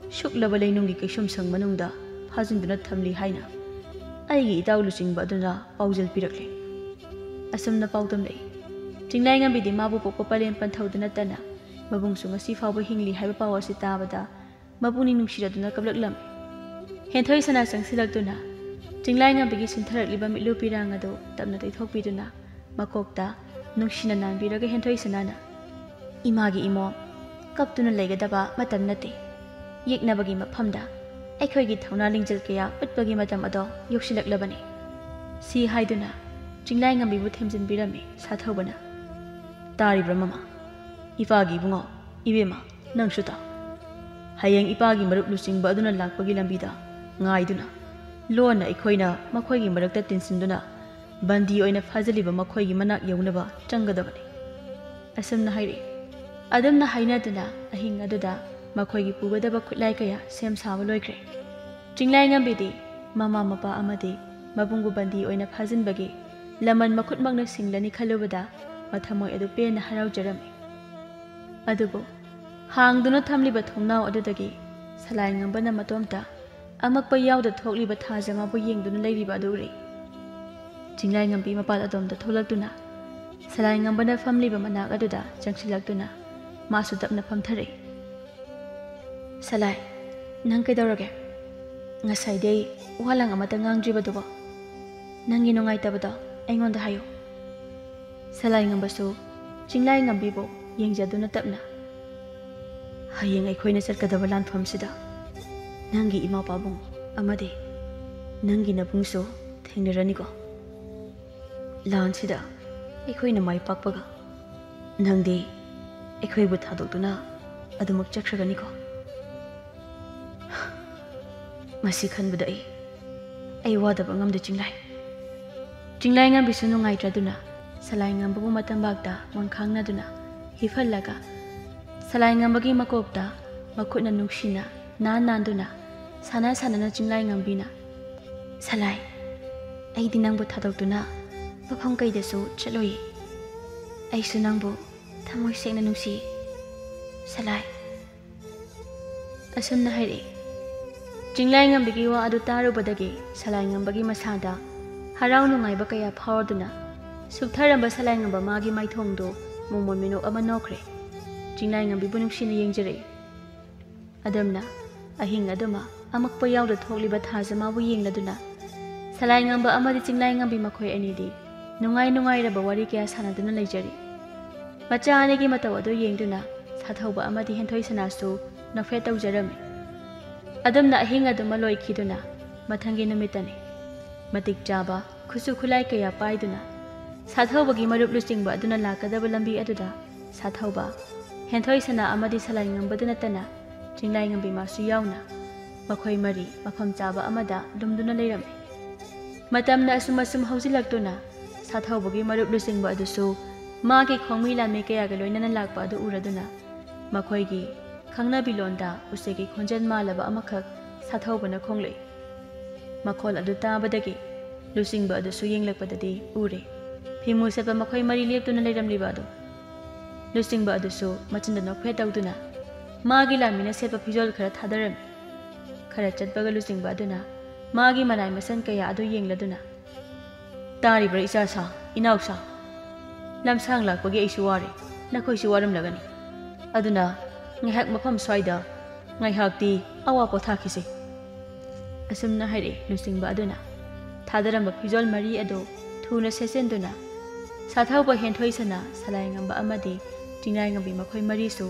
ꯁꯨꯛꯂꯕ ꯂꯩꯅꯨꯡꯒꯤ ꯀꯩꯁꯨꯝꯁꯪ ꯃꯅꯨꯡꯗ ꯐꯥꯖꯤꯟꯗꯨꯅ ꯊꯝꯂꯤ ꯍꯥꯏꯅ ꯑꯩꯒꯤ ꯏꯇꯥꯎ ꯂꯨꯆꯤꯡꯕ ꯑꯗꯨꯅ ꯄꯥꯎꯖꯦꯜ ꯄꯤꯔꯛꯂꯤ꯫" ꯑꯁꯨꯝꯅ ꯄꯥꯎꯗꯝꯂꯛꯏ꯫ ꯆꯤꯡꯂꯥꯏꯉꯝꯕꯤꯗꯤ ꯃꯥꯕꯨ ꯄꯣꯛꯄ ꯄꯂꯦꯝ ꯄꯟꯊꯧꯗ ꯅꯠꯇꯅ ꯃꯕꯨꯡꯁꯨ ꯉꯁꯤ ꯐꯥꯎꯕ ꯍꯤꯡꯂꯤ ꯍꯥꯏꯕ ꯄꯥꯎ ꯑꯁꯤ ꯇꯥꯕꯗ ꯃꯄꯨꯛꯅꯤꯡ ꯅꯨꯡꯁꯤꯔꯗꯨꯅ ꯀꯞꯂꯛꯂꯝꯃꯤ꯫ ꯍꯦꯟꯊꯣꯏ ꯁꯅꯥ ꯆꯪꯁꯤꯜꯂꯛꯇꯨꯅ ꯆꯤꯡꯂꯥꯏꯉꯝꯕꯤꯒꯤ ꯁꯤꯟꯊꯔꯛꯂꯤꯕ ꯃꯤꯠꯂꯨ ꯄꯤꯔꯥꯡ ꯑꯗꯨ ꯇꯞꯅ ꯇꯩꯊꯣꯛꯄꯤꯗꯨꯅ ꯃꯀꯣꯛꯇ ꯅꯨꯡꯁꯤꯅ ꯅꯥꯟꯕꯤꯔꯒ ꯍꯦꯟꯊꯣꯏ ꯁꯅꯥꯅ, "ꯏꯃꯥꯒꯤ ꯏꯃꯣꯝ, ꯀꯞꯇꯨꯅ ꯂꯩꯒꯗꯕ ꯃꯇꯝ ꯅꯠꯇꯦ꯫ ꯌꯦꯛꯅꯕꯒꯤ ꯃꯐꯝꯗ ꯑꯩꯈꯣꯏꯒꯤ ꯊꯧꯅꯥ ꯂꯤꯡꯖꯦꯜ ꯀꯌꯥ ꯎꯠꯄꯒꯤ ꯃꯇꯝ ꯑꯗꯣ ꯌꯧꯁꯤꯜꯂꯛꯂꯕꯅꯤ꯫" ꯁꯤ ꯍꯥꯏꯗꯨꯅ ꯆꯤꯡꯂꯥꯏꯉꯝꯕꯤꯕꯨ ꯊꯦꯝꯖꯤꯟꯕꯤꯔꯝꯃꯤ ꯁꯥꯊꯧꯕꯅ꯫ "ꯇꯥꯔꯤꯕ꯭ꯔꯥ ꯃꯃꯥ? ꯏꯄꯥꯒꯤ ꯏꯕꯨꯡꯉꯣ, ꯏꯕꯦꯝꯃ, ꯅꯪꯁꯨ ꯇꯥꯎ꯫ ꯍꯌꯦꯡ ꯏꯄꯥꯒꯤ ꯃꯔꯨꯞ ꯂꯨꯆꯤꯡꯕ ꯑꯗꯨꯅ ꯂꯥꯛꯄꯒꯤ ꯂꯝꯕꯤꯗ ꯉꯥꯏꯗꯨꯅ ꯂꯣꯟꯅ ꯑꯩꯈꯣꯏꯅ ꯃꯈꯣꯏꯒꯤ ꯃꯔꯛꯇ ꯇꯤꯟꯁꯤꯟꯗꯨꯅ ꯕꯟꯗꯤ ꯑꯣꯏꯅ ꯐꯥꯖꯤꯜꯂꯤꯕ ꯃꯈꯣꯏꯒꯤ ꯃꯅꯥꯛ ꯌꯧꯅꯕ ꯆꯪꯒꯗꯕꯅꯤ꯫" ꯑꯁꯨꯝꯅ ꯍꯥꯏꯔꯛꯏ꯫ ꯑꯗꯨꯝꯅ ꯍꯥꯏꯅꯗꯨꯅ ꯑꯍꯤꯡ ꯑꯗꯨꯗ ꯃꯈꯣꯏꯒꯤ ꯄꯨꯒꯗꯕ ꯈꯨꯠꯂꯥꯏ ꯀꯌꯥ ꯁꯦꯝ ꯁꯥꯕ ꯂꯣꯏꯈ꯭ꯔꯦ꯫ ꯆꯤꯡꯂꯥꯏꯉꯝꯕꯤꯗꯤ ꯃꯃꯥ ꯃꯄꯥ ꯑꯃꯗꯤ ꯃꯕꯨꯡꯕꯨ ꯕꯟꯗꯤ ꯑꯣꯏꯅ ꯐꯥꯖꯤꯟꯕꯒꯤ ꯂꯃꯟ ꯃꯈꯨꯠꯃꯛꯅ ꯁꯤꯡꯂꯅꯤ ꯈꯜꯂꯨꯕꯗ ꯃꯊꯃꯣꯏ ꯑꯗꯨ ꯄꯦꯟꯅ ꯍꯔꯥꯎꯖꯔꯝꯃꯤ꯫ ꯑꯗꯨꯕꯨ ꯍꯥꯡꯗꯨꯅ ꯊꯝꯂꯤꯕ ꯊꯣꯡꯅꯥꯎ ꯑꯗꯨꯗꯒꯤ ꯁꯂꯥꯏꯉꯝꯕꯅ ꯃꯇꯣꯝꯇ ꯑꯃꯛꯄ ꯌꯥꯎꯗ ꯊꯣꯛꯂꯤꯕ ꯊꯥꯖ ꯃꯥꯕꯨ ꯌꯦꯡꯗꯨꯅ ꯂꯩꯔꯤꯕ ꯑꯗꯨ ꯎꯔꯦ꯫ ꯆꯤꯡꯂꯥꯏꯉꯝꯕꯤ ꯃꯄꯥꯜ ꯑꯗꯣꯝꯗ ꯊꯣꯛꯂꯛꯇꯨꯅ ꯁꯂꯥꯏꯉꯝꯕꯅ ꯐꯝꯂꯤꯕ ꯃꯅꯥꯛ ꯑꯗꯨꯗ ꯆꯪꯁꯤꯜꯂꯛꯇꯨꯅ ꯃꯥꯁꯨ ꯇꯞꯅ ꯐꯝꯊꯔꯛꯏ꯫ "ꯁꯂꯥꯏ, ꯅꯪ ꯀꯩꯗꯧꯔꯒꯦ? ꯉꯁꯥꯏꯗꯩ ꯋꯥ ꯂꯥꯡ ꯑꯃꯠꯇ ꯉꯥꯡꯗ꯭ꯔꯤꯕꯗꯨꯕꯣ? ꯅꯪꯒꯤ ꯅꯨꯡꯉꯥꯏꯇꯕꯗꯣ ꯑꯩꯉꯣꯟꯗ ꯍꯥꯏꯌꯨ꯫" ꯁꯂꯥꯏꯉꯝꯕꯁꯨ ꯆꯤꯡꯂꯥꯏꯉꯝꯕꯤꯕꯨ ꯌꯦꯡꯖꯗꯨꯅ ꯇꯞꯅ, "ꯍꯌꯦꯡ ꯑꯩꯈꯣꯏꯅ ꯆꯠꯀꯗꯕ ꯂꯥꯟꯐꯝꯁꯤꯗ ꯅꯪꯒꯤ ꯏꯃꯥ ꯄꯥꯕꯨꯡ ꯑꯃꯗꯤ ꯅꯪꯒꯤ ꯅꯕꯨꯡꯁꯨ ꯊꯦꯡꯅꯔꯅꯤꯀꯣ꯫ ꯂꯥꯟꯁꯤꯗ ꯑꯩꯈꯣꯏꯅ ꯃꯥꯏ ꯄꯥꯛꯄꯒ ꯅꯪꯗꯤ ꯑꯩꯈꯣꯏꯕꯨ ꯊꯥꯗꯣꯛꯇꯨꯅ ꯑꯗꯨꯃꯛ ꯆꯠꯈ꯭ꯔꯒꯅꯤꯀꯣ꯫ ꯃꯁꯤ ꯈꯟꯕꯗ ꯑꯩ, ꯑꯩ ꯋꯥꯗꯕ ꯉꯝꯗꯦ, ꯆꯤꯡꯂꯥꯏ꯫" ꯆꯤꯡꯂꯥꯏꯉꯝꯕꯤꯁꯨ ꯅꯨꯡꯉꯥꯏꯇ꯭ꯔꯗꯨꯅ ꯁꯂꯥꯏꯉꯝꯕꯕꯨ ꯃꯇꯝꯕꯥꯛꯇ ꯃꯣꯟꯈꯥꯡꯅꯗꯨꯅ ꯍꯤꯐꯜꯂꯒ ꯁꯂꯥꯏꯉꯝꯕꯒꯤ ꯃꯀꯣꯛꯇ ꯃꯈꯨꯠꯅ ꯅꯨꯡꯁꯤꯅ ꯅꯥꯟ ꯅꯥꯟꯗꯨꯅ ꯁꯥꯟꯅ ꯁꯥꯟꯅꯅ ꯆꯤꯡꯂꯥꯏꯉꯝꯕꯤꯅ, "ꯁꯂꯥꯏ, ꯑꯩꯗꯤ ꯅꯪꯕꯨ ꯊꯥꯗꯣꯛꯇꯨꯅ ꯃꯐꯝ ꯀꯩꯗꯁꯨ ꯆꯠꯂꯣꯏꯌꯦ꯫ ꯑꯩꯁꯨ ꯅꯪꯕꯨ ꯊꯃꯣꯏ ꯁꯦꯡꯅ ꯅꯨꯡꯁꯤ, ꯁꯂꯥꯏ꯫" ꯑꯁꯨꯝꯅ ꯍꯥꯏꯔꯛꯏ꯫ ꯆꯤꯡꯂꯥꯏꯉꯝꯕꯤꯒꯤ ꯋꯥ ꯑꯗꯨ ꯇꯥꯔꯨꯕꯗꯒꯤ ꯁꯂꯥꯏꯉꯝꯕꯒꯤ ꯃꯁꯥꯗ ꯍꯔꯥꯎ ꯅꯨꯡꯉꯥꯏꯕ ꯀꯌꯥ ꯐꯥꯎꯔꯗꯨꯅ ꯁꯨꯞꯊꯔꯝꯕ ꯁꯂꯥꯏꯉꯝꯕ ꯃꯥꯒꯤ ꯃꯥꯏꯊꯣꯡꯗꯨ ꯃꯣꯃꯣꯟ ꯃꯤꯅꯣꯛ ꯑꯃ ꯅꯣꯛꯈ꯭ꯔꯦ꯫ ꯆꯤꯡꯂꯥꯏꯉꯝꯕꯤꯕꯨ ꯅꯨꯡꯁꯤꯅ ꯌꯦꯡꯖꯔꯛꯏ꯫ ꯑꯗꯨꯝꯅ ꯑꯍꯤꯡ ꯑꯗꯨꯃ ꯑꯃꯛꯄ ꯌꯥꯎꯗ ꯊꯣꯛꯂꯤꯕ ꯊꯥꯖ ꯃꯥꯕꯨ ꯌꯦꯡꯂꯗꯨꯅ ꯁꯂꯥꯏꯉꯝꯕ ꯑꯃꯗꯤ ꯆꯤꯡꯂꯥꯏꯉꯝꯕꯤ ꯃꯈꯣꯏ ꯑꯅꯤꯗꯤ ꯅꯨꯡꯉꯥꯏ ꯅꯨꯡꯉꯥꯏꯔꯕ ꯋꯥꯔꯤ ꯀꯌꯥ ꯁꯥꯟꯅꯗꯨꯅ ꯂꯩꯖꯔꯤ꯫ ꯃꯆꯥ ꯑꯅꯤꯒꯤ ꯃꯇꯧ ꯑꯗꯨ ꯌꯦꯡꯗꯨꯅ ꯁꯥꯊꯧꯕ ꯑꯃꯗꯤ ꯍꯦꯟꯊꯣꯏ ꯁꯅꯥꯁꯨ ꯅꯣꯛꯐꯦꯠ ꯇꯧꯖꯔꯝꯃꯤ꯫ ꯑꯗꯨꯝꯅ ꯑꯍꯤꯡ ꯑꯗꯨꯃ ꯂꯣꯏꯈꯤꯗꯨꯅ ꯃꯊꯪꯒꯤ ꯅꯨꯃꯤꯠꯇꯅꯤ꯫ ꯃꯇꯤꯛ ꯆꯥꯕ ꯈꯨꯠꯁꯨ ꯈꯨꯠꯂꯥꯏ ꯀꯌꯥ ꯄꯥꯏꯗꯨꯅ ꯁꯥꯊꯧꯕꯒꯤ ꯃꯔꯨꯞ ꯂꯨꯆꯤꯡꯕ ꯑꯗꯨꯅ ꯂꯥꯛꯀꯗꯕ ꯂꯝꯕꯤ ꯑꯗꯨꯗ ꯁꯥꯊꯧꯕ, ꯍꯦꯟꯊꯣꯏ ꯁꯅꯥ ꯑꯃꯗꯤ ꯁꯂꯥꯏꯉꯝꯕꯗꯨ ꯅꯠꯇꯅ ꯆꯤꯡꯂꯥꯏꯉꯝꯕꯤ ꯃꯥꯁꯨ ꯌꯥꯎꯅ ꯃꯈꯣꯏ ꯃꯔꯤ ꯃꯐꯝ ꯆꯥꯕ ꯑꯃꯗ ꯂꯨꯝꯗꯨꯅ ꯂꯩꯔꯝꯃꯤ꯫ ꯃꯇꯝꯅ ꯑꯁꯨꯝ ꯑꯁꯨꯝ ꯍꯧꯖꯤꯜꯂꯛꯇꯨꯅ ꯁꯥꯊꯧꯕꯒꯤ ꯃꯔꯨꯞ ꯂꯨꯆꯤꯡꯕ ꯑꯗꯨꯁꯨ ꯃꯥꯒꯤ ꯈꯣꯡꯃꯤ ꯂꯥꯟꯃꯤ ꯀꯌꯥꯒ ꯂꯣꯏꯅꯅ ꯂꯥꯛꯄ ꯑꯗꯨ ꯎꯔꯗꯨꯅ ꯃꯈꯣꯏꯒꯤ ꯈꯪꯅꯕꯤ ꯂꯣꯟꯗ ꯎꯆꯦꯛꯀꯤ ꯈꯣꯟꯖꯦꯜ ꯃꯥꯜꯂꯕ ꯑꯃꯈꯛ ꯁꯥꯊꯧꯕꯅ ꯈꯣꯡꯂꯛꯏ꯫ ꯃꯈꯣꯜ ꯑꯗꯨ ꯇꯥꯕꯗꯒꯤ ꯂꯨꯆꯤꯡꯕ ꯑꯗꯨꯁꯨ ꯌꯦꯡꯂꯛꯄꯗꯗꯤ ꯎꯔꯦ ꯐꯤꯃꯨ ꯁꯦꯠꯄ ꯃꯈꯣꯏ ꯃꯔꯤ ꯂꯦꯞꯇꯨꯅ ꯂꯩꯔꯝꯂꯤꯕ ꯑꯗꯨ꯫ ꯂꯨꯆꯤꯡꯕ ꯑꯗꯨꯁꯨ ꯃꯆꯤꯟꯗ ꯅꯣꯛꯐꯦꯠ ꯇꯧꯗꯨꯅ ꯃꯥꯒꯤ ꯂꯥꯟꯃꯤꯅ ꯁꯦꯠꯄ ꯐꯤꯖꯣꯜ ꯈꯔ ꯊꯥꯗꯔꯝꯃꯤ꯫ ꯈꯔ ꯆꯠꯄꯒ ꯂꯨꯆꯤꯡꯕ ꯑꯗꯨꯅ ꯃꯥꯒꯤ ꯃꯅꯥꯏ ꯃꯁꯟ ꯀꯌꯥ ꯑꯗꯨ ꯌꯦꯡꯂꯗꯨꯅ, "ꯇꯥꯔꯤꯕ꯭ꯔꯥ ꯏꯆꯥꯁꯥ, ꯏꯅꯥꯎꯁꯥ? ꯂꯝꯁꯥꯡ ꯂꯥꯛꯄꯒꯤ ꯑꯩꯁꯨ ꯋꯥꯔꯦ, ꯅꯈꯣꯏꯁꯨ ꯋꯥꯔꯝꯂꯒꯅꯤ꯫ ꯑꯗꯨꯅ ꯉꯥꯏꯍꯥꯛ ꯃꯐꯝ ꯁ꯭ꯋꯥꯏꯗ ꯉꯥꯏꯍꯥꯛꯇꯤ ꯑꯋꯥ ꯄꯣꯊꯥꯈꯤꯁꯤ," ꯑꯁꯨꯝꯅ ꯍꯥꯏꯔꯛꯏ ꯂꯨꯆꯤꯡꯕ ꯑꯗꯨꯅ꯫ ꯊꯥꯗꯔꯝꯕ ꯐꯤꯖꯣꯜ ꯃꯔꯤ ꯑꯗꯨ ꯊꯨꯅ ꯁꯦꯠꯆꯤꯟꯗꯨꯅ, ꯁꯥꯊꯧꯕ ꯍꯦꯟꯊꯣꯏ ꯁꯅꯥ, ꯁꯂꯥꯏꯉꯝꯕ ꯑꯃꯗꯤ ꯆꯤꯡꯂꯥꯏꯉꯝꯕꯤ ꯃꯈꯣꯏ ꯃꯔꯤꯁꯨ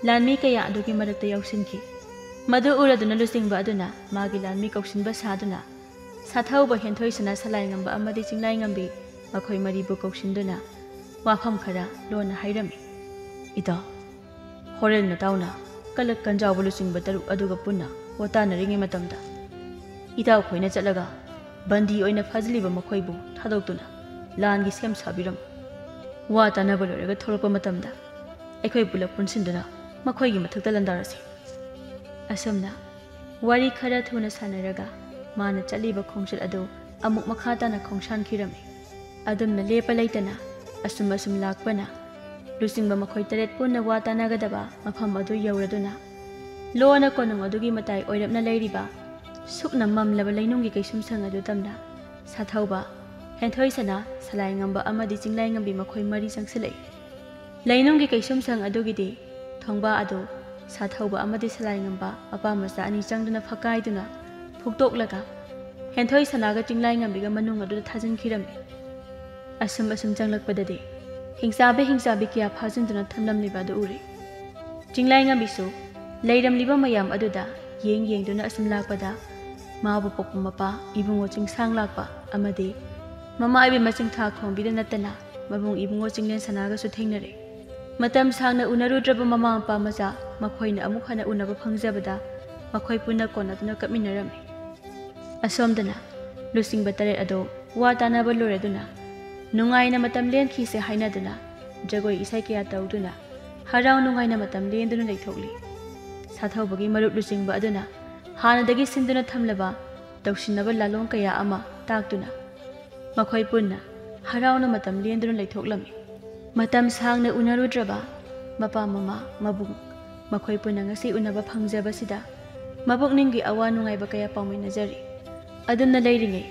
ꯂꯥꯟꯃꯤ ꯀꯌꯥ ꯑꯗꯨꯒꯤ ꯃꯔꯛꯇ ꯌꯥꯎꯁꯤꯟꯈꯤ꯫ ꯃꯗꯨ ꯎꯔꯗꯨꯅ ꯂꯨꯆꯤꯡꯕ ꯑꯗꯨꯅ ꯃꯥꯒꯤ ꯂꯥꯟꯃꯤ ꯀꯧꯁꯤꯟꯕ ꯁꯥꯗꯨꯅ, ꯁꯥꯊꯧꯕ ꯍꯦꯟꯊꯣꯏ ꯁꯅꯥ, ꯁꯂꯥꯏꯉꯝꯕ ꯑꯃꯗꯤ ꯆꯤꯡꯂꯥꯏꯉꯝꯕꯤ ꯃꯈꯣꯏ ꯃꯔꯤꯕꯨ ꯀꯧꯁꯤꯟꯗꯨꯅ ꯋꯥꯐꯝ ꯈꯔ ꯂꯣꯟꯅ ꯍꯥꯏꯔꯝꯃꯤ꯫ "ꯏꯇꯥꯎ, ꯍꯣꯔꯦꯟ ꯅꯇꯥꯎꯅ ꯀꯂꯛ ꯀꯟꯖꯥꯎꯕ ꯂꯨꯆꯤꯡꯕ ꯇꯔꯨꯛ ꯑꯗꯨꯒ ꯄꯨꯟꯅ ꯋꯥ ꯇꯥꯅꯔꯤꯉꯩ ꯃꯇꯝꯗ, ꯏꯇꯥꯎꯈꯣꯏꯅ ꯆꯠꯂꯒ ꯕꯟꯗꯤ ꯑꯣꯏꯅ ꯐꯥꯖꯤꯜꯂꯤꯕ ꯃꯈꯣꯏꯕꯨ ꯊꯥꯗꯣꯛꯇꯨꯅ ꯂꯥꯟꯒꯤ ꯁꯦꯝ ꯁꯥꯕꯤꯔꯝꯃꯨ꯫ ꯋꯥ ꯇꯥꯅꯕ ꯂꯣꯏꯔꯒ ꯊꯣꯛꯂꯛꯄ ꯃꯇꯝꯗ ꯑꯩꯈꯣꯏ ꯄꯨꯂꯞ ꯄꯨꯟꯁꯤꯟꯗꯨꯅ ꯃꯈꯣꯏꯒꯤ ꯃꯊꯛꯇ ꯂꯥꯟꯗꯥꯔꯁꯤ꯫" ꯑꯁꯨꯝꯅ ꯋꯥꯔꯤ ꯈꯔ ꯊꯨꯅ ꯁꯥꯟꯅꯔꯒ ꯃꯥꯅ ꯆꯠꯂꯤꯕ ꯈꯣꯡꯆꯠ ꯑꯗꯨ ꯑꯃꯨꯛ ꯃꯈꯥ ꯇꯥꯅ ꯈꯣꯡꯁꯥꯟꯈꯤꯔꯝꯃꯤ꯫ ꯑꯗꯨꯝꯅ ꯂꯦꯞꯄ ꯂꯩꯇꯅ ꯑꯁꯨꯝ ꯑꯁꯨꯝ ꯂꯥꯛꯄꯅ ꯂꯨꯆꯤꯡꯕ ꯃꯈꯣꯏ ꯇꯔꯦꯠ ꯄꯨꯟꯅ ꯋꯥ ꯇꯥꯅꯒꯗꯕ ꯃꯐꯝ ꯑꯗꯨ ꯌꯧꯔꯗꯨꯅ, ꯂꯣꯟꯅ ꯀꯣꯅꯨꯡ ꯑꯗꯨꯒꯤ ꯃꯇꯥꯏ ꯑꯣꯏꯔꯞꯅ ꯂꯩꯔꯤꯕ ꯁꯨꯞꯅ ꯃꯝꯂꯕ ꯂꯩꯅꯨꯡꯒꯤ ꯀꯩꯁꯨꯝꯁꯪ ꯑꯗꯨ ꯇꯝꯅ ꯁꯥꯊꯧꯕ, ꯍꯦꯟꯊꯣꯏ ꯁꯅꯥ, ꯁꯂꯥꯏꯉꯝꯕ ꯑꯃꯗꯤ ꯆꯤꯡꯂꯥꯏꯉꯝꯕꯤ ꯃꯈꯣꯏ ꯃꯔꯤ ꯆꯪꯁꯤꯜꯂꯛꯏ꯫ ꯂꯩꯅꯨꯡꯒꯤ ꯀꯩꯁꯨꯝꯁꯪ ꯑꯗꯨꯒꯤꯗꯤ ꯊꯣꯡꯕꯥ ꯑꯗꯨ ꯁꯥꯊꯧꯕ ꯑꯃꯗꯤ ꯁꯂꯥꯏꯉꯝꯕ ꯃꯄꯥ ꯃꯆꯥ ꯑꯅꯤ ꯆꯪꯗꯨꯅ ꯐꯛꯀꯥꯏꯗꯨꯅ ꯐꯨꯛꯇꯣꯛꯂꯒ ꯍꯦꯟꯊꯣꯏ ꯁꯅꯥꯒ ꯆꯤꯡꯂꯥꯏꯉꯝꯕꯤꯒ ꯃꯅꯨꯡ ꯑꯗꯨꯗ ꯊꯥꯖꯤꯟꯈꯤꯔꯝꯃꯤ꯫ ꯑꯁꯨꯝ ꯑꯁꯨꯝ ꯆꯪꯂꯛꯄꯗꯗꯤ ꯍꯤꯡꯆꯥꯕꯤ ꯍꯤꯡꯆꯥꯕꯤ ꯀꯌꯥ ꯐꯥꯖꯤꯟꯗꯨꯅ ꯊꯝꯂꯝꯂꯤꯕ ꯑꯗꯨ ꯎꯔꯦ꯫ ꯆꯤꯡꯂꯥꯏꯉꯝꯕꯤꯁꯨ ꯂꯩꯔꯝꯂꯤꯕ ꯃꯌꯥꯝ ꯑꯗꯨꯗ ꯌꯦꯡ ꯌꯦꯡꯗꯨꯅ ꯑꯁꯨꯝ ꯂꯥꯛꯄꯗ ꯃꯥꯕꯨ ꯄꯣꯛꯄ ꯃꯄꯥ ꯏꯕꯨꯡꯉꯣ ꯆꯤꯡꯁꯥꯡ ꯂꯥꯛꯄ ꯑꯃꯗꯤ ꯃꯃꯥ ꯏꯕꯦꯝꯃ ꯆꯤꯡꯊꯥ ꯈꯣꯝꯕꯤꯗ ꯅꯠꯇꯅ ꯃꯕꯨꯡ ꯏꯕꯨꯡꯉꯣ ꯆꯤꯡꯂꯦꯟ ꯁꯅꯥꯒꯁꯨ ꯊꯦꯡꯅꯔꯦ꯫ ꯃꯇꯝ ꯁꯥꯡꯅ ꯎꯅꯔꯨꯗ꯭ꯔꯕ ꯃꯃꯥ ꯃꯄꯥ ꯃꯆꯥ ꯃꯈꯣꯏꯅ ꯑꯃꯨꯛ ꯍꯟꯅ ꯎꯅꯕ ꯐꯪꯖꯕꯗ ꯃꯈꯣꯏ ꯄꯨꯟꯅ ꯀꯣꯟꯅꯗꯨꯅ ꯀꯞꯃꯤꯟꯅꯔꯝꯃꯤ꯫ ꯑꯁꯣꯝꯗꯅ ꯂꯨꯆꯤꯡꯕ ꯇꯔꯦꯠ ꯑꯗꯨ ꯋꯥ ꯇꯥꯅꯕ ꯂꯣꯏꯔꯗꯨꯅ ꯅꯨꯡꯉꯥꯏꯅ ꯃꯇꯝ ꯂꯦꯟꯈꯤꯁꯦ ꯍꯥꯏꯅꯗꯨꯅ ꯖꯒꯣꯏ ꯏꯁꯩ ꯀꯌꯥ ꯇꯧꯗꯨꯅ ꯍꯔꯥꯎ ꯅꯨꯡꯉꯥꯏꯅ ꯃꯇꯝ ꯂꯦꯟꯗꯨꯅ ꯂꯩꯊꯣꯛꯂꯤ꯫ ꯁꯥꯊꯧꯕꯒꯤ ꯃꯔꯨꯞ ꯂꯨꯆꯤꯡꯕ ꯑꯗꯨꯅ ꯍꯥꯟꯅꯗꯒꯤ ꯁꯤꯟꯗꯨꯅ ꯊꯝꯂꯕ ꯇꯧꯁꯤꯟꯅꯕ ꯂꯥꯂꯣꯡ ꯀꯌꯥ ꯑꯃ ꯇꯥꯛꯇꯨꯅ ꯃꯈꯣꯏ ꯄꯨꯟꯅ ꯍꯔꯥꯎꯅ ꯃꯇꯝ ꯂꯦꯟꯗꯨꯅ ꯂꯩꯊꯣꯛꯂꯝꯃꯤ꯫ ꯃꯇꯝ ꯁꯥꯡꯅ ꯎꯅꯔꯨꯗ꯭ꯔꯕ ꯃꯄꯥ ꯃꯃꯥ ꯃꯕꯨꯡ ꯃꯈꯣꯏ ꯄꯨꯟꯅ ꯉꯁꯤ ꯎꯅꯕ ꯐꯪꯖꯕꯁꯤꯗ ꯃꯄꯨꯛꯅꯤꯡꯒꯤ ꯑꯋꯥ ꯅꯨꯡꯉꯥꯏꯕ ꯀꯌꯥ ꯄꯥꯎꯃꯤꯟꯅꯖꯔꯤ꯫ ꯑꯗꯨꯝꯅ ꯂꯩꯔꯤꯉꯩ,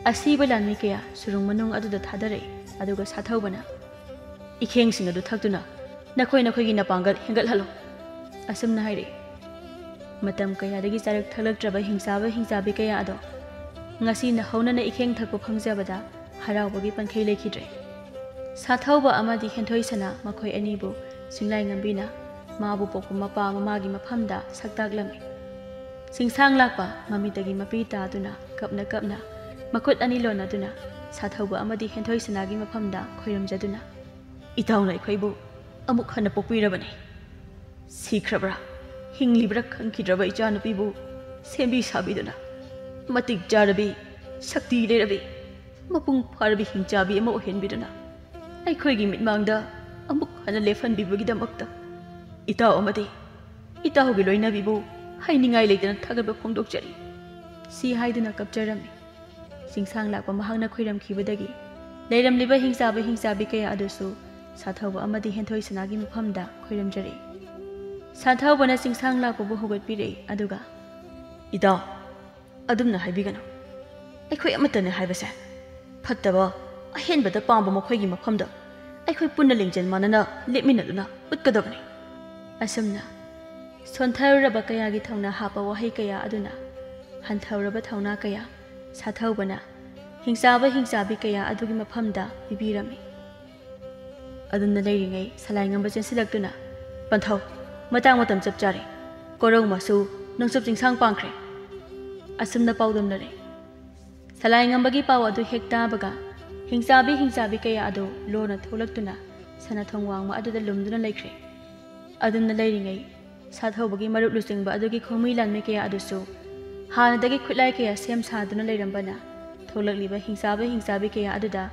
ꯑꯁꯤꯕ ꯂꯥꯟꯃꯤ ꯀꯌꯥ ꯁꯨꯔꯨꯡ ꯃꯅꯨꯡ ꯑꯗꯨꯗ ꯊꯥꯗꯔꯛꯏ꯫ ꯑꯗꯨꯒ ꯁꯥꯊꯧꯕꯅ, "ꯏꯈꯦꯡꯁꯤꯡ ꯑꯗꯨ ꯊꯛꯇꯨꯅ ꯅꯈꯣꯏ ꯅꯈꯣꯏꯒꯤ ꯅꯄꯥꯡꯒꯜ ꯍꯦꯟꯒꯠꯍꯜꯂꯨ," ꯑꯁꯨꯝꯅ ꯍꯥꯏꯔꯛꯏ꯫ ꯃꯇꯝ ꯀꯌꯥꯗꯒꯤ ꯆꯥꯔꯛ ꯊꯛꯂꯛꯇ꯭ꯔꯕ ꯍꯤꯡꯆꯥꯕ ꯍꯤꯡꯆꯥꯕꯤ ꯀꯌꯥ ꯑꯗꯣ ꯉꯁꯤꯅ ꯍꯧꯅꯅ ꯏꯈꯦꯡ ꯊꯛꯄ ꯐꯪꯖꯕꯗ ꯍꯔꯥꯎꯕꯒꯤ ꯄꯟꯈꯩ ꯂꯩꯈꯤꯗ꯭ꯔꯦ꯫ ꯁꯥꯊꯧꯕ ꯑꯃꯗꯤ ꯍꯦꯟꯊꯣꯏ ꯁꯅꯥ ꯃꯈꯣꯏ ꯑꯅꯤꯕꯨ ꯆꯤꯡꯂꯥꯏ ꯉꯝꯕꯤꯅ ꯃꯥꯕꯨ ꯄꯣꯛꯄ ꯃꯄꯥ ꯃꯃꯥꯒꯤ ꯃꯐꯝꯗ ꯁꯛꯇꯥꯛꯂꯝꯃꯤ꯫ ꯆꯤꯡꯁꯥꯡ ꯂꯥꯛꯄ ꯃꯃꯤꯠꯇꯒꯤ ꯃꯄꯤ ꯇꯥꯗꯨꯅ ꯀꯞꯅ ꯀꯞꯅ ꯃꯈꯨꯠ ꯑꯅꯤ ꯂꯣꯟꯅꯗꯨꯅ ꯁꯥꯊꯧꯕ ꯑꯃꯗꯤ ꯍꯦꯟꯊꯣꯏ ꯁꯅꯥꯒꯤ ꯃꯐꯝꯗ ꯈꯣꯏꯔꯝꯖꯗꯨꯅ, "ꯏꯇꯥꯎꯅ ꯑꯩꯈꯣꯏꯕꯨ ꯑꯃꯨꯛ ꯍꯟꯅ ꯄꯣꯛꯄꯤꯔꯕꯅꯤ꯫ ꯁꯤꯈ꯭ꯔꯕ꯭ꯔꯥ, ꯍꯤꯡꯂꯤꯕ꯭ꯔꯥ ꯈꯪꯈꯤꯗ꯭ꯔꯕ ꯏꯆꯥꯅꯨꯄꯤꯕꯨ ꯁꯦꯝꯕꯤ ꯁꯥꯕꯤꯗꯨꯅ, ꯃꯇꯤꯛ ꯆꯥꯔꯕꯤ, ꯁꯛꯇꯤ ꯂꯩꯔꯕꯤ, ꯃꯄꯨꯡ ꯐꯥꯔꯕꯤ ꯍꯤꯡꯆꯥꯕꯤ ꯑꯃ ꯑꯣꯏꯍꯟꯕꯤꯗꯨꯅ ꯑꯩꯈꯣꯏꯒꯤ ꯃꯤꯠꯃꯥꯡꯗ ꯑꯃꯨꯛ ꯍꯟꯅ ꯂꯦꯞꯍꯟꯕꯤꯕꯒꯤꯗꯃꯛꯇ ꯏꯇꯥꯎ ꯑꯃꯗꯤ ꯏꯇꯥꯎꯒꯤ ꯂꯣꯏꯅꯕꯤꯕꯨ ꯍꯥꯏꯅꯤꯡꯉꯥꯏ ꯂꯩꯇꯅ ꯊꯥꯒꯠꯄ ꯐꯣꯡꯗꯣꯛꯆꯔꯤ," ꯁꯤ ꯍꯥꯏꯗꯨꯅ ꯀꯞꯆꯔꯝꯃꯤ꯫ ꯆꯤꯡꯁꯥꯡ ꯂꯥꯛꯄ ꯃꯍꯥꯛꯅ ꯈꯣꯏꯔꯝꯈꯤꯕꯗꯒꯤ ꯂꯩꯔꯝꯂꯤꯕ ꯍꯤꯡꯆꯥꯕ ꯍꯤꯡꯆꯥꯕꯤ ꯀꯌꯥ ꯑꯗꯨꯁꯨ ꯁꯥꯊꯧꯕ ꯑꯃꯗꯤ ꯍꯦꯟꯊꯣꯏ ꯁꯅꯥꯒꯤ ꯃꯐꯝꯗ ꯈꯣꯏꯔꯝꯖꯔꯛꯏ꯫ ꯁꯥꯊꯧꯕꯅ ꯆꯤꯡꯁꯥꯡ ꯂꯥꯛꯄꯕꯨ ꯍꯧꯒꯠꯄꯤꯔꯛꯏ, ꯑꯗꯨꯒ, "ꯏꯇꯥꯎ, ꯑꯗꯨꯝꯅ ꯍꯥꯏꯕꯤꯒꯅꯨ꯫ ꯑꯩꯈꯣꯏ ꯑꯃꯠꯇꯅꯦ ꯍꯥꯏꯕꯁꯦ ꯐꯠꯇꯕ, ꯑꯍꯦꯟꯕꯗ ꯄꯥꯝꯕ ꯃꯈꯣꯏꯒꯤ ꯃꯐꯝꯗ ꯑꯩꯈꯣꯏ ꯄꯨꯟꯅ ꯂꯤꯡꯖꯦꯜ ꯃꯥꯟꯅꯅ ꯂꯦꯞꯃꯤꯟꯅꯗꯨꯅ ꯎꯠꯀꯗꯕꯅꯤ," ꯑꯁꯨꯝꯅ ꯁꯣꯟꯊꯔꯨꯔꯕ ꯀꯌꯥꯒꯤ ꯊꯧꯅꯥ ꯍꯥꯞꯄ ꯋꯥꯍꯩ ꯀꯌꯥ ꯑꯗꯨꯅ ꯍꯟꯊꯔꯨꯔꯕ ꯊꯧꯅꯥ ꯀꯌꯥ ꯁꯥꯊꯧꯕꯅ ꯍꯤꯡꯆꯥꯕ ꯍꯤꯡꯆꯥꯕꯤ ꯀꯌꯥ ꯑꯗꯨꯒꯤ ꯃꯐꯝꯗ ꯄꯤꯕꯤꯔꯝꯃꯤ꯫ ꯑꯗꯨꯝꯅ ꯂꯩꯔꯤꯉꯩ ꯁꯂꯥꯏꯉꯝꯕ ꯆꯦꯟꯁꯤꯜꯂꯛꯇꯨꯅ, "ꯄꯟꯊꯧ, ꯃꯇꯥꯡ ꯃꯇꯝ ꯆꯞ ꯆꯥꯔꯦ꯫ ꯀꯣꯔꯧ ꯃꯥꯁꯨ ꯅꯣꯡꯆꯨꯞ ꯆꯤꯡꯁꯥꯡ ꯄꯥꯡꯈ꯭ꯔꯦ," ꯑꯁꯨꯝꯅ ꯄꯥꯎꯗꯝꯅꯔꯦ꯫ ꯁꯂꯥꯏꯉꯝꯕꯒꯤ ꯄꯥꯎ ꯑꯗꯨ ꯍꯦꯛ ꯇꯥꯕꯒ ꯍꯤꯡꯆꯥꯕꯤ ꯍꯤꯡꯆꯥꯕꯤ ꯀꯌꯥ ꯑꯗꯨ ꯂꯣꯟꯅ ꯊꯣꯛꯂꯛꯇꯨꯅ ꯁꯅꯥꯊꯣꯡ ꯋꯥꯡꯃ ꯑꯗꯨꯗ ꯂꯨꯝꯗꯨꯅ ꯂꯩꯈ꯭ꯔꯦ꯫ ꯑꯗꯨꯝꯅ ꯂꯩꯔꯤꯉꯩ ꯁꯥꯊꯧꯕꯒꯤ ꯃꯔꯨꯞ ꯂꯨꯆꯤꯡꯕ ꯑꯗꯨꯒꯤ ꯈꯣꯡꯃꯤ ꯂꯥꯟꯃꯤ ꯀꯌꯥ ꯑꯗꯨꯁꯨ ꯍꯥꯟꯅꯗꯒꯤ ꯈꯨꯠꯂꯥꯏ ꯀꯌꯥ ꯁꯦꯝ ꯁꯥꯗꯨꯅ ꯂꯩꯔꯝꯕꯅ ꯊꯣꯛꯂꯛꯂꯤꯕ ꯍꯤꯡꯆꯥꯕ ꯍꯤꯡꯆꯥꯕꯤ ꯀꯌꯥ ꯑꯗꯨꯗ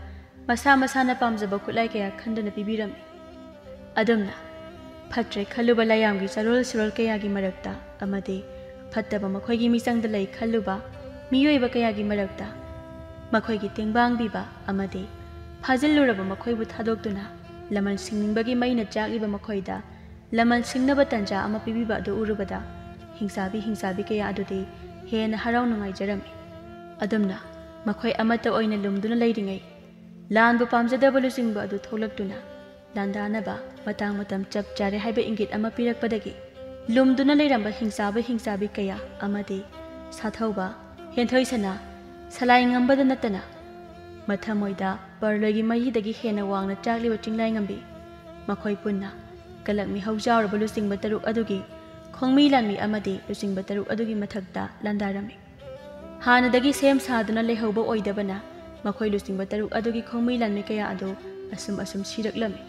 ꯃꯁꯥ ꯃꯁꯥꯅ ꯄꯥꯝꯖꯕ ꯈꯨꯠꯂꯥꯏ ꯀꯌꯥ ꯈꯟꯗꯨꯅ ꯄꯤꯕꯤꯔꯝꯃꯤ꯫ ꯑꯗꯨꯝꯅ ꯐꯠꯇ꯭ꯔꯦ ꯈꯜꯂꯨꯕ ꯂꯥꯏꯌꯥꯝꯒꯤ ꯆꯥꯔꯣꯜ ꯁꯨꯔꯣꯜ ꯀꯌꯥꯒꯤ ꯃꯔꯛꯇ ꯑꯃꯗꯤ ꯐꯠꯇꯕ ꯃꯈꯣꯏꯒꯤ ꯃꯤꯆꯪꯗ ꯂꯩ ꯈꯜꯂꯨꯕ ꯃꯤꯑꯣꯏꯕ ꯀꯌꯥꯒꯤ ꯃꯔꯛꯇ ꯃꯈꯣꯏꯒꯤ ꯇꯦꯡꯕꯥꯡꯕꯤꯕ ꯑꯃꯗꯤ ꯐꯥꯖꯤꯜꯂꯨꯔꯕ ꯃꯈꯣꯏꯕꯨ ꯊꯥꯗꯣꯛꯇꯨꯅ ꯂꯃꯟ ꯁꯤꯡꯅꯤꯡꯕꯒꯤ ꯃꯩꯅ ꯆꯥꯛꯂꯤꯕ ꯃꯈꯣꯏꯗ ꯂꯃꯟ ꯁꯤꯡꯅꯕ ꯇꯟꯖꯥ ꯑꯃ ꯄꯤꯕꯤꯕ ꯑꯗꯨ ꯎꯔꯨꯕꯗ ꯍꯤꯡꯆꯥꯕꯤ ꯍꯤꯡꯆꯥꯕꯤ ꯀꯌꯥ ꯑꯗꯨꯗꯤ ꯍꯦꯟꯅ ꯍꯔꯥꯎ ꯅꯨꯡꯉꯥꯏꯖꯔꯝꯃꯤ꯫ ꯑꯗꯨꯝꯅ ꯃꯈꯣꯏ ꯑꯃꯠꯇ ꯑꯣꯏꯅ ꯂꯨꯝꯗꯨꯅ ꯂꯩꯔꯤꯉꯩ, ꯂꯥꯟꯕꯨ ꯄꯥꯝꯖꯗꯕ ꯂꯨꯆꯤꯡꯕ ꯑꯗꯨ ꯊꯣꯛꯂꯛꯇꯨꯅ ꯂꯥꯟꯗꯥꯅꯕ ꯃꯇꯥꯡ ꯃꯇꯝ ꯆꯞ ꯆꯥꯔꯦ ꯍꯥꯏꯕ ꯏꯪꯒꯤꯠ ꯑꯃ ꯄꯤꯔꯛꯄꯗꯒꯤ, ꯂꯨꯝꯗꯨꯅ ꯂꯩꯔꯝꯕ ꯍꯤꯡꯆꯥꯕ ꯍꯤꯡꯆꯥꯕꯤ ꯀꯌꯥ ꯑꯃꯗꯤ ꯁꯥꯊꯧꯕ, ꯍꯦꯟꯊꯣꯏ ꯁꯅꯥ, ꯁꯂꯥꯏ ꯉꯝꯕꯗ ꯅꯠꯇꯅ ꯃꯊꯃꯣꯏꯗ ꯄꯔꯂꯣꯏꯒꯤ ꯃꯩꯗꯒꯤ ꯍꯦꯟꯅ ꯋꯥꯡꯅ ꯆꯥꯛꯂꯤꯕ ꯆꯤꯡꯂꯥꯏꯉꯝꯕꯤ, ꯃꯈꯣꯏ ꯄꯨꯟꯅ ꯀꯂꯛ ꯃꯤꯍꯧ ꯆꯥꯎꯔꯕ ꯂꯨꯆꯤꯡꯕ ꯇꯔꯨꯛ ꯑꯗꯨꯒꯤ ꯈꯣꯡꯃꯤ ꯂꯥꯟꯃꯤ ꯑꯃꯗꯤ ꯂꯨꯆꯤꯡꯕ ꯇꯔꯨꯛ ꯑꯗꯨꯒꯤ ꯃꯊꯛꯇ ꯂꯥꯟꯗꯥꯔꯝꯃꯤ꯫ ꯍꯥꯟꯅꯗꯒꯤ ꯁꯦꯝ ꯁꯥꯗꯨꯅ ꯂꯩꯍꯧꯕ ꯑꯣꯏꯗꯕꯅ ꯃꯈꯣꯏ ꯂꯨꯆꯤꯡꯕ ꯇꯔꯨꯛ ꯑꯗꯨꯒꯤ ꯈꯣꯡꯃꯤ ꯂꯥꯟꯃꯤ ꯀꯌꯥ ꯑꯗꯨ ꯑꯁꯨꯝ ꯑꯁꯨꯝ ꯁꯤꯔꯛꯂꯝꯃꯤ꯫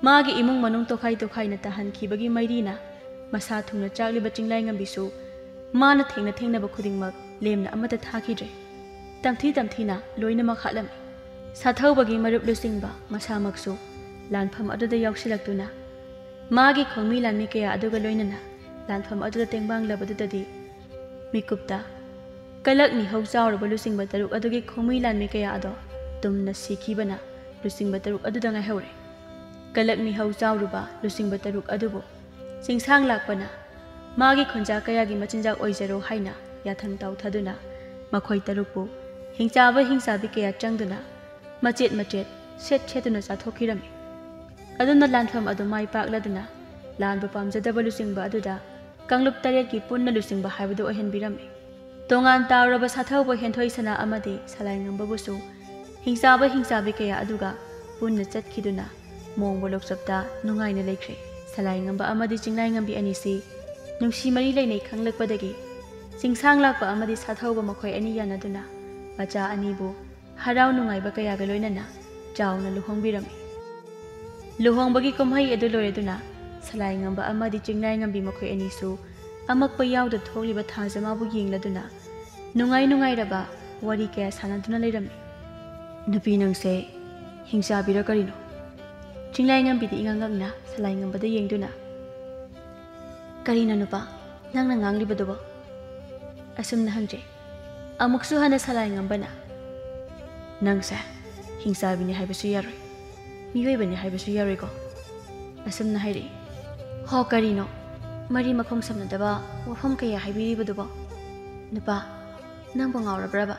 ꯃꯥꯒꯤ ꯏꯃꯨꯡ ꯃꯅꯨꯡ ꯇꯣꯈꯥꯏ ꯇꯣꯈꯥꯏꯅ ꯇꯥꯍꯟꯈꯤꯕꯒꯤ ꯃꯩꯔꯤꯅ ꯃꯁꯥ ꯊꯨꯡꯅ ꯆꯥꯛꯂꯤꯕ ꯆꯤꯡꯂꯥꯏꯉꯝꯕꯤꯁꯨ ꯃꯥꯅ ꯊꯦꯡꯅ ꯊꯦꯡꯅꯕ ꯈꯨꯗꯤꯡꯃꯛ ꯂꯦꯝꯅ ꯑꯃꯠꯇ ꯊꯥꯈꯤꯗ꯭ꯔꯦ꯫ ꯇꯝꯊꯤ ꯇꯝꯊꯤꯅ ꯂꯣꯏꯅꯃꯛ ꯍꯥꯠꯂꯝꯃꯤ꯫ ꯁꯥꯊꯧꯕꯒꯤ ꯃꯔꯨꯞ ꯂꯨꯆꯤꯡꯕ ꯃꯁꯥꯃꯛꯁꯨ ꯂꯥꯟꯐꯝ ꯑꯗꯨꯗ ꯌꯥꯎꯁꯤꯜꯂꯛꯇꯨꯅ ꯃꯥꯒꯤ ꯈꯣꯡꯃꯤ ꯂꯥꯟꯃꯤ ꯀꯌꯥ ꯑꯗꯨꯒ ꯂꯣꯏꯅꯅ ꯂꯥꯟꯐꯝ ꯑꯗꯨꯗ ꯇꯦꯡꯕꯥꯡꯂꯕꯗꯨꯗꯗꯤ ꯃꯤꯀꯨꯞꯇ ꯀꯂꯛ ꯃꯤꯍꯧ ꯆꯥꯎꯔꯕ ꯂꯨꯆꯤꯡꯕ ꯇꯔꯨꯛ ꯑꯗꯨꯒꯤ ꯈꯣꯡꯃꯤ ꯂꯥꯟꯃꯤ ꯀꯌꯥ ꯑꯗꯣ ꯇꯨꯝꯅ ꯁꯤꯈꯤꯕꯅ ꯂꯨꯆꯤꯡꯕ ꯇꯔꯨꯛ ꯑꯗꯨꯗ ꯉꯥꯏꯍꯧꯔꯦ꯫ ꯀꯂꯛ ꯃꯤꯍꯧ ꯆꯥꯎꯔꯨꯕ ꯂꯨꯆꯤꯡꯕ ꯇꯔꯨꯛ ꯑꯗꯨꯕꯨ ꯆꯤꯡꯁꯥꯡ ꯂꯥꯛꯄꯅ ꯃꯥꯒꯤ ꯈꯨꯟꯖꯥ ꯀꯌꯥꯒꯤ ꯃꯆꯤꯟꯖꯥꯛ ꯑꯣꯏꯖꯔꯣ ꯍꯥꯏꯅ ꯌꯥꯊꯪ ꯇꯥꯎꯊꯗꯨꯅ ꯃꯈꯣꯏ ꯇꯔꯨꯛꯄꯨ ꯍꯤꯡꯆꯥꯕ ꯍꯤꯡꯆꯥꯕꯤ ꯀꯌꯥ ꯆꯪꯗꯨꯅ ꯃꯆꯦꯠ ꯃꯆꯦꯠ ꯁꯦꯠ ꯁꯦꯠꯇꯨꯅ ꯆꯥꯊꯣꯛꯈꯤꯔꯝꯃꯤ꯫ ꯑꯗꯨꯅ ꯂꯥꯟꯐꯝ ꯑꯗꯨ ꯃꯥꯏ ꯄꯥꯛꯂꯗꯨꯅ ꯂꯥꯟꯕꯨ ꯄꯥꯝꯖꯗꯕ ꯂꯨꯆꯤꯡꯕ ꯑꯗꯨꯗ ꯀꯥꯡꯂꯨꯞ ꯇꯔꯦꯠꯀꯤ ꯄꯨꯟꯅ ꯂꯨꯆꯤꯡꯕ ꯍꯥꯏꯕꯗꯨ ꯑꯣꯏꯍꯟꯕꯤꯔꯝꯃꯤ꯫ ꯇꯣꯉꯥꯟ ꯇꯥꯎꯔꯕ ꯁꯥꯊꯧꯕ ꯍꯦꯟꯊꯣꯏ ꯁꯅꯥ ꯑꯃꯗꯤ ꯁꯂꯥꯏꯉꯝꯕꯕꯨꯁꯨ ꯍꯤꯡꯆꯥꯕ ꯍꯤꯡꯆꯥꯕꯤ ꯀꯌꯥ ꯑꯗꯨꯒ ꯄꯨꯟꯅ ꯆꯠꯈꯤꯗꯨꯅ ꯃꯣꯡꯕ ꯂꯣꯛꯆꯞꯇ ꯅꯨꯡꯉꯥꯏꯅ ꯂꯩꯈ꯭ꯔꯦ꯫ ꯁꯂꯥꯏꯉꯝꯕ ꯑꯃꯗꯤ ꯆꯤꯡꯂꯥꯏꯉꯝꯕꯤ ꯑꯅꯤꯁꯤ ꯅꯨꯡꯁꯤ ꯃꯔꯤ ꯂꯩꯅꯩ ꯈꯪꯂꯛꯄꯗꯒꯤ ꯆꯤꯡꯁꯥꯡ ꯂꯥꯛꯄ ꯑꯃꯗꯤ ꯁꯥꯊꯧꯕ ꯃꯈꯣꯏ ꯑꯅꯤ ꯌꯥꯅꯗꯨꯅ ꯃꯆꯥ ꯑꯅꯤꯕꯨ ꯍꯔꯥꯎ ꯅꯨꯡꯉꯥꯏꯕ ꯀꯌꯥꯒ ꯂꯣꯏꯅꯅ ꯆꯥꯎꯅ ꯂꯨꯍꯣꯡꯕꯤꯔꯝꯃꯤ꯫ ꯂꯨꯍꯣꯡꯕꯒꯤ ꯀꯨꯝꯍꯩ ꯑꯗꯨ ꯂꯣꯏꯔꯗꯨꯅ ꯁꯂꯥꯏꯉꯝꯕ ꯑꯃꯗꯤ ꯆꯤꯡꯂꯥꯏꯉꯝꯕꯤ ꯃꯈꯣꯏ ꯑꯅꯤꯁꯨ ꯑꯃꯛꯄ ꯌꯥꯎꯗ ꯊꯣꯛꯂꯤꯕ ꯊꯥꯖꯃꯥꯕꯨ ꯌꯦꯡꯂꯗꯨꯅ ꯅꯨꯡꯉꯥꯏ ꯅꯨꯡꯉꯥꯏꯔꯕ ꯋꯥꯔꯤ ꯀꯌꯥ ꯁꯥꯟꯅꯗꯨꯅ ꯂꯩꯔꯝꯃꯤ꯫ "ꯅꯨꯄꯤ ꯅꯪꯁꯦ ꯍꯤꯡꯆꯥꯕꯤꯔ ꯀꯔꯤꯅꯣ?" ꯆꯤꯡꯂꯥꯏꯉꯝꯕꯤꯗꯤ ꯏꯉꯛ ꯉꯛꯅ ꯁꯂꯥꯏꯉꯝꯕꯗ ꯌꯦꯡꯗꯨꯅ, "ꯀꯔꯤꯅꯣ ꯅꯨꯄꯥ, ꯅꯪꯅ ꯉꯥꯡꯂꯤꯕꯗꯨꯕꯣ?" ꯑꯁꯨꯝꯅ ꯍꯪꯖꯩ꯫ ꯑꯃꯨꯛꯁꯨ ꯍꯟꯅ ꯁꯂꯥꯏꯉꯝꯕꯅ, "ꯅꯪꯁꯦ ꯍꯤꯡꯆꯥꯕꯤꯅꯤ ꯍꯥꯏꯕꯁꯨ ꯌꯥꯔꯣꯏ, ꯃꯤꯑꯣꯏꯕꯅꯤ ꯍꯥꯏꯕꯁꯨ ꯌꯥꯔꯣꯏꯀꯣ?" ꯑꯁꯨꯝꯅ ꯍꯥꯏꯔꯛꯏ꯫ "ꯍꯣ, ꯀꯔꯤꯅꯣ? ꯃꯔꯤ ꯃꯈꯣꯡ ꯁꯝꯅꯗꯕ ꯋꯥꯐꯝ ꯀꯌꯥ ꯍꯥꯏꯕꯤꯔꯤꯕꯗꯨꯕꯣ? ꯅꯨꯄꯥ, ꯅꯪꯕꯨ ꯉꯥꯎꯔꯕ꯭ꯔꯕ?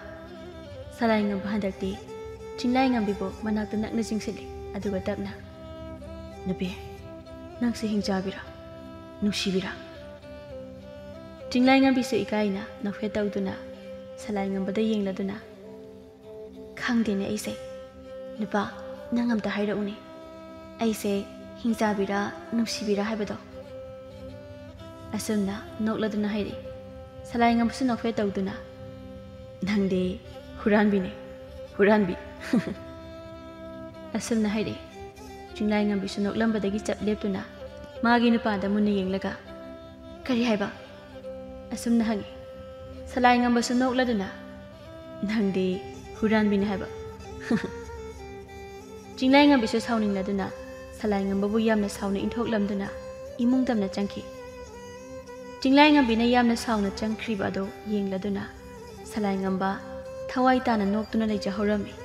ꯁꯂꯥꯏꯉꯝꯕ ꯍꯟꯗꯛꯇꯤ ꯆꯤꯡꯂꯥꯏꯉꯝꯕꯤꯕꯨ ꯃꯅꯥꯛꯇ ꯅꯛꯅ ꯆꯤꯡꯁꯤꯜꯂꯤ, ꯑꯗꯨꯒ ꯇꯞꯅ, "ꯅꯨꯄꯤ, ꯅꯪꯁꯦ ꯍꯤꯡꯆꯥꯕꯤꯔꯥ, ꯅꯨꯡꯁꯤꯕꯤꯔꯥ?" ꯆꯤꯡꯂꯥꯏꯉꯝꯕꯤꯁꯨ ꯏꯀꯥꯏꯅ ꯅꯣꯛꯐꯦꯠ ꯇꯧꯗꯨꯅ ꯁꯂꯥꯏꯉꯝꯕꯗ ꯌꯦꯡꯂꯗꯨꯅ, "ꯈꯪꯗꯦꯅꯦ ꯑꯩꯁꯦ꯫ ꯅꯨꯄꯥ, ꯅꯪ ꯑꯝꯇ ꯍꯥꯏꯔꯛꯎꯅꯦ꯫ ꯑꯩꯁꯦ ꯍꯤꯡꯆꯥꯕꯤꯔꯥ, ꯅꯨꯡꯁꯤꯕꯤꯔꯥ ꯍꯥꯏꯕꯗꯣ?" ꯑꯁꯨꯝꯅ ꯅꯣꯛꯂꯗꯨꯅ ꯍꯥꯏꯔꯛꯏ꯫ ꯁꯂꯥꯏꯉꯝꯕꯁꯨ ꯅꯣꯛꯐꯦꯠ ꯇꯧꯗꯨꯅ, "ꯅꯪꯗꯤ ꯍꯨꯔꯥꯟꯕꯤꯅꯦ, ꯍꯨꯔꯥꯟꯕꯤ꯫" ꯑꯁꯨꯝꯅ ꯍꯥꯏꯔꯛꯏ꯫ ꯆꯤꯡꯂꯥꯏꯉꯝꯕꯤꯁꯨ ꯅꯣꯛꯂꯝꯕꯗꯒꯤ ꯆꯞ ꯂꯦꯞꯇꯨꯅ ꯃꯥꯒꯤ ꯅꯨꯄꯥꯗ ꯃꯨꯟꯅ ꯌꯦꯡꯂꯒ, "ꯀꯔꯤ ꯍꯥꯏꯕ?" ꯑꯁꯨꯝꯅ ꯍꯪꯉꯤ꯫ ꯁꯂꯥꯏꯉꯝꯕꯁꯨ ꯅꯣꯛꯂꯗꯨꯅ, "ꯅꯪꯗꯤ ꯍꯨꯔꯥꯟꯕꯤꯅꯤ ꯍꯥꯏꯕ꯫" ꯆꯤꯡꯂꯥꯏꯉꯝꯕꯤꯁꯨ ꯁꯥꯎꯅꯤꯡꯂꯗꯨꯅ ꯁꯂꯥꯏꯉꯝꯕꯕꯨ ꯌꯥꯝꯅ ꯁꯥꯎꯅ ꯏꯟꯊꯣꯛꯂꯝꯗꯨꯅ ꯏꯃꯨꯡ ꯇꯝꯅ ꯆꯪꯈꯤ꯫ ꯆꯤꯡꯂꯥꯏꯉꯝꯕꯤꯅ ꯌꯥꯝꯅ ꯁꯥꯎꯅ ꯆꯪꯈ꯭ꯔꯤꯕ ꯑꯗꯨ ꯌꯦꯡꯂꯗꯨꯅ ꯁꯂꯥꯏꯉꯝꯕ ꯊꯋꯥꯏ ꯇꯥꯅ ꯅꯣꯛꯇꯨꯅ ꯂꯩꯖꯍꯧꯔꯝꯃꯤ꯫